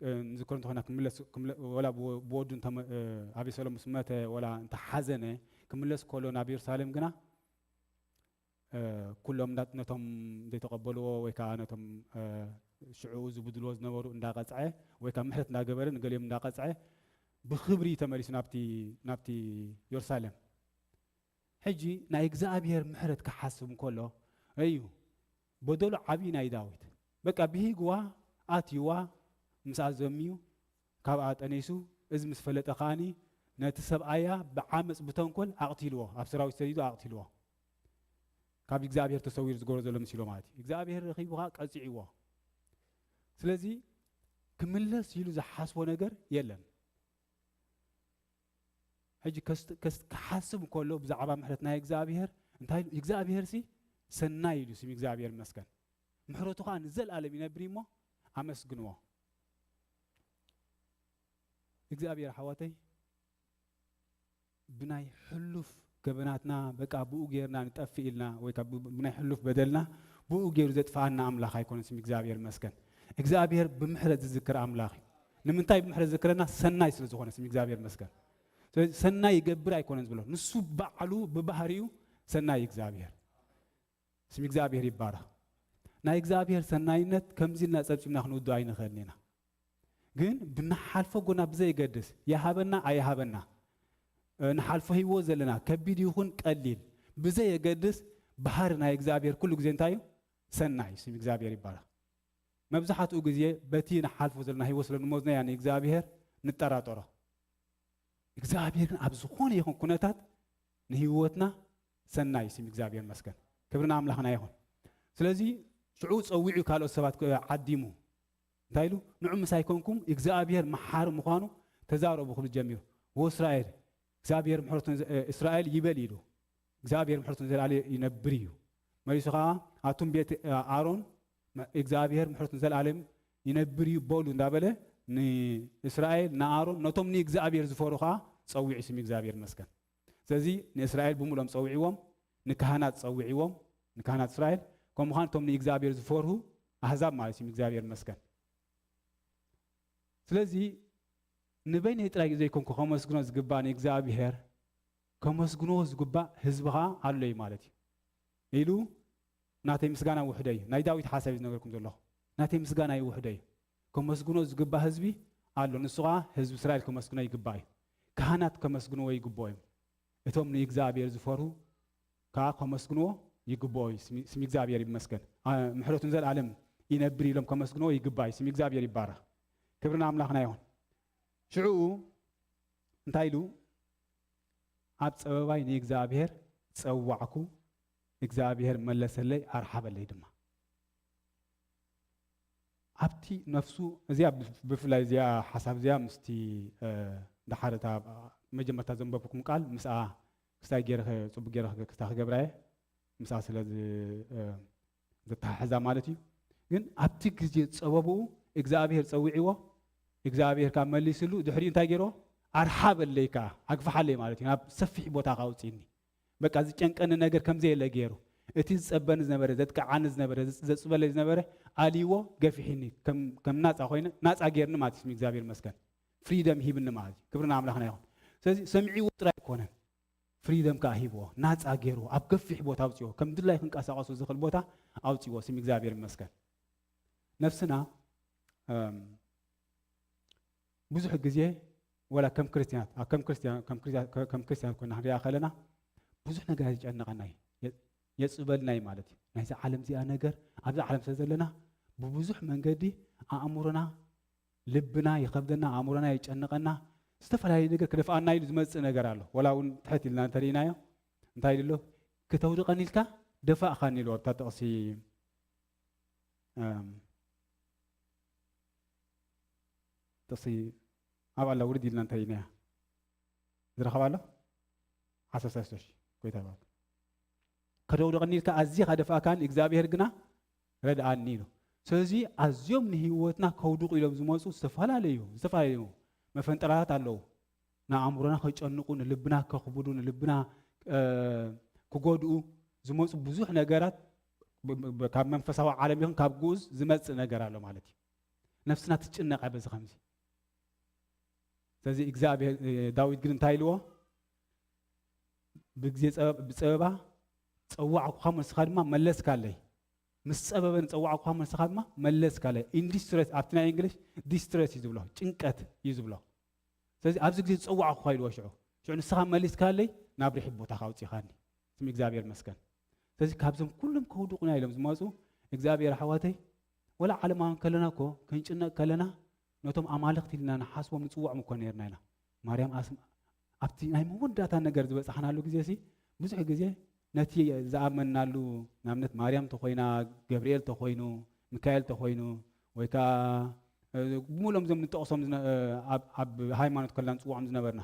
እ፣ ንዝክሮ እንተኾይና ክምለስ፣ ክምለ-፣ ወላ ብወ-፣ ብወዱ እንተመ-፣ እ፣ ኣቤሰሎም ምስ መተ ወላ እንተሓዘነ ክምለስ ከሎ ናብ የሩሳሌም ግና፣ እ፣ ኩሎም እንዳ-፣ ነቶም ዘይተቐበልዎ ወይ ከዓ ነቶም፣ እ፣ ሽዑ ዝብድልዎ ዝነበሩ እንዳቐጽዐ ወይ ከዓ ምሕረት እንዳገበረ ንገሊኦም እንዳቐጽዐ ብኽብሪ ተመሊሱ ናብቲ፣ ናብቲ የሩሳሌም። ሕጂ ናይ እግዚኣብሔር ምሕረት ክሓስብ እንከሎ እዩ በደሉ ዓብዪ ናይ ዳዊት። በቃ ብሂግዋ ኣትይዋ ምስኣ ዘምዩ ካብኣ ጠኒሱ፣ እዚ ምስ ፈለጠ ከኣኒ ነቲ ሰብኣያ ብዓመፅ ብተንኮል ኣቕቲልዎ፣ ኣብ ሰራዊት ሰዲዱ ኣቕቲልዎ። ካብ እግዚኣብሔር ተሰዊሩ ዝገብሮ ዘሎ መሲሎ ማለት እዩ። እግዚኣብሔር ረኺቡ ኸዓ ቀፂዕዎ። ስለዚ ክምለስ ኢሉ ዝሓስቦ ነገር የለን። ሕጂ ከስ-፣ ከስ-፣ ክሓስብ እንከሎ ብዛዕባ ምሕረት ናይ እግዚኣብሔር እንታይ ኢሉ? እግዚኣብሔር ሲ ሰናይ ኢሉ ስም እግዚኣብሔር ይመስገን። ምሕረቱ ኸዓ ንዘለኣለም ይነብር እሞ ኣመስግንዎ። እግዚኣብሔር ኣሕዋተይ ብናይ ሕሉፍ ገበናትና በቃ ብኡ ጌርና ንጠፍእ ኢልና ወይ ከዓ ብ-፣ ብናይ ሕሉፍ በደልና ብኡ ጌሩ ዘጥፍኣና ኣምላኽ ኣይኮነን። ስም እግዚኣብሔር ይመስገን። እግዚኣብሔር ብምሕረት ዝዝክር ኣምላኽ እዩ። ንምንታይ ብምሕረት ዝዝክረና? ሰናይ ስለ ዝኾነ ስም እግዚኣብሔር ይመስገን። ስለዚ ሰናይ ይገብር ኣይኮነን ዝብሎ። ንሱ ባዕሉ ብባህሪኡ ሰናይ እዩ እግዚኣብሔር። ስም እግዚኣብሔር ይባረኽ። ናይ እግዚኣብሔር ሰናይነት ከምዚ ኢልና ጸብጺብና ክንውድኦ ኣይንኽእልን ኢና። ግን ብንሓልፎ ጎና ብዘየገድስ፣ ይሃበና ኣይሃበና፣ እ፣ ንሓልፎ ህይወት ዘለና ከቢድ ይኹን ቀሊል ብዘየገድስ፣ ባህሪ ናይ እግዚኣብሔር ኩሉ ግዜ እንታይ እዩ? ሰናይ። ስም እግዚኣብሔር ይባረኽ። መብዛሕትኡ ግዜ በቲ ንሓልፎ ዘለና ህይወት ስለ ንመዝኖ ኢና ንእግዚኣብሔር ንጠራጠሮ። እግዚኣብሔር ግን ኣብ ዝኾነ ይኹን ኩነታት ንህይወትና ሰናይ እዩ። ስም እግዚኣብሔር ይመስገን። ክብሪ ንኣምላኽና ይኹን። ስለዚ ሽዑ ጸዊዑ ካልኦት ሰባት ክ-፣ ዓዲሙ እንታይ ኢሉ? ንዑ ምሳይ ኮንኩም እግዚኣብሔር መሓሪ ምዃኑ ተዛረቡ ክብል ጀሚሩ። ወእስራኤል እግዚኣብሔር ምሕረቱ ንዘ-፣ እ፣ እስራኤል ይበል ኢሉ። እግዚኣብሔር ምሕረቱ ንዘለኣለም ይነብር እዩ። መሊሱ ኸዓ ኣቱም ቤት፣ እ፣ ኣሮን መ-፣ እግዚኣብሔር ምሕረቱ ንዘለኣለም ይነብር እዩ በሉ እንዳበለ ንእስራኤል፣ ንኣሮን፣ ነቶም ንእግዚኣብሔር ዝፈሩ ኸዓ ጸዊዑ። ስም እግዚኣብሔር ይመስገን። ስለዚ ንእስራኤል ብምሉኦም ጸዊዕዎም፣ ንካህናት ጸዊዕዎም፣ ንካህናት እስራኤል፣ ከምኡ ኸዓ ነቶም ንእግዚኣብሔር ዝፈርሁ ኣህዛብ ማለት እዩ። ስም እግዚኣብሔር ይመስገን። ስለዚ ንበይነይ ጥራይ ዘይኮንኩ ከመስግኖ ዝግባእ ንእግዚኣብሔር፣ ከመስግንዎ ዝግባእ ህዝቢ ኸዓ ኣሎ እዩ ማለት እዩ። ኢሉ ናተይ ምስጋና ውሕደ እዩ። ናይ ዳዊት ሓሳብ እዩ ዝነገርኩም ዘለኹ። ናተይ ምስጋና እዩ ውሕደ እዩ። ከመስግኖ ዝግባእ ህዝቢ ኣሎ። ንሱ ኸዓ ህዝቢ እስራኤል ከመስግኖ ይግባእ እዩ። ካህናት ከመስግንዎ ይግብኦ እዮም። እቶም ንእግዚኣብሔር ዝፈርሁ ከዓ ከመስግንዎ ይግብኦ እዩ። ስሚ-፣ ስሚ እግዚኣብሔር ይመስገን። አ፣ ምሕረቱ ንዘለኣለም ይነብር ኢሎም ከመስግንዎ ይግባእ እዩ። ስሚ እግዚኣብሔር ይባረኽ። ክብሪ ንኣምላኽና ይኹን። ሽዕኡ እንታይ ኢሉ? ኣብ ጸበባይ ንእግዚኣብሔር ጸዋዕኩ፣ እግዚኣብሔር መለሰለይ፣ ኣርሓበለይ ድማ። ኣብቲ ነፍሱ እዚኣ ብፍ-፣ ብፍላይ እዚኣ ሓሳብ እዚኣ ምስቲ፣ እ፣ ደሓር እታ መጀመርታ ዘንበብኩም ቃል ምስኣ ክስታይ ገይረ ኸ-፣ ጽቡቅ ገይረ ኸ-፣ ክስታይ ክገብራ እየ፣ ምስኣ ስለ ዝ-፣ እ፣ ዘተሓሕዛ ማለት እዩ። ግን ኣብቲ ግዜ ጸበብኡ እግዚኣብሔር ጸዊዕዎ፣ እግዚኣብሔር ካብ መሊስሉ፣ ድሕሪኡ እንታይ ገይርዎ? ኣርሓበለይ ከኣ፣ ኣግፍሓለይ ማለት እዩ። ናብ ሰፊሕ ቦታ ከኣ ኣውጽእኒ። በቃ ዝጨንቀኒ ነገር ከም ዘየለ ገይሩ። እቲ ዝጸበኒ ዝነበረ፣ ዘጥቅዓኒ ዝነበረ፣ ዘጽ-፣ ዘጽበለይ ዝነበረ ኣልይዎ፣ ገፊሕኒ፣ ከም፣ ከም ናጻ ኮይነ፣ ናጻ ገይርኒ ማለት እዩ። ስም እግዚኣብሔር ይመስገን። ፍሪደም ሂብኒ ማለት እዩ። ክብሪ ንኣምላኽና ይኹን። ስለዚ ሰሚዕዎ ጥራይ ኣይኮነን። ፍሪደም ከኣ ሂብዎ፣ ናጻ ገይርዎ፣ ኣብ ገፊሕ ቦታ ኣውጽእዎ፣ ከም ድላይ ክንቀሳቐሱ ዝኽእል ቦታ ኣውጽእዎ። ስም እግዚኣብሔር ይመስገን። ነፍስና፣ እም፣ ብዙሕ ግዜ ወላ ከም ክርስትያናት፣ ኣብ ከም ክርስትያን፣ ከም ክርስትያን፣ ከም ክርስትያን ኮይና ክንሪኣ ከለና ብዙሕ ነገር የጨንቐና እዩ፣ የ-፣ የጽበልና እዩ ማለት እዩ። ናይዚ ዓለም እዚኣ ነገር፣ ኣብዚ ዓለም ስለ ዘለና ብብዙሕ መንገዲ ኣእምሮና፣ ልብና ይኸብደና፣ ኣእምሮና ይጨንቐና፣ ዝተፈላለዩ ነገር ክደፍኣና ኢሉ ዝመጽእ ነገር ኣሎ። ወላ እውን ትሕት ኢልና እንተሪእናዮ እንታይ ኢሉ ኣሎ? "ክተውድቐኒ ኢልካ ደፋእኻኒ" ኢሉ ኣብታ ጥቕሲ፣ እም፣ ጥቕሲ ኣብ ኣላ ውርድ ኢልና እንተሪእናያ ዝረኸባ ኣሎ? ዓሰርተ ሰለስተ ሺሕ ጎይታ ይባርክ። "ከደውድቐኒ ኢልካ ኣዚኻ ደፋእካኒ፣ እግዚኣብሔር ግና ረድኣኒ" ኢሉ። ስለዚ ኣዝዮም ንህይወትና ከውድቑ ኢሎም ዝመጹ ዝተፈላለዩ፣ ዝተፈላለዩ መፈንጠራታት ኣለዉ። ንኣእምሮና ከጨንቑ፣ ንልብና ከኽብዱ፣ ንልብና፣ እ፣ ክጎድኡ ዝመጹ ብዙሕ ነገራት ብ-፣ ብ-፣ ብ-፣ ካብ መንፈሳዊ ዓለም ይኹን ካብ ግኡዝ ዝመጽእ ነገር ኣሎ ማለት እዩ። ነፍስና ትጭነቕ በዚ ከምዚ። ስለዚ እግዚኣብሔር፣ እ፣ ዳዊት ግን እንታይ ኢልዎ? "ብግዜ ጸበብ-፣ ብጸበባ ጸዋዕኩኻ፣ ንስኻ ድማ መለስካለይ." ምስ ጸበበ ንጸዋዕኩኻ፣ ንስኻ ድማ መለስካለይ። In distress፣ ኣብቲ ናይ እንግሊሽ ዲስትረስ እዩ ዝብሎ፣ ጭንቀት እዩ ዝብሎ። ስለዚ ኣብዚ ግዜ ዝጸዋዕኩኻ ኢልዎ ሽዑ። ሽዑ ንስኻ መሊስካለይ፣ ናብ ርሒብ ቦታኻ ኣውጺኻኒ። ስም እግዚኣብሔር ይመስገን። ስለዚ ካብዞም ኩሎም ከውድቑና ኢሎም ዝመጹ፣ እግዚኣብሔር ኣሕዋተይ፣ ወላ ዓለማውያን ከለና እኮ፣ ክንጭነቕ ከለና፣ ነቶም ኣማልኽቲ ኢልና ንሓስቦም ንጽውዖም እኮ ነርና ኢና። ማርያም ኣስም-፣ ኣብቲ ናይ መወዳእታ ነገር ዝበጻሕናሉ ግዜ ሲ፣ ብዙሕ ግዜ ነቲ ዝኣመንናሉ፣ ንኣብነት ማርያም ተኾይና፣ ገብርኤል ተኾይኑ፣ ሚካኤል ተኾይኑ፣ ወይ ከኣ፣ እ፣ ብምሉኦም እዞም ንጠቕሶም ዝነ-፣ እ፣ ኣብ፣ ኣብ ሃይማኖት ከለና ንጽውዖም ዝነበርና፣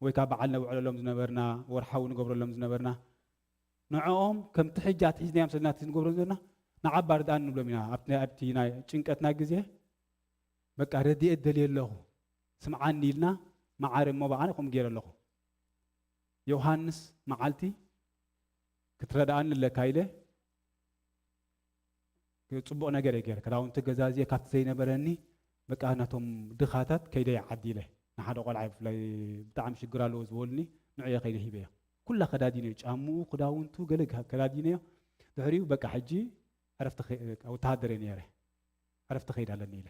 ወይ ከኣ በዓል ነብዕለሎም ዝነበርና፣ ወርሓዊ ንገብረሎም ዝነበርና፣ ንዕኦም ከምቲ ሕጂ ኣትሒዝናዮም ዘለና እቲ ንገብሮ ዘለና፣ ንዓባ ርድኣኒ ንብሎም ኢና። ኣብቲ ናይ፣ ኣብቲ ናይ ጭንቀትና ግዜ፣ በቃ ረድኤት ደልየ ኣለኹ፣ ስምዓኒ ኢልና፣ መዓረ እሞ ብኣነ ከምኡ ገይረ ኣለኹ። ዮሃንስ መዓልቲ ክትረድኣኒ ኣለካ ኢለ፣ ጽቡቕ ነገር እየ ገይረ። ክዳውንቲ ገዛዝየ ካብቲ ዘይነበረኒ፣ በቃ ናቶም ድኻታት ከይደ እየ ዓዲ ኢለ። ንሓደ ቆልዓ ብፍላይ ብጣዕሚ ሽግር ኣለዎ ዝበሉኒ፣ ንዑ እየ ከይደ ሂበዮ። ኩላ ከዳዲነዮ፣ ጫምኡ፣ ክዳውንቱ፣ ገለ ከ-፣ ከዳዲነዮ። ድሕሪኡ በቃ ሕጂ ዕረፍቲ ከ-፣ ወተሃደር እየ ነይረ። ዕረፍቲ ከይድ ኣለኒ ኢለ።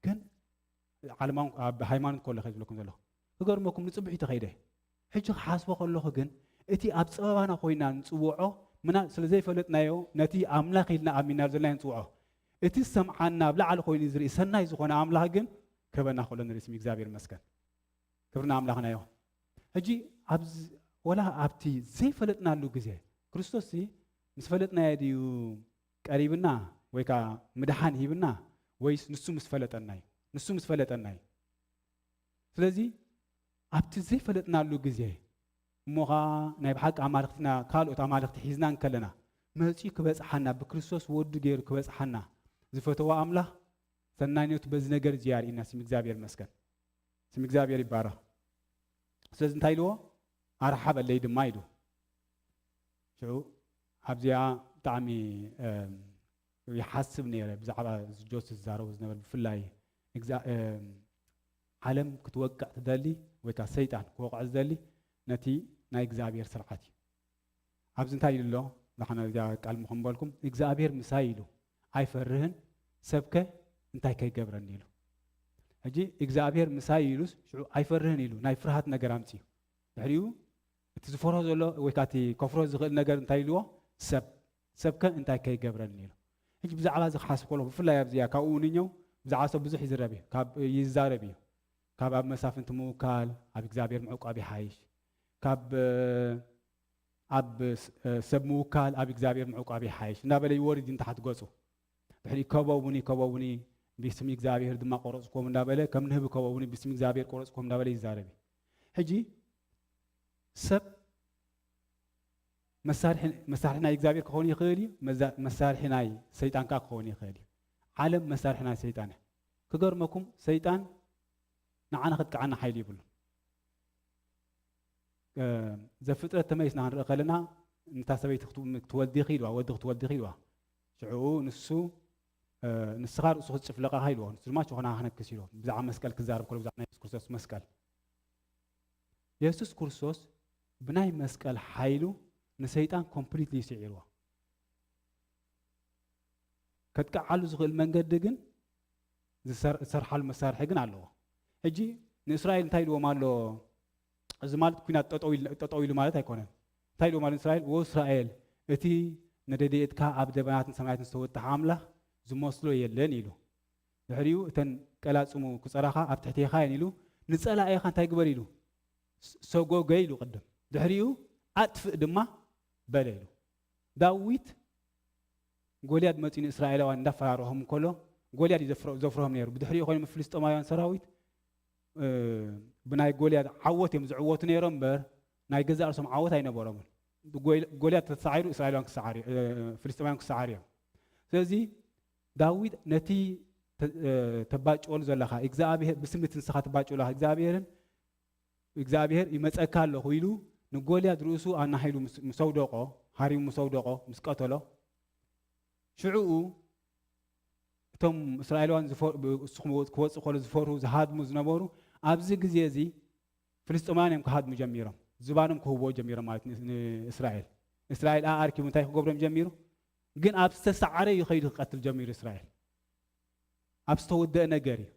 ግን ዓለማዊ፣ ኣብ ሃይማኖት ከሎ ከ ዝብለኩም ዘለኹ። ክገርመኩም ንጽብሒቱ ከይደ። ሕጂ ክሓስቦ ከለኹ ግን እቲ ኣብ ጸበባና ኮይና ንጽውዖ ምና-፣ ስለ ዘይፈለጥናዮ ነቲ ኣምላኽ ኢልና ኣሚና ዘለናዮ ንጽውዖ። እቲ ዝሰምዓና ኣብ ላዕሊ ኮይኑ ዝርኢ ሰናይ ዝኾነ ኣምላኽ ግን ክህበና ከሎ ንርኢ ስም እግዚኣብሔር ይመስገን። ክብሪ ንኣምላኽና ይኹን። ሕጂ ኣብዚ ወላ ኣብቲ ዘይፈለጥናሉ ግዜ ክርስቶስ ሲ ምስ ፈለጥናዮ ድዩ ቀሪብና ወይ ከኣ ምድሓን ሂብና ወይስ ንሱ ምስ ፈለጠና እዩ? ንሱ ምስ ፈለጠና እዩ። ስለዚ ኣብቲ ዘይፈለጥናሉ ግዜ እሞ ኸኣ ናይ ብሓቂ ኣማልኽትና ካልኦት ኣማልኽቲ ሒዝና እንከለና መጺኡ ክበጽሓና ብክርስቶስ ወዱ ገይሩ ክበጽሓና ዝፈተዎ ኣምላኽ ሰናይነቱ በዚ ነገር እዚ ኣርእዩና ስም እግዚኣብሔር ይመስገን። ስም እግዚኣብሔር ይባረኽ። ስለዚ እንታይ ኢልዎ? ኣርሓበለይ ድማ ኢሉ። ሽዑ ኣብዚኣ ብጣዕሚ፣ እም፣ ይሓስብ ነይረ ብዛዕባ እዚ ጆስ ዝዛረቦ ዝነበረ ብፍላይ እግዛ-፣ እም፣ ዓለም ክትወቅዕ ትደሊ ወይ ከኣ ሰይጣን ክወቕዖ ዝደሊ ነቲ ናይ እግዚኣብሔር ስርዓት እዩ። ኣብዚ እንታይ ኢሉ ኣሎ? ንሕና እዚኣ ቃል ምኹም በልኩም፣ እግዚኣብሔር ምሳይ ኢሉ ኣይፈርህን፣ ሰብከ እንታይ ከይገብረኒ ኢሉ። ሕጂ እግዚኣብሔር ምሳይ ኢሉስ ሽዑ ኣይፈርህን ኢሉ ናይ ፍርሃት ነገር ኣምጽኡ። ድሕሪኡ እቲ ዝፈርሆ ዘሎ ወይ ከኣ እቲ ከፍርሆ ዝኽእል ነገር እንታይ ኢልዎ? ሰብ። ሰብከ እንታይ ከይገብረኒ ኢሉ። ሕጂ ብዛዕባ እዚ ክሓስብ ከለኹ ብፍላይ ኣብዚኣ ካብኡ ንኘው ብዛዕባ ሰብ ብዙሕ ይዝረብ እዩ፣ ካብ ይዛረብ እዩ። ካብ ኣብ መሳፍንቲ ምውካል ኣብ እግዚኣብሔር ምዕቋብ ይሓይሽ። ካብ ኣብ ስ-፣ ሰብ ምውካል ኣብ እግዚኣብሔር ምዕቋብ ይሓይሽ እንዳበለ ይወርድ እዩ ንታሕቲ ገጹ። ድሕሪ ከበቡኒ፣ ከበቡኒ፣ ብስም እግዚኣብሔር ድማ ቆረጽኩም እንዳበለ፣ ከም ንህቢ ከበቡኒ፣ ብስም እግዚኣብሔር ቆረጽኩም እንዳበለ ይዛረብ እዩ። ሕጂ ሰብ መሳርሒ ናይ እግዚኣብሔር ክኸውን ይኽእል እዩ፣ መሳርሒ ናይ ሰይጣን ከዓ ክኸውን ይኽእል እዩ። ዓለም መሳርሒ ናይ ሰይጣን እያ። ክገርመኩም፣ ሰይጣን ንዓና ክትከዓና ሓይሊ ይብሉ። ዘፍጥረት ተመይስና ክንርኢ ከለና፣ ንታ ሰበይቲ ክትወልዲ ኢኺ ኢልዋ፣ ወዲ ክትወልዲ ኢኺ ኢልዋ። ሽዑ ንሱ ንስኻ ርእሱ ክትጭፍለቓ ኢልዎ፣ ንሱ ድማ ሸኾና ክነክስ ኢልዎ። ብዛዕባ መስቀል ክዛረብ ከሎ፣ ብዛዕባ ናይ የሱስ ክርስቶስ መስቀል፣ የሱስ ክርስቶስ ብናይ መስቀል ሓይሉ ንሰይጣን ኮምፕሊትሊ ይስዒርዎ። ከጥቅዓሉ ዝኽእል መንገዲ ግን ዝሰርሓሉ መሳርሒ ግን ኣለዎ። ሕጂ ንእስራኤል እንታይ ኢልዎም ኣሎ? እዚ ማለት ኲናት ጠጠው ኢሉ ማለት ኣይኮነን። እንታይ ኢልዎም ኣሎ ንእስራኤል? ወእስራኤል፣ እቲ ንረድኤትካ ኣብ ደበናትን ሰማያትን ዝተወጠሐ ኣምላኽ ዝመስሎ የለን ኢሉ። ድሕሪኡ እተን ቀላጽሙ ክጸራኻ ኣብ ትሕቴኻ እየን ኢሉ፣ ንጸላኤኻ እንታይ ግበር ኢሉ? ሰጎገ ኢሉ ቅድም። ድሕሪኡ ኣጥፍእ ድማ በለ ኢሉ። ዳዊት ጎልያድ መጺኡ ንእስራኤላውያን እንዳፈራረሆም እንከሎ፣ ጎልያድ እዩ ዘፍርሆም ነይሩ። ብድሕሪኡ ኮይኖም ፍልስጤማውያን ሰራዊት ብናይ ጎልያድ ዓወት እዮም ዝዕወቱ ነይሮም እምበር፣ ናይ ገዛእ ርእሶም ዓወት ኣይነበሮምን። ጎልያድ ተተሳዒሩ እስራኤላውያን ክሰዓር ፍልስጤማውያን ክሰዓር እዮም። ስለዚ ዳዊት ነቲ ተባጭወሉ ዘለኻ እግዚኣብሔር፣ ብስም እቲ ንስኻ ትባጭወሉ ዘለኻ እግዚኣብሔርን እግዚኣብሔር ይመጸካ ኣለኹ ኢሉ ንጎልያድ ርእሱ ኣናሂሉ ምስ ኣውደቖ፣ ሃሪሙ ምስ ኣውደቖ፣ ምስ ቀተሎ፣ ሽዕኡ እቶም እስራኤላውያን እሱ ክወጽእ ከሎ ዝፈርሁ፣ ዝሃድሙ ዝነበሩ፣ ኣብዚ ግዜ እዚ ፍልስጤማውያን እዮም ክሃድሙ ጀሚሮም። ዝባኖም ክህብዎ ጀሚሮም ማለት ንእስራኤል። እስራኤል ኣኣርኪቡ እንታይ ክገብሮም ጀሚሩ? ግን ኣብ ዝተሰዓረ እዩ ከይዱ ክቀትል ጀሚሩ እስራኤል። ኣብ ዝተወደአ ነገር እዩ።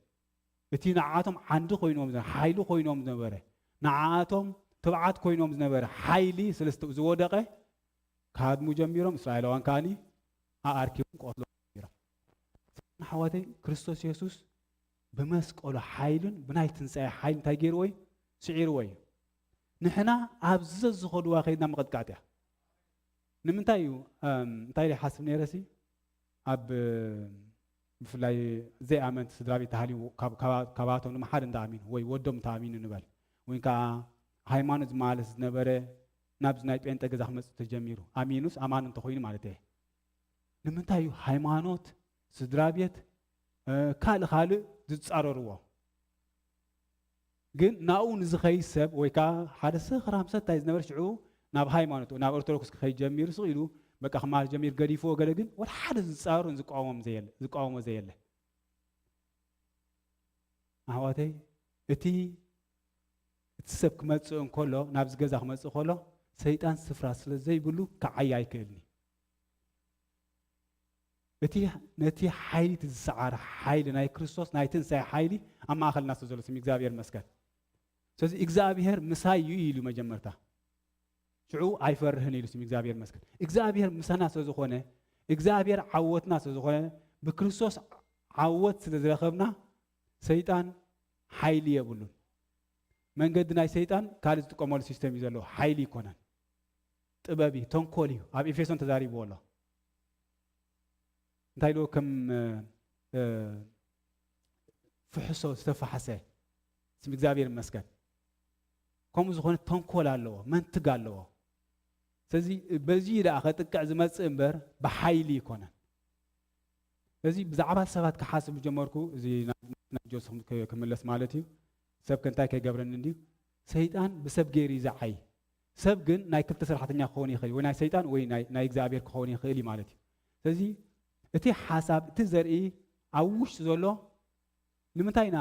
እቲ ንዓኣቶም ዓንዲ ኮይኖም፣ ሓይሊ ኮይኖም ዝነበረ፣ ንዓኣቶም ትብዓት ኮይኖም ዝነበረ ሓይሊ ስለ ዝወደቐ፣ ክሃድሙ ጀሚሮም። እስራኤላውያን ከኣኒ ኣኣርኪቦም ክቐትሎም ጀሚሮም። ኣሓዋተይ፣ ክርስቶስ የሱስ ብመስቀሉ ሓይልን ብናይ ትንሳኤ ሓይሊ እንታይ ገይርዎ እዩ? ስዒርዎ እዩ። ንሕና ኣብዚ ዝኸድዋ ከይድና ምቕጥቃጥ እያ። ንምንታይ እዩ? እንታይ ኢለ ይሓስብ ነይረ ሲ፣ ኣብ ብፍላይ ዘይኣመንቲ ስድራ ቤት ተሃልዩ፣ ካባቶም ድማ ሓደ እንተኣሚኑ ወይ ወዶም እንተኣሚኑ ንበል፣ ወይ ከዓ ሃይማኖት ዝመላለስ ዝነበረ ናብዚ ናይ ጴንጠ ገዛ ክመፅእ ተጀሚሩ፣ ኣሚኑስ ኣማኒ እንተኮይኑ ማለት እየ። ንምንታይ እዩ ሃይማኖት፣ ስድራ ቤት፣ ካልእ ካልእ ዝፃረርዎ? ግን ናብኡ ንዝኸይድ ሰብ ወይ ከዓ ሓደ ሰኽራም ሰታይ ዝነበረ ሽዑ ናብ ሃይማኖት፣ ናብ ኦርቶዶክስ ክኸይድ ጀሚሩ ስቕ ኢሉ በቃ ክመሃር ጀሚር፣ ገዲፍዎ ገለ፣ ግን ወላ ሓደ ዝፃረሩን ዝቃወሞም ዘየለ፣ ዝቃወሞ ዘየለ። ኣሕዋተይ፣ እቲ እቲ ሰብ ክመፅእ እንከሎ፣ ናብዚ ገዛ ክመፅእ ከሎ፣ ሰይጣን ስፍራ ስለ ዘይብሉ ክዓይ ኣይክእልን እዩ። እቲ ነቲ ሓይሊ እቲ ዝሰዓረ ሓይሊ ናይ ክርስቶስ ናይ ትንሳኤ ሓይሊ ኣብ ማእኸልና ስለ ዘሎ ስም እግዚኣብሔር ይመስገን። ስለዚ እግዚኣብሔር ምሳይ እዩ ኢሉ መጀመርታ። ሽዑ ኣይፈርህን ኢሉ ስም እግዚኣብሔር ይመስገን። እግዚኣብሔር ምሳና ስለ ዝኾነ፣ እግዚኣብሔር ዓወትና ስለ ዝኾነ፣ ብክርስቶስ ዓወት ስለ ዝረኸብና ሰይጣን ሓይሊ የብሉን። መንገዲ ናይ ሰይጣን ካልእ ዝጥቀመሉ ሲስተም እዩ ዘለዎ፣ ሓይሊ ይኮነን። ጥበብ እዩ፣ ተንኮል እዩ። ኣብ ኤፌሶን ተዛሪብዎ ኣሎ። እንታይ ኢልዎ? ከም ፍሕሶ ዝተፋሕሰ፣ ስም እግዚኣብሔር ይመስገን። ከምኡ ዝኾነ ተንኮል ኣለዎ፣ መንትግ ኣለዎ። ስለዚ በዚ ደኣ ከጥቅዕ ዝመጽእ እምበር ብሓይሊ ይኮነን። ስለዚ ብዛዕባ ሰባት ክሓስብ ጀመርኩ። እዚ ናብ ጆስፍ ክምለስ ማለት እዩ። ሰብ ከ እንታይ ከይገብረኒ እንድዩ? ሰይጣን ብሰብ ገይሩ እዩ ዝዓይ። ሰብ ግን ናይ ክልተ ሰራሕተኛ ክኸውን ይኽእል፣ ወይ ናይ ሰይጣን ወይ ናይ እግዚኣብሔር ክኸውን ይኽእል እዩ ማለት እዩ። ስለዚ እቲ ሓሳብ፣ እቲ ዘርኢ ኣብ ውሽጢ ዘሎ፣ ንምንታይ ኢና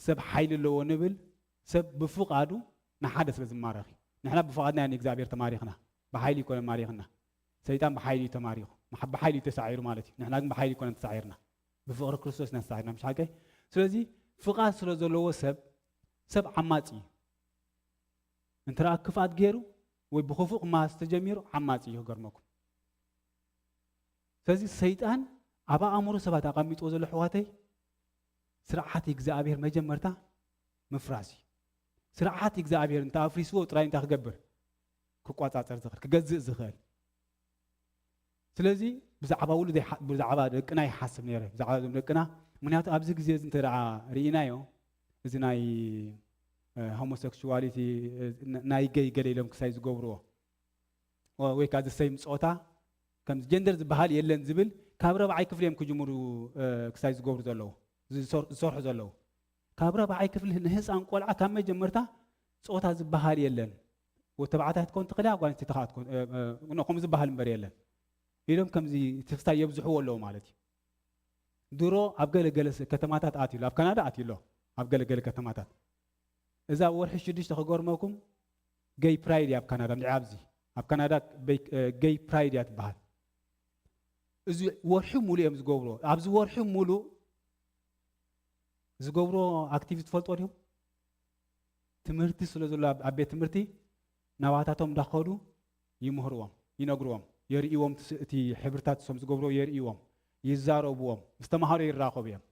ሰብ ሓይሊ ኣለዎ ንብል? ሰብ ብፍቓዱ ንሓደ ስለ ዝማረኽ እዩ። ንሕና ብፍቓድና ኢና ንእግዚኣብሔር ተማሪኽና፣ ብሓይሊ ኣይኮነን ማሪኽና። ሰይጣን ብሓይሊ እዩ ተማሪኹ፣ ብሓይሊ እዩ ተሳዒሩ ማለት እዩ። ንሕና ግን ብሓይሊ ኣይኮነን ተሳዒርና፣ ብፍቕሪ ክርስቶስ ኢና ተሳዒርና። ምሽ ሓቀይ? ስለዚ ፍቓድ ስለ ዘለዎ ሰብ፣ ሰብ ዓማጺ እዩ። እንተ ደኣ ክፍኣት ገይሩ ወይ ብኽፉእ ክመሃዝ ተጀሚሩ ዓማጺ እዩ፣ ክገርመኩም። ስለዚ ሰይጣን ኣብ ኣእምሮ ሰባት ኣቐሚጥዎ ዘሎ፣ ኣሕዋተይ፣ ስርዓት እግዚኣብሔር መጀመርታ ምፍራስ እዩ። ስርዓት እግዚኣብሔር እንተ ኣፍሪስዎ ጥራይ እንታይ ክገብር? ክቆጻጸር ዝኽእል፣ ክገዝእ ዝኽእል። ስለዚ ብዛዕባ ውሉ ብዛዕባ ደቅና ይሓስብ ነይረ፣ ብዛዕባ እዞም ደቅና። ምክንያቱ ኣብዚ ግዜ እዚ እንተ ደኣ ርኢናዮ፣ እዚ ናይ ሆሞሴክሹዋሊቲ፣ ናይ ገይ ገለ ኢሎም ክሳይ ዝገብርዎ፣ ወይ ከዓ ዘሰይም ፆታ፣ ከምዚ ጀንደር ዝበሃል የለን ዝብል ካብ ረብዓይ ክፍሊ እዮም ክጅምሩ ክሳይ ዝገብሩ ዘለዉ፣ ዝሰርሑ ዘለዉ። ካብ ረብዓይ ክፍሊ ንህፃን ቆልዓ ካብ መጀመርታ ፆታ ዝበሃል የለን። ተባዕታይ ክትኮን ትኽእል እያ፣ ጓል ኣንስተይቲ ከምኡ ዝበሃል እምበር የለን ኢሎም ከምዚ ክሳይ የብዝሕዎ ኣለዉ ማለት እዩ። ድሮ ኣብ ገለገለ ከተማታት ኣትዩ ኣሎ፣ ኣብ ካናዳ ኣትዩ ኣሎ። ኣብ ገለገለ ከተማታት እዛ ወርሒ ሽዱሽተ ክገርመኩም፣ ገይ ፕራይድ እያ ኣብ ካናዳ። እንዲ ኣብዚ ኣብ ካናዳ ገይ ፕራይድ እያ ትበሃል። እዚ ወርሒ ሙሉእ እዮም ዝገብሮ። ኣብዚ ወርሒ ሙሉእ ዝገብሮ ኣክቲቪቲ ትፈልጦ ዲኹም? ትምህርቲ ስለ ዘሎ ኣብ ቤት ትምህርቲ ናባታቶም እንዳኸዱ ይምህርዎም፣ ይነግርዎም፣ የርእዎም፣ እቲ ሕብርታት እሶም ዝገብርዎ የርእዎም፣ ይዛረብዎም፣ ምስ ተማሃሮ ይራኸቡ እዮም።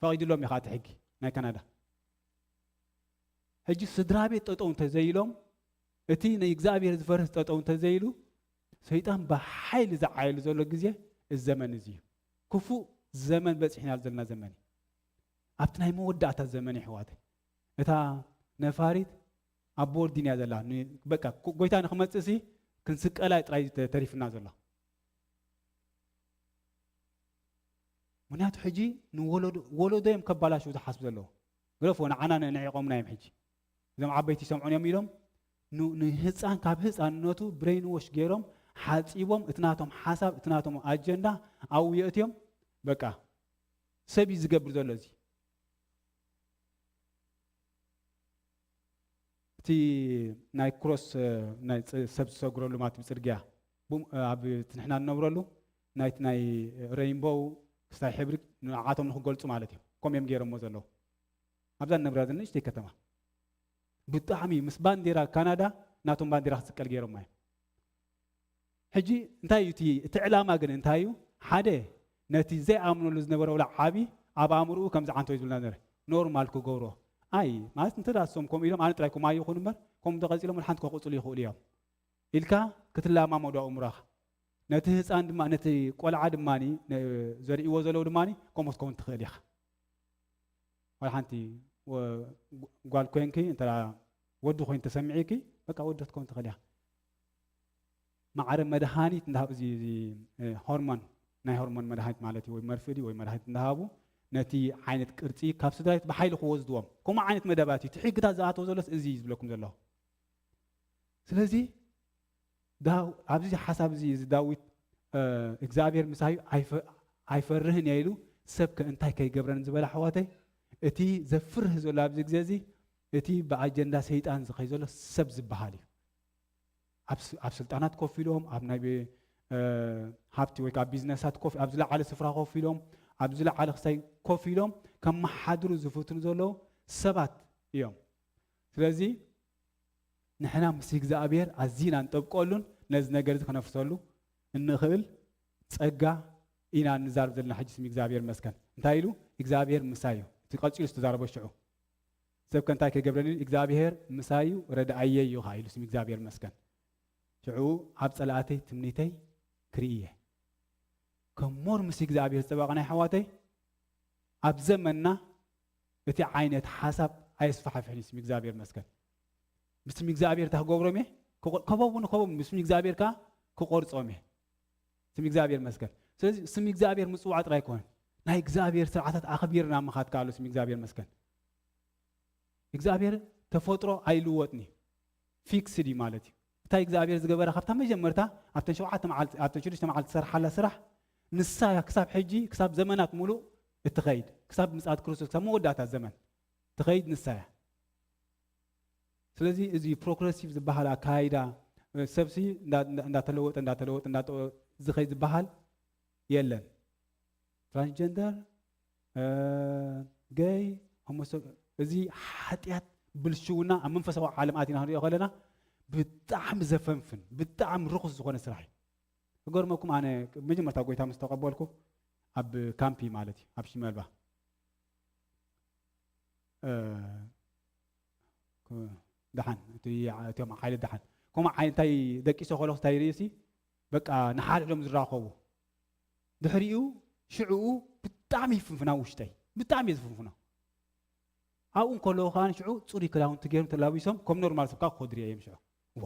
ፈቒድሎም እዩ ከዓ እቲ ሕጊ ናይ ካናዳ። ሕጂ ስድራ ቤት ጠጠው እንተዘይሎም፣ እቲ ንእግዚኣብሔር ዝፈርህ ጠጠው እንተዘይሉ፣ ሰይጣን ብሓይሊ ዝዓየሉ ዘሎ ግዜ እዚ ዘመን እዚ እዩ። ክፉእ ዘመን በፂሕና ዘለና ዘመን እዩ። ኣብቲ ናይ መወዳእታ ዘመን ይሕዋተ፣ እታ ነፋሪት ኣብ ቦርዲን እያ ዘላ። በቃ ጎይታ ንክመፅእ ሲ ክንስቀላ ጥራይ ተሪፍና ዘሎ። ምክንያቱ ሕጂ ንወለዶ እዮም ከባላሽው ዝሓስቡ ዘለዉ። ግረፎ ንዓና ንዕቆምና እዮም ሕጂ። እዞም ዓበይቲ ይሰምዑን እዮም ኢሎም ንህፃን ካብ ህፃንነቱ ብሬን ዎሽ ገይሮም ሓፂቦም፣ እቲ ናቶም ሓሳብ፣ እቲ ናቶም ኣጀንዳ ኣብኡ የእትዮም። በቃ ሰብ እዩ ዝገብር ዘሎ እዚ። እቲ ናይ ክሮስ፣ ናይ ሰብ ዝሰግረሉ ማለት ብፅርግያ፣ ኣብ ንሕና ንነብረሉ ናይቲ ናይ ሬይንቦው ክስታይ ሕብሪ ንዓቶም ንክገልፁ ማለት እዩ። ከምኡ እዮም ገይሮሞ ዘለዉ። ኣብዛ ንነብራ ዘለና ንእሽተይ ከተማ ብጣዕሚ ምስ ባንዴራ ካናዳ ናቶም ባንዴራ ክስቀል ገይሮሞ እዮም። ሕጂ እንታይ እዩ እቲ ዕላማ ግን እንታይ እዩ? ሓደ ነቲ ዘይኣምነሉ ዝነበረ ውላ ዓቢ ኣብ ኣእምርኡ ከም ዝዓንቶ እዩ ዝብልና ነረ ኖርማል ክገብሮ ኣይ ማለት እንተ ዳሶም ከምኡ ኢሎም ኣነ ጥራይ ከምኡ ኣይኹን እምበር ከምኡ ተቐጺሎም ሓንቲ ከቕጽሉ ይኽእሉ እዮም ኢልካ ክትላማመዶ ኣእምሮኻ። ነቲ ህፃን ድማ ነቲ ቆልዓ ድማ ዘርእዎ ዘለዉ ድማ ከምኡ ክትከውን ትኽእል ኢኻ። ዋላ ሓንቲ ጓል ኮይንኪ እንተ ወዲ ኮይን ተሰሚዒኪ በቃ ወዲ ክትከውን ትኽእል እያ። ማዕረ መድሃኒት እንዳሃብ እዚ ሆርሞን ናይ ሆርሞን መድሃኒት ማለት እዩ ወይ መርፍዲ ወይ መድሃኒት እንዳሃቡ ነቲ ዓይነት ቅርፂ ካብ ስድራይት ብሓይሊ ክወስድዎም ከምኡ ዓይነት መደባት እዩ። እቲ ሕግታት ዝኣተው ዘሎስ እዚ እዩ ዝብለኩም ዘለኹ። ስለዚ ኣብዚ ሓሳብ እዚ እዚ ዳዊት እግዚኣብሔር ምሳዩ ኣይፈርህን እየ ኢሉ ሰብ ከ እንታይ ከይገብረን ዝበለ ኣሕዋተይ እቲ ዘፍርህ ዘሎ ኣብዚ ግዜ እዚ እቲ ብኣጀንዳ ሰይጣን ዝኸይ ዘሎ ሰብ ዝበሃል እዩ። ኣብ ስልጣናት ኮፍ ኢሎም ኣብ ናይ ሃብቲ ወይ ከዓ ቢዝነሳት ኮፍ ኣብ ዝለዓለ ስፍራ ኮፍ ኢሎም ኣብ ዝለዓለ ክሳይ ኮፍ ኢሎም ከመሓድሩ ዝፍትኑ ዘለዉ ሰባት እዮም። ስለዚ ንሕና ምስ እግዚኣብሔር ኣዚና ንጠብቀሉን ነዚ ነገር እዚ ክነፍሰሉ እንኽእል ጸጋ ኢና እንዛረብ ዘለና። ሕጂ ስም እግዚኣብሔር መስከን እንታይ ኢሉ እግዚኣብሔር ምሳይ እዩ። እቲ ቀጺሉ ዝተዛረቦ ሽዑ ሰብ ከ እንታይ ከይገብረኒ እግዚኣብሔር ምሳይ እዩ ረድኣየ እዩ ኻ ኢሉ ስም እግዚኣብሔር መስከን። ሽዑ ኣብ ጸላእተይ ትምኒተይ ክርኢ እየ። ከሞር ምስ እግዚኣብሔር ዝጸበቐ ናይ ኣሕዋተይ ኣብ ዘመንና እቲ ዓይነት ሓሳብ ኣየስፋሕፍሕን እዩ። ስም እግዚኣብሔር መስከን። ብስም እግዚኣብሔር እታ ክገብሮም እየ ከቦቡ ንከቦቡ ብስም እግዚኣብሔር ከዓ ክቆርጾም እየ። ስም እግዚኣብሔር መስከን። ስለዚ ስም እግዚኣብሔር ምጽዋዕ ጥራይ ኣይኮነን ናይ እግዚኣብሔር ስርዓታት ኣኽቢርና ምኻድ ከኣሉ ስም እግዚኣብሔር መስከን። እግዚኣብሔር ተፈጥሮ ኣይልወጥን እዩ። ፊክስድ እዩ ማለት እዩ። እንታይ እግዚኣብሔር ዝገበረ ካብታ መጀመርታ ኣብተን ሸውዓተ መዓልቲ ኣብተን ሽዱሽተ መዓልቲ ዝሰርሓላ ስራሕ ንሳ እያ ክሳብ ሕጂ ክሳብ ዘመናት ሙሉእ እትኸይድ ክሳብ ምጽኣት ክርስቶስ ክሳብ መወዳእታ ዘመን ትኸይድ ንሳ እያ። ስለዚ እዚ ፕሮግረሲቭ ዝበሃል ኣካይዳ ሰብሲ እንዳተለወጠ እንዳተለወጠ ዝኸይድ ዝበሃል የለን። ትራንስጀንደር፣ ገይ፣ እዚ ሓጢኣት ብልሽውና ኣብ መንፈሳዊ ዓለም ኣቲና ክንሪኦ ከለና ብጣዕሚ ዘፈንፍን ብጣዕሚ ርኩስ ዝኾነ ስራሕ እዩ። ክገርመኩም ኣነ መጀመርታ ጎይታ ምስ ተቐበልኩ ኣብ ካምፒ ማለት እዩ ኣብ ሽመልባ ደሓን እቶም ዓይነት ደሓን ከምኡ ዓይነት እንታይ ደቂሶ ከለኩ እንታይ ርእሲ በቃ ንሓድሕዶም ዝራኸቡ ድሕሪኡ ሽዕኡ ብጣዕሚ ይፍንፍና ውሽጠይ ብጣዕሚ እየ ዝፍንፍኖ። ኣብኡ እንከለዉ ከኣ ሽዑ ጽሩይ ክዳውንቲ ገይሮም ተላቢሶም ከም ኖርማል ሰብ ከኣ ክኸዱ ርእየ እዮም ሽዑ። እዋ፣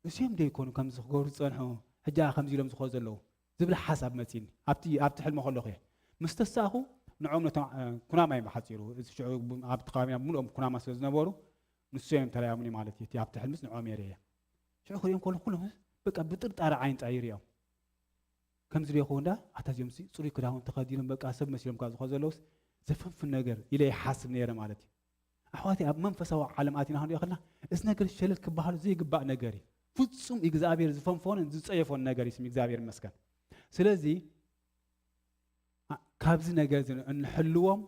እዚኦም ዶ ይኮኑ ከምዚ ክገብሩ ዝጸንሑ፣ ሕጂ ከምዚ ኢሎም ዝኸዱ ዘለዉ ዝብል ሓሳብ መጺኒ። ኣብቲ ኣብቲ ሕልሚ ከለኹ እየ ምስ ተሳእኹ፣ ንዖም ነቶም ኩናማ እዮም ብሓጺሩ፣ ኣብቲ ከባቢና ብምልኦም ኩናማ ስለ ዝነበሩ፣ ንሱ እዮም ተላዮምኒ ማለት እዩ። ኣብቲ ሕልምስ ንዖም እየ ርእየ። ሽዑ ክሪኦም ከለኹ ኩሎም በቃ ብጥርጣረ ዓይኒ ጥራይ ይሪኦም። ከምዚ ዶ ይኸውን ዳ ኣታ እዚኦም ሲ ጽሩይ ክዳውንቲ ተኸዲኖም በቃ ሰብ መሲሎም ካብ ዝኾኑ ዘለውስ ዘፈንፍን ነገር ኢለ ይሓስብ ነይረ ማለት እዩ። ኣሕዋተይ ኣብ መንፈሳዊ ዓለም ኣቲና ክንሪኦ ከለና እዚ ነገር ሸለል ክበሃሉ ዘይግባእ ነገር እዩ። ፍጹም እግዚኣብሔር ዝፈንፈኖን ዝጸየፎን ነገር እዩ። ስም እግዚኣብሔር ይመስገን። ስለዚ ኣ- ካብዚ ነገር እዚ እንሕልዎም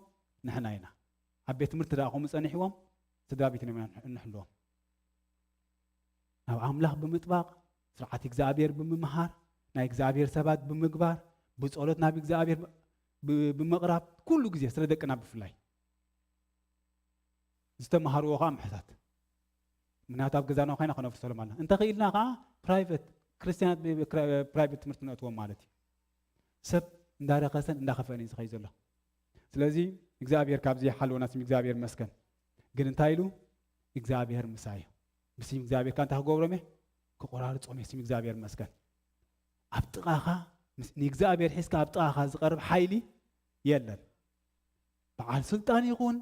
ንሕና ኢና። ኣብ ቤት ትምህርቲ ደኣ ከምኡ ጸኒሕዎም ስድራ ቤትና ኢና እንሕልዎም። ናብ ኣምላኽ ብምጥባቕ፣ ስርዓት እግዚኣብሔር ብምምሃር፣ ናይ እግዚኣብሔር ሰባት ብምግባር፣ ብጸሎት ናብ እግዚኣብሔር ብ- ብምቕራብ፣ ኩሉ ግዜ ስለ ደቅና ብፍላይ ዝተምሃርዎ ከዓ ምሕታት። ምክንያቱ ኣብ ገዛና ኮይና ከነፍርሰሎም ኣለና። እንተኽኢልና ከዓ ፕራይቨት ክርስትያናት ብ- ብ- ፕራይቨት ትምህርቲ ነእትዎም ማለት እዩ። ሰብ እንዳረኸሰን እንዳኸፈአን እዩ ዝኸይ ዘሎ። ስለዚ እግዚኣብሔር ካብዚ ይሓልወና። ስም እግዚኣብሔር መስከን። ግን እንታይ ኢሉ እግዚኣብሔር ምሳይ እዩ። ብስም እግዚኣብሔር ከ እንታይ ክገብሮም እየ? ክቆራርጾም እየ። ስም እግዚኣብሔር መስከን። ኣብ ጥቓኻ ምስ- ንእግዚኣብሔር ሒዝካ ኣብ ጥቓኻ ዝቐርብ ሓይሊ የለን። በዓል ስልጣን ይኹን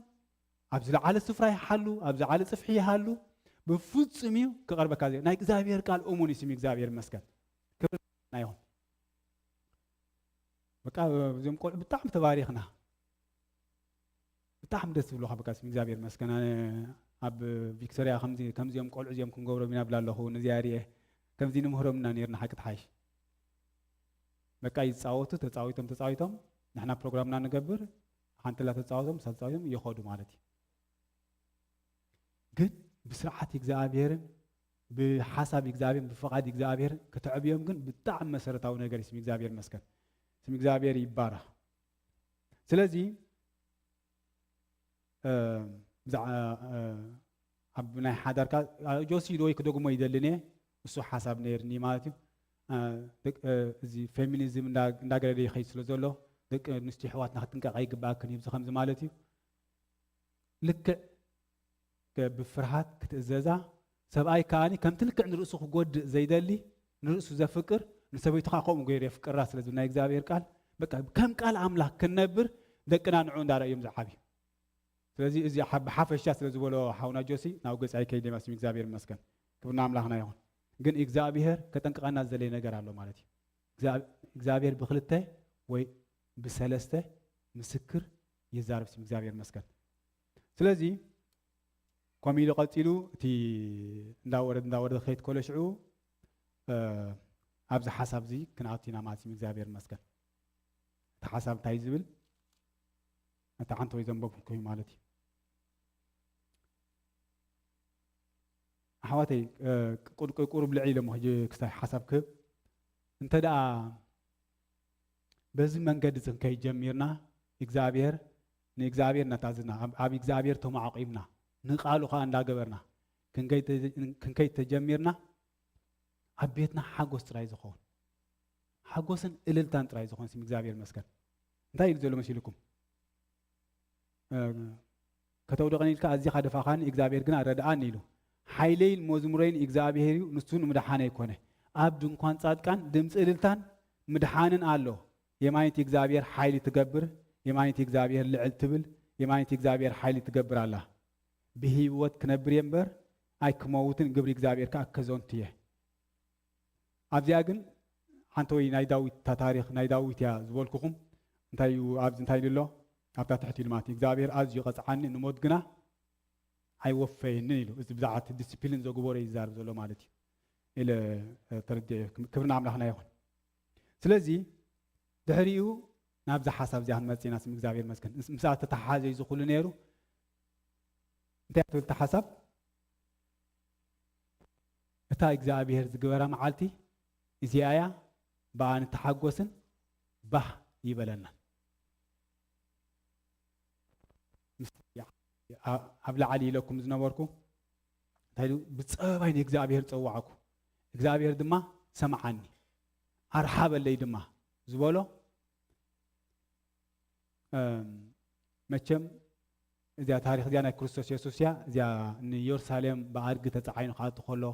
ኣብ ዝለዓለ ስፍራ ይሓሉ ኣብ ዝለዓለ ጽፍሒ ይሃሉ ብፍጹም እዩ ክቐርበካ ዘ ናይ እግዚኣብሔር ቃል እሙን እዩ። ስም እግዚኣብሔር መስከን። ክብር ይኹን። በቃ እዞም ቆልዑ ብጣዕሚ ተባሪኽና። ብጣዕሚ ደስ ዝብሉኻ በቃ ስም እግዚኣብሔር መስከን። ኣነ ኣብ ቪክቶሪያ ከምዚ ከምዚኦም ቆልዑ እዚኦም ክንገብሮም ኢና ብላ ኣለኹ። ነዚኣ ሪኤ ከምዚ ንምህሮም ኢና ነርና ሓቂ ትሓይሽ። በቃ ይጻወቱ ተጻዊቶም ተጻዊቶም ንሕና ፕሮግራምና ንገብር ሓንቲ ላ ተጻወቶም ምሳ ተጻዊቶም ይኸዱ ማለት እዩ። ግን ብስርዓት እግዚኣብሔርን ብሓሳብ እግዚኣብሔርን ብፍቓድ እግዚኣብሔር ከተዕብዮም ግን ብጣዕሚ መሰረታዊ ነገር እዩ። ስም እግዚኣብሔር መስከን። ስም እግዚኣብሔር ይባረኽ። ስለዚ ብዛዕባ ኣብ ናይ ሓዳርካ ጆሲ ዶ ክደግሞ ይደልን እየ። እሱ ሓሳብ ነይርኒ ማለት እዩ። እዚ ፌሚኒዝም እንዳገለደ ይኸይድ ስለ ዘሎ ደቂ ኣንስትዮ ኣሕዋትና ክትጥንቀቃ ይግባእክን እዩ ከምዚ ማለት እዩ። ልክዕ ብፍርሃት ክትእዘዛ ሰብኣይ ከኣኒ ከምቲ ልክዕ ንርእሱ ክጎድእ ዘይደሊ ንርእሱ ዘፍቅር ንሰበይቱ ከዓ ከምኡ ገይሩ የፍቅራ ስለ ዝብል ናይ እግዚኣብሔር ቃል በቃ ከም ቃል ኣምላኽ ክንነብር ደቅና ንዑ እንዳረእዮም ዝዓብዩ። ስለዚ እዚ ብሓፈሻ ስለ ዝበሎ ሓውና ጆሲ ናብ ገጻይ ከይደ ማስም እግዚኣብሔር ይመስገን። ክብርና ኣምላኽና ይኹን። ግን እግዚኣብሔር ከጠንቅቐና ዝደለየ ነገር ኣሎ ማለት እዩ። እግዚኣብሔር ብክልተ ወይ ብሰለስተ ምስክር ይዛረብ ስም እግዚኣብሔር ይመስገን። ስለዚ ከምኡ ኢሉ ቀጺሉ እቲ እንዳወረድ እንዳወረድ ክኸይድ ከሎ ሽዑ ኣብዚ ሓሳብ እዚ ክንኣቱ ኢና ማለት እዩ። እግዚኣብሔር ይመስገን። እቲ ሓሳብ እንታይ ዝብል እቲ ሓንቲ ወይ ዘንበብኩ ኮይኑ ማለት እዩ። ኣሕዋተይ ቁርቁር ብልዕ ኢለ ሞ ክስታይ ሓሳብ ክህብ እንተ ደኣ በዚ መንገዲ እዚ ክንከይድ ጀሚርና እግዚኣብሔር ንእግዚኣብሔር እናታዘዝና ኣብ እግዚኣብሔር ተማዕቂምና ንቃሉ ከዓ እንዳገበርና ክንከይድ ተጀሚርና ኣብ ቤትና ሓጎስ ጥራይ ዝኸውን ሓጎስን እልልታን ጥራይ ዝኸውን ስም እግዚኣብሔር መስገን። እንታይ ኢሉ ዘሎ መሲልኩም? ከተውድቐኒ ኢልካ ኣዚኻ ደፋኻኒ እግዚኣብሔር ግና ረድኣኒ ኢሉ። ሓይለይን መዝሙረይን እግዚኣብሔር እዩ ንሱ ንምድሓነይ ኮነ። ኣብ ድንኳን ጻድቃን ድምፂ እልልታን ምድሓንን ኣሎ። የማኒት እግዚኣብሔር ሓይሊ ትገብር፣ የማኒት እግዚኣብሔር ልዕል ትብል፣ የማኒት እግዚኣብሔር ሓይሊ ትገብር ኣላ። ብህይወት ክነብር እየ እምበር ኣይክመውትን፣ ግብሪ እግዚኣብሔር ከኣ ከዘንቱ እየ። ኣብዚኣ ግን ሓንቲ ወይ ናይ ዳዊት እታ ታሪኽ ናይ ዳዊት እያ ዝበልኩኹም። እንታይ እዩ ኣብዚ እንታይ ኢሉ ኣሎ? ኣብታ ትሕቲ ኢሉ ማለት እዩ እግዚኣብሔር ኣዝዩ ይቐፅዓኒ ንሞት ግና ኣይወፈየንን ኢሉ። እዚ ብዛዕባ እቲ ዲስፕሊን ዘግበሮ እዩ ዝዛረብ ዘሎ ማለት እዩ ኢለ ተረዲኦ። ክብሪ ንኣምላኽና ይኹን። ስለዚ ድሕሪኡ ናብዚ ሓሳብ እዚኣ ክንመፅእ ኢና። ስም እግዚኣብሔር ይመስገን። ምስኣ ተተሓሓዘ እዩ ዝኹሉ ነይሩ። እንታይ ትብል እታ ሓሳብ? እታ እግዚኣብሔር ዝግበራ መዓልቲ እዚኣ እያ፣ ብኣ ንተሓጎስን ባህ ይበለናን። ኣብ ላዕሊ ኢለኩም ዝነበርኩ እንታይ ብፀበባይ ንእግዚኣብሔር ፀዋዕኩ፣ እግዚኣብሔር ድማ ሰምዓኒ ኣርሓበለይ ድማ ዝበሎ መቸም እዚኣ ታሪኽ እዚኣ ናይ ክርስቶስ የሱስ እያ። እዚኣ ንየሩሳሌም ብኣድጊ ተጻዒኑ ክኣቱ ከሎ፣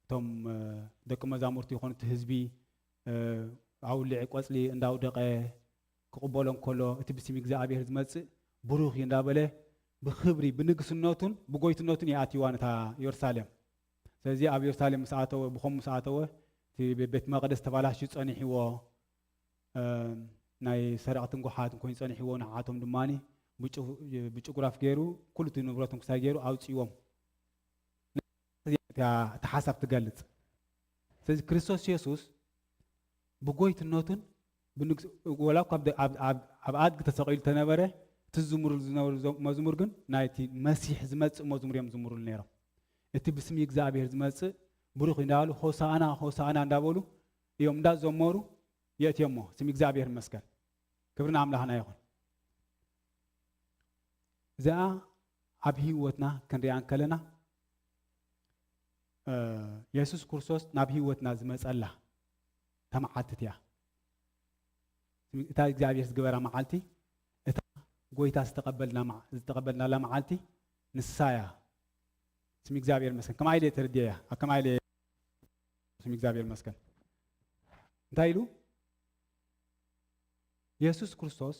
እቶም፣ እ፣ ደቂ መዛሙርቲ ይኹን እቲ ህዝቢ፣ እ፣ ኣውሊዕ ቆጽሊ እንዳውደቐ ክቕበሎም ከሎ፣ እቲ ብስም እግዚኣብሔር ዝመጽእ ብሩኽ እዩ እንዳበለ፣ ብኽብሪ፣ ብንግስነቱን ብጎይትነቱን ይኣትይዋ ነታ የሩሳሌም። ስለዚ ኣብ የሩሳሌም ምስ ኣተወ፣ ብኸም ምስ ኣተወ፣ እቲ ቤ-፣ ቤት መቕደስ ተባላሽዩ ጸኒሕዎ፣ እ፣ ናይ ሰረቕትን ጓሓትን ኮይኑ ጸኒሕዎ፣ ንዓቶም ድማኒ ብጩ-፣ ብጭጉራፍ ገይሩ፣ ኩሉ እቲ ንብረቶም ክሳይ ገይሩ ኣውጽእዎም። እዚኣ እታ ሓሳብ ትገልጽ። ስለዚ ክርስቶስ የሱስ ብጎይትነቱን ብንግስ-፣ ወላ እኳ ኣብ ደ-፣ ኣብ፣ ኣብ፣ ኣብ ኣድጊ ተሰቒሉ ተነበረ፣ እቲ ዝዝምሩሉ ዝነበሩ ዞ-፣ መዝሙር ግን ናይቲ መሲሕ ዝመጽእ መዝሙር እዮም ዝዝምሩሉ ነይሮም። እቲ ብስም እግዚኣብሔር ዝመጽእ ብሩኽ እንዳበሉ፣ "ሆሳዕና፣ ሆሳዕና" እንዳበሉ እዮም እንዳዘመሩ የእትዮሞ። ስም እግዚኣብሔር ይመስገን። ክብሪ ንኣምላኽና ይኹን። እዚኣ ኣብ ህይወትና ክንሪኣ እንከለና፣ እ፣ የሱስ ክርስቶስ ናብ ህይወትና ዝመጸላ እታ መዓልቲ እቲኣ፣ እታ እግዚኣብሔር ዝገበራ መዓልቲ፣ እታ ጎይታ ዝተቐበልና መዓ-፣ ዝተቐበልናላ መዓልቲ ንሳ እያ። ስም እግዚኣብሔር ይመስገን። ከማይ ኢለ ተረድኤያ፣ ኣብ ከማይ ኢለ፣ ስም እግዚኣብሔር ይመስገን። እንታይ ኢሉ? የሱስ ክርስቶስ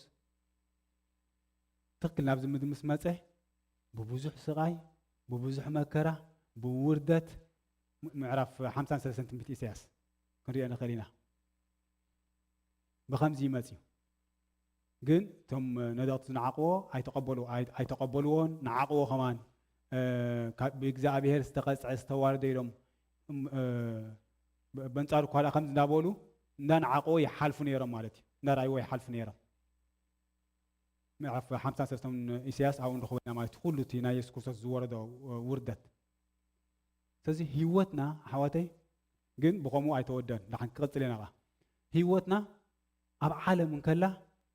ትኽክል ናብዚ ምድሪ ምስ መጸ፣ ብብዙሕ ስቓይ፣ ብብዙሕ መከራ፣ ብውርደት፣ ም-፣ ምዕራፍ ሓምሳን ሰለስተን ትንቢት ኢሳያስ ክንሪኦ ንኽእል ኢና። ብኸምዚ ይመጽእ እዩ። ግን እቶም ነደቕቲ ዝነዓቕዎ ኣይተቐበሉ-፣ ኣይ-፣ ኣይተቐበልዎን፣ ነዓቕዎ ከማን። እ፣ ካብ ብእግዚኣብሔር ዝተቐጽዐ ዝተዋረደ ኢሎም፣ እም፣ እ፣ ብ-፣ በንጻሩ እኳ ደኣ ከምዚ እንዳበሉ እንዳነዓቕዎ ይሓልፉ ነይሮም ማለት እዩ። እንዳረኣይዎ ይሓልፉ ነይሮም። ምዕራፍ ሓምሳን ሰለስተን ኢሳያስ ኣብኡ ንረኽቦ ኢና ማለት እዩ። ኩሉ እቲ ናይ የሱስ ክርስቶስ ዝወረዶ፣ እ፣ ውርደት። ስለዚ ህይወትና ኣሕዋተይ ግን ብኸምኡ ኣይተወደን። ደሓን ክቕጽል ኢና ኸዓ። ህይወትና ኣብ ዓለም እንከላ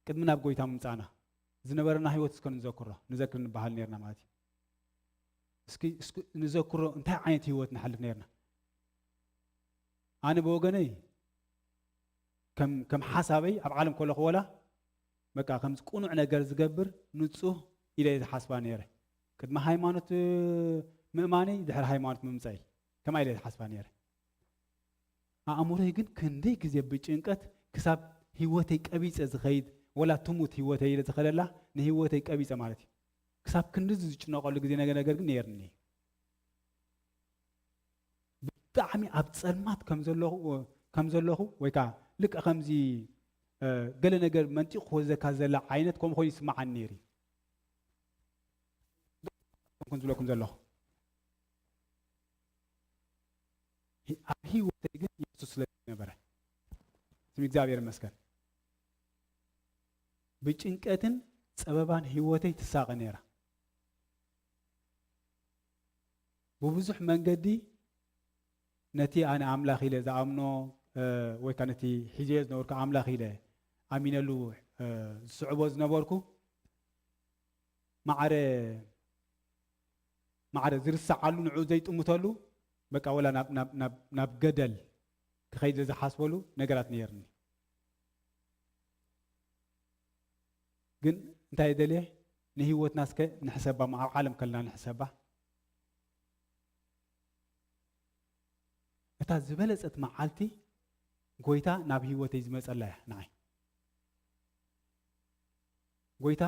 ቅድሚ ናብ ጎይታ ምምጻእና ዝነበረና ህይወት እስከ ንዘክሮ፣ ንዘክር ንበሃል ነርና ማለት እዩ። እስኪ፣ እስኪ ንዘክሮ እንታይ ዓይነት ህይወት ንሓልፍ ነርና። ኣነ ብወገነይ ከም፣ ከም ሓሳበይ ኣብ ዓለም ከለኹ ወላ በቃ ከምዚ ቅኑዕ ነገር ዝገብር ንጹህ ኢለ እየ ዝሓስባ ነይረ። ቅድሚ ሃይማኖት ምእማነይ ድሕሪ ሃይማኖት ምምጻይ ከምኣ ኢለ እየ ዝሓስባ ነይረ። ኣእምሮይ ግን ክንደይ ግዜ ብጭንቀት ክሳብ ህይወተይ ቀቢጸ ዝኸይድ፣ ወላ ትሙት ህይወተይ ኢለ ዝኸደላ ንህይወተይ ቀቢጸ ማለት እዩ። ክሳብ ክንድዚ ዝጭነቐሉ ግዜ ነገ ነገር ግን ነይርኒ። ብጣዕሚ ኣብ ጸልማት ከም ዘለኹ፣ ከም ዘለኹ ወይ ከኣ ልክዕ ከምዚ፣ እ፣ ገለ ነገር መንጢቑ ክወዘካ ዘላ ዓይነት ከምኡ ኮይኑ ይስምዓኒ ነይሩ እዩ። ከም ዝብለኩም ዘለኹ። ሂ-፣ ኣብ ህይወተይ ግን የሱስ ስለ ዝነበረ፣ ስም እግዚኣብሔር ይመስገን። ብጭንቀትን ጸበባን ህይወተይ ትሳቐ ነይራ። ብብዙሕ መንገዲ ነቲ ኣነ ኣምላኽ ኢለ ዝኣምኖ፣ እ፣ ወይ ከኣ ነቲ ሒዘዮ ዝነበርኩ ኣምላኽ ኢለ ኣሚነሉ፣ እ፣ ዝስዕቦ ዝነበርኩ ማዕረ፣ ማዕረ ዝርሰዓሉ፣ ንዕኡ ዘይጥምተሉ፣ በቃ ወላ ናብ፣ ናብ፣ ናብ፣ ናብ ገደል ክኸይድ ዝሓስበሉ ነገራት ነይርኒ። ግን እንታይ ደልየ? ንህይወትና እስከ ንሕሰባ፣ ኣብ ዓለም ከለና ንሕሰባ። እታ ዝበለጸት መዓልቲ ጎይታ ናብ ህይወተይ ዝመጸላ እያ ንዓይ። ጎይታ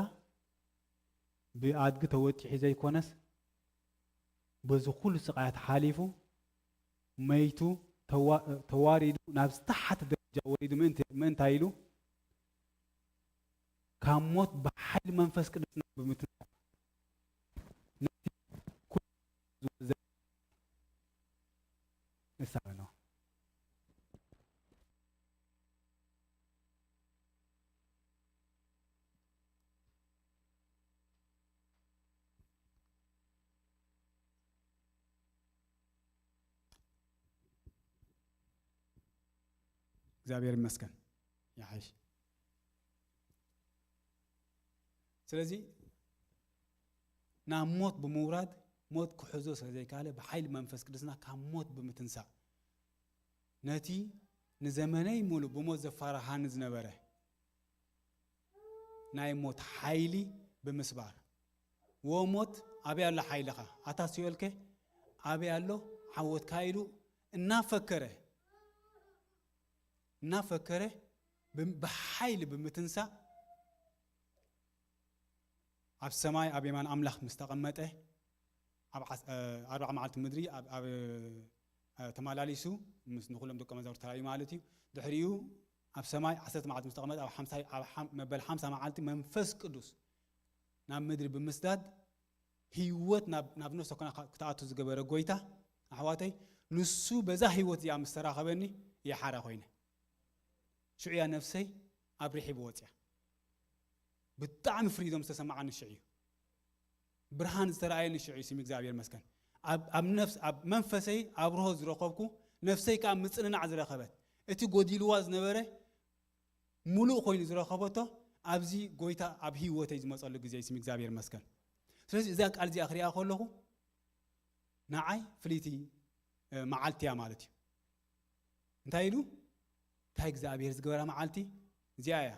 ብኣድጊ ተወጢሑ ዘይኮነስ፣ በዚ ኩሉ ስቓያት ሓሊፉ፣ መይቱ፣ ተዋ-፣ ተዋሪዱ፣ ናብ ዝተሓተ ደረጃ ወሪዱ፣ ምእንቲ-፣ ምእንታይ ኢሉ? ካብ ሞት ብሓይሊ መንፈስ ቅዱስ ናብ ብምትንሳእ፣ ነቲ ኩሉ ዝወዘ-፣ ንስሓ ነው። እግዚኣብሔር ይመስገን። ይሓይሽ። ስለዚ ናብ ሞት ብምውራድ፣ ሞት ክሕዞ ስለ ዘይከኣለ፣ ብሓይሊ መንፈስ ቅዱስና ካብ ሞት ብምትንሳእ፣ ነቲ ንዘመነይ ሙሉ ብሞት ዘፋርሃኒ ዝነበረ ናይ ሞት ሓይሊ ብምስባር፣ ወሞት ኣበይ ኣሎ ሓይልኻ? ኣታ ሲኦልከ ኣበይ ኣሎ ዓወትካ? ኢሉ እናፈከረ እናፈከረ ብም- ብሓይሊ ብምትንሳእ ኣብ ሰማይ ኣብ የማን ኣምላኽ ምስ ተቐመጠ ኣብ ዓስ- እ፣ ኣርባዓ መዓልቲ ምድሪ ኣብ ኣብ፣ እ፣ ተመላሊሱ ምስ ንኹሎም ደቀ መዛሙርቲ ተራእዩ ማለት እዩ። ድሕሪኡ ኣብ ሰማይ ዓሰርተ መዓልቲ ምስ ተቐመጠ ኣብ ሓምሳ ኣብ ሓም- መበል ሓምሳ መዓልቲ መንፈስ ቅዱስ ናብ ምድሪ ብምስዳድ ህይወት ናብ ናብ ነፍሲ ወከፍና ክትኣቱ ዝገበረ ጎይታ ኣሕዋተይ፣ ንሱ በዛ ህይወት እዚኣ ምስ ተራኸበኒ እየ ሓራ ኮይነ። ሽዑ እያ ነፍሰይ ኣብ ርሒብ ወፅያ። ብጣዕሚ ፍሪዶም ዝተሰማዓኒ ሽዑ እዩ። ብርሃን ዝተረኣየኒ ሽዑ እዩ። ስም እግዚኣብሔር መስገን። ኣብ ኣብ ነፍስ ኣብ መንፈሰይ ኣብርሆ ዝረኸብኩ፣ ነፍሰይ ከዓ ምጽንናዕ ዝረኸበት፣ እቲ ጎዲልዋ ዝነበረ ሙሉእ ኮይኑ ዝረኸበቶ ኣብዚ ጎይታ ኣብ ህይወተይ ዝመፀሉ ግዜ እዩ። ስም እግዚኣብሔር መስገን። ስለዚ እዛ ቃል እዚኣ ክሪኣ ከለኹ ንዓይ ፍልይቲ እ፣ መዓልቲ እያ ማለት እዩ። እንታይ ኢሉ? እንታይ እግዚኣብሔር ዝገበራ መዓልቲ እዚኣ እያ።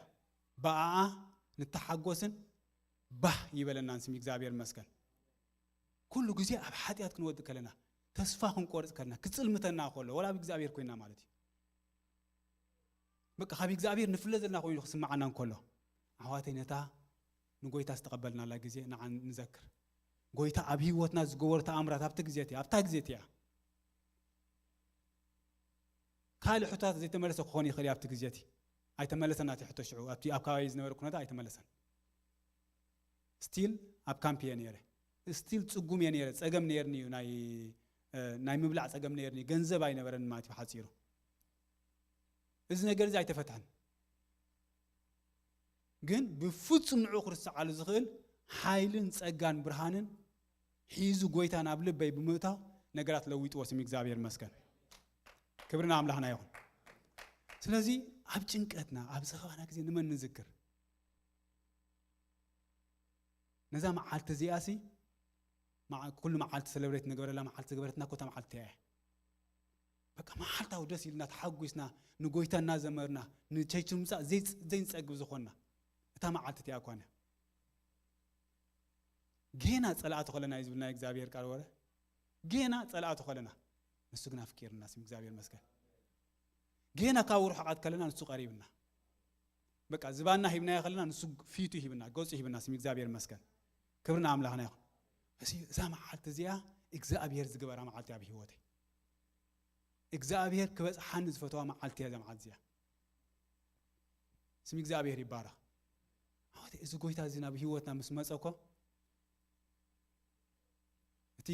ብኣኣ ንተሓጎስን ባህ ይበለናን። ስም እግዚኣብሔር መስገን። ኩሉ ግዜ ኣብ ሓጢኣት ክንወድቅ ከለና፣ ተስፋ ክንቆርጽ ከለና፣ ክጽልምተና ከሎ ወላ ኣብ እግዚኣብሔር ኮይና ማለት እዩ። በቃ ካብ እግዚኣብሔር ንፍለ ዘለና ኮይኑ ክስምዓና እንከሎ ኣሕዋተይ ነታ ንጎይታ ዝተቐበልናላ ግዜ ንዓ ንዘክር። ጎይታ ኣብ ህይወትና ዝገበሩ ተኣምራት ኣብቲ ግዜ እቲ ኣብታ ግዜ እቲኣ ካልእ ሕቶታት ዘይተመለሰ ክኾን ይኽእል እዩ። ኣብቲ ግዜ እቲ ኣይተመለሰን ናቲ ሕቶ ሽዑ ኣብቲ ኣብ ከባቢ ዝነበረ ኩነታት ኣይተመለሰን። ስቲል ኣብ ካምፕ እየ ነይረ። ስቲል ጽጉም እየ ነይረ። ጸገም ነይርኒ እዩ ናይ ናይ ምብላዕ ጸገም ነይርኒ፣ ገንዘብ ኣይነበረን ማለት እዩ ብሓጺሩ። እዚ ነገር እዚ ኣይተፈትሐን። ግን ብፍጹም ንዑ ክርስዓሉ ዝኽእል ሓይልን ጸጋን ብርሃንን ሒዙ ጎይታ ናብ ልበይ ብምእታው ነገራት ለዊጥዎ። ስም እግዚኣብሔር መስገን። ክብርና ኣምላኽና ይኹን። ስለዚ ኣብ ጭንቀትና ኣብ ዝኸባና ግዜ ንመን ንዝክር? ነዛ መዓልቲ እዚኣ ሲ ኩሉ መዓልቲ ሰለብሬት ንገበረላ መዓልቲ ዝገበረትና ኮታ መዓልቲ እያ። በቃ መዓልታዊ ደስ ኢልና ተሓጒስና ንጎይታ እናዘመርና ንቸርች ምምፃእ ዘይንፀግብ ዝኾንና እታ መዓልቲ እቲኣ እኳ ጌና ፀላእቲ ከለና እዩ ዝብል ናይ እግዚኣብሔር ቃል ወረ። ጌና ፀላእቲ ከለና ንሱ ግን ኣፍቂርና። ስም እግዚኣብሔር መስገን። ጌና ካብ ርሑቓት ከለና ንሱ ቀሪብና። በቃ ዝባና ሂብናዮ ከለና ንሱ ፊቱ ሂብና፣ ገጹ ሂብና። ስም እግዚኣብሔር መስገን። ክብርና ኣምላኽና ይኹን። እዚ እዛ መዓልቲ እዚኣ እግዚኣብሔር ዝገበራ መዓልቲ ኣብ ህይወተይ እግዚኣብሔር ክበጽሓኒ ዝፈተዋ መዓልቲ እያ። እዛ መዓልቲ እዚኣ ስም እግዚኣብሔር ይባረኽ። ኣሕዋተይ፣ እዚ ጎይታ እዚ ናብ ህይወትና ምስ መጸ እኮ እቲ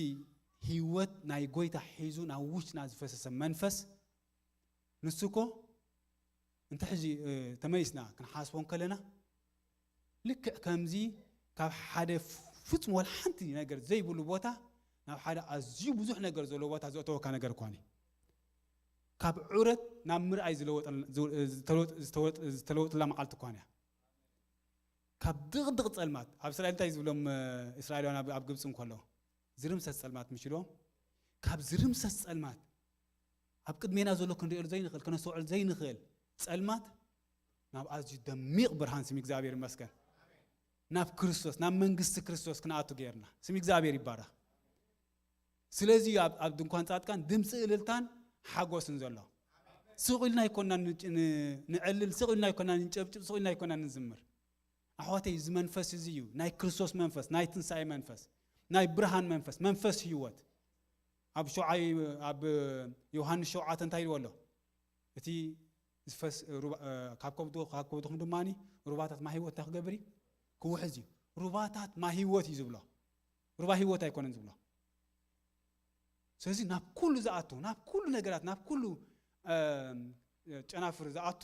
ህይወት ናይ ጎይታ ሒዙ ናብ ውሽጥና ዝፈሰሰ መንፈስ ንሱ እኮ እንተ ሕዚ ተመሊስና ክንሓስቦ እንከለና ልክዕ ከምዚ ካብ ሓደ ፍጹም ወላ ሓንቲ ነገር ዘይብሉ ቦታ ናብ ሓደ ኣዝዩ ብዙሕ ነገር ዘለዎ ቦታ ዘእተወካ ነገር እኳ እዩ። ካብ ዑረት ናብ ምርኣይ ዝተለወጥላ መዓልቲ እኳ እያ። ካብ ድቕድቕ ጸልማት ኣብ እስራኤል እንታይ ዝብሎም እስራኤላውያን ኣብ ግብፂ እንከሎ ዝርምሰስ ጸልማት ምሽልዎም ካብ ዝርምሰስ ጸልማት ኣብ ቅድሜና ዘሎ ክንሪኦ ዘይንኽእል ከነስተውዕል ዘይንኽእል ጸልማት ናብ ኣዝዩ ደሚቕ ብርሃን ስም እግዚኣብሔር ይመስገን ናብ ክርስቶስ ናብ መንግስቲ ክርስቶስ ክንኣቱ ገይርና ስም እግዚኣብሔር ይባረኽ። ስለዚ ኣብ ኣብ ድንኳን ጻድቃን ድምፂ እልልታን ሓጎስን ዘሎ። ስቕ ኢልና ኣይኮና ንዕልል፣ ስቕ ኢልና ኣይኮና ንጨብጭብ፣ ስቕ ኢልና ኣይኮና ንዝምር። ኣሕዋተይ እዚ መንፈስ እዚ እዩ ናይ ክርስቶስ መንፈስ ናይ ትንሳኤ መንፈስ ናይ ብርሃን መንፈስ መንፈስ ህይወት ኣብ ሸውዓይ ኣብ ዮሃንስ ሸውዓተ እንታይ ኢልዎ ኣሎ? እቲ ዝፈስ ካብ ከብዱ ካብ ከብድኹም ድማ ሩባታት ማይ ህይወት እንታይ ክገብር እዩ? ክውሕዝ እዩ። ሩባታት ማይ ህይወት እዩ ዝብሎ። ሩባ ህይወት ኣይኮነን ዝብሎ። ስለዚ ናብ ኩሉ ዝኣቱ ናብ ኩሉ ነገራት ናብ ኩሉ ጨናፍር ዝኣቱ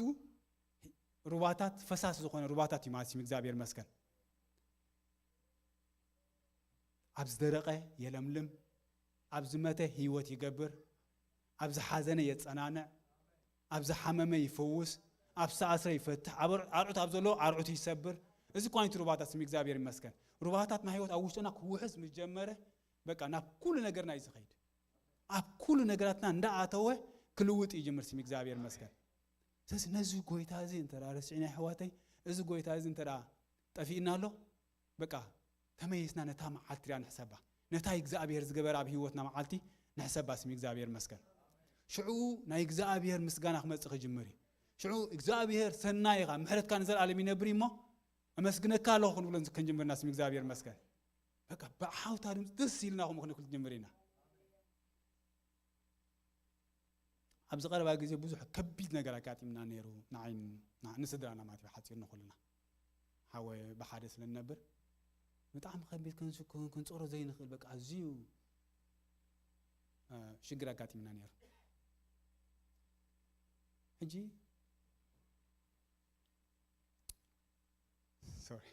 ሩባታት ፈሳሲ ዝኾነ ሩባታት እዩ ማለት እዩ። እግዚኣብሔር ይመስገን። ኣብ ዝደረቐ የለምልም፣ ኣብ ዝመተ ህይወት ይገብር፣ ኣብ ዝሓዘነ የጸናንዕ፣ ኣብ ዝሓመመ ይፈውስ፣ ኣብ ዝተኣስረ ይፈትሕ፣ ኣብ ኣርዑት ኣብ ዘለዎ ኣርዑት ይሰብር። እዚ እኳ ነቲ ሩባታት ስም እግዚኣብሔር ይመስገን። ሩባታት ናይ ህይወት ኣብ ውሽጥና ክውሕዝ ምስ ጀመረ በቃ ናብ ኩሉ ነገርና እዩ ዝኸይድ። ኣብ ኩሉ ነገራትና እንዳኣተወ ክልውጥ ይጅምር ስም እግዚኣብሔር ይመስገን። ስለዚ ነዚ ጎይታ እዚ እንተ ረሲዕና ኣሕዋተይ፣ እዚ ጎይታ እዚ እንተ ጠፊእና ኣሎ በቃ ተመይስና ነታ መዓልቲ ሪኣ ንሕሰባ። ነታ እግዚኣብሔር ዝገበረ ኣብ ህይወትና መዓልቲ ንሕሰባ። ስም እግዚኣብሔር መስገን። ሽዑ ናይ እግዚኣብሔር ምስጋና ክመጽእ ክጅምር እዩ። ሽዑ እግዚኣብሔር ሰናይ ኢኻ፣ ምሕረትካ ንዘለኣለም ይነብር እዩ እሞ፣ እመስግነካ ኣለኹ ክንብሎ ክንጅምርና፣ ስም እግዚኣብሔር መስገን። በቃ ብዓውታ ድምፅ ደስ ኢልና ከምኡ ክንብል ክንጅምር ኢና። ኣብዚ ቀረባ ግዜ ብዙሕ ከቢድ ነገር ኣጋጢምና ነይሩ፣ ንዓይን ንስድራና ማለት እዩ፣ ሓፂር ንኩልና ሓወ ብሓደ ስለ ንነብር፣ ብጣዕሚ ከቢድ ክንስኩን ክንፀሮ ዘይንኽእል፣ በቃ ኣዝዩ ሽግር ኣጋጢምና ነይሩ። ሕጂ ሶሪ፣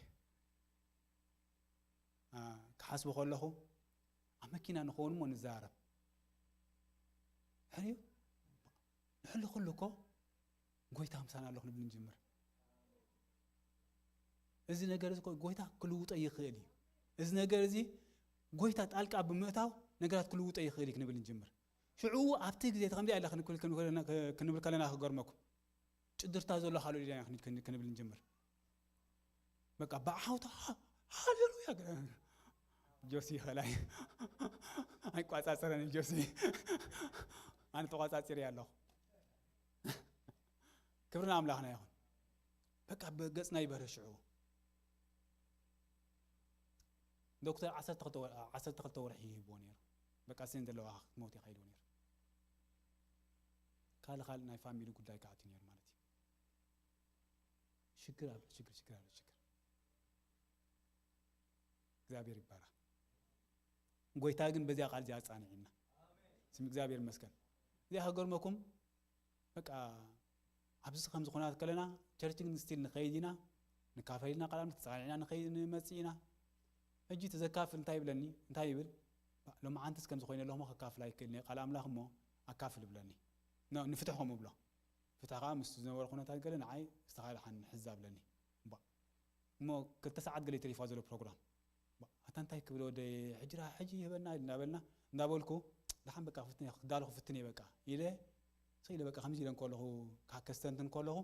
ክሓስቦ ከለኹ ኣብ መኪና ንኸውን እሞ ንዛረብ፣ ሕርዩ ንሕሉ ኩሉ እኮ ጎይታ ምሳና ኣሎ ክንብል ንጅምር። እዚ ነገር እዚ ጎይታ ክልውጦ ይኽእል እዩ። እዚ ነገር እዚ ጎይታ ጣልቃ ብምእታው ነገራት ክልውጦ ይኽእል እዩ ክንብል ንጅምር። ሽዑ ኣብቲ ግዜ ከምዚ ኢላ ክንብል ከለና ክገርመኩም፣ ጭድርታ ዘሎ ሃሌሉያ ክንብል ንጅምር። በቃ ብዓውታ ሃሌሉያ። ጆሲ ከላይ ኣይቋጻጸረን ጆሲ፣ ኣነ ተቋጻጺረ ኣለኹ። ክብሪ ንኣምላኽና ይኹን። በቃ ብገጽና ይበርህ ሽዑ። ዶክተር ዓሰርተ ክልተ ወር-፣ ዓሰርተ ክልተ ወርሒ ይህብዎ ነይሩ። በቃ ስን ዘለዋ ክትሞት ይኸይድዎ ነይሩ። ካልእ ካልእ ናይ ፋሚሊ ጉዳይ ክኣትዩ ነይሩ ማለት እዩ። ሽግር ኣሎ፣ ሽግር፣ ሽግር ኣሎ፣ ሽግር። እግዚኣብሔር ይባረኽ። ጎይታ ግን በዚያ ቃል እዚኣ ኣጻኒዕና። ስም እግዚኣብሔር ይመስገን። እዚኣ ከገርመኩም በቃ ኣብዚ ከም ዝኾናት ከለና ቸርች ግን ስቲል ንኸይድ ኢና፣ ንካፈል ኢና፣ ቃል ኣምላኽ ተጻኒዕና ንኸይድ ንመጽእ ኢና። ሕጂ ተዘካፍል እንታይ ይብለኒ? እንታይ ይብል? ሎማዓንትስ ከምዚ ኮይነ ኣለኹ እሞ ከካፍል ኣይክእልን እየ ቃል ኣምላኽ እሞ ኣካፍል ይብለኒ። ኖ፣ ንፍትሕ ከምኡ ብሎ። ፍትሕ ከኣ ምስ ዝነበረ ኩነታት ገለ ንዓይ ዝተኻእለ ሓን ሕዛ ብለኒ። እባ እሞ ክልተ ሰዓት ገለ ተሪፋ ዘሎ ፕሮግራም። እባ ኣታ እንታይ ክብል ወደይ ሕጂ ራ-፣ ሕጂ ይህበና ኢሉ እናበልና፣ እንዳበልኩ፣ ደሓን በቃ ክፍትን እየ፣ ክዳሎ ክፍትን እየ በቃ ኢለ፣ ስቕ ኢለ በቃ ከምዚ ኢለ እንከለኹ፣ ካ-፣ ከስተንትን ከለኹ፣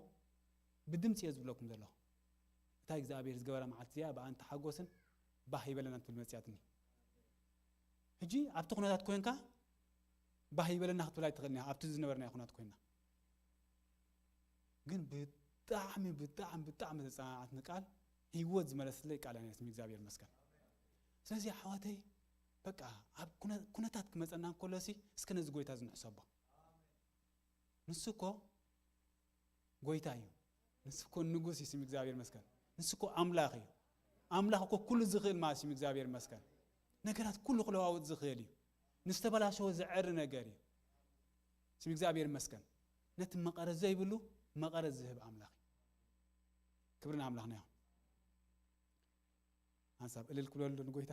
ብድምፂ እየ ዝብለኩም ዘለኹ። እታ እግዚኣብሔር ዝገበራ መዓልቲ እዚኣ ብኣን ተሓጎስን ባህ ይበለና ትብል መፅያትኒ። ሕጂ ኣብቲ ኩነታት ኮይንካ ባህ ይበለና ክትብል ኣይትኽእልን ኢኻ፣ ኣብቲ ዝነበርናዮ ኩነታት ኮይንና። ግን ብጣዕሚ፣ ብጣዕሚ፣ ብጣዕሚ ዘጸናንዓትኒ ቃል፣ ህይወት ዝመለስለይ ቃል እያ ነይራ፣ ስም እግዚኣብሔር ይመስገን። ስለዚ ኣሕዋተይ፣ በቃ ኣብ ኩነ-፣ ኩነታት ክመጸና እንከሎሲ፣ እስከ ነዚ ጎይታ እዚ ንሕሰቦ። ንሱ እኮ ጎይታ እዩ። ንሱ እኮ ንጉስ እዩ፣ ስም እግዚኣብሔር ይመስገን። ንሱ እኮ ኣምላኽ እዩ። ኣምላኽ እኮ ኩሉ ዝኽእል ማለት፣ ስም እግዚኣብሔር ይመስገን። ነገራት ኩሉ ክለዋውጥ ዝኽእል እዩ። ንዝተበላሸወ ዘዕሪ ነገር እዩ። ስም እግዚኣብሔር ይመስገን። ነቲ መቐረት ዘይብሉ መቐረት ዝህብ ኣምላኽ እዩ። ክብሪ ንኣምላኽና ይኹን። ሓንሳብ እልል ክብለሉ ንጎይታ።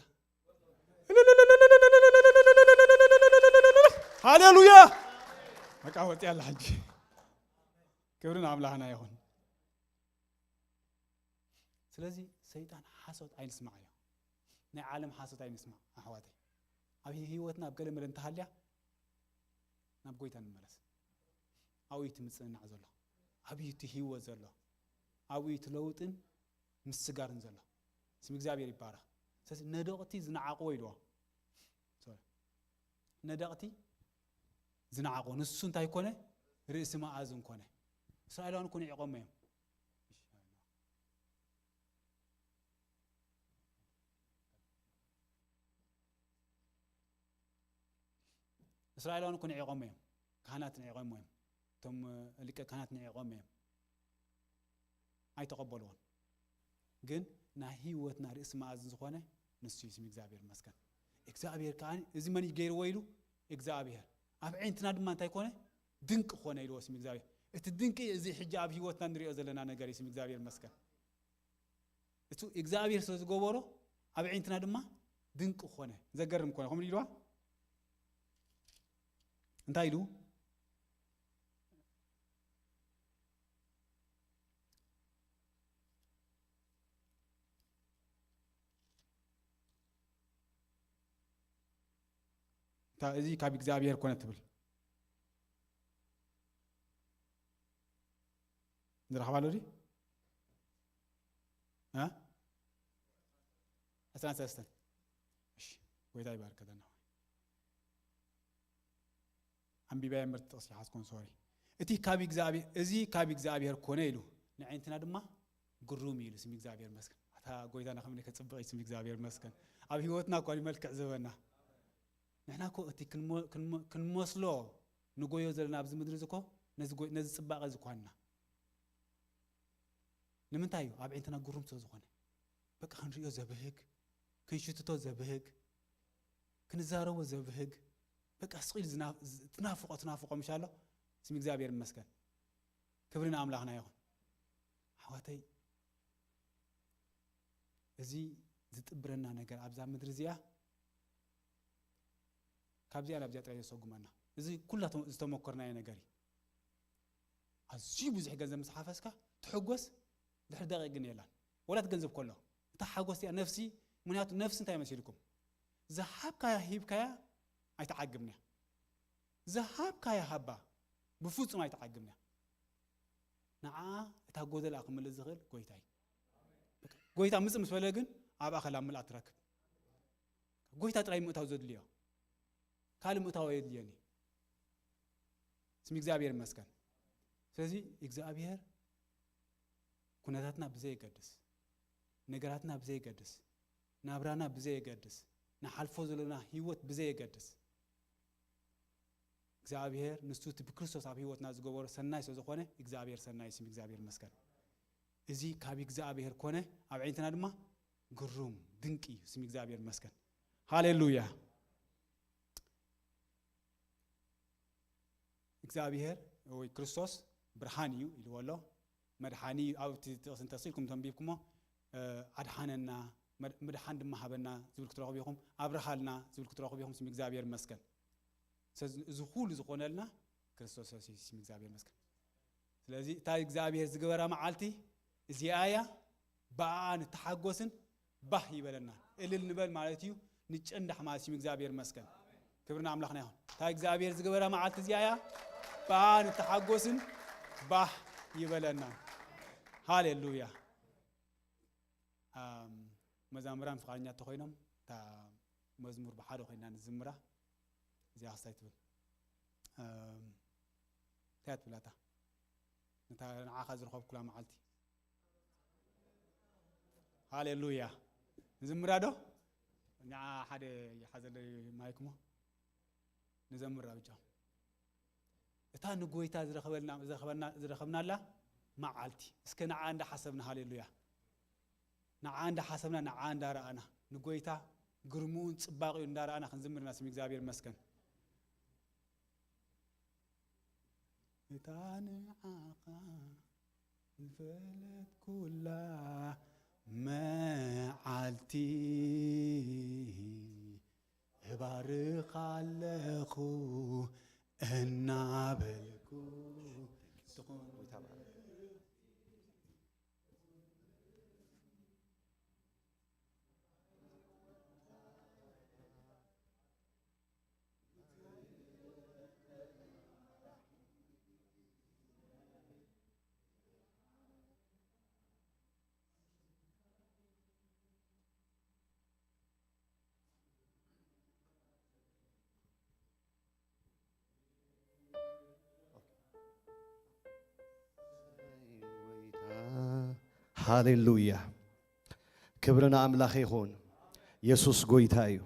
ሃሌሉያ። በቃ ወፂኣ ኣላ ሕጂ። ክብሪ ንኣምላኽና ይኹን። ስለዚ ሰይጣን ሓሶት ኣይንስማዕ እዩ። ናይ ዓለም ሓሶት ኣይንስማዕ ኣሕዋተይ። ኣብ ህይወትና ኣብ ገለ መለ እንተሃልያ ናብ ጎይታ ንመለስ። ኣብኡ እዩ እቲ ምጽንናዕ ዘሎ። ኣብኡ እዩ እቲ ህይወት ዘሎ። ኣብኡ እዩ እቲ ለውጥን ምስጋርን ዘሎ። ስም እግዚኣብሔር ይባረኽ። ስለዚ ነደቕቲ ዝነዓቕዎ ኢልዎ። ሶሪ። ነደቕቲ ዝነዓቕዎ። ንሱ እንታይ ኮነ? ርእሲ መኣዝን ኮነ። እስራኤላውያን እኮ ንዒቖሞ እዮም። እስራኤላውያን እኮ ንዒቖሞ እዮም። ካህናት ንዒቖሞ እዮም። እቶም፣ እ፣ ሊቀ ካህናት ንዒቖሞ እዮም። ኣይተቐበልዎን። ግን ናይ ህይወትና ርእሲ መኣዝን ዝኾነ ንሱ እዩ። ስም እግዚኣብሔር ይመስገን። እግዚኣብሔር ከኣ እዚ መን እዩ ገይርዎ ኢሉ? እግዚኣብሔር። ኣብ ዕንትና ድማ እንታይ ኮነ? ድንቂ ኮነ ኢልዎ ስም እግዚኣብሔር። እቲ ድንቂ እዚ ሕጂ ኣብ ህይወትና ንሪኦ ዘለና ነገር እዩ። ስም እግዚኣብሔር ይመስገን። እቲ እግዚኣብሔር ስለ ዝገበሮ ኣብ ዕንትና ድማ ድንቂ ኮነ። ዘገርም ኮነ። ከምኡ ኢልዋ? እንታይ ኢሉ? እታ እዚ ካብ እግዚኣብሔር ኮነ ትብል። ንረኽባ ኣሎ ድዩ? እ? ዕስራን ሰለስተን። እሺ፣ ጎይታ ይባርክ ዘለና። ኣንቢባያ ምርት ጥቕሲ ሓዝኮን፣ ሶሪ። እቲ ካብ እግዚኣብሔር፣ እዚ ካብ እግዚኣብሔር ኮነ ኢሉ፣ ንዕንትና ድማ ግሩም ኢሉ። ስም እግዚኣብሔር መስገን። ኣታ ጎይታና ከመይ ከጽብቕ እዩ፣ ስም እግዚኣብሔር መስገን። ኣብ ህይወትና እኳ እዩ መልክዕ ዝህበና። ንሕና እኮ እቲ ክንሞ-፣ ክንሞ-፣ ክንመስሎ ንጎዮ ዘለና ኣብዚ ምድሪ እዚ እኮ ነዚ ጎይ-፣ ነዚ ጽባቐ እዚ እኳ ኢና። ንምንታይ እዩ? ኣብ ዕንትና ግሩም ስለ ዝኾነ። በቃ ክንርእዮ ዘብህግ፣ ክንሽትቶ ዘብህግ፣ ክንዛረቦ ዘብህግ፣ በቃ ስቕ ኢሉ ዝና-፣ ዝ-፣ ትናፍቖ፣ ትናፍቖ ምሽ ኣሎ። ስም እግዚኣብሔር ይመስገን። ክብሪ ንኣምላኽና ይኹን። ኣሕዋተይ፣ እዚ ዝጥብረና ነገር ኣብዛ ምድሪ እዚኣ፣ ካብዚኣ ናብዚኣ ጥራይ ዘሰጉመና። እዚ ኩላ ተሞ-፣ ዝተሞከርናዮ ነገር እዩ። ኣዝዩ ብዙሕ ገንዘብ ምስ ሓፈስካ ትሕጎስ፣ ድሕሪ ደቂቕ ግን የላን። ወላ እቲ ገንዘብ ከሎ፣ እታ ሓጎስ እቲኣ ነፍሲ፣ ምኽንያቱ ነፍሲ እንታይ መሲልኩም? ዝሃብካያ ሂብካያ ኣይትዓግብንያ። ዝሃብካያ ሃባ ብፍጹም ኣይትዓግብንያ። ንዓ እታ ጎደላ ክምልእ ዝኽእል ጎይታ እዩ። በቃ፣ ጎይታ ምጽእ ምስ በለ ግን ኣብኣ ከላ ምልኣት ትረክብ። ጎይታ ጥራይ ምእታው ዘድልዮ፣ ካልእ ምእታው ኣየድልዮን እዩ። ስም እግዚኣብሔር ይመስገን። ስለዚ እግዚኣብሔር ኩነታትና ብዘየገድስ፣ ነገራትና ብዘየገድስ፣ ናብራና ብዘየገድስ፣ ንሓልፎ ዘለና ህይወት ብዘየገድስ፣ እግዚኣብሔር ንሱ እቲ ብክርስቶስ ኣብ ህይወትና ዝገበሮ ሰናይ ስለ ዝኾነ እግዚኣብሔር ሰናይ፣ ስም እግዚኣብሔር ይመስገን። እዚ ካብ እግዚኣብሔር ኮነ፣ ኣብ ዓይነትና ድማ ግሩም ድንቂ እዩ። ስም እግዚኣብሔር ይመስገን። ሃሌሉያ። እግዚኣብሔር ወይ ክርስቶስ ብርሃን እዩ ኢልዎ ኣሎ። መድሓኒ እዩ። ኣብ እቲ ጥቕሲ እንተስኢልኩም ተንቢብኩሞ፣ እ፣ ኣድሓነና፣ መድ-፣ ምድሓን ድማ ሃበና ዝብል ክትረኽቡ ኢኹም። ኣብርሃልና ዝብል ክትረኽቡ ኢኹም። ስም እግዚኣብሔር ይመስገን። ስለዚ እዚ ኩሉ ዝኾነልና ክርስቶስ የሱስ፣ ስም እግዚኣብሔር ይመስገን። ስለዚ እታ እግዚኣብሔር ዝገበራ መዓልቲ እዚኣ እያ። ብኣኣ ንተሓጎስን ባህ ይበለና። እልል ንበል ማለት እዩ። ንጨንዳሕ ማለት እዩ። ስም እግዚኣብሔር ይመስገን። ክብሪ ንኣምላኽና ይኹን። እታ እግዚኣብሔር ዝገበራ መዓልቲ እዚኣ እያ። ብኣኣ ንተሓጎስን ባህ ይበለና። ሃሌሉያ። ኣም፣ መዛምራን ፍቓደኛ እንተኾይኖም፣ እታ መዝሙር ብሓደ ኮይና ንዝምራ። እዚኣ ክስታይ ትብል። ኣም፣ እንታይ ትብላታ? ነታ ንዓኻ ዝረኸብኩላ መዓልቲ። ሃሌሉያ። ንዝምራ ዶ? ንዓ ሓደ ይሓዘለይ ማይክ እሞ። ንዘምር ብቻ። እታ ንጎይታ ዝረኸበልና፣ ዝረኸበና፣ ዝረኸብናላ መዓልቲ። እስከ ንዓ እንዳሓሰብና፣ ሃሌሉያ። ንዓ እንዳሓሰብና፣ ንዓ እንዳረኣና፣ ንጎይታ ግርምኡን ጽባቕኡን እንዳረኣና ክንዝምር ኢና። ስም እግዚኣብሔር ይመስገን። እታ ንዓኻ ዝፈለጥኩላ መዓልቲ እባርኻ ኣለኹ እናበልኩ ትኹን። ሃሌሉያ። ክብሪ ንኣምላኽ ይኹን። የሱስ ጎይታ እዩ።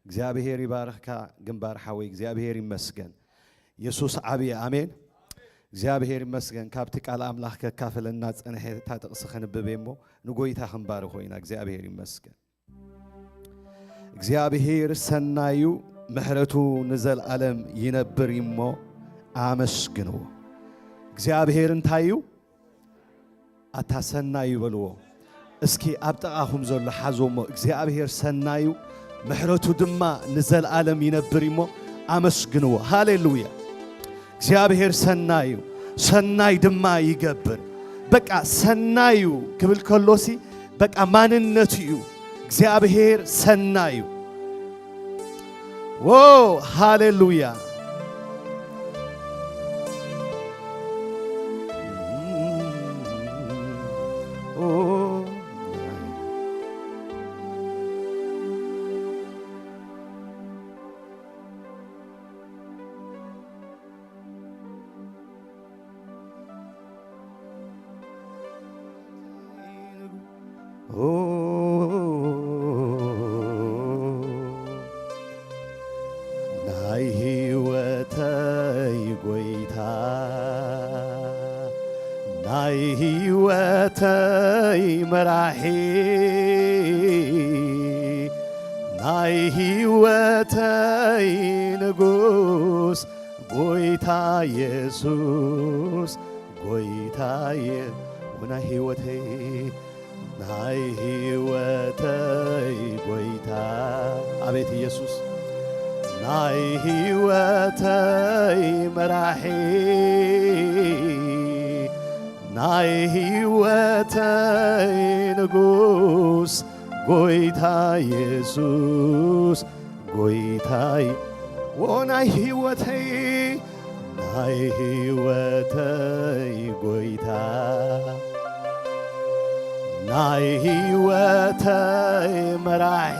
እግዚኣብሔር ይባርኽካ ግንባር ሓወይ። እግዚኣብሔር ይመስገን። የሱስ ዓብየ። ኣሜን። እግዚኣብሔር ይመስገን። ካብቲ ቃል ኣምላኽ ከካፍለና ጸንሐ እታ ጥቕሲ ክንብብ እየ እሞ ንጎይታ ክንባርኾ ኢና። እግዚኣብሔር ይመስገን። እግዚኣብሔር ሰናዩ ምሕረቱ ንዘልኣለም ይነብር እሞ ኣመስግንዎ። እግዚኣብሔር እንታይ እዩ? ኣታ ሰናዩ በልዎ። እስኪ ኣብ ጥቓኹም ዘሎ ሓዞ እሞ እግዚኣብሔር ሰናዩ ምሕረቱ ድማ ንዘልኣለም ይነብር እሞ ኣመስግንዎ። ሃሌሉያ። እግዚኣብሔር ሰናዩ፣ ሰናይ ድማ ይገብር። በቃ ሰናዩ ክብል ከሎሲ በቃ ማንነቱ እዩ። እግዚኣብሔር ሰናዩ። ዎ፣ ሃሌሉያ። መራሒ ናይ ህይወተይ ንጉስ ጎይታ የሱስ ጎይታየ ናይ ህይወተይ ናይ ህይወተይ ጎይታ ኣቤት ኢየሱስ ናይ ህይወተይ መራሒ ናይ ህይወተይ ንጉስ ጎይታ የሱስ ጎይታይ ዎ ናይ ህይወተይ ናይ ህይወተይ ጎይታ ናይ ህይወተይ መራሒ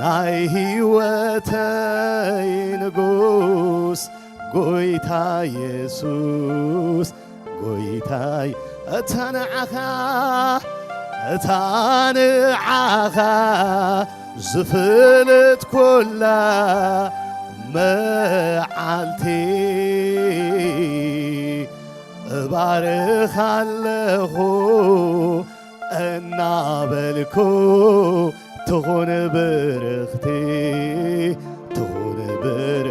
ናይ ህይወተይ ንጉስ ጎይታ የሱስ ጎይታይ እታ ንዓኻ እታ ንዓኻ ዝፍልጥ ኩላ መዓልቲ እባርኻ ኣለኹ እናበልኩ ትኹን ብርኽቲ ትኹን ብር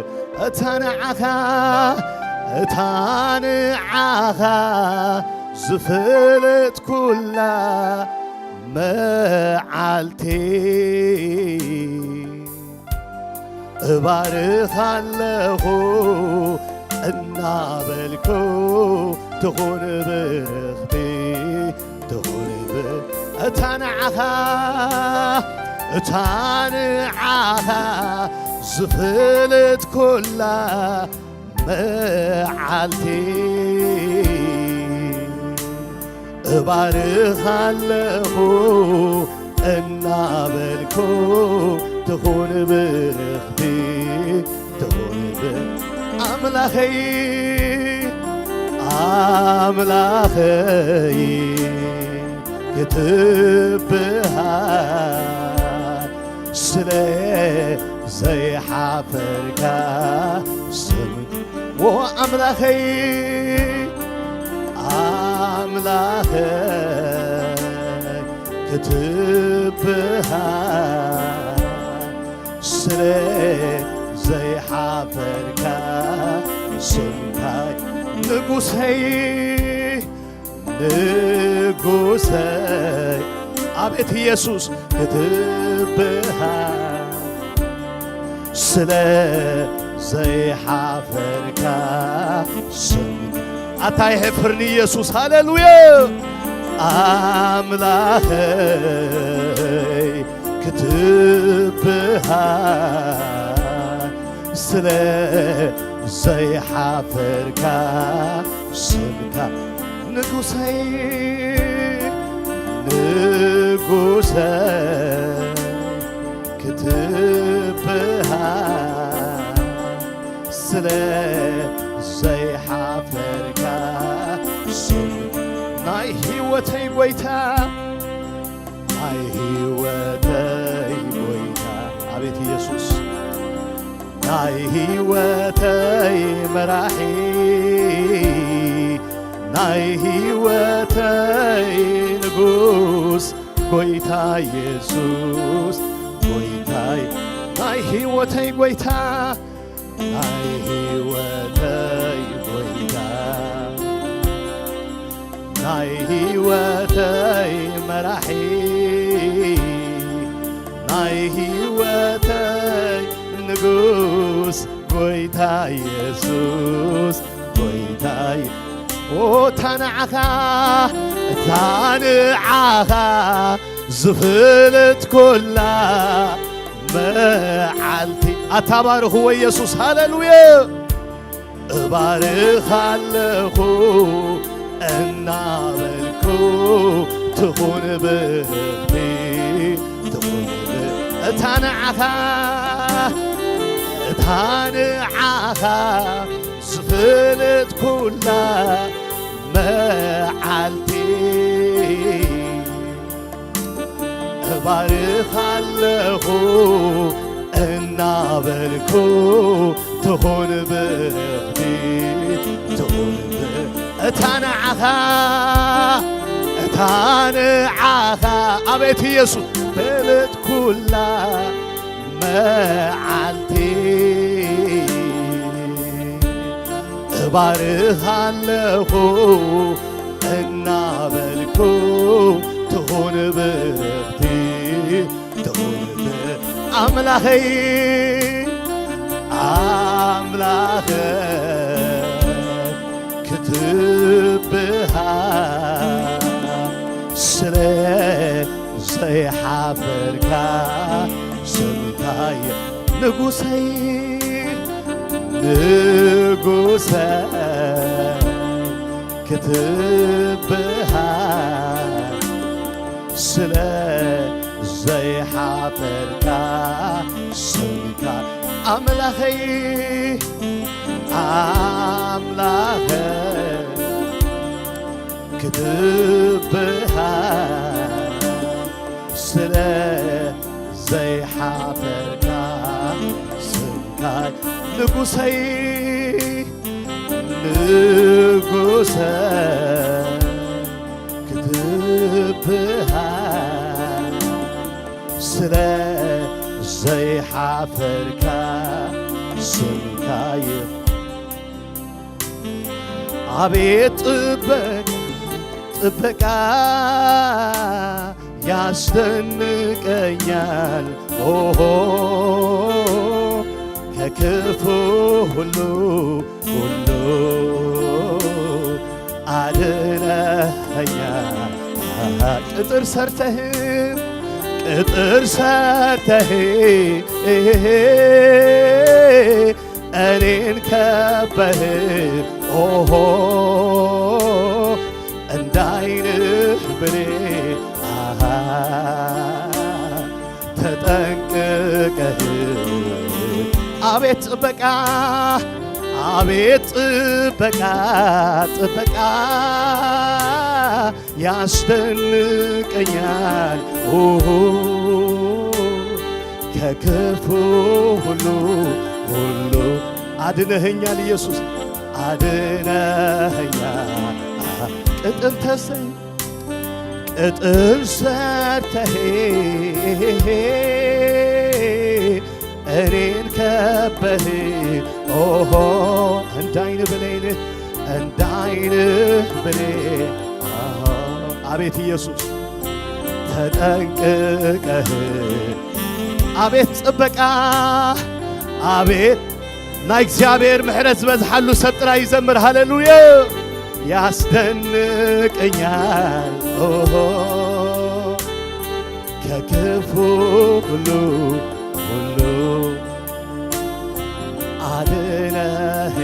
እታ ንዓኻ እታ ንዓኻ ዝፍልጥ ኩላ መዓልቲ እባርኻ ኣለኹ እናበልኩ ትኹን ብርኽቲ ትኹን ብ እታ ንዓኻ እታ ንዓኻ ዝፍልጥ ኩላ መዓልቲ እባርኻ ኣለኹ እናበልኩ ትኹን ብርኽቲ ትኹን ብ ኣምላኸይ ኣምላኸይ ክትብሃል ስለ ዘይሓፈርካ ስም ዎ ኣምላኸይ ኣምላኸይ ክትብሃል ስለ ዘይሓፈርካ ስምካይ ንጉሰይ ንጉሰይ ኣቤት ኢየሱስ ክትብሃል ስለ ዘይሓፈርካ ስም ኣታ የሕፍርኒ ኢየሱስ ሃሌሉያ ኣምላኸይ ክትብሃል ስለ ዘይሓፈርካ ስምካ ንጉሰይ ንጉሰይ ክትብሃል ስለ ዘይሓፈርካ ስም ናይ ህይወተይ ጎይታ ናይ ህይወተይ ጎይታ ኣቤት ኢየሱስ ናይ ህይወተይ መራሒ ናይ ህይወተይ ንጉስ ጎይታ ኢየሱስ ጎይታይ ናይ ህይወተይ ጎይታ ናይ ህይወተይ ጎይታ ናይ ህይወተይ መራሒ ናይ ህይወተይ ንጉስ ጎይታ ኢየሱስ ጎይታይ ኦታ ንዓኻ እታ ንዓኻ ዝፍልጥ ኩላ መዓልቲ ኣታባርኽዎ ኢየሱስ ሃሌሉያ እባርኽ ኣለኹ እናበልኩ ትኹን ብርኽቲ ትኹን ብ- እታ ንዓኻ እታ ንዓኻ ዝፍልጥ ኩላ መዓልቲ እባርኽ ኣለኹ እናበልኩ ትኹን ብርኽቲ ትኹን ብ- እታ ንዓኻ፣ እታ ንዓኻ፣ ኣቤት ኢየሱስ፣ በለት ኩላ መዓልቲ እባርኻ ኣለኹ እናበልኩ፣ ትኹን ብርኽቲ፣ ትኹን ብ-፣ ኣምላኸይ፣ ኣምላኸይ ክትብሃ ስለ ዘይሓፈርካ፣ ስምካ ንጉሰይ፣ ንጉሰይ ክትብሃ ስለ ዘይሓፈርካ፣ ስምካ ኣምላኸይ፣ ኣምላኸይ ክትብሃ ስለ ዘይሓፈርካ፣ ስምካ ንጉሰይ፣ ንጉሰይ ክትብሃ ስለ ዘይሓፈርካ፣ ስምካ ይ-፣ ኣቤት ጥበቃ፣ ጥበቃ ያስደንቀኛል። ኦሆ፣ ከክፉ ሁሉ፣ ሁሉ አድነኸኛ። ቅጥር ሰርተህ፣ ቅጥር ሰርተህ እኔን ከበህ፣ ኦሆ፣ እንዳይንህ ብሌ፣ አሃ፣ ተጠንቅቀህ። አቤት ጥበቃ፣ አቤት ጥበቃ፣ ጥበቃ ያስደንቀኛል። ኡሁ፣ ከክፉ ሁሉ፣ ሁሉ አድነኸኛል ኢየሱስ፣ አድነኸኛል። ቅጥር ተሰይ-፣ ቅጥር ሰርተህ እኔን ከበህ፣ ኦሆ፣ እንዳይን ብሌን፣ እንዳይን ብሌን፣ አሃ፣ አቤት ኢየሱስ፣ ተጠንቅቀህ፣ አቤት ጥበቃ፣ አቤት ናይ እግዚኣብሔር ምሕረት ዝበዝሓሉ ሰብ ጥራይ ይዘምር። ሃሌሉያ። ያስደንቀኛል፣ ኦሆ፣ ከክፉ ሁሉ፣ ሁሉ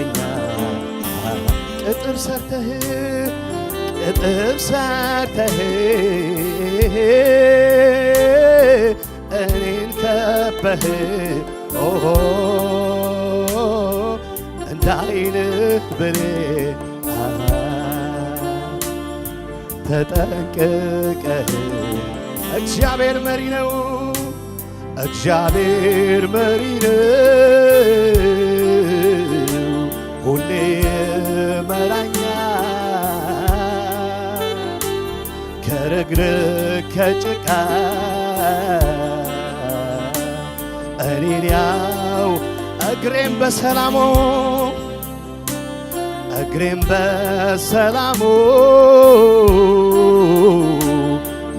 አድነኸኛል። ቅጥር ሰርተህ፣ ቅጥር ሰርተህ እኔን ከበህ፣ ኦሆ፣ እንዳይንህ ብሌን፣ አሃ፣ ተጠንቅቀህ። እግዚአብሔር መሪ ነው፣ እግዚአብሔር መሪ ነው፣ ሁሌ መራኛ። ከረግረግ ከጭቃ እኔን ያው እግሬን በሰላሙ፣ እግሬን በሰላሙ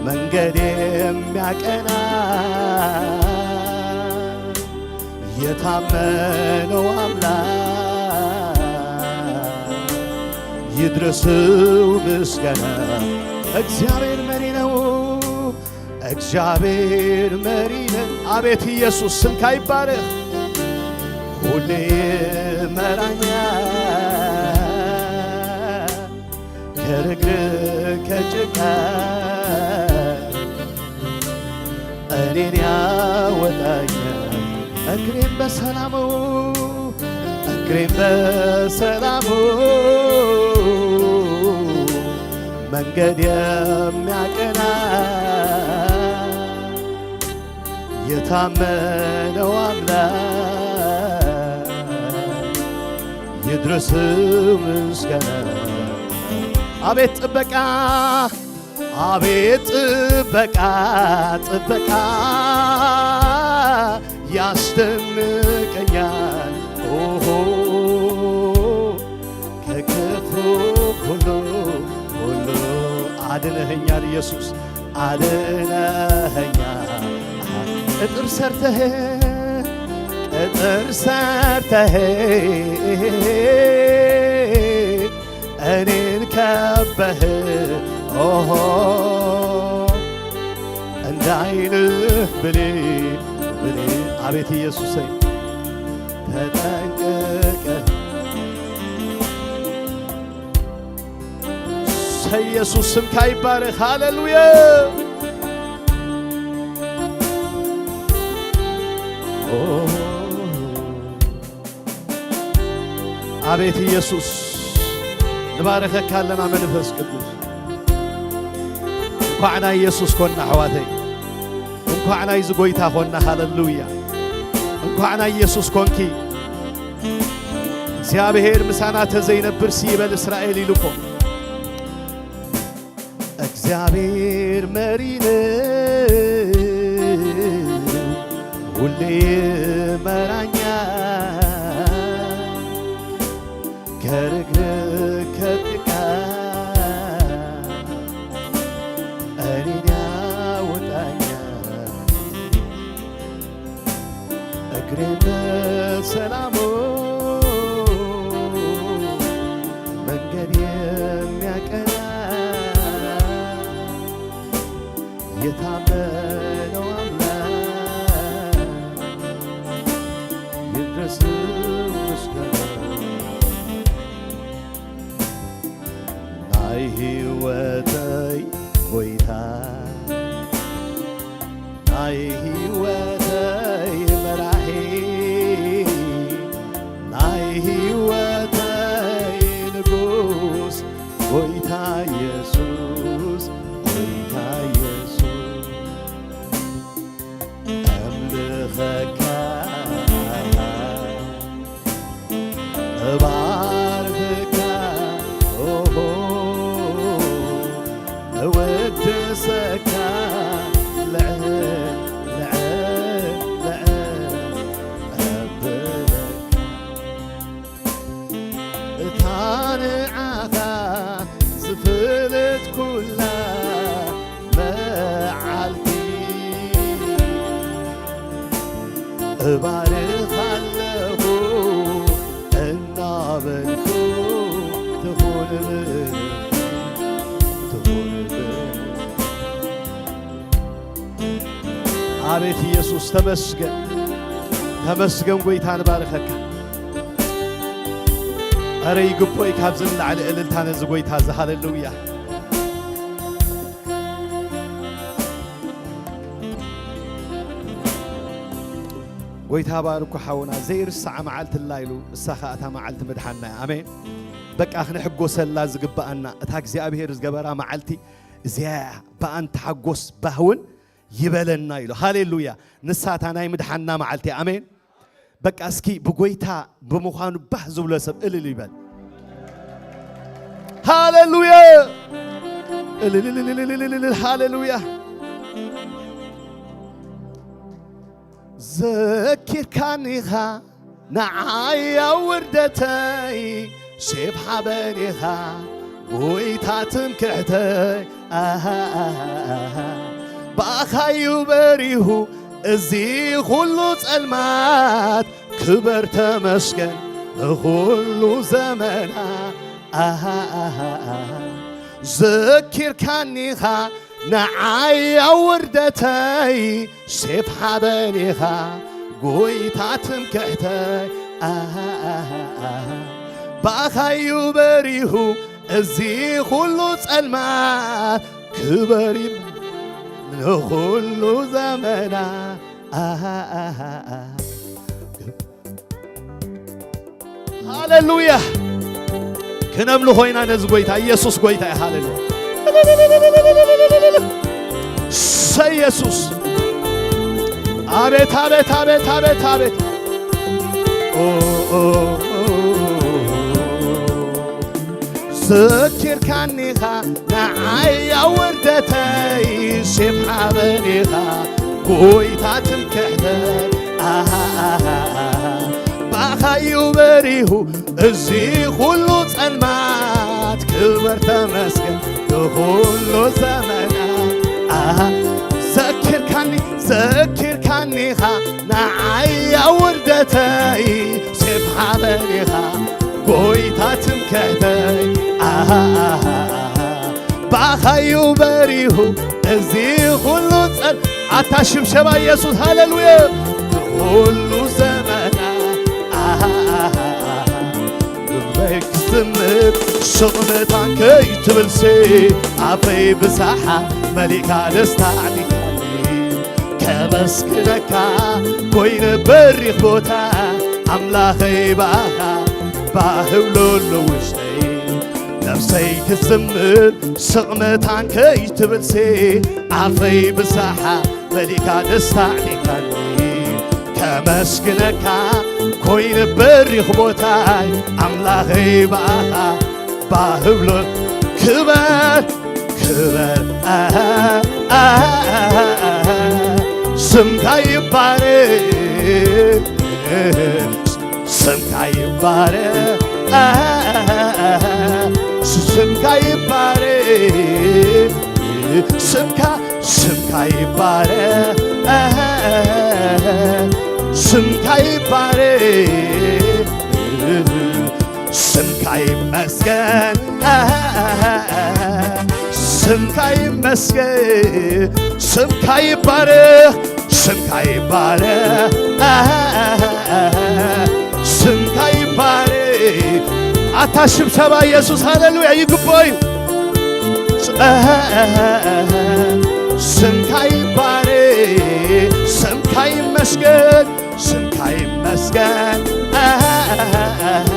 መንገድ የሚያቀና የታመነው አምላክ ይድረሰው ምስጋና። እግዚአብሔር መሪ ነው፣ እግዚአብሔር መሪ ነው። አቤት ኢየሱስ ስምካ ይባረክ። ሁሌ መራኛ ከርግርግ ከጭቃ እኔን ያወጣኛል እግሬን በሰላሙ፣ እግሬን በሰላሙ መንገድ የሚያቀና የታመነው አምላክ ይድረስ ምስጋና። አቤት ጥበቃ፣ አቤት ጥበቃ፣ ጥበቃ ያስደንቀኛል። ኦሆ ከክፉ ሁሉ ሁሉ አድነኸኛል ኢየሱስ፣ አድነኸኛል። ቅጥር ሰርተህ፣ ቅጥር ሰርተህ እኔን ከበህ፣ ኦሆ እንዳይንህ ብሌ ብሌ። አቤት ኢየሱሰይ ተጠንቀቀ። ኢየሱስ ስምካ ይባረክ። ሃሌሉያ። ኦ፣ አቤት ኢየሱስ፣ ንባረኸካ ኣለና መንፈስ ቅዱስ። እንኳዕ ናይ ኢየሱስ ኮና ኣሕዋተይ፣ እንኳዕ ናይዚ ጎይታ ኮና። ሃሌሉያ። እንኳዕ ናይ ኢየሱስ ኮንኪ። እግዚኣብሔር ምሳና ተዘይነብር ሲ ይበል እስራኤል ኢሉ እኮ። እግዚኣብሔር መሪነ ሁሌ መራኛ፣ ከርግርግ ከጥቃ እኔን ያወጣኛ። እግሬን በሰላሙ መንገድ የሚያቀና የታመነው አምላክ ይድረስ ምስጋና። ናይ ህይወተይ ጎይታ፣ ናይ ህይወተይ መራሒ፣ ናይ ህይወተይ ንጉስ፣ ጎይታ ኢየሱስ፣ ጎይታ ኢየሱስ፣ ኣምልኸካ፣ እባርኽካ፣ ኦሆ፣ እወድሰካ፣ ልዕል፣ ልዕል፣ ልዕል እብለካ። እታ ንዓኻ ዝፍልጥ ኩላ መዓልቲ እባርኻ ኣለኹ እናበልኩ ትኹን ብል-፣ ትኹን ብል-፣ ኣቤት ኢየሱስ ተመስገን፣ ተመስገን ጎይታ ንባርኸካ። ኧረ ይግቦ እዩ ካብዚ ንላዕሊ እልልታ ነዚ ጎይታ እዚ። ሃሌሉያ። ጎይታ ባርኮ ሓውና ዘይርሳዕ መዓልቲ ኣላ ኢሉ፣ እሳ ኸኣ እታ መዓልቲ ምድሓንና እያ። ኣሜን። በቃ ክንሕጎሰላ ዝግብኣና እታ እግዚኣብሔር ዝገበራ መዓልቲ እዚኣ እያ። ብኣን ተሓጎስ ባህውን ይበለና ኢሉ። ሃሌሉያ። ንሳ እታ ናይ ምድሓንና መዓልቲ እያ። ኣሜን። በቃ እስኪ ብጎይታ ብምዃኑ ባህ ዝብሎ ሰብ እልል ይበል። ሃሌሉያ። እልልልልልልልልል። ሃሌሉያ። ዘኪርካኒኻ ንዓይ ኣብ ውርደተይ ሴፍ ሓበኒኻ ጎይታ ትምክሕተይ። ኣሃ፣ ኣሃ፣ ኣሃ። ብኣኻዩ በሪሁ እዚ ኹሉ ጸልማት ክበር ተመስገን ንኹሉ ዘመና። ኣሃ፣ ኣሃ፣ ኣሃ። ዘኪርካኒኻ ንዓይ ኣብ ውርደተይ ሴፍ ሓበኒኻ ጎይታ ትምክሕተይ። ኣሃ፣ ኣሃ፣ ኣሃ። ብኣኻዩ በሪሁ እዚ ኹሉ ጸልማት ክበር ይም-፣ ንኹሉ ዘመና። ኣሃ፣ ኣሃ፣ ኣሃ። ሃሌሉያ። ክነምልኾ ኢና ነዚ ጎይታ። ኢየሱስ ጎይታ እዩ። ሃሌሉያ። ሰ ኢየሱስ። ኣቤት፣ ኣቤት፣ ኣቤት፣ ኣቤት፣ ኣቤት። ኦ፣ ኦ፣ ኦ፣ ኦ። ዘኪርካኒኻ ንዓይ ኣብ ውርደተይ ሴፍ ሓበኒኻ ጎይታ ትምክሕተይ ኣሃ ኣሃ ኣሃ ባኻዩ በሪሁ እዚ ኩሉ ጸልማት ክበር ተመስገን ንኹሉ ዘመናት ኣሃ ዘኪርካኒ ዘኪርካኒኻ ንዓይ ኣብ ውርደተይ ሴፍ ሓበኒኻ ጎይታ ትምክሕተይ ኣሃ ኣሃ ኣሃ ባኻዩ በሪሁ እዚ ኩሉ ጸል ኣታ ሽብሸባ ኢየሱስ ሃሌሉያ ንኹሉ ዘመና ኣሃ ኣሃ ኣሃ ልበይ ክዝምር ስቕ መታን ከይትብልሲ ኣፈይ ብሳሓ መሊእካ ደስታ ኣዕጢኻኒ ከመስግነካ ኮይነ በሪኽ ቦታ ኣምላኸይ ብኣኻ ባህ ብሎሎ ውሽጠይ ነፍሰይ ክትዝምር ስቕ መታን ከይትብልሲ ኣፈይ ብሳሓ መሊእካ ደስታ ኣዕጢኻኒ ከመስግነካ ኮይነ በሪኽ ቦታይ ኣምላኸይ ብኣኻ ባህ ብሎ ክበር ክበር ኣሃ ኣሃ ኣሃ ኣሃ ስምካ ይባረክ ስምካ ይባረክ ኣሃ ኣሃ ኣሃ ስምካ ይባረክ ስምካ ስምካ ይባረክ ኣሃ ኣሃ ኣሃ ስምካ ይባረክ ስምካ ይመስገን ኣሃ ኣሃ ኣሃ ስምካ ይመስገን ስምካ ይባረክ ስምካ ይባረክ ኣሃ ኣሃ ኣሃ ስምካ ይባረክ ኣታ ሽብሸባ ኢየሱስ ሃሌሉያ ይግብኦ እዩ ኣሃ ኣሃ ኣሃ ስምካ ይባረክ ስምካ ይመስገን ስምካ ይመስገን ኣሃ ኣሃ ኣሃ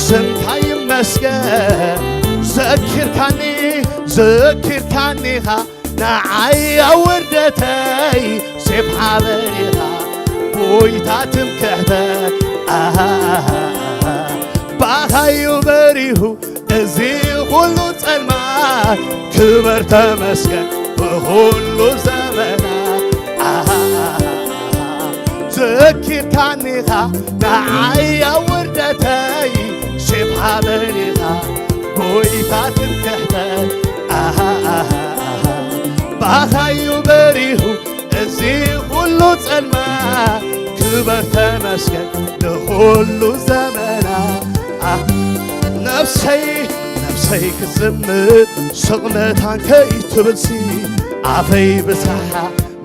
ስምካ ይመስገን ዘኪርካኒ ዘኪርካኒኻ ንዓይ ኣብ ውርደተይ ሴፍ ሓበሪኻ ጎይታ ትምክሕተይ ኣሃ ኣሃ ኣሃ ብኣኻዩ በሪሁ እዚ ኩሉ ጸልማት ክበር ተመስገን ብኹሉ ዘመናት ኣሃ ኣሃ ኣሃ ዘኪርካኒኻ ንዓይ ኣብ ውርደተይ ሴፍ ሓበሪኻ ጎይታ ትምክሕተይ ኣሃ ኣሃ ኣሃ ብኣኻዩ በሪሁ እዚ ኩሉ ጸልማት ክበር ተመስገን ንኹሉ ዘመና ኣህ፣ ነፍሰይ ነፍሰይ ክትዝምር ስቕ መታን ከይትብልሲ ኣፈይ ብሳሓ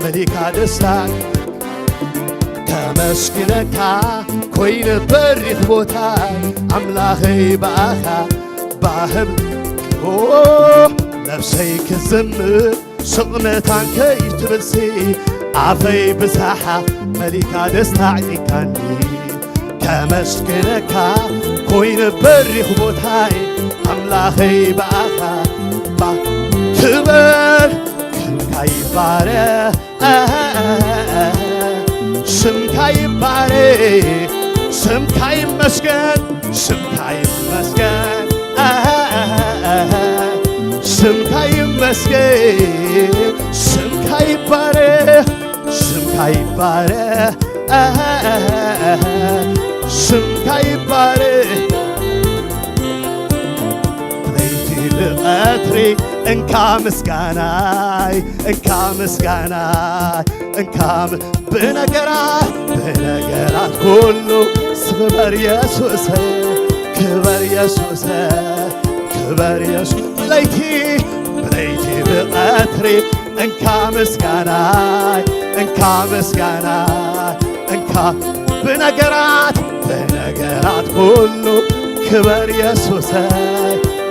መሊእካ ደስታ ከመስግነካ ኮይነ በሪኽ ቦታ ኣምላኸይ ብኣኻ ባህ ብ ኦ ነፍሰይ ክትዝምር ስቕ መታን ከይትብልሲ ኣፈይ ብሳሓ መሊእካ ደስታ ኣዕጢካኒ ከመስግነካ ኮይነ በሪኽ ቦታይ ኣምላኸይ ብኣኻ ባ ክበር ስምካ ይባረኽ ስምካ ይባረኽ ስምካ ይመስገን ስምካ ይመስገን ስምካ ይመስገን ስምካ ይባረኽ ስምካ ይባረኽ ስምካ ይባረኽ ለይቲ ብቐትሪ እንካ ምስጋናይ እንካ ምስጋናይ እንካ ም- ብነገራት ብነገራት ኩሉ ክበር የሱሰ ክበር የሱሰ ክበር የሱስ ብለይቲ ብለይቲ ብቐትሪ እንካ ምስጋናይ እንካ ምስጋናይ እንካ ብነገራት ብነገራት ኩሉ ክበር የሱሰ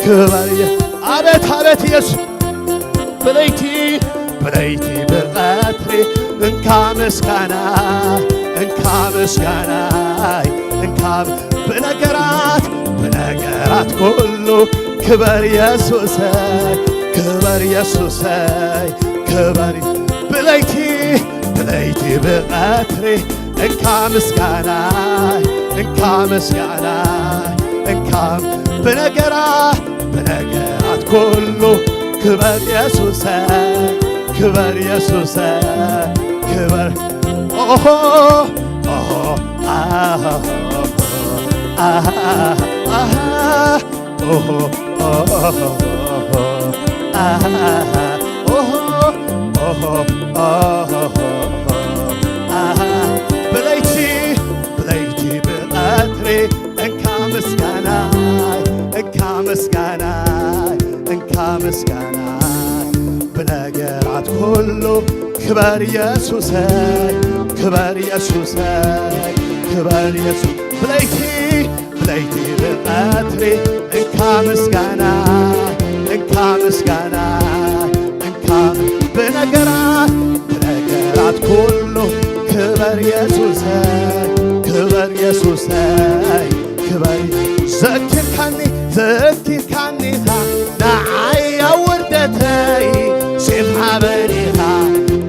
ክበር የ- ኣቤት ኣቤት ኢየሱስ ብለይቲ ብለይቲ ብቐትሪ እንካ ምስጋና እንካ ምስጋናይ እንካ ብነገራት ብነገራት ኩሉ ክበር የሱሰይ ክበር የሱሰይ ክበር ብለይቲ ብለይቲ ብቐትሪ እንካ ምስጋናይ እንካ ምስጋናይ እንካ ብነገራት ብነገራት ኩሉ ክበር የሱሰ፣ ክበር የሱሰ፣ ክበር። ኦሆ፣ ኦሆ፣ ኣሃ፣ ኣሃ፣ ኣሃ፣ ኦሆ፣ ኦሆ፣ ኣሃ፣ ኦሆ፣ ኦሆ፣ ኦሆ፣ ኣሃ። ብለይቲ፣ ብለይቲ ብቐትሪ እንካ ምስጋናይ፣ እንካ ምስጋናይ፣ እንካ ምስጋናይ። ብነገራት ኩሉ ክበር የሱሰይ፣ ክበር የሱሰይ፣ ክበር የሱስ። ብለይቲ፣ ብለይቲ ብቐትሪ እንካ ምስጋናይ፣ እንካ ምስጋናይ፣ እንካ ብነገራት፣ ብነገራት ኩሉ ክበር የሱሰይ፣ ክበር የሱሰይ፣ ክበር። ዘኪርካኒ፣ ዘኪርካኒ ኢኻ ንዓይ ኣብ ውርደተይ፣ ሴፍ ሓበን ኢኻ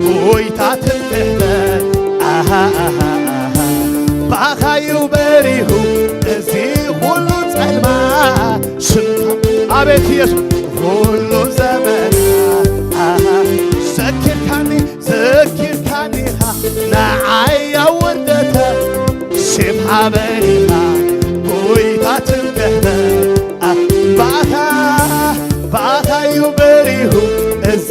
ጎይታ ትምክሕተይ። ኣሃ፣ ኣሃ፣ ኣሃ፣ ብኣኻዩ በሪሁ እዚ ኩሉ ጸልማ፣ ስምካ ኣቤት ኢየሱስ፣ ኩሉ ዘመና። ኣሃ፣ ዘኪርካኒ፣ ዘኪርካኒ ኢኻ ንዓይ ኣብ ውርደተ፣ ሴፍ ሓበን ኢኻ ጎይታ ትምክሕተ። ኣ-፣ ብኣኻ፣ ብኣኻዩ በሪሁ እዚ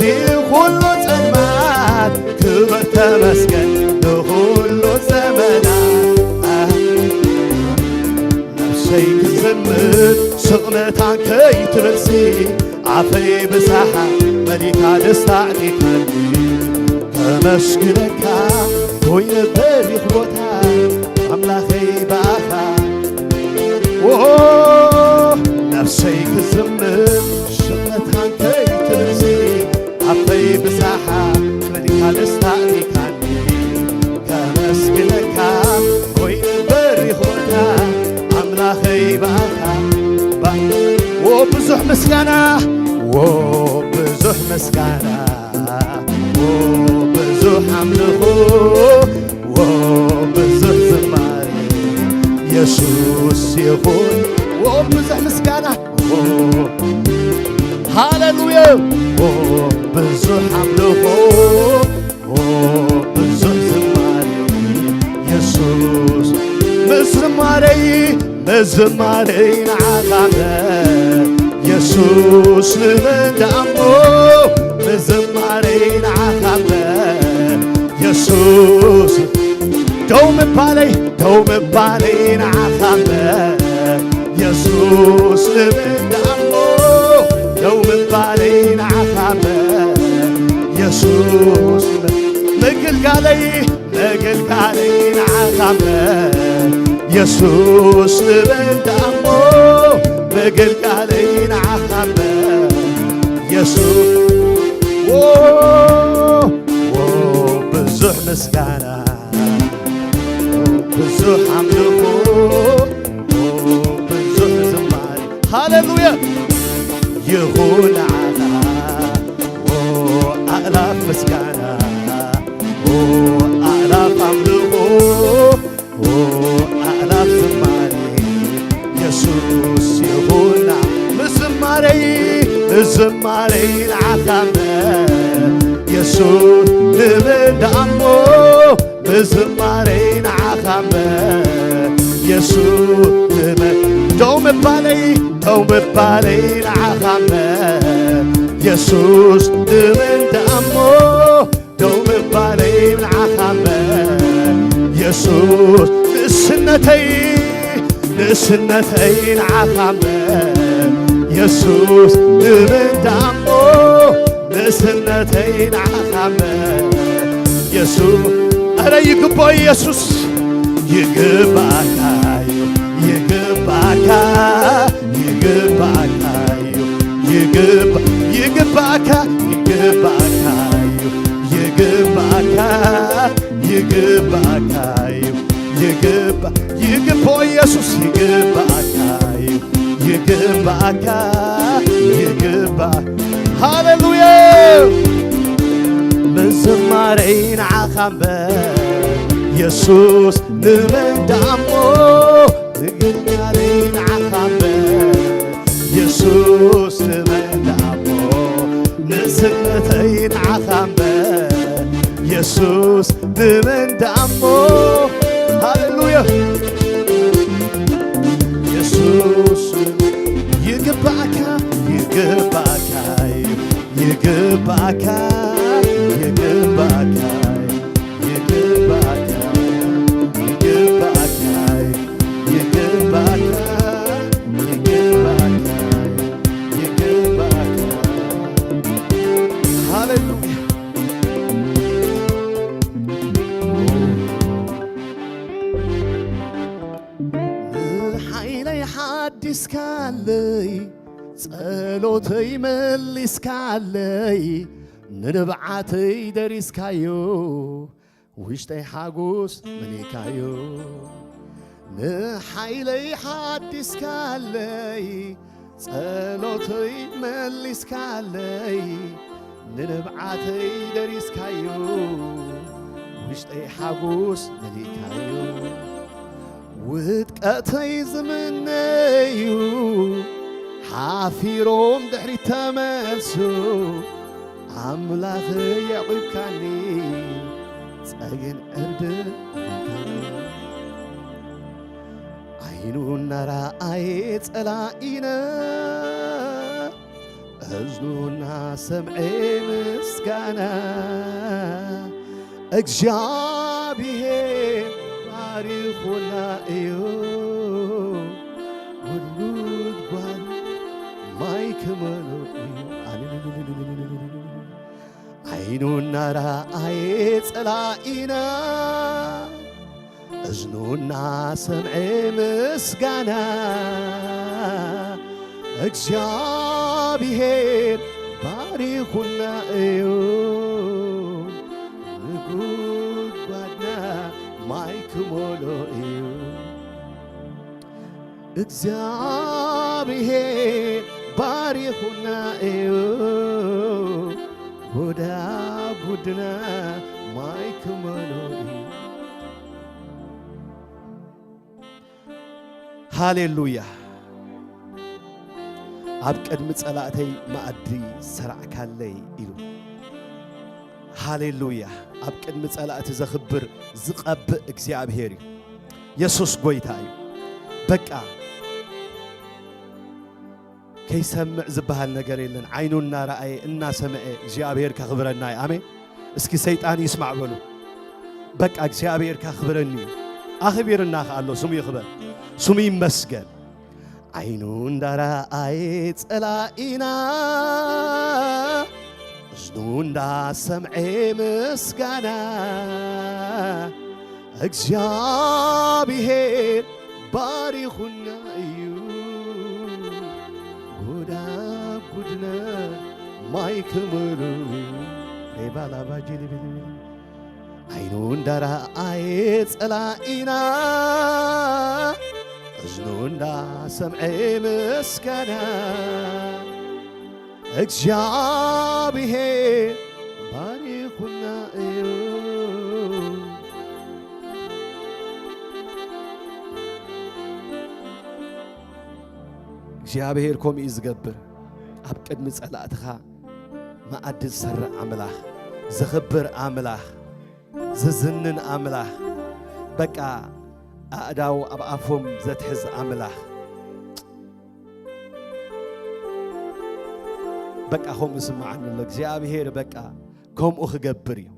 ኩሉ ጸልማት፣ ክበር ተመስገን ንኹሉ ዘመና። ኣሃ፣ ነፍሰይ ክትዘምር ስቕ መታን ከይትብልሲ፣ ኣፈይ ብሳሓ መሊካ ደስታ ኣዕጢቃኒ። ከመስግነካ ኮይነ በሪኽ ቦታ ኣምላኸይ ብኣኻ። ዎ፣ ነፍሰይ ክትዝምር ስቕ መታን ከይትብልሲ፣ ኣፈይ ብሳሓ መሊካ ደስታ ኣዕጢቃኒ። ከመስግነካ ኮይነ በሪኽ ቦታ ኣምላኸይ ብኣኻ። ባ-፣ ዎ ብዙሕ ምስጋና፣ ዎ ብዙሕ ምስጋና፣ ዎ ብዙሕ ኣምልኾ፣ ዎ ብዙሕ ዝማሬ የሱስ ይኹን። ዎ ብዙሕ ምስጋና፣ ዎ ሃሌሉያ፣ ዎ ብዙሕ ኣምልኾ፣ ኦ፣ ብዙሕ ዝማሬ የሱስ፣ ምዝማሬይ፣ ምዝማሬይ ንዓኻ እምበር፣ የሱስ ንመን ደኣ እሞ፣ ምዝማሬይ ንዓኻ እምበር፣ የሱስ፣ ደው ምባለይ፣ ደው ምባለይ ንዓኻ እምበር፣ የሱስ ንመን ደኣ እሞ፣ ደው ምባለይ ንዓኻ እምበር፣ የሱስ፣ ምግልጋለይ፣ ምግልጋለይ ንዓኻ እምበር፣ የሱስ ንመን ደኣ እሞ፣ ምግልጋለይ ንዓኻ እምበር፣ የሱስ፣ ዎ፣ ዎ፣ ብዙሕ ምስጋና፣ ብዙሕ ኣምልኾ፣ ብዙሕ ዝማሬ። ሃሌሉያ! ይኹን ንዓኻ፣ ኦ፣ ኣእላፍ ምስጋና፣ ኦ፣ ኣእላፍ ኣምልኾ፣ ኦ፣ ኣእላፍ ዝማሬ፣ የሱስ ይኹን ን-፣ ምዝማሬይ፣ ምዝማሬይ ንዓኻ እምበር፣ የሱስ ንመን ደኣ እሞ፣ ምዝማሬይ ንዓኻ እምበር፣ የሱስ ንመን፣ ደው ምባለይ፣ ደው ምባለይ ንዓኻ እምበር፣ የሱስ ንመን ደኣ እሞ፣ ደው ምባለይ ንዓኻ እምበር፣ የሱስ ንእስነተይ፣ ንእስነተይ ንዓኻ እምበር፣ የሱስ ንመን ደኣ እሞ፣ ንእስነተይ ንዓኻ እምበር፣ የሱስ፣ ኧረ ይግባኦ ኢየሱስ፣ ይግባእካ እዩ፣ ይግባእካ፣ ይግባእካ እዩ፣ ይግባ-፣ ይግባእካ፣ ይግባእካ እዩ፣ ይግባእካ፣ ይግባእካ እዩ፣ ይግባ-፣ ይግባኦ ኢየሱስ፣ ይግባእካ እዩ፣ ይግባእካ፣ ይግባ-፣ ሃሌሉያ! ምዝማሬይ ንዓኻ እምበር፣ የሱስ ንመን ደኣ እሞ፣ ምግልጋለይ ንዓኻ እምበር፣ የሱስ ስእነተይ ንዓኻ እምበር የሱስ ንመን ደኣሞ። ሃሌሉያ። የሱስ ይግባእካ፣ ይግባእካ፣ ይግባእካ፣ ይግባእካ፣ ይግባእካ፣ ይግባእካ፣ ይግባእካ፣ ይግባእካ፣ ይግባእካ። ሃሌሉያ። ንሓይለይ ሓዲስካለይ፣ ጸሎተይ መሊስካለይ፣ ንንብዓተይ ደሪስካዮ፣ ውሽጠይ ሓጎስ መሊእካዮ። ንሓይለይ ሓዲስካለይ፣ ጸሎተይ መሊስካለይ፣ ንንብዓተይ ደሪስካዮ፣ ውሽጠይ ሓጎስ መሊእካዮ። ውድቀተይ ዝምነዩ ሓፊሮም ድሕሪት ተመልሱ፣ ኣምላኽ የዕቂብካኒ ጸገን ዕርዲ ኾንካኒ። ዓይኑ እናረኣየ ጸላኢና፣ እዝኑ እናሰምዐ ምስጋና፣ እግዚኣብሔር ባሪኹና እዩ፣ ጉድጓድ ማይ ክመልኦ እዩ። ዓይኑ እናረኣየ ጸላኢና፣ እዝኑ እናሰምዐ ምስጋና፣ እግዚኣብሔር ባሪኹና እዩ፣ ንጉድጓድና ማይ ክመልኦ እዩ። እግዚኣብሔር ባሪኹና እዩ፣ ጎዳጉድና ማይ ክመልኦ እዩ። ሃሌሉያ። ኣብ ቅድሚ ጸላእተይ መኣዲ ሰራዕካለይ ኢሉ። ሃሌሉያ። ኣብ ቅድሚ ጸላእቲ ዘኽብር ዝቐብእ እግዚኣብሔር እዩ። የሱስ ጐይታ እዩ። በቃ ከይሰምዕ ዝበሃል ነገር የለን። ዓይኑ እናረኣየ እናሰምዐ እግዚኣብሔር ከኽብረና እዩ። ኣሜን። እስኪ ሰይጣን ይስማዕ በሉ። በቃ እግዚኣብሔር ከኽብረኒ እዩ። ኣኽቢርና ከኣሎ ስሙ ይኽበር። ስሙ ይመስገን። ዓይኑ እንዳረኣየ ጸላኢና፣ እዝኑ እንዳሰምዐ ምስጋና፣ እግዚኣብሔር ባሪኹና እዩ፣ ጎዳጉድና ማይ ክመልኡ እዩ። ሬባላባጂሊቢሊቢ። ዓይኑ እንዳረኣየ ጸላኢና፣ እዝኑ እንዳሰምዐ ምስጋና፣ እግዚኣብሔር ባሪኹና እዩ። እግዚኣብሔር ከምኡ እዩ ዝገብር። ኣብ ቅድሚ ጸላእትኻ መኣዲ ዝሰርዕ ኣምላኽ፣ ዘኽብር ኣምላኽ፣ ዝዝንን ኣምላኽ፣ በቃ ኣእዳው ኣብ ኣፎም ዘትሕዝ ኣምላኽ። በቃ ከምኡ ይስምዓኒ ኣሎ። እግዚኣብሔር በቃ ከምኡ ክገብር እዩ።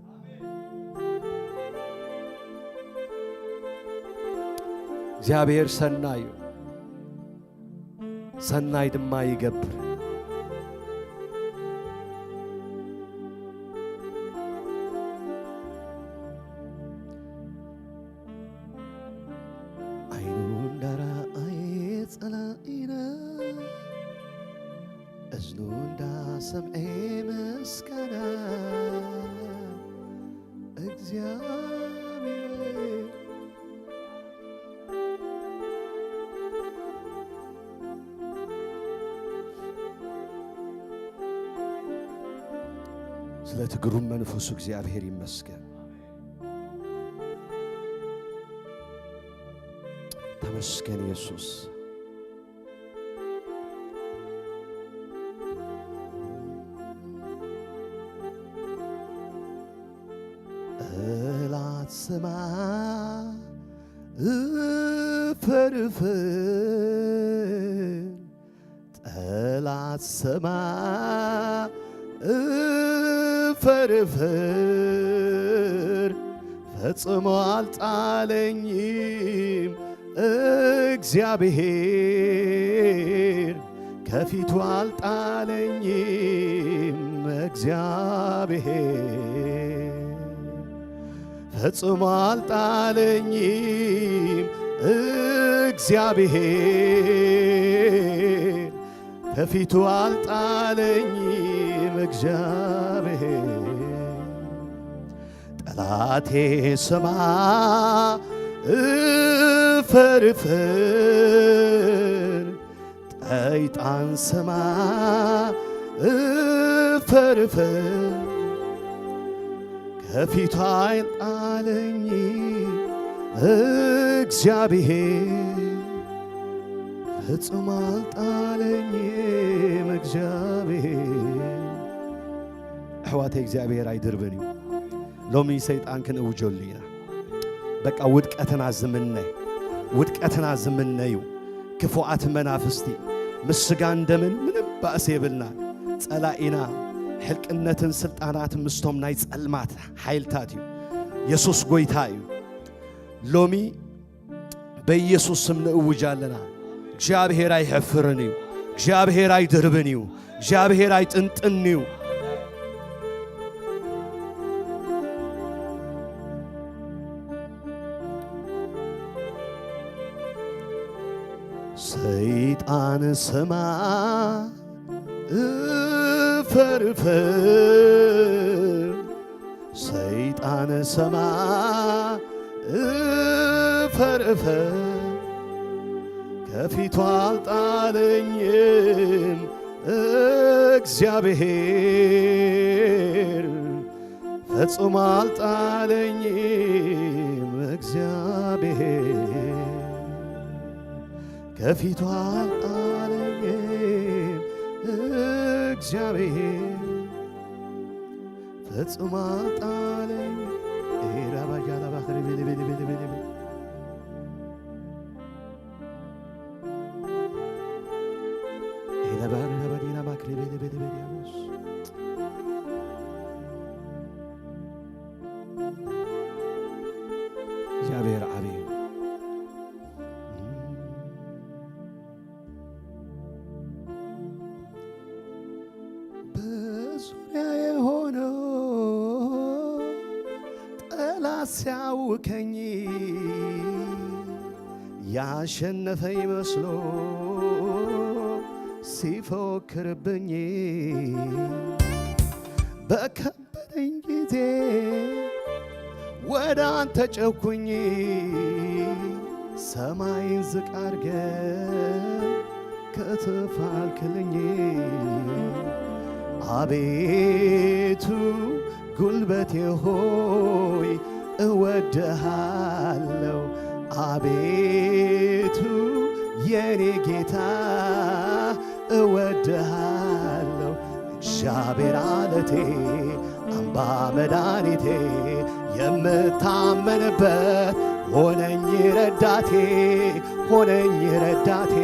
እግዚኣብሔር ሰናይ እዩ። ሰናይ ድማ ይገብር። ዓይኑ እንዳረኣየ ጸላኢና፣ እዝኑ እንዳሰምዐ ምስጋና እግዚኣብሔር። ስለቲ ግሩም መንፈሱ እግዚኣብሔር ይመስገን። ተመስገን የሱስ። ጠላት ስማ እፈርፍር፣ ጠላት ስማ እፈርፍር፣ ፈጽሞ አልጣለኝም እግዚአብሔር፣ ከፊቱ አልጣለኝም እግዚአብሔር፣ ፈጽሞ አልጣለኝም እግዚአብሔር፣ ከፊቱ አልጣለኝም እግዚአብሔር። ጠላቴ ስማ እፈርፍር፣ ጠይጣን ስማ እፈርፍር፣ ከፊቱ አይጣለኝ እግዚአብሔር፣ ፍጹም አልጣለኝም እግዚአብሔር። ኣሕዋተይ እግዚኣብሔር ኣይድርብን እዩ። ሎሚ ሰይጣን ክንእውጀሉ ኢና። በቃ ውድቀትና ዝምነ፣ ውድቀትና ዝምነዩ ክፉኣት መናፍስቲ ምስ ስጋን ደምን ምንም ባእሲ የብልና። ጸላኢና ሕልቅነትን ስልጣናት ምስቶም ናይ ጸልማት ሓይልታት እዩ። የሱስ ጎይታ እዩ። ሎሚ በኢየሱስ ስም ንእውጅ ኣለና። እግዚኣብሔር ኣይሐፍርን እዩ። እግዚኣብሔር ኣይድርብን እዩ። እግዚኣብሔር ኣይጥንጥን እዩ። ሰይጣን ስማ እፈርፈር፣ ሰይጣን ስማ እፈርፈር፣ ከፊቱ አልጣለኝም እግዚአብሔር፣ ፈጽሞ አልጣለኝም እግዚአብሔር፣ ከፊቱ አልጣለኝም እግዚአብሔር፣ ፈጽሞ አልጣለኝ። ኤራ ባጃ ላባ ኸሪ ቤሌ ቤሌ ቤሌ ቤሌ ቤሌ። ኤላ ባሪ ላባ ዲና ማክሪ ቤሌ ቤሌ ቤሌ ያቦስ። እግዚኣብሔር ዓብዪ እዩ። በዙሪያዬ ሆኖ ጠላት ሲያውከኝ፣ ያሸነፈ ይመስሎ ሲፎክርብኝ፣ በከበደኝ ጊዜ ወደ አንተ ጮኽኩኝ፣ ሰማይን ዝቅ አርገ ከተፋልክልኝ። አቤቱ ጉልበቴ ሆይ እወድሃለሁ፣ አቤቱ የኔ ጌታ እወድሃለሁ። እግዚአብሔር አለቴ አምባ መድኃኒቴ የምታመንበት ሆነኝ ረዳቴ፣ ሆነኝ ረዳቴ።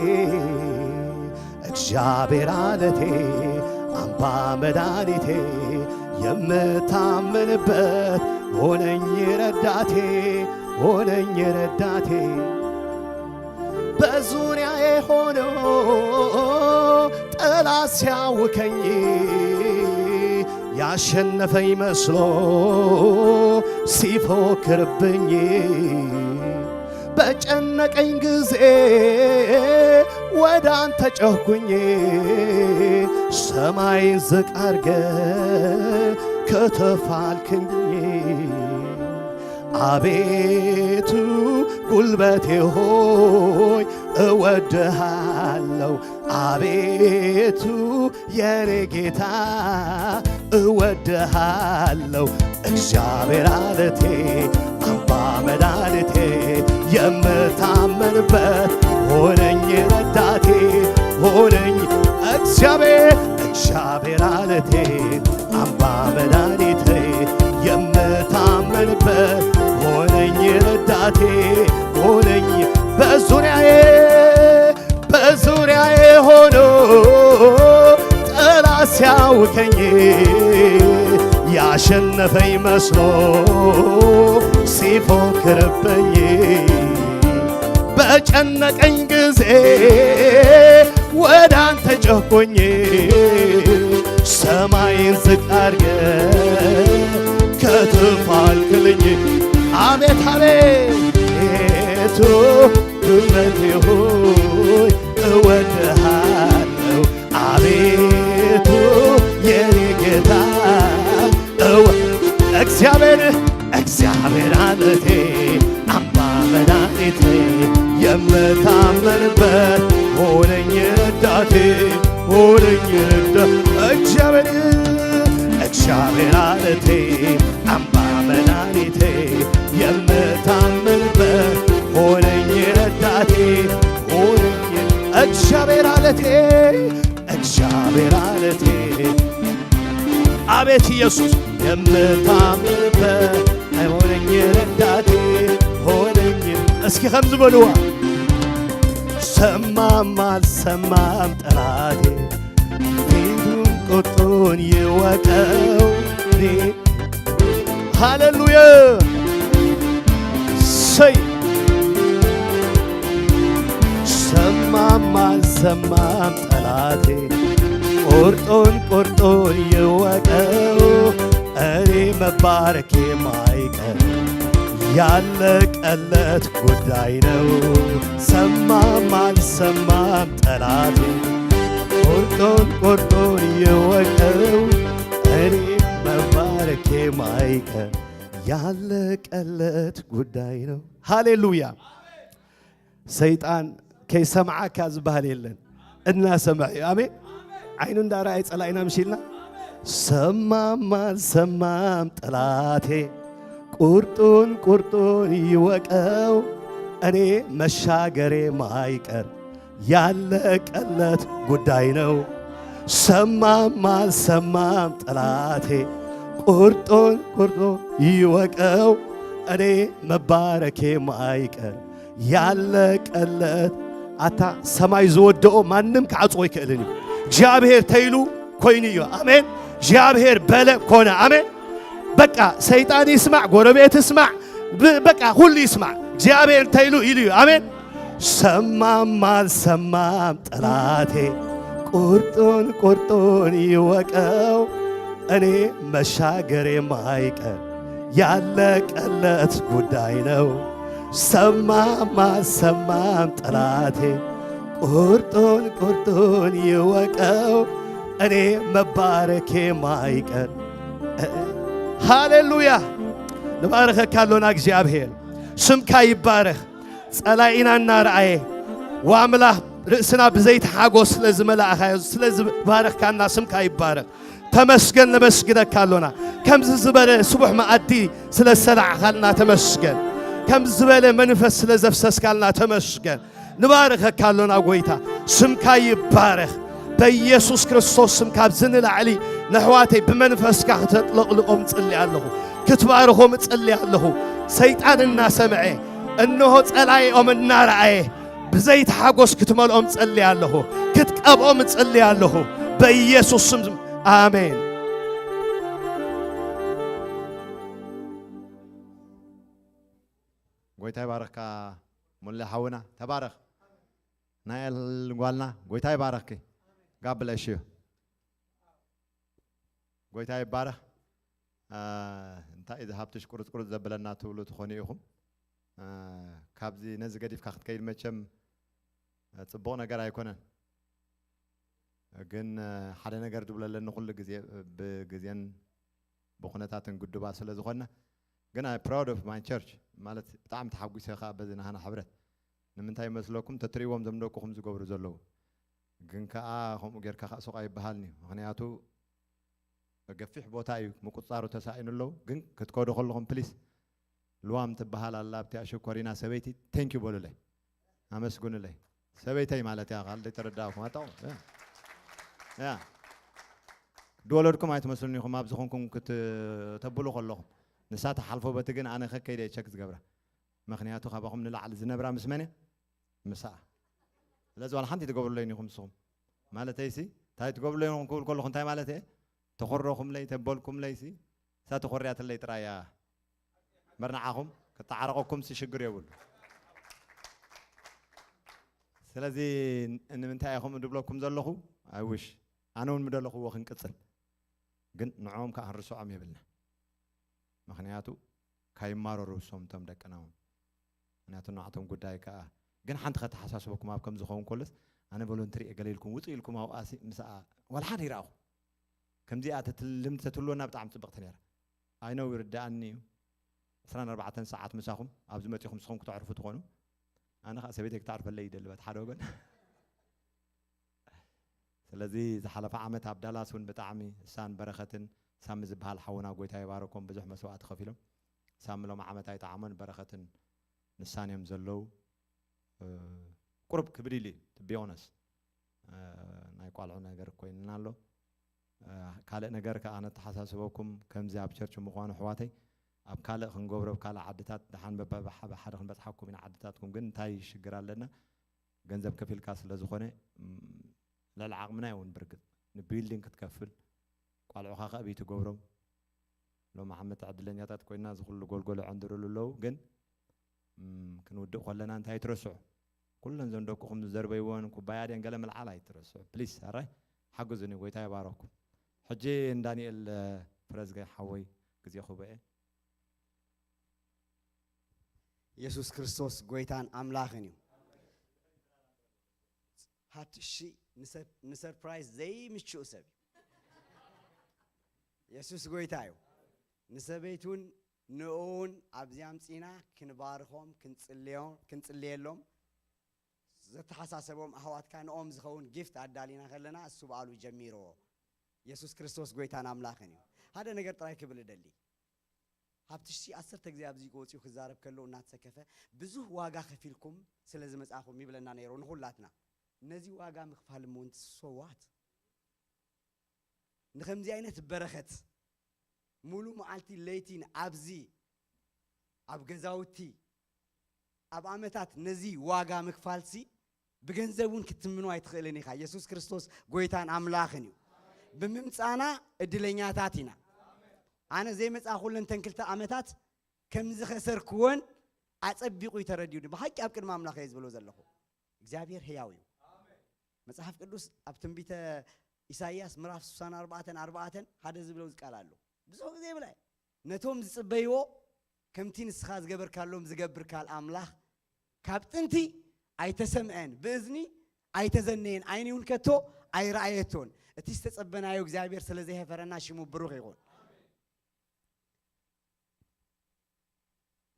እግዚአብሔር አለቴ አምባ መድኃኒቴ የምታመንበት ሆነኝ ረዳቴ፣ ሆነኝ ረዳቴ። በዙሪያዬ ሆኖ ጠላት ሲያውከኝ፣ ያሸነፈኝ መስሎ ሲፎክርብኝ፣ በጨነቀኝ ጊዜ ወደ አንተ ጮኽኩኝ፣ ሰማይን ዝቅ አርገ ከተፋልክኝ። አቤቱ ጉልበቴ ሆይ እወድሃለሁ፣ አቤቱ የኔ ጌታ እወድሃለሁ። እግዚአብሔር አለቴ አምባ መድኃኒቴ የምታመንበት ሆነኝ ረዳቴ ሆነኝ እግዚአብሔር፣ እግዚአብሔር አለቴ አምባ መድኃኒቴ የምታመን ሸነፈኝ መስሎ ሲፎክርብኝ በጨነቀኝ ጊዜ ወደ አንተ ጮኽኩኝ። ሰማይን ዝቅ አርገ ከትፋልክልኝ። አቤት አቤቱ ዱመቴ ሆይ እወድሃለሁ። አቤቱ የኔ ጌታ እወ- እግዚአብሔር እግዚአብሔር አለቴ አምባ መድኃኒቴ የምታመንበት ሆነኝ ረዳቴ ሆነኝ ረዳ እግዚአብሔር እግዚአብሔር አለቴ አምባ መድኃኒቴ የምታመንበት ሆነኝ ረዳቴ ሆነኝ እግዚአብሔር አለቴ እግዚአብሔር አለቴ አቤት ኢየሱስ የምታምንበት ሆነኝ ረዳቴ ሆነኝ እስኪ ከምዚ በልዋ ሰማም አልሰማም ጠላቴ ፊቱን ቁጡን ይወቀው ሃሌሉያ ሰይ ሰማም አልሰማም ጠላቴ ቁርጡን ቁርጡን ይወቀው እኔ መባረኬ ማይቀር ያለቀለት ጉዳይ ነው። ሰማም አልሰማም ጠላቴ ቁርጡን ቁርጡን ይወቀው እኔ መባረኬ ማይቀር ያለቀለት ጉዳይ ነው። ሃሌሉያ። ሰይጣን ከይሰምዓካ ዝበሃል የለን። እናሰምዐ እዩ። ኣሜን። ዓይኑ እንዳረኣየ ጸላኢና ምሽ ኢልና ሰማም አልሰማም ጠላቴ ቁርጡን ቁርጡን ይወቀው እኔ መሻገሬ ማይቀር ያለቀለት ጉዳይ ነው። ሰማም አልሰማም ጠላቴ ቁርጡን ቁርጡን ይወቀው እኔ መባረኬ ማይቀር ያለቀለት ኣታ ሰማይ ዝወደኦ ማንም ክዓጽዎ ኣይክእልን እዩ። እግዚኣብሔር ተይሉ ኮይኑ እዩ። ኣሜን። እግዚኣብሔር በለ ኮነ። ኣሜን። በቃ ሰይጣን ይስማዕ፣ ጎረቤት ይስማዕ፣ ብ- በቃ ሁሉ ይስማዕ። እግዚኣብሔር ተይሉ ኢሉ እዩ። ኣሜን። ሰማም አልሰማም ጠላቴ ቁርጡን ቁርጡን ይወቀው እኔ መሻገሬ ማይቀር ያለቀለት ጉዳይ ነው። ሰማም አልሰማም ጠላቴ ቁርጡን ቁርጡን ይወቀው እኔ መባረኬ ማይቀር ሃሌሉያ ንባረኸካ ኣሎና እግዚኣብሔር ስምካ ይባረኽ ጸላኢና እናረኣየ ዋምላኽ ርእስና ብዘይቲ ሓጎስ ስለ ዝመላእኻዮ ስለ ዝባረኽካና ስምካ ይባረኽ ተመስገን ነመስግነካ ኣሎና ከምዚ ዝበለ ስቡሕ መኣዲ ስለ ዝሰላዕኻልና ተመስገን ከምዚ ዝበለ መንፈስ ስለ ዘፍሰስካልና ተመስገን ንባርኸካ ኣሎና ጎይታ ስምካ ይባረኽ በኢየሱስ ክርስቶስ ስም ካብዚ ንላዕሊ ነሕዋተይ ብመንፈስካ ክተጥለቕልቖም እጽሊ ኣለኹ ክትባርኾም እጽሊ ኣለኹ ሰይጣን እናሰምዐ እንሆ ጸላኢኦም እናረኣየ ብዘይቲ ሓጎስ ክትመልኦም እጽሊ ኣለኹ ክትቀብኦም እጽሊ ኣለኹ በኢየሱስ ስም ኣሜን ጎይታ ይባረኽካ ሙለ ሓውና ተባረኽ ናኤል ጓልና ጎይታ ይባረኽኪ ጋብለሽ እዩ ጎይታ ይባረኽ እንታይ እዚ ሃብትሽ ቁርፅ ቁርፅ ዘብለና ትብሉ ትኾኑ ኢኹም ካብዚ ነዚ ገዲፍካ ክትከይድ መቸም ፅቡቕ ነገር ኣይኮነን ግን ሓደ ነገር ድብሎ ኣለኒ ኩሉ ግዜ ብግዜን ብኩነታትን ግዱባት ስለ ዝኾንና ግን I proud of my church ማለት ብጣዕሚ ተሓጒሰ ከዓ በዚ ናህና ሕብረት ንምንታይ ይመስለኩም ተትሪእዎም ዞም ደቅኹም ዝገብሩ ዘለዉ ግን ከዓ ከምኡ ጌርካ ከዓ ሱቕ ኣይበሃልን እዩ ምክንያቱ ገፊሕ ቦታ እዩ ምቁፅፃሩ ተሳኢኑ ኣለዉ ግን ክትከዱ ከለኹም ፕሊስ ልዋም ትበሃል ኣላ ኣብቲኣ ሽኮሪና ሰበይቲ ቴንኪዩ በሉለይ ኣመስግኑለይ ሰበይተይ ማለት እያ ካልእ ተረዳእኩም ኣጣቑ ያ ድወለድኩም ኣይትመስሉን ኢኹም ኣብዚ ኹንኩም ክትተብሉ ከለኹም ንሳ ትሓልፎ በቲ ግን ኣነ ከከይደ ቸክ ዝገብራ ምኽንያቱ ካባኹም ንላዕሊ ዝነብራ ምስ መን እያ ምሳኣ ስለዚ ዋላ ሓንቲ ትገብሩለይን ኢኹም ንስኹም ማለተይሲ እንታይ ትገብሩለይ ኢኹም ክብል ከለኹ እንታይ ማለት እየ ተኾረኹምለይ ተበልኩምለይሲ እሳ ተኾርያትለይ ጥራይ እያ። መርናዓኹም ክተዓረቐኩም ሽግር የብሉ። ስለዚ ንምንታይ ኢኹም ድብለኩም ዘለኹ? I wish ኣነ እውን ምደለኽዎ ክንቅጽል፣ ግን ንዕኦም ከዓ ክንርስዖም የብልና። ምኽንያቱ ካይማረሩ እሶም እቶም ደቅና እውን፣ ምኽንያቱ ንዓቶም ጉዳይ ከዓ። ግን ሓንቲ ከተሓሳስበኩም ኣብ ከም ዝኸውን ከሎስ፣ ኣነ ቮለንትሪ እየ ገለ ኢልኩም ውፅእ ኢልኩም ኣብኣሲ ምስኣ ዋላ ሓደ ይረኣኹ። ከምዚኣ ተትልምዲ ተትህልወና ብጣዕሚ ፅብቕቲ ነይራ። ኣይነው ይርድኣኒ እዩ። ዕስራን ኣርባዕተን ሰዓት ምሳኹም ኣብዚ መፂኹም ንስኹም ክተዕርፉ ትኾኑ፣ ኣነ ከዓ ሰበይተይ ክተዕርፈለይ ይደሊ በቲ ሓደ ወገን። ስለዚ ዝሓለፈ ዓመት ኣብ ዳላስ እውን ብጣዕሚ እሳን በረኸትን ሳሚ ዝበሃል ሓውና ጎይታ ይባረኮም ብዙሕ መስዋእቲ ከፊሎም። ሳሚ ሎም ዓመት ኣይጠዓሞን በረኸትን ንሳን እዮም ዘለዉ። ቁሩብ ክብድ ኢሉ እዩ ትቢዮነስ ናይ ቋልዑ ነገር ኮይንና ኣሎ። ካልእ ነገር ከዓ ነተሓሳስበኩም ከምዚ ኣብ ቸርች ምዃኑ ኣሕዋተይ ኣብ ካልእ ክንገብሮ ኣብ ካልእ ዓድታት ደሓን በባሓደ ክንበፅሓኩም ኢና ዓድታትኩም ግን እንታይ ሽግር ኣለና ገንዘብ ከፊልካ ስለ ዝኾነ ልዕሊ ዓቕምና እውን ብርግፅ ንቢልዲንግ ክትከፍል ቋልዑኻ ከዕብይ ትገብሮም ሎም ዓመት ዕድለኛታት ኮይና እዚ ኩሉ ጎልጎል ይዕንድርሉ ኣለዉ ግን ክንውድእ ከለና እንታይ ትረስዑ ኩለን ዘን ደቅኹም ዝዘርበይዎን ኩባያ ድን ገለ ምልዓል ኣይትረስዑ ፕሊስ ኣራይ ሓግዙኒ ጎይታ ይባረኩም ሕጂ ንዳንኤል ፍረዝገ ሓወይ ግዜ ክበኤ የሱስ ክርስቶስ ጎይታን ኣምላኽን እዩ። ሃብትሺ ንሰርፕራይዝ ዘይምችኡ ሰብ እዩ። የሱስ ጎይታ እዩ። ንሰበይቱን ንእውን ኣብዚ ኣምፂና ክንባርኾም ክንፅልየሎም ዘተሓሳሰቦም ኣሕዋትካ ንኦም ዝኸውን ጊፍት ኣዳሊና ከለና እሱ በዓሉ ጀሚርዎ። የሱስ ክርስቶስ ጎይታን ኣምላኽን እዩ። ሓደ ነገር ጥራይ ክብል እደሊ። ሃብትሽሲ ዓሰርተ ግዜ ኣብዚ ወፂኡ ክዛረብ ከሎ እናተሰከፈ ብዙህ ዋጋ ከፊልኩም ስለ ዝመፃኹም ይብለና ነይሩ ንኹላትና። ነዚ ዋጋ ምኽፋል እሞ ንትስወዋት ንከምዚ ዓይነት በረኸት ሙሉ መዓልቲ ለይቲን ኣብዚ ኣብ ገዛውቲ ኣብ ዓመታት ነዚ ዋጋ ምክፋልሲ ብገንዘብ እውን ክትምኖ ኣይትኽእልን ኢኻ። የሱስ ክርስቶስ ጎይታን ኣምላኽን እዩ። ብምምፃና እድለኛታት ኢና። ኣነ ዘይመፃኹለን ተን ክልተ ዓመታት ከም ዝኸሰርክወን ኣፀቢቑ እዩ ተረዲኡኒ። ብሓቂ ኣብ ቅድሚ ኣምላኽ እየ ዝበሎ ዘለኹ። እግዚኣብሔር ህያው እዩ። መጽሓፍ ቅዱስ ኣብ ትንቢተ ኢሳይያስ ምዕራፍ ስሳን ኣርባዕተን ኣርባዕተን ሓደ ዝብለው ዝቃል ኣሎ። ብዙሕ ግዜ ይብላ ነቶም ዝጽበይዎ ከምቲ ንስኻ ዝገበርካሎም ዝገብር ካል ኣምላኽ ካብ ጥንቲ ኣይተሰምዐን ብእዝኒ ኣይተዘነየን ዓይኒ እውን ከቶ ኣይረኣየቶን እቲ ዝተጸበናዮ እግዚኣብሔር ስለ ዘይሃፈረና ሽሙ ብሩኽ ይኹን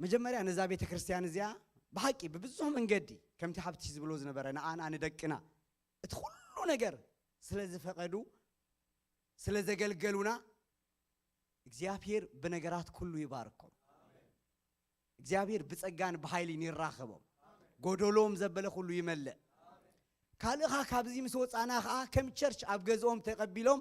መጀመርያ ነዛ ቤተ ክርስትያን እዚኣ ብሓቂ ብብዙሕ መንገዲ ከምቲ ሓብትሽ ዝብሎ ዝነበረ ንኣና ንደቅና እቲ ኩሉ ነገር ስለ ዝፈቐዱ ስለ ዘገልገሉና እግዚኣብሔር ብነገራት ኩሉ ይባርኮም እግዚኣብሔር ብጸጋን ብሓይሊን ይራኸቦም ጎደሎም ዘበለ ኩሉ ይመልእ ካልእኻ ካብዚ ምስ ወፃና ከዓ ከም ቸርች ኣብ ገዝኦም ተቐቢሎም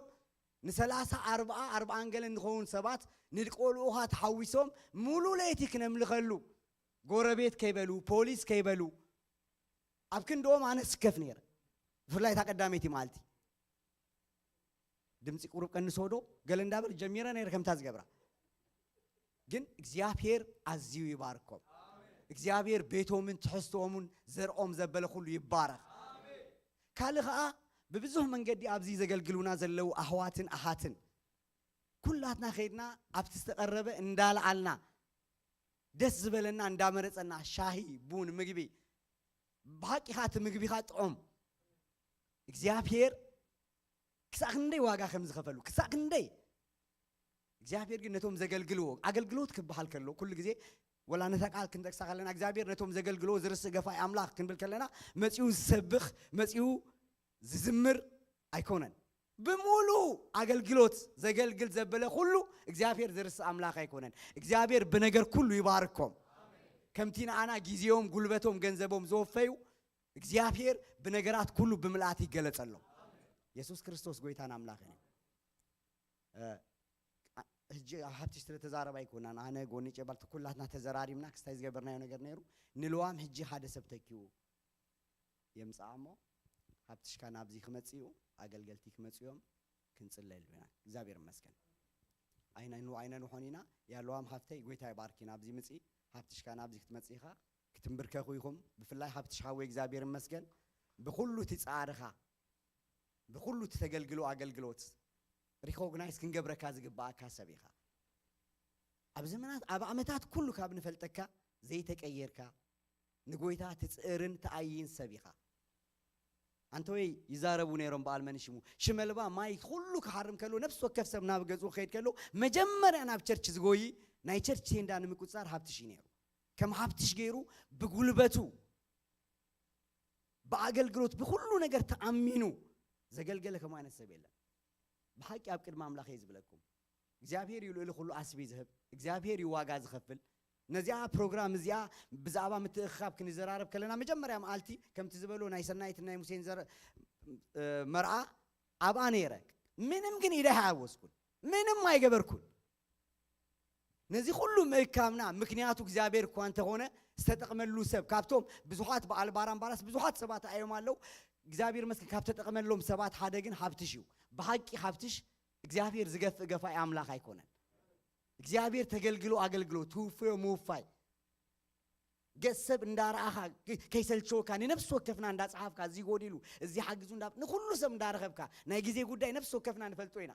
ንሰላሳ ኣርብዓ ኣርብዓን ገለን ንኸውን ሰባት ንቆልኡኻ ተሓዊሶም ሙሉ ለይቲ ክነምልኸሉ ጎረቤት ከይበሉ ፖሊስ ከይበሉ ኣብ ክንድኦም ኣነ ስከፍ ነይረ ብፍላይ እታ ቀዳመይቲ መዓልቲ ድምፂ ቁሩብ ቀንሶ ዶ ገለ እንዳበል ጀሚረ ነይረ ከምታ ዝገብራ ግን እግዚኣብሔር ኣዝዩ ይባርኮም እግዚኣብሔር ቤቶምን ትሕዝቶኦምን ዘርኦም ዘበለ ኩሉ ይባረኽ ካልእ ኸዓ ብብዙህ መንገዲ ኣብዚ ዘገልግሉና ዘለዉ ኣህዋትን ኣሃትን ኩላትና ኸይድና ኣብቲ ዝተቐረበ እንዳልዓልና ደስ ዝበለና እንዳመረፀና ሻሂ ቡን ምግቢ ብሓቂኻ እቲ ምግቢኻ ጥዑም እግዚኣብሔር ክሳዕ ክንደይ ዋጋ ከም ዝኸፈሉ ክሳዕ ክንደይ እግዚኣብሔር ግን ነቶም ዘገልግልዎ ኣገልግሎት ክበሃል ከሎ ኩሉ ግዜ ወላ ነታ ቃል ክንጠቅሳ ከለና እግዚኣብሔር ነቶም ዘገልግልዎ ዝርስእ ገፋይ ኣምላኽ ክንብል ከለና መፂኡ ዝሰብኽ መፂኡ ዝዝምር ኣይኮነን ብምሉ ኣገልግሎት ዘገልግል ዘበለ ኩሉ እግዚኣብሔር ዝርስእ ኣምላኽ ኣይኮነን እግዚኣብሔር ብነገር ኩሉ ይባርኮም ከምቲ ንኣና ግዜኦም ጉልበቶም ገንዘቦም ዝወፈዩ እግዚኣብሔር ብነገራት ኩሉ ብምልኣት ይገለጸሎም የሱስ ክርስቶስ ጎይታን ኣምላኽን እዩ ሕጂ ኣብ ሃብትሽ ስለተዛረባ ኣይኮናን ኣነ ጎኒ ጨባልቲ ኩላትና ተዘራሪብና ክስታይ ዝገበርናዮ ነገር ነይሩ ንልዋም ሕጂ ሓደ ሰብ ተኪኡ የምፅኣ እሞ ሃብትሽካ ናብዚ ክመፅኡ ኣገልገልቲ ክመፅኡ እዮም ክንፅለሉ ኢና እግዚኣብሔር ይመስገን ኣይነን ኣይነን ኾን ኢና። ያለዋም ሃፍተይ፣ ጎይታ ይባርኪ። ናብዚ ምጺ፣ ሃፍትሽ ከኣ ናብዚ ክትመጺ ኢኻ። ክትንብርከኹ ኢኹም። ብፍላይ ሃፍትሽ ሓወይ፣ እግዚኣብሔር ይመስገን። ብኹሉ እቲ ጻዕርኻ፣ ብኹሉ እቲ ተገልግሎ ኣገልግሎት፣ ሪኮግናይዝ ክንገብረካ ዝግባኣካ ሰብ ኢኻ። ኣብ ዘመናት፣ ኣብ ዓመታት ኩሉ ካብ ንፈልጠካ ዘይተቀየርካ፣ ንጎይታ ትጽእርን ትኣይን ሰብ ኢኻ። ኣንተወይ ይዛረቡ ነይሮም በዓል መን ሽሙ፣ ሽመልባ ማይ ኩሉ ክሓርም ከሎ፣ ነፍሲ ወከፍ ሰብ ናብ ገዝኡ ክኸይድ ከሎ፣ መጀመርያ ናብ ቸርች ዝጎይ፣ ናይ ቸርች ቴንዳ ንምቁጽጻር ሃብትሽ እዩ ነይሩ። ከም ሃብትሽ ገይሩ ብጉልበቱ፣ ብኣገልግሎት፣ ብኩሉ ነገር ተኣሚኑ ዘገልገለ ከምኡ ዓይነት ሰብ የለን። ብሓቂ ኣብ ቅድሚ ኣምላኽ እየ ዝብለኩም። እግዚኣብሔር እዩ ልዕሊ ኩሉ ኣስቢ ዝህብ። እግዚኣብሔር እዩ ዋጋ ዝኸፍል። ነዚኣ ፕሮግራም እዚኣ ብዛዕባ ምትእኽኻብ ክንዘራረብ ከለና፣ መጀመርያ መዓልቲ ከምቲ ዝበሎ ናይ ሰናይትን ናይ ሙሴን ዘረ-፣ እ፣ መርዓ ኣብኣ ነይረ። ምንም ግን ኢደ ኣይሓወስኩን። ምንም ኣይገበርኩን። ነዚ ኩሉ ምእካብና ምክንያቱ እግዚኣብሔር እኳ እንተኾነ፣ ዝተጠቕመሉ ሰብ፣ ካብቶም ብዙሓት በዓል ባራምባራስ ብዙሓት ሰባት ኣዮም ኣለዉ። እግዚኣብሔር ይመስገን፣ ካብ ተጠቕመሎም ሰባት ሓደ ግን ሃብትሽ እዩ። ብሓቂ ሃብትሽ እግዚኣብሔር ዝገፍእ ገፋኢ ኣምላኽ ኣይኮነን። እግዚኣብሔር ተገልግሎ ኣገልግሎ፣ ትውፍዮ ምውፋይ። ገጽ ሰብ እንዳረኣኻ ከ-፣ ከይሰልቸወካ፣ ንነፍሲ ወከፍና እንዳጸሓፍካ፣ እዚ ጎዲሉ፣ እዚ ሓግዙ እንዳ-፣ ንኹሉ ሰብ እንዳረኸብካ፣ ናይ ግዜ ጉዳይ ነፍሲ ወከፍና ንፈልጦ ኢና።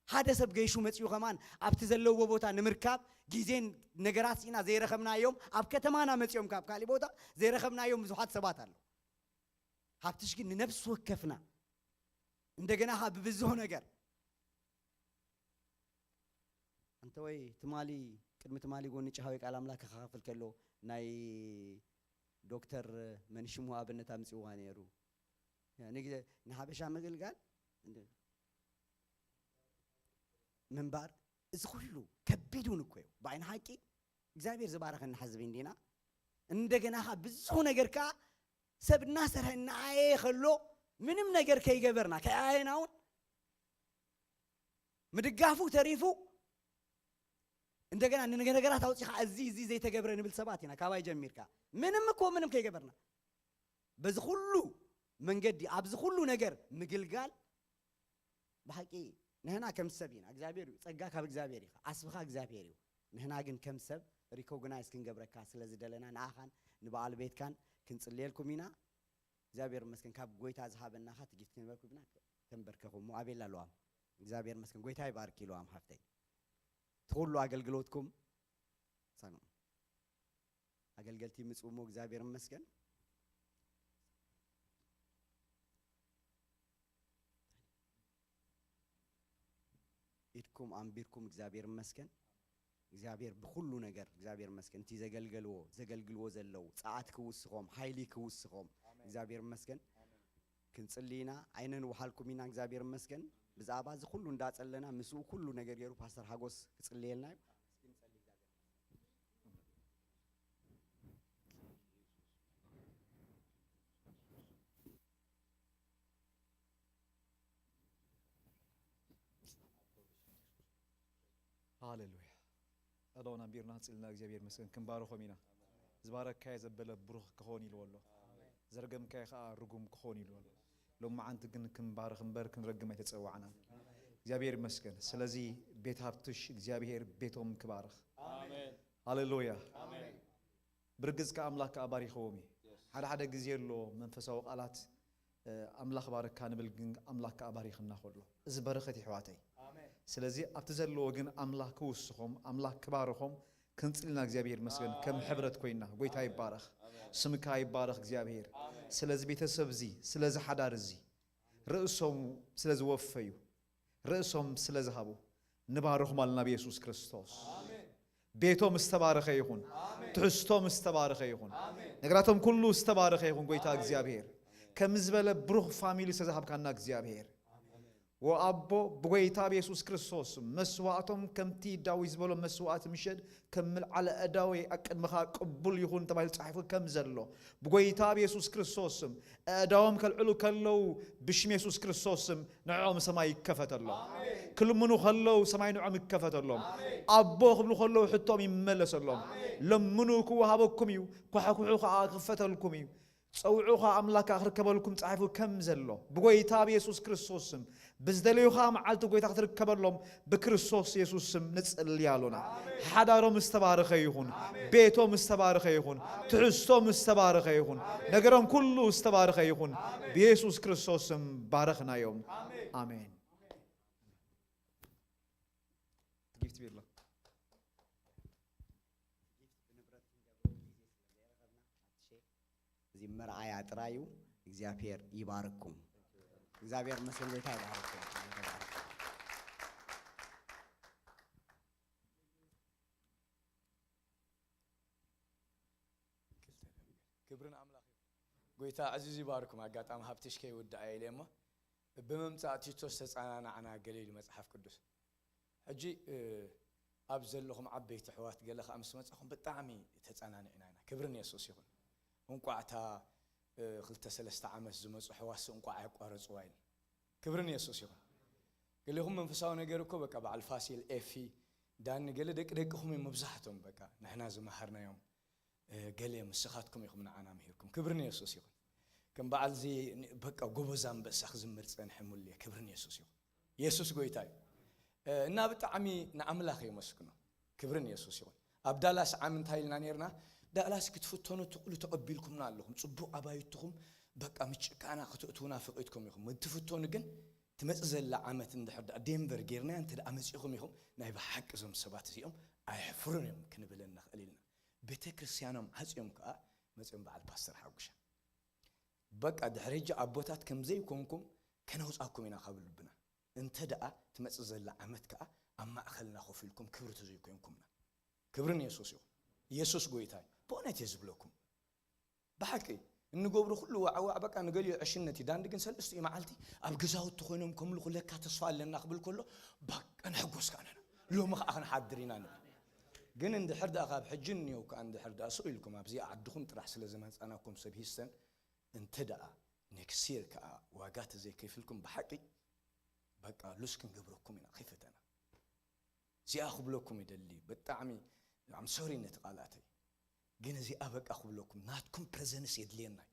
ሓደ ሰብ ገይሹ መጺኡ ከማን ኣብቲ ዘለዎ ቦታ ንምርካብ ግዜን ነገራት ስኢና ዘይረኸብናዮም፣ ኣብ ከተማና መጺኦም ካብ ካሊእ ቦታ ዘይረኸብናዮም ብዙሓት ሰባት ኣለዉ። ሃብትሽ ግን ንነፍሲ ወከፍና እንደገና ኸኣ ብብዝሆ ነገር፣ ኣንተ ወይ ትማሊ፣ ቅድሚ ትማሊ ጎኒ ጭሃዊ ቃል ኣምላኽ ክኸፍል ከሎ ናይ ዶክተር መን ሽሙ ኣብነት ኣምጺእዋ ነይሩ። ንግዜ ንሓበሻ ምግልጋል እንደ-፣ ምንባር፣ እዚ ኩሉ ከቢድ እውን እኮ እዩ። ብዓይኒ ሓቂ እግዚኣብሔር ዝባረኸና ህዝቢ እንዲና። እንደገና ኸኣ ብዙ ነገር ከኣ ሰብ እናሰርሐ እናዓየየ ኸሎ ምንም ነገር ከይገበርና፣ ከይዓየና እውን ምድጋፉ ተሪፉ እንደገና ንነገራት ኣውጺኻ እዚ፣ እዚ ዘይተገብረ ንብል ሰባት ኢና፣ ካባይ ጀሚርካ። ምንም እኮ ምንም ከይገበርና። በዚ ኩሉ መንገዲ፣ ኣብዚ ኩሉ ነገር ምግልጋል ብሓቂ ንሕና ከም ሰብ ኢና። እግዚኣብሔር እዩ፣ ጸጋ ካብ እግዚኣብሔር እዩ፣ ኣስብኻ እግዚኣብሔር እዩ። ንሕና ግን ከም ሰብ ሪኮግናይዝ ክንገብረካ ስለ ዝደለና ንኣኻን ንበዓል ቤትካን ክንጽልየልኩም ኢና። እግዚኣብሔር ይመስገን፣ ካብ ጎይታ ዝሃበና ኸኣ እቲ ጊፍት ክንበርኩ ብና ተንበርከኹ እሞ ኣቤላ ኣለዋም። እግዚኣብሔር ይመስገን፣ ጎይታ ይባርክ ኢለዋም ሓፍተይ። እቲ ኩሉ ኣገልግሎትኩም ሳኑ ኣገልገልቲ ይምጽኡ እሞ እግዚኣብሔር ይመስገን። ኢድኩም ኣንቢርኩም እግዚኣብሔር ይመስገን። እግዚኣብሔር ብኹሉ ነገር እግዚኣብሔር ይመስገን። እቲ ዘገልገልዎ፣ ዘገልግልዎ ዘለዉ ጸዓት ክውስኾም፣ ሓይሊ ክውስኾም ኣሜን። እግዚኣብሔር ይመስገን። ኣሜን። ክንጽሊ ኢና፣ ኣይነንውሓልኩም ኢና። እግዚኣብሔር ይመስገን። ብዛዕባ እዚ ኩሉ እንዳጸለና ምስኡ ኩሉ ነገር ገይሩ ፓስተር ሓጎስ ክጽልየልና እዩ። ሃሌሉያ። ኣእዳውና ኣንቢርና ጽልና እግዚኣብሔር ይመስገን ክንባርኾም ኢና። ዝባረካዮ ዘበለ ብሩኽ ክኾን ኢልዎ ኣሎ። ዘርገምካዮ ኸኣ ርጉም ክኾን ኢልዎ ኣሎ። ሎማዓንቲ ግን ክንባርኽ እምበር ክንረግም ኣይተጸዋዕናን። እግዚኣብሔር ይመስገን። ስለዚ ቤት ሃብትሽ እግዚኣብሔር ቤቶም ክባርኽ። ኣሜን። ሃሌሉያ። ኣሜን። ብርግጽ ከኣ ኣምላኽ ከኣ ባሪኽዎም እዩ። ሓደ ሓደ ግዜ ኣሎ መንፈሳዊ ቃላት፣ እ፣ ኣምላኽ ባርካ ንብል፣ ግን ኣምላኽ ከኣ ባሪኽና ከሎ። እዚ በረኸት እዩ ኣሕዋተይ። ኣሜን። ስለዚ ኣብቲ ዘለዎ ግን ኣምላኽ ክውስኾም፣ ኣምላኽ ክባርኾም ክንጽልና እግዚኣብሔር ይመስገን። ከም ሕብረት ኮይና ጎይታ ይባረኽ። ኣሜን። ስምካ ይባረኽ እግዚኣብሔር። ኣሜን። ስለዚ ቤተሰብ እዚ፣ ስለዚ ሓዳር እዚ ርእሶም ስለ ዝወፈዩ፣ ርእሶም ስለ ዝሃቡ ንባርኹም ኣለና ብየሱስ ክርስቶስ። ኣሜን። ቤቶም ዝተባረኸ ይኹን። ኣሜን። ትሕዝቶም ዝተባረኸ ይኹን። ኣሜን። ነገራቶም ኩሉ ዝተባረኸ ይኹን። ጎይታ ኣሜን። እግዚኣብሔር ከም ዝበለ ብሩኽ ፋሚሊ ስለ ዝሃብካና እግዚኣብሔር። ኣሜን። ወኣቦ ብጎይታ ብየሱስ ክርስቶስ መስዋእቶም ከምቲ ዳዊት ዝበሎ መስዋእቲ ምሸት ከም ምልዓል ኣእዳወይ ኣብ ቅድመኻ ቅቡል ይኹን ተባሂሉ ተጻሒፉ ከም ዘሎ ብጎይታ ብየሱስ ክርስቶስ ስም ኣእዳዎም ከልዕሉ ከለዉ ብሽም የሱስ ክርስቶስ ስም ንዕኦም ሰማይ ይከፈተሎም። ኣሜን። ክልምኑ ከለዉ ሰማይ ንዕኦም ይከፈተሎም። ኣሜን። ኣቦ ክብሉ ከለዉ ሕቶም ይመለሰሎም። ኣሜን። ለምኑ ክወሃበኩም እዩ፣ ኳሕኩሑ ከኣ ክኸፈተልኩም እዩ። ጸውዑ ኸኣ ኣምላኽ ከኣ ክርከበልኩም ጻሒፉ ከም ዘሎ፣ ብጎይታ ብየሱስ ክርስቶስ ስም፣ ብዝደለዩ ኸኣ መዓልቲ ጎይታ ክትርከበሎም ብክርስቶስ የሱስ ስም ንጽሊ ኣሎና። ሓዳሮም ዝተባረኸ ይኹን፣ ቤቶም ዝተባረኸ ይኹን፣ ትሕዝቶም ዝተባረኸ ይኹን፣ ነገሮም ኩሉ ዝተባረኸ ይኹን። ብየሱስ ክርስቶስ ስም ባረኽናዮም። ኣሜን። ጊፍት ቤሎ። እዚ መርኣያ ጥራይ እዩ። እግዚኣብሔር ይባርኩም። እግዚኣብሔር መስል ጎይታ ይባርኩም። ክብርን ኣምላኽ እዩ። ጎይታ ዕዙዝ ይባርኩም። ኣጋጣሚ ሃብትሽ ከይውድኣ ኢለ እሞ ብምምጻእ ቲቶ ዝተጸናናዕና ገለ ኢሉ መጽሓፍ ቅዱስ። ሕጂ ኣብ ዘለኹም ዓበይቲ ኣሕዋት ገለ ከኣ ምስ መጻኹም ብጣዕሚ ተጸናኒዕና ኢና። ክብሪ ንየሱስ ይኹን። እንቋዕ እታ ክልተ ሰለስተ ዓመት ዝመጹ ኣሕዋትሲ እንቋዕ ኣየቋረጽዋ ኢልና። ክብሪ ንየሱስ ይኹን። ገሊኹም መንፈሳዊ ነገር እኮ በቃ በዓል ፋሲል፣ ኤፊ፣ ዳኒ ገለ ደቂ ደቅኹም እዮም መብዛሕቶም በቃ ንሕና ዝመሃርናዮም ገለ ምስኻትኩም ኢኹም ንዓና ምሂርኩም። ክብሪ ንየሱስ ይኹን። ከም በዓል እዚ በቃ ጎበዝ ኣንበሳ ክዝምር ጸንሐ ሙሌ። ክብሪ ንየሱስ ይኹን። የሱስ ጎይታ እዩ። እና ብጣዕሚ ንኣምላኽ የመስግኖ። ክብሪ ንየሱስ ይኹን። ኣብ ዳላስ ዓም እንታይ ኢልና ኔርና? ዳላስ ክትፍተኑ ትኽእሉ ተቐቢልኩምና ኣለኹም። ጽቡቕ ኣባይትኹም በቃ ምጭቃና ክትእትውና ፈቒድኩም ኢኹም። ትፍተኑ ግን ትመጽእ ዘላ ዓመት እንድሕር ደኣ ዴንቨር ጌርናያ እንተ ደኣ መጺኹም ኢኹም፣ ናይ ብሓቂ እዞም ሰባት እዚኦም ኣየሕፍሩን እዮም ክንብል ንኽእል ኢልና። ቤተ ክርስቲያኖም ዓጽዮም ከኣ መጺኦም በዓል ፓስተር ሓጉሻ። በቃ ድሕሪ ሕጂ ኣቦታት ከም ዘይኮንኩም ከነውጻኩም ኢና ካብ ልብና። እንተ ደኣ ትመጽእ ዘላ ዓመት ከኣ ኣብ ማእከልና ኮፍ ኢልኩም ክብሪ ተዘይኮንኩምና። ክብሪ ንየሱስ ይኹን። የሱስ ጎይታ እዩ። ብእውነት እየ ዝብለኩም። ብሓቂ እንገብሮ ኩሉ ዋዕዋዕ በቃ ንገሊኡ ዕሽነት እዩ። ዳንዲ ግን ሰለስቲኡ መዓልቲ ኣብ ገዛውቲ ኮይኖም ከምልኹ ለካ ተስፋ ኣለና ክብል ከሎ በቃ ንሕጎስ ከኣ ንሕና ሎሚ ከኣ ክንሓድር ኢና ንብል። ግን እንድሕር ደኣ ካብ ሕጂ እኒኦ ከኣ እንድሕር ደኣ ስቕ ኢልኩም ኣብዚ ዓድኹም ጥራሕ ስለ ዝመጻናኩም ሰብ ሂስተን እንተ ደኣ ኔክስት ይር ከኣ ዋጋ ተዘይከፊልኩም ብሓቂ በቃ ሉስ ክንገብረኩም ኢና ከይፈተና። እዚኣ ክብለኩም ይደሊ ብጣዕሚ ኣም ሶሪ ነቲ ቃላተይ ግን እዚኣ በቃ ክብለኩም ናትኩም ፕረዘንስ የድልየና እዩ።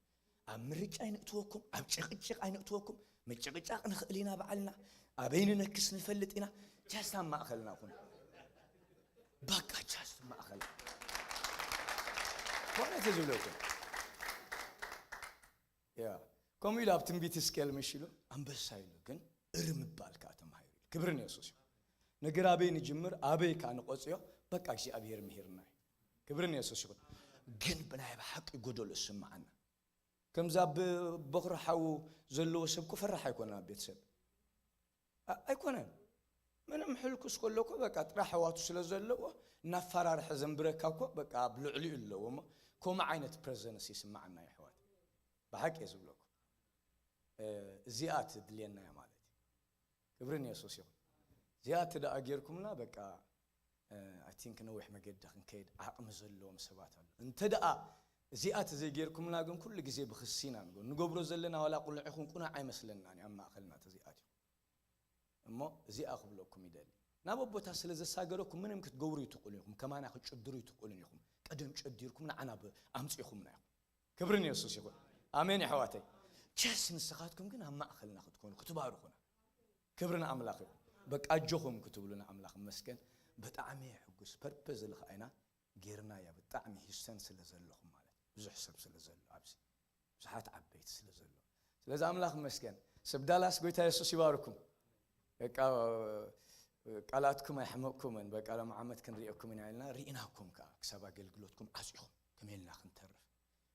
ኣብ ምርጫ ኣይንእትወኩም፣ ኣብ ጭቕጭቕ ኣይንእትወኩም። ምጭቕጫቕ ንኽእል ኢና ባዕልና፣ ኣበይ ንነክስ ንፈልጥ ኢና። ጃስት ኣብ ማእኸልና ኩኑ። በቃ ጃስት ማእኸል ኮነት ዝብለኩም ያ ከምኡ ኢሉ ኣብ ትንቢት ሕዝቅኤል ምሽ ኢሉ ኣንበሳ ኢሉ ግን እሪ ምባል ከዓ ተማሂሩ ኢሉ። ክብሪ ንየሱስ ይኹን። ነገር ኣበይ ንጅምር ኣበይ ከዓ ንቆፅዮ በቃ እግዚኣብሔር ምሂርና እዩ። ክብሪ ንየሱስ ይኹን። ግን ብናይ ብሓቂ ጎደሎ ዝስምዓና ከምዛ ብበኹሪ ሓዉ ዘለዎ ሰብ እኮ ፈራሕ ኣይኮነን ኣብ ቤተሰብ ኣይኮነን። ምንም ሕልኩስ ከሎ እኮ በቃ ጥራሕ ኣሕዋቱ ስለ ዘለዎ እናፈራርሐ ዘንብረካ እኮ በቃ ኣብ ልዕሊኡ ኣለዎ እሞ ከምኡ ዓይነት ፕረዘንስ ይስምዓና እዩ ኣሕዋት። ብሓቂ እየ ዝብለኩም። እዚኣ ትድልየና እያ ማለት እዩ። ክብሪ ንየሱስ ይኹን። እዚኣ እቲ ደኣ ጌርኩምና በቃ ኣይ ቲንክ ነዊሕ መገዲ ክንከይድ ዓቕሚ ዘለዎም ሰባት ኣሎ። እንተ ደኣ እዚኣ ተዘይጌርኩምና ግን ኩሉ ግዜ ብኽሲ ኢና ንገብሮ። ንገብሮ ዘለና ዋላ ቅኑዕ ይኹን ቅኑዕ ኣይመስለናን እዩ ኣብ ማእኸልና ተዘይኣትዩ። እሞ እዚኣ ክብለኩም ይደሊ። ናብ ኣቦታት ስለ ዘሳገረኩም ምንም ክትገብሩ ይትኽእሉ ኢኹም፣ ከማና ክትጭድሩ ይትኽእሉን ኢኹም። ቀደም ጨዲርኩም ንዓና ኣምፂኹምና ኢኹም። ክብሪ ንየሱስ ይኹን። ኣሜን የሕዋተይ። ቸስ ንስኻትኩም ግን ኣብ ማእኸልና ክትኮኑ ክትባርኹና። ክብሪ ንኣምላኽ ይኹን። በቃ ኣጆኹም ክትብሉ ንኣምላኽ መስገን። ብጣዕሚ ሕጉስ ፐርፐዝ ልኽኣይና ጌርናያ ብጣዕሚ ሂስተን ስለ ዘለኹም ማለት ብዙሕ ሰብ ስለ ዘሎ ኣብዚ ብዙሓት ዓበይቲ ስለ ዘሎ ስለዚ ኣምላኽ መስገን። ሰብ ዳላስ ጎይታ የሱስ ይባርኩም። በቃ ቃላትኩም ኣይሕመቅኩምን በቃ ሎም ዓመት ክንሪኦኩም ኢና ኢልና ርኢናኩም ከዓ ክሳብ ኣገልግሎትኩም ዓፂኹም ከመይ ኢልና ክንተርፍ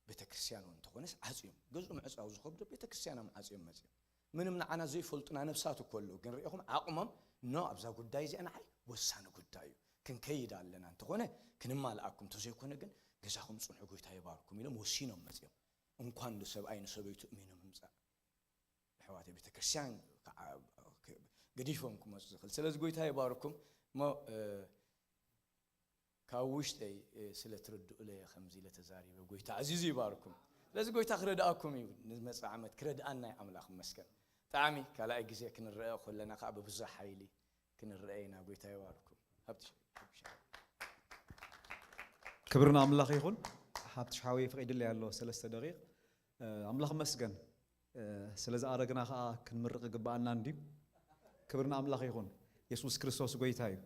ቤተክርስትያን እውን እንተኾነስ ዓፅዮም ገዝኡ ምዕፃው ዝኸብዶ ቤተክርስትያኖም ዓፅዮም መፅዮም ምንም ንዓና ዘይፈልጡና ነብሳት እኮ ኣለዉ ግን ርኢኹም ዓቕሞም ኖ ኣብዛ ጉዳይ እዚኣ ንዓይ ወሳኒ ጉዳይ እዩ ክንከይድ ኣለና እንተኾነ ክንማልኣኩም እንተዘይኮነ ግን ገዛኹም ፅንሑ ጎይታ ይባርኩም ኢሎም ወሲኖም መፅዮም እንኳን ዶ ሰብኣይ ንሰበይቱ እሚኑ ምምፃእ ኣሕዋተይ ቤተክርስትያን ገዲፎም ክመፁ ዝኽእል ስለዚ ጎይታ ይባርኩም እሞ ካብ ውሽጠይ ስለ ትርድኡለየ ከምዚ ኢለ ተዛሪበ ጎይታ ኣዚዙ ይባርኩም ስለዚ ጎይታ ክረድኣኩም እዩ ንመፅእ ዓመት ክረድኣና እዩ ኣምላኽ መስገን ብጣዕሚ ካልኣይ ግዜ ክንረአ ከለና ከዓ ብብዙሕ ሓይሊ ክንረአ ኢና ጎይታ ይባርኩም ሃብቲ ክብሪ ንኣምላኽ ይኹን። ሓብቲ ሓወይ ፈቒድለይ ኣሎ ሰለስተ ደቂቕ ኣምላኽ መስገን ስለዚ ኣረግና ከዓ ክንምርቕ ግባኣና እንድዩ። ክብርና ኣምላኽ ይኹን። የሱስ ክርስቶስ ጎይታ እዩ።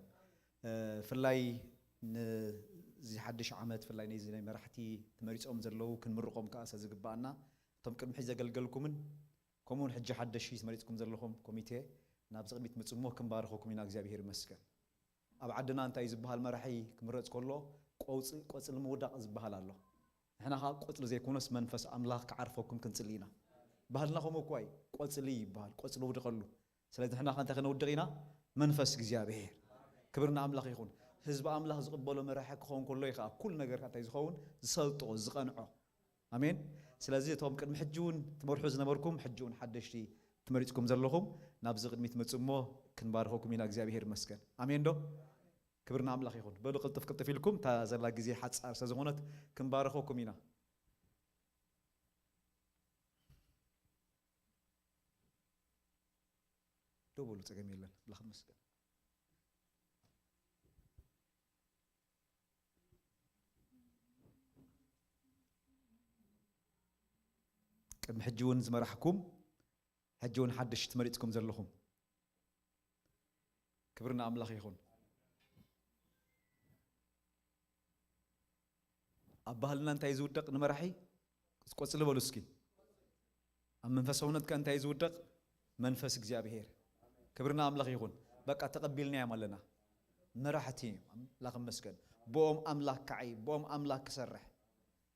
ፍላይ ንዚ ሓድሽ ዓመት ፍላይ ነዚ ናይ መራሕቲ ተመሪፆም ዘለዉ ክንምርቖም ከዓ ስለዝግባኣና እቶም ቅድሚ ሕጂ ዘገልገልኩምን ከምኡውን ሕጂ ሓደሽ ተመሪፅኩም ዘለኹም ኮሚቴ ናብዚ ቅድሚት ምፅሞ ክንባርኸኩም ኢና። እግዚኣብሔር ይመስገን። ኣብ ዓድና እንታይ ዝበሃል መራሒ ክምረፅ ከሎ ቆውፅ ቆፅሊ ምውዳቕ ዝበሃል ኣሎ። ንሕና ከዓ ቆፅሊ ዘይኮነስ መንፈስ ኣምላኽ ክዓርፈኩም ክንፅሊ ኢና። ባህልና ከምኡ እኳ እዩ። ቆፅሊ ይበሃል፣ ቆፅሊ ውድቐሉ። ስለዚ ንሕና ከ እንታይ ከነውድቕ ኢና? መንፈስ እግዚኣብሔር። ክብርና ኣምላኽ ይኹን። ህዝቢ ኣምላኽ ዝቕበሎ መራሒ ክኸውን ከሎ እዩ ከዓ ኩሉ ነገር እንታይ ዝኸውን ዝሰልጦ ዝቐንዖ። ኣሜን። ስለዚ እቶም ቅድሚ ሕጂ እውን ትመርሑ ዝነበርኩም ሕጂ እውን ሓደሽቲ ትመሪፅኩም ዘለኹም ናብዚ ቅድሚት መፁ እሞ ክንባርኸኩም ኢና። እግዚኣብሔር ይመስገን። ኣሜን ዶ? ክብርና ኣምላኽ ይኹን። በሉ ቅልጥፍ ቅልጥፍ ኢልኩም እታ ዘላ ግዜ ሓፃር ስለዝኾነት ክንባርኸኩም ኢና። ደው በሉ፣ ፀገም የለን። ኣምላኽ ይመስገን። ቅድሚ ሕጂ እውን ዝመራሕኩም ሕጂ እውን ሓድሽ ትመሪፅኩም ዘለኹም ክብርና ኣምላኽ ይኹን። ኣብ ባህልና እንታይ ዝውደቕ ንመራሒ ቆፅሊ በሉ እስኪ። ኣብ መንፈሳውነት ከ እንታይ ዝውደቕ መንፈስ እግዚኣብሔር። ክብርና ኣምላኽ ይኹን። በቃ ተቐቢልናዮም ኣለና። መራሕቲ ኣምላኽ ይመስገን። ብኦም ኣምላኽ ክዓይ ብኦም ኣምላኽ ክሰርሕ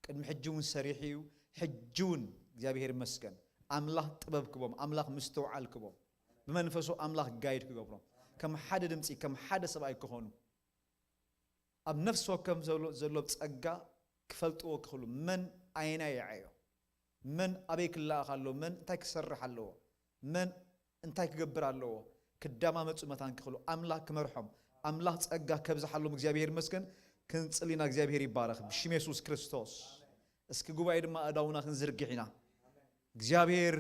ቅድሚ ሕጂ እውን ሰሪሑ እዩ። ሕጂ እውን እግዚኣብሔር ይመስገን ኣምላኽ ጥበብ ክቦም ኣምላኽ ምስትውዓል ክቦም ብመንፈሱ ኣምላኽ ጋይድ ክገብሮም ከም ሓደ ድምፂ ከም ሓደ ሰብኣይ ክኾኑ ኣብ ነፍሲ ወከም ዘሎ ዘሎ ጸጋ ክፈልጥዎ ክኽእሉ መን ኣየናይ ይዓዮ መን ኣበይ ክለኣኽ ኣለዎ መን እንታይ ክሰርሕ ኣለዎ መን እንታይ ክገብር ኣለዎ ክዳማመፁ መታን ክኽእሉ ኣምላኽ ክመርሖም ኣምላኽ ጸጋ ከብዝሓሎም እግዚኣብሔር ይመስገን። ክንጽል ኢና እግዚኣብሔር ይባረኽ ብሽም የሱስ ክርስቶስ። እስኪ ጉባኤ ድማ ኣእዳውና ክንዝርግሕ ኢና። እግዚኣብሔር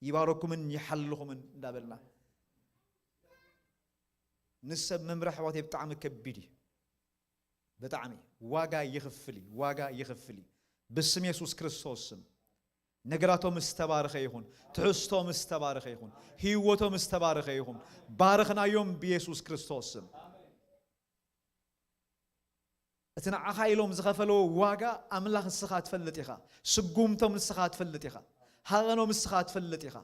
ይባረኩምን ይሓልኹምን እንዳበልና ንሰብ ምምራሕ ኣሕዋተይ ብጣዕሚ ከቢድ እዩ። ብጣዕሚ ዋጋ ይኽፍል እዩ። ዋጋ ይኽፍል እዩ። ብስም የሱስ ክርስቶስ ስም ነገራቶም ዝተባረኸ ይኹን። ትሕዝቶም ዝተባረኸ ይኹን። ህይወቶም ዝተባረኸ ይኹን። ባረኽናዮም ብየሱስ ክርስቶስ ስም። እቲ ንዓኻ ኢሎም ዝኸፈለዎ ዋጋ ኣምላኽ ንስኻ ትፈልጥ ኢኻ። ስጉምቶም ንስኻ ትፈልጥ ኢኻ። ሃቐኖም ንስኻ ትፈልጥ ኢኻ።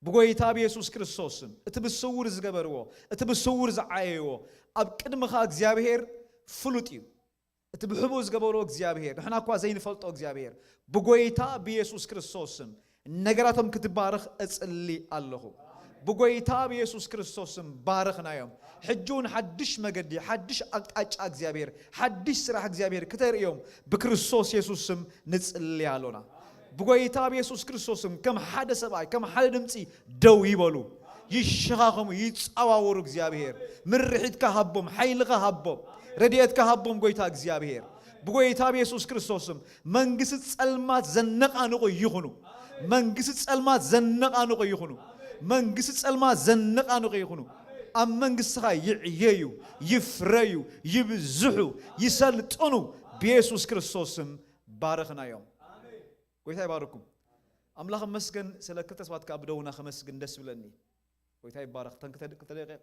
ብጎይታ ብየሱስ ክርስቶስ ስም እቲ ብስውር ዝገበርዎ እቲ ብስውር ዝዓየይዎ ኣብ ቅድምኻ እግዚኣብሔር ፍሉጥ እዩ። እቲ ብሕቡእ ዝገበርዎ እግዚኣብሔር ንሕና እኳ ዘይንፈልጦ እግዚኣብሔር ብጎይታ ብየሱስ ክርስቶስ ስም ነገራቶም ክትባረኽ እጽሊ ኣለኹ። ብጎይታ ብየሱስ ክርስቶስ ስም ባረኽናዮም። ሕጂ እውን ሓድሽ መገዲ ሓድሽ ኣቅጣጫ እግዚኣብሔር ሓድሽ ስራሕ እግዚኣብሔር ክተርእዮም ብክርስቶስ የሱስ ስም ንጽሊ ኣሎና። ብጎይታ ብየሱስ ክርስቶስም ከም ሓደ ሰብኣይ ከም ሓደ ድምፂ ደው ይበሉ። ይሸኻኸሙ ይፀዋወሩ እግዚኣብሔር ምርሒትካ ሃቦም ሓይልካ ሃቦም ረድኤትካ ሃቦም ጎይታ እግዚኣብሔር ብጎይታ ብየሱስ ክርስቶስም መንግስቲ ፀልማት ዘነቃንቁ ይኹኑ። መንግስቲ ፀልማት ዘነቃንቁ ይኹኑ። መንግስቲ ፀልማት ዘነቃንቁ ይኹኑ። ኣብ መንግስትኻ ይዕየዩ፣ ይፍረዩ፣ ይብዝሑ፣ ይሰልጥኑ ብየሱስ ክርስቶስም ባረኽናዮም። ጎይታ ይባርኩም። ኣምላኽ መስገን ስለ ክልተ ሰባት ካብ ደውና ከመስግን ደስ ብለኒ። ጎይታ ይባረኽ። ተን ክልተ ደቂቕ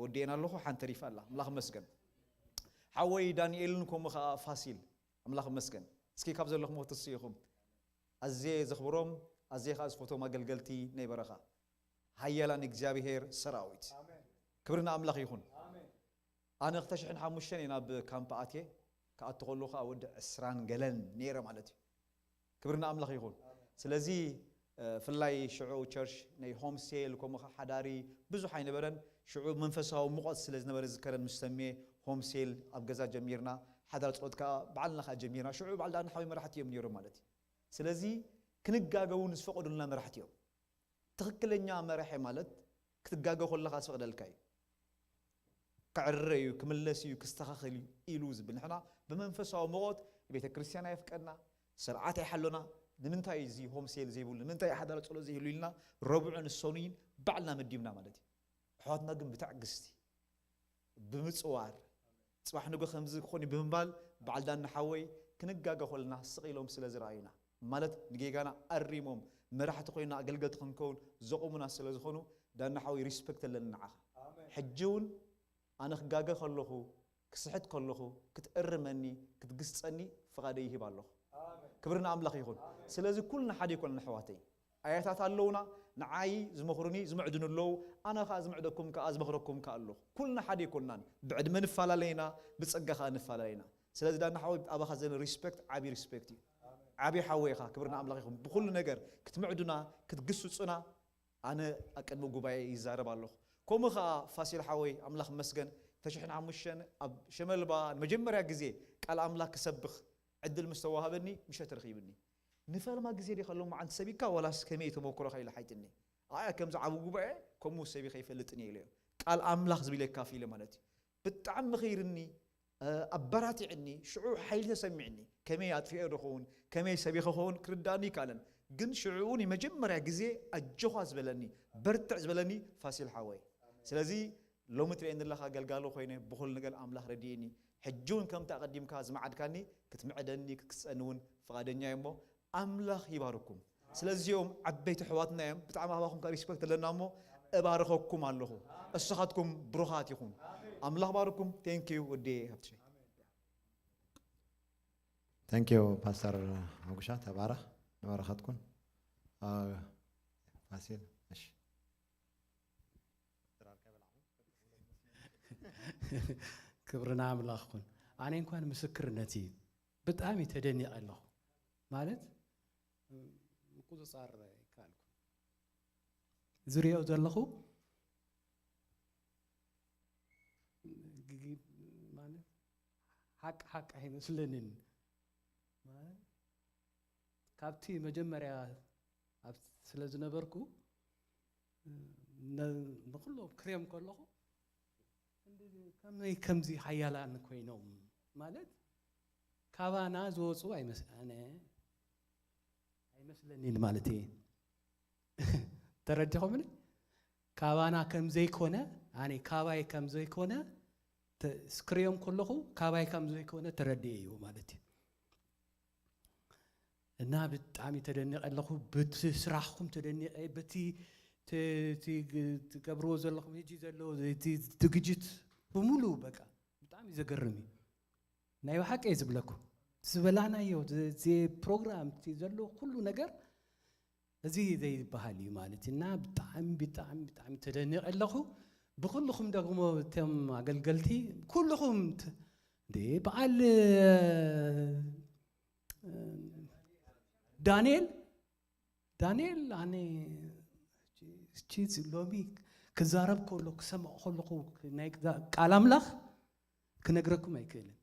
ወዲኤን ኣለኹ፣ ሓንቲ ተሪፋ ኣላ። ኣምላኽ መስገን። ሓወይ ዳንኤልን ከምኡ ኸዓ ፋሲል ኣምላኽ መስገን። እስኪ ካብ ዘለኹም ክትስኢኹም ኣዝየ ዘኽብሮም ኣዝየ ኸዓ ዝፈትዎም ኣገልገልቲ ናይ በረኻ ሃያላን እግዚኣብሔር ሰራዊት። ክብሪ ንኣምላኽ ይኹን። ኣነ ክልተ ሽሕን ሓሙሽተን እየ ናብ ካምፕ ኣትየ። ክኣቱ ከለኹ ከዓ ወዲ ዕስራን ገለን ነይረ ማለት እዩ። ክብሪ ንኣምላኽ ይኹን። ስለዚ ፍላይ ሽዑ ቸርች ናይ ሆም ሴል ከምኡ ከዓ ሓዳሪ ብዙሕ ኣይነበረን። ሽዑ መንፈሳዊ ሙቐት ስለ ዝነበረ ዝከረን ምስ ተምየ ሆም ሴል ኣብ ገዛ ጀሚርና። ሓዳር ጸሎት ከዓ ባዕልና ከዓ ጀሚርና። ሽዑ ባዕል ዳን ሓወይ መራሕቲ እዮም ነይሮም ማለት እዩ። ስለዚ ክንጋገ እውን ዝፈቐዱልና መራሕቲ እዮም። ትኽክለኛ መራሒ ማለት ክትጋገ ከለኻ ዝፈቕደልካ እዩ። ክዕረ እዩ፣ ክምለስ እዩ፣ ክስተኻኸል እዩ ኢሉ ዝብል። ንሕና ብመንፈሳዊ መቐት ቤተ ክርስቲያን ኣየፍቀድና፣ ስርዓት ኣይሓሎና። ንምንታይ እዚ ሆም ሴል ዘይብሉ፣ ንምንታይ ሓዳር ጸሎት ዘይህሉ ኢልና ረቡዕን ሰኑይን ባዕልና መዲብና ማለት እዩ። ኣሕዋትና ግን ብትዕግስቲ ብምፅዋር ፅባሕ ንጎ ከምዚ ክኾን እዩ ብምባል በዓል ዳኒ ሓወይ ክንጋገ ከለና ስቕ ኢሎም ስለ ዝረኣዩና ማለት ንጌጋና ኣሪሞም መራሕቲ ኮይና ኣገልገልቲ ክንከውን ዘቑሙና ስለ ዝኾኑ ዳና ሓወይ ሪስፔክት ኣለኒ ንዓኻ። ሕጂ እውን ኣነ ክጋገ ከለኹ ክስሕት ከለኹ ክትእርመኒ ክትግስጸኒ ፍቓደይ ይህብ ኣለኹ። ክብሪ ንኣምላኽ ይኹን። ስለዚ ኩልና ሓደ ይኮነን ኣሕዋተይ። ኣያታት ኣለውና ንዓይ ዝመኽሩኒ ዝምዕዱኒ ኣለዉ። ኣነ ከኣ ዝምዕደኩም ከኣ ዝመኽረኩም ከኣ ኣለኹ። ኩልና ሓደ ይኮንናን ብዕድመ ንፈላለ ኢና፣ ብጸጋ ከኣ ንፈላለ ኢና። ስለዚ ዳና ሓወይ ኣባኻ ዘን ሪስፔክት ዓቢ ሪስፔክት እዩ። ዓቢ ሓወይ ኢኻ። ክብሪ ንኣምላኽ ይኹን። ብኹሉ ነገር ክትምዕዱና ክትግስጹና ኣነ ኣብ ቅድሚ ጉባኤ ይዛረብ ኣለኹ። ከምኡ ኸዓ ፋሲል ሓወይ ኣምላኽ መስገን ተሽሕን ሓሙሽተን ኣብ ሸመልባ ንመጀመርያ ግዜ ቃል ኣምላኽ ክሰብኽ ዕድል ምስ ተዋሃበኒ ምሸት ረኺብኒ። ንፈለማ ግዜ ዲኻ ሎማዓንቲ ሰቢካ ዋላስ ከመይ ተመክሮኻ ኢለ ሓይትኒ። ኣያ ከምዚ ዓቢ ጉባኤ ከምኡ ሰቢኸ ይፈልጥን እየ ኢለዮ። ቃል ኣምላኽ ዝብል የካፊለ ማለት እዩ። ብጣዕሚ መኺርኒ፣ ኣበራቲዕኒ፣ ሽዑ ሓይሊ ተሰሚዕኒ። ከመይ ኣጥፊኤ ዶ ኸውን፣ ከመይ ሰቢኸ ኸውን ክርዳእኒ ይከኣለን። ግን ሽዑ እውን መጀመርያ ግዜ ኣጆኻ ዝበለኒ፣ በርትዕ ዝበለኒ ፋሲል ሓወይ። ስለዚ ሎሚ ትርእየኒ ዘለኻ ኣገልጋሊ ኮይነ ብኹሉ ነገር ኣምላኽ ረዲእኒ። ሕጂ እውን ከምቲ ኣቐዲምካ ዝመዓድካኒ ክትምዕደኒ ክትክስጸኒ እውን ፍቓደኛ እየ እሞ ኣምላኽ ይባርኩም። ስለዚኦም ዓበይቲ ኣሕዋትና እዮም። ብጣዕሚ ኣባኹም ከኣ ሪስፐክት ኣለና እሞ እባርኸኩም ኣለኹ። እሳኻትኩም ብሩኻት ኢኹም። ኣምላኽ ባርኩም። ቴንክ ዩ ወዲ ሃብትሸይ። Thank you ፓስተር መጉሻ ተባረኽ ንበረኸትኩን ፋሲል እሺ ክብርና ኣምላኽ ኩን ኣነ እንኳን ምስክርነት እዩ ብጣዕሚ ተደኒቐ ኣለኹ ማለት ምቁፅፃር ይከኣልኩ ዝሪኦ ዘለኹ ማለት ሓቂ ሓቂ ኣይመስለንን ካብቲ መጀመርያ ኣብ ስለ ዝነበርኩ ንኩሎም ክሪኦም ከለኹ ከመይ ከምዚ ሓያላን ኮይኖም ማለት ካባና ዝወፁ ኣይመስለንን ማለት እየ ተረዲኹምኒ ካባና ከምዘይኮነ ኣነ ካባይ ከምዘይኮነ ክሪኦም ከለኹ ካባይ ከምዘይኮነ ተረዲኤ እዩ ማለት እዩ እና ብጣዕሚ ተደኒቀ ኣለኹ። በቲ ስራሕኩም ተደኒቀ፣ በቲ ትገብርዎ ዘለኹም ሕጂ ዘሎ ዝግጅት ብምሉ በቃ ብጣዕሚ ዘገርም እዩ። ናይ ብሓቂ እየ ዝብለኩም ዝበላናዮ እዚ ፕሮግራም ዘሎ ኩሉ ነገር እዚ ዘይበሃል እዩ ማለት እና ብጣዕሚ ብጣዕሚ ብጣዕሚ ተደኒቀ ኣለኹ። ብኩልኹም ደግሞ እቶም ኣገልገልቲ ኩልኹም በዓል ዳንኤል ዳንኤል ኣነ ሎሚ ክዛረብ ከሎ ክሰምዖ ከለኹ ናይ ቃል ኣምላኽ ክነግረኩም ኣይክእልን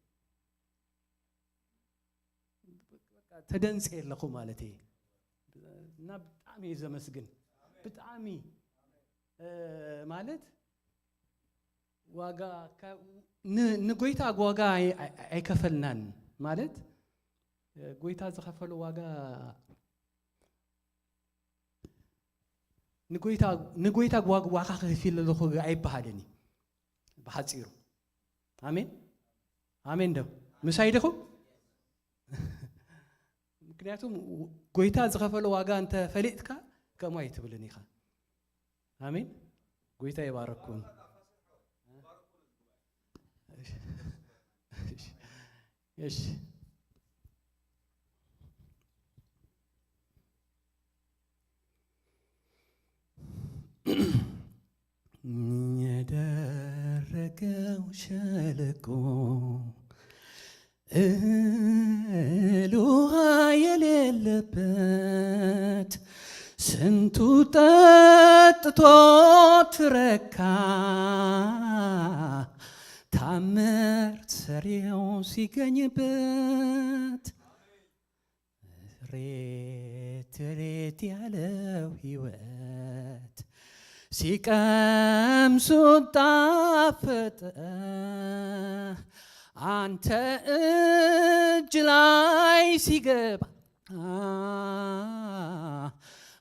ተደንፀ ኣለኹ ማለት እየ እና ብጣዕሚ እየ ዘመስግን ብጣዕሚ ማለት ዋጋ ንጎይታ ዋጋ ኣይከፈልናን ማለት ጎይታ ዝኸፈሉ ዋጋ ንጎይታ ዋጋ ክህፊል ኣለኹ ኣይበሃልን እዩ ብሓፂሩ ኣሜን ኣሜን ዶ ምሳይ ዲኹም ምክንያቱም ጎይታ ዝኸፈሎ ዋጋ እንተ ፈሊጥካ ከምኡ ኣይትብልን ኢኻ ኣሜን ጎይታ ይባረኩም እሺ የደረቀው ሸለቆ እህል ውሃ የሌለበት ስንቱ ጠጥቶ ትረካ ታምር ሰሪው ሲገኝበት ሬት ሬት ያለው ሕይወት ሲቀምሱት ጣፈጠ አንተ እጅ ላይ ሲገባ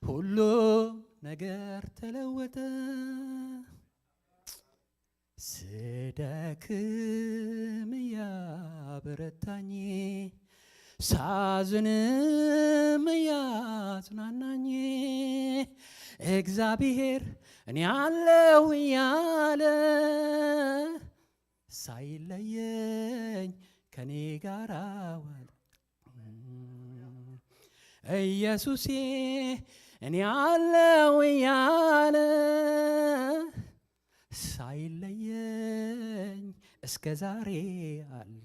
ሁሉ ነገር ተለወጠ። ስደክም እያበረታኝ ሳዝንም እያጽናናኝ እግዚአብሔር እኔ አለው እያለ ሳይለየኝ ከኔ ጋር ዋለ። ኢየሱሴ እኔ አለው እያለ ሳይለየኝ እስከ ዛሬ አለ።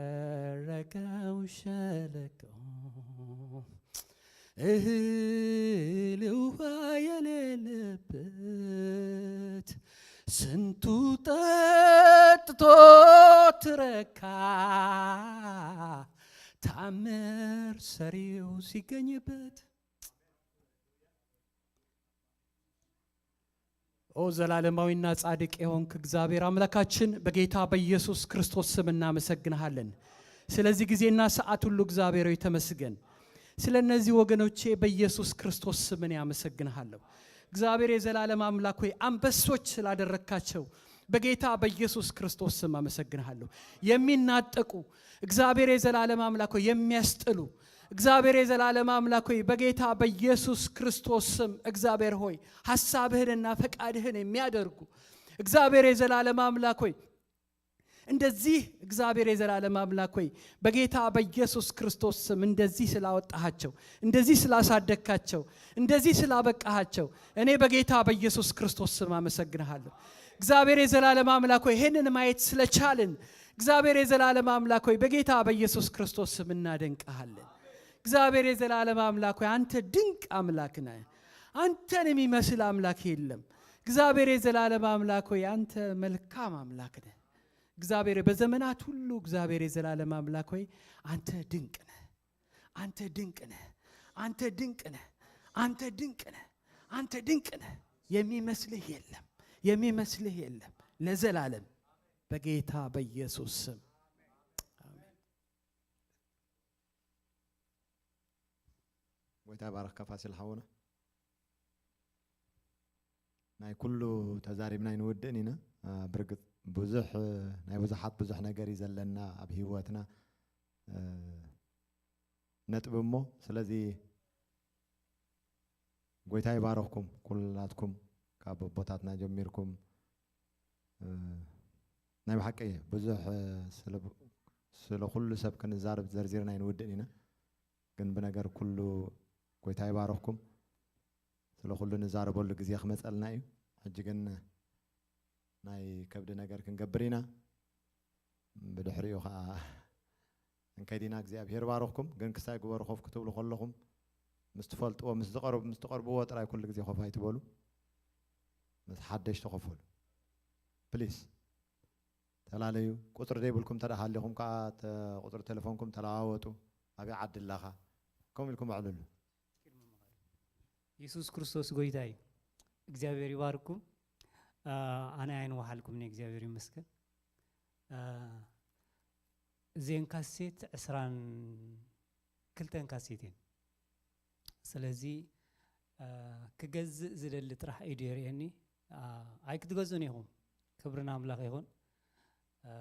የደረቀው ሸለቆ እህል ውሃ የሌለበት ስንቱ ጠጥቶ ትረካ ታምር ሰሪው ሲገኝበት። ኦ ዘላለማዊና ጻድቅ የሆንክ እግዚአብሔር አምላካችን በጌታ በኢየሱስ ክርስቶስ ስም እናመሰግንሃለን። ስለዚህ ጊዜና ሰዓት ሁሉ እግዚአብሔር ሆይ ተመስገን። ስለ እነዚህ ወገኖቼ በኢየሱስ ክርስቶስ ስም እኔ አመሰግንሃለሁ። እግዚአብሔር የዘላለም አምላክ ሆይ አንበሶች ስላደረግካቸው በጌታ በኢየሱስ ክርስቶስ ስም አመሰግንሃለሁ። የሚናጠቁ እግዚአብሔር የዘላለም አምላክ ሆይ የሚያስጥሉ እግዚአብሔር የዘላለም አምላክ ሆይ በጌታ በኢየሱስ ክርስቶስ ስም እግዚአብሔር ሆይ ሐሳብህንና ፈቃድህን የሚያደርጉ እግዚአብሔር የዘላለም አምላክ ሆይ እንደዚህ እግዚአብሔር የዘላለም አምላክ ሆይ በጌታ በኢየሱስ ክርስቶስ ስም እንደዚህ ስላወጣሃቸው፣ እንደዚህ ስላሳደግካቸው፣ እንደዚህ ስላበቃሃቸው እኔ በጌታ በኢየሱስ ክርስቶስ ስም አመሰግንሃለሁ። እግዚአብሔር የዘላለም አምላክ ሆይ ይሄንን ማየት ስለቻልን እግዚአብሔር የዘላለም አምላክ ሆይ በጌታ በኢየሱስ ክርስቶስ ስም እናደንቅሃለን። እግዚአብሔር የዘላለም አምላክ ሆይ አንተ ድንቅ አምላክ ነህ። አንተን የሚመስል አምላክ የለም። እግዚአብሔር የዘላለም አምላክ ሆይ አንተ መልካም አምላክ ነህ። እግዚአብሔር በዘመናት ሁሉ እግዚአብሔር የዘላለም አምላክ ሆይ አንተ ድንቅ ነህ። አንተ ድንቅ ነህ። አንተ ድንቅ ነህ። አንተ ድንቅ ነህ። አንተ ድንቅ ነህ። የሚመስልህ የለም። የሚመስልህ የለም። ለዘላለም በጌታ በኢየሱስ ስም አሜን። ጎይታ ይባረኽካ ፋሲል ሓውና። ናይ ኩሉ ተዛሪብና ኣይንውድእን ኢና። አ፣ ብርግጽ ብዙሕ፣ ናይ ብዙሓት ብዙሕ ነገር እዩ ዘለና ኣብ ህይወትና፣ እ፣ ነጥቢ እሞ። ስለዚ ጎይታ ይባረኽኩም ኩላትኩም፣ ካብ ኣቦታትና ጀሚርኩም፣ እ፣ ናይ ብሓቂ ብዙሕ፣ እ፣ ስለ፣ ስለ ኩሉ ሰብ ክንዛረብ ዘርዚርና ኣይንውድእን ኢና። ግን ብነገር ኩሉ ጎይታ ይባረኽኩም። ስለ ኩሉ ንዛረበሉ ግዜ ክመጸልና እዩ። ሕጂ ግን ናይ ከብዲ ነገር ክንገብር ኢና። ብድሕሪኡ ኸዓ እንከይድ ኢና። እግዚኣብሄር ባረኽኩም። ግን ክሳይ ግበሩ ኮፍ ክትብሉ ከለኹም ምስ ትፈልጥዎ፣ ምስ ዝቐርብ-፣ ምስ ትቐርብዎ ጥራይ ኩሉ ግዜ ኮፍ ኣይትበሉ። ምስ ሓደሽቲ ኮፍ በሉ ፕሊስ። ተላለዩ። ቁጽሪ ዘይብልኩም እንተ ደኣ ሃሊኹም ከኣ ተ-፣ ቁጽሪ ቴሌፎንኩም ተለዋወጡ። ኣበይ ዓዲ ኣለኻ? ከምኡ ኢልኩም ኣዕልሉ። የሱስ ክርስቶስ ጎይታ እዩ። እግዚኣብሔር ይባርኩም። አ፣ ኣነ ኣይንወሓልኩም፣ እግዚኣብሔር ይመስገን። አ፣ እዘን ካሴት ዕስራን ክልተን ካሴት እየን። ስለዚ፣ አ፣ ክገዝእ ዝደሊ ጥራሕ ኢዱ የርእየኒ። አ፣ ኣይክትገዝኡን ኢኹም። ክብሪ ንኣምላኽ ይኹን። አ፣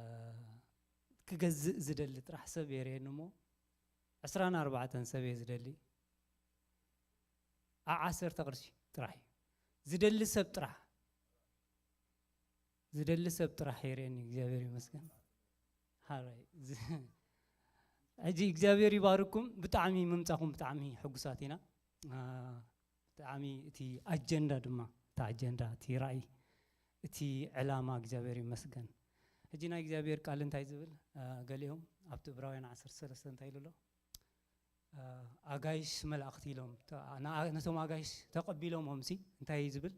ክገዝእ ዝደሊ ጥራሕ ሰብ የርእየኒ እሞ፣ ዕስራን ኣርባዕተን ሰብ እየ ዝደሊ። ዓ-፣ ዓሰርተ ቅርሺ ጥራሕ እዩ። ዝደሊ ሰብ ጥራሕ፣ ዝደሊ ሰብ ጥራሕ የርእየኒ። እግዚኣብሔር ይመስገን። ሓራይ፣ ዝ-፣ ሕጂ እግዚኣብሔር ይባርኩም። ብጣዕሚ ምምጻኹም ብጣዕሚ ሕጉሳት ኢና። አ፣ ብጣዕሚ እቲ ኣጀንዳ ድማ፣ እቲ ኣጀንዳ፣ እቲ ራእይ፣ እቲ ዕላማ እግዚኣብሔር ይመስገን። ሕጂ ናይ እግዚኣብሔር ቃል እንታይ ዝብል? አ፣ ገሊኦም ኣብቲ ዕብራውያን ዓሰርተ ሰለስተ እንታይ ኢሉ ኣሎ? አ፣ ኣጋይሽ መላእኽቲ ኢሎም፣ ተ-፣ ንኣ-፣ ነቶም ኣጋይሽ ተቐቢሎሞምሲ እንታይ እዩ ዝብል?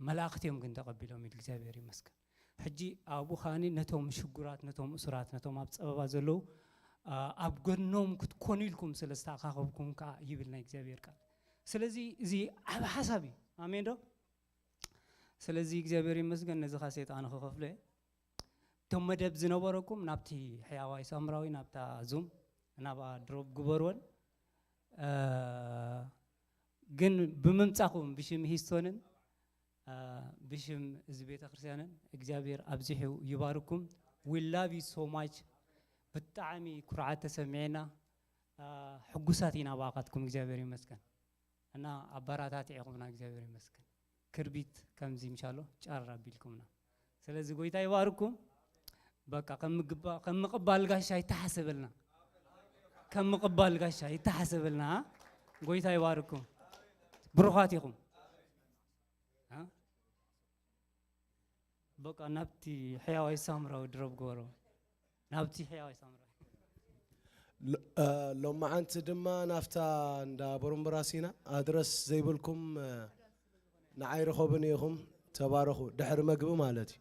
መላእኽቲ እዮም ግን ተቐቢሎም ኢሉ እግዚኣብሔር ይመስገን። ሕጂ ኣብኡ ከኣኒ ነቶም ሽጉራት፣ ነቶም እሱራት፣ ነቶም ኣብ ጸበባ ዘለዉ፣ አ፣ ኣብ ጎኖም ክትኮኑ ኢልኩም ስለ ዝተኣኻኸብኩም ከኣ ይብል ናይ እግዚኣብሔር ቃል። ስለዚ እዚ ዓቢ ሓሳብ እዩ። ኣሜን ዶ? ስለዚ እግዚኣብሔር ይመስገን ነዚ ካሴት ኣነ ክኸፍሎ እየ። እቶም መደብ ዝነበረኩም ናብቲ ሕያዋይ ሳምራዊ፣ ናብታ ዙም፣ ናብኣ ድሮፕ ግበርወን። እ፣ ግን ብምምጻኹም ብሽም ሂስቶንን፣ እ፣ ብሽም እዚ ቤተ ክርስቲያንን እግዚኣብሔር ኣብዚሑ ይባርኩም። We love you so much. ብጣዕሚ ኩርዓት ተሰሚዕና። ሕጉሳት ኢና ብኣኻትኩም እግዚኣብሔር ይመስገን። እና ኣባራታት ኢኹምና እግዚኣብሔር ይመስገን። ክርቢት ከምዚ ምሻሎ ጫር ኣቢልኩምና። ስለዚ ጎይታ ይባርኩም። በቃ ከም ምቅባል ጋሻ ይተሓሰበልና። ከም ምቅባል ጋሻ ይተሓሰበልና። ጎይታ ይባርኩም። ብሩኻት ኢኹም። በቃ ናብቲ ሕያዋይ ሳምራዊ ድረብ ግበሮ። ናብቲ ሕያዋይ ሳምራዊ። ሎማዓንቲ ድማ ናፍታ እንዳ ቦሮምብራስ ኢና። ኣድረስ ዘይብልኩም ንዓይ ርኸቡኒ ኢኹም። ተባረኹ። ድሕሪ መግቢ ማለት እዩ።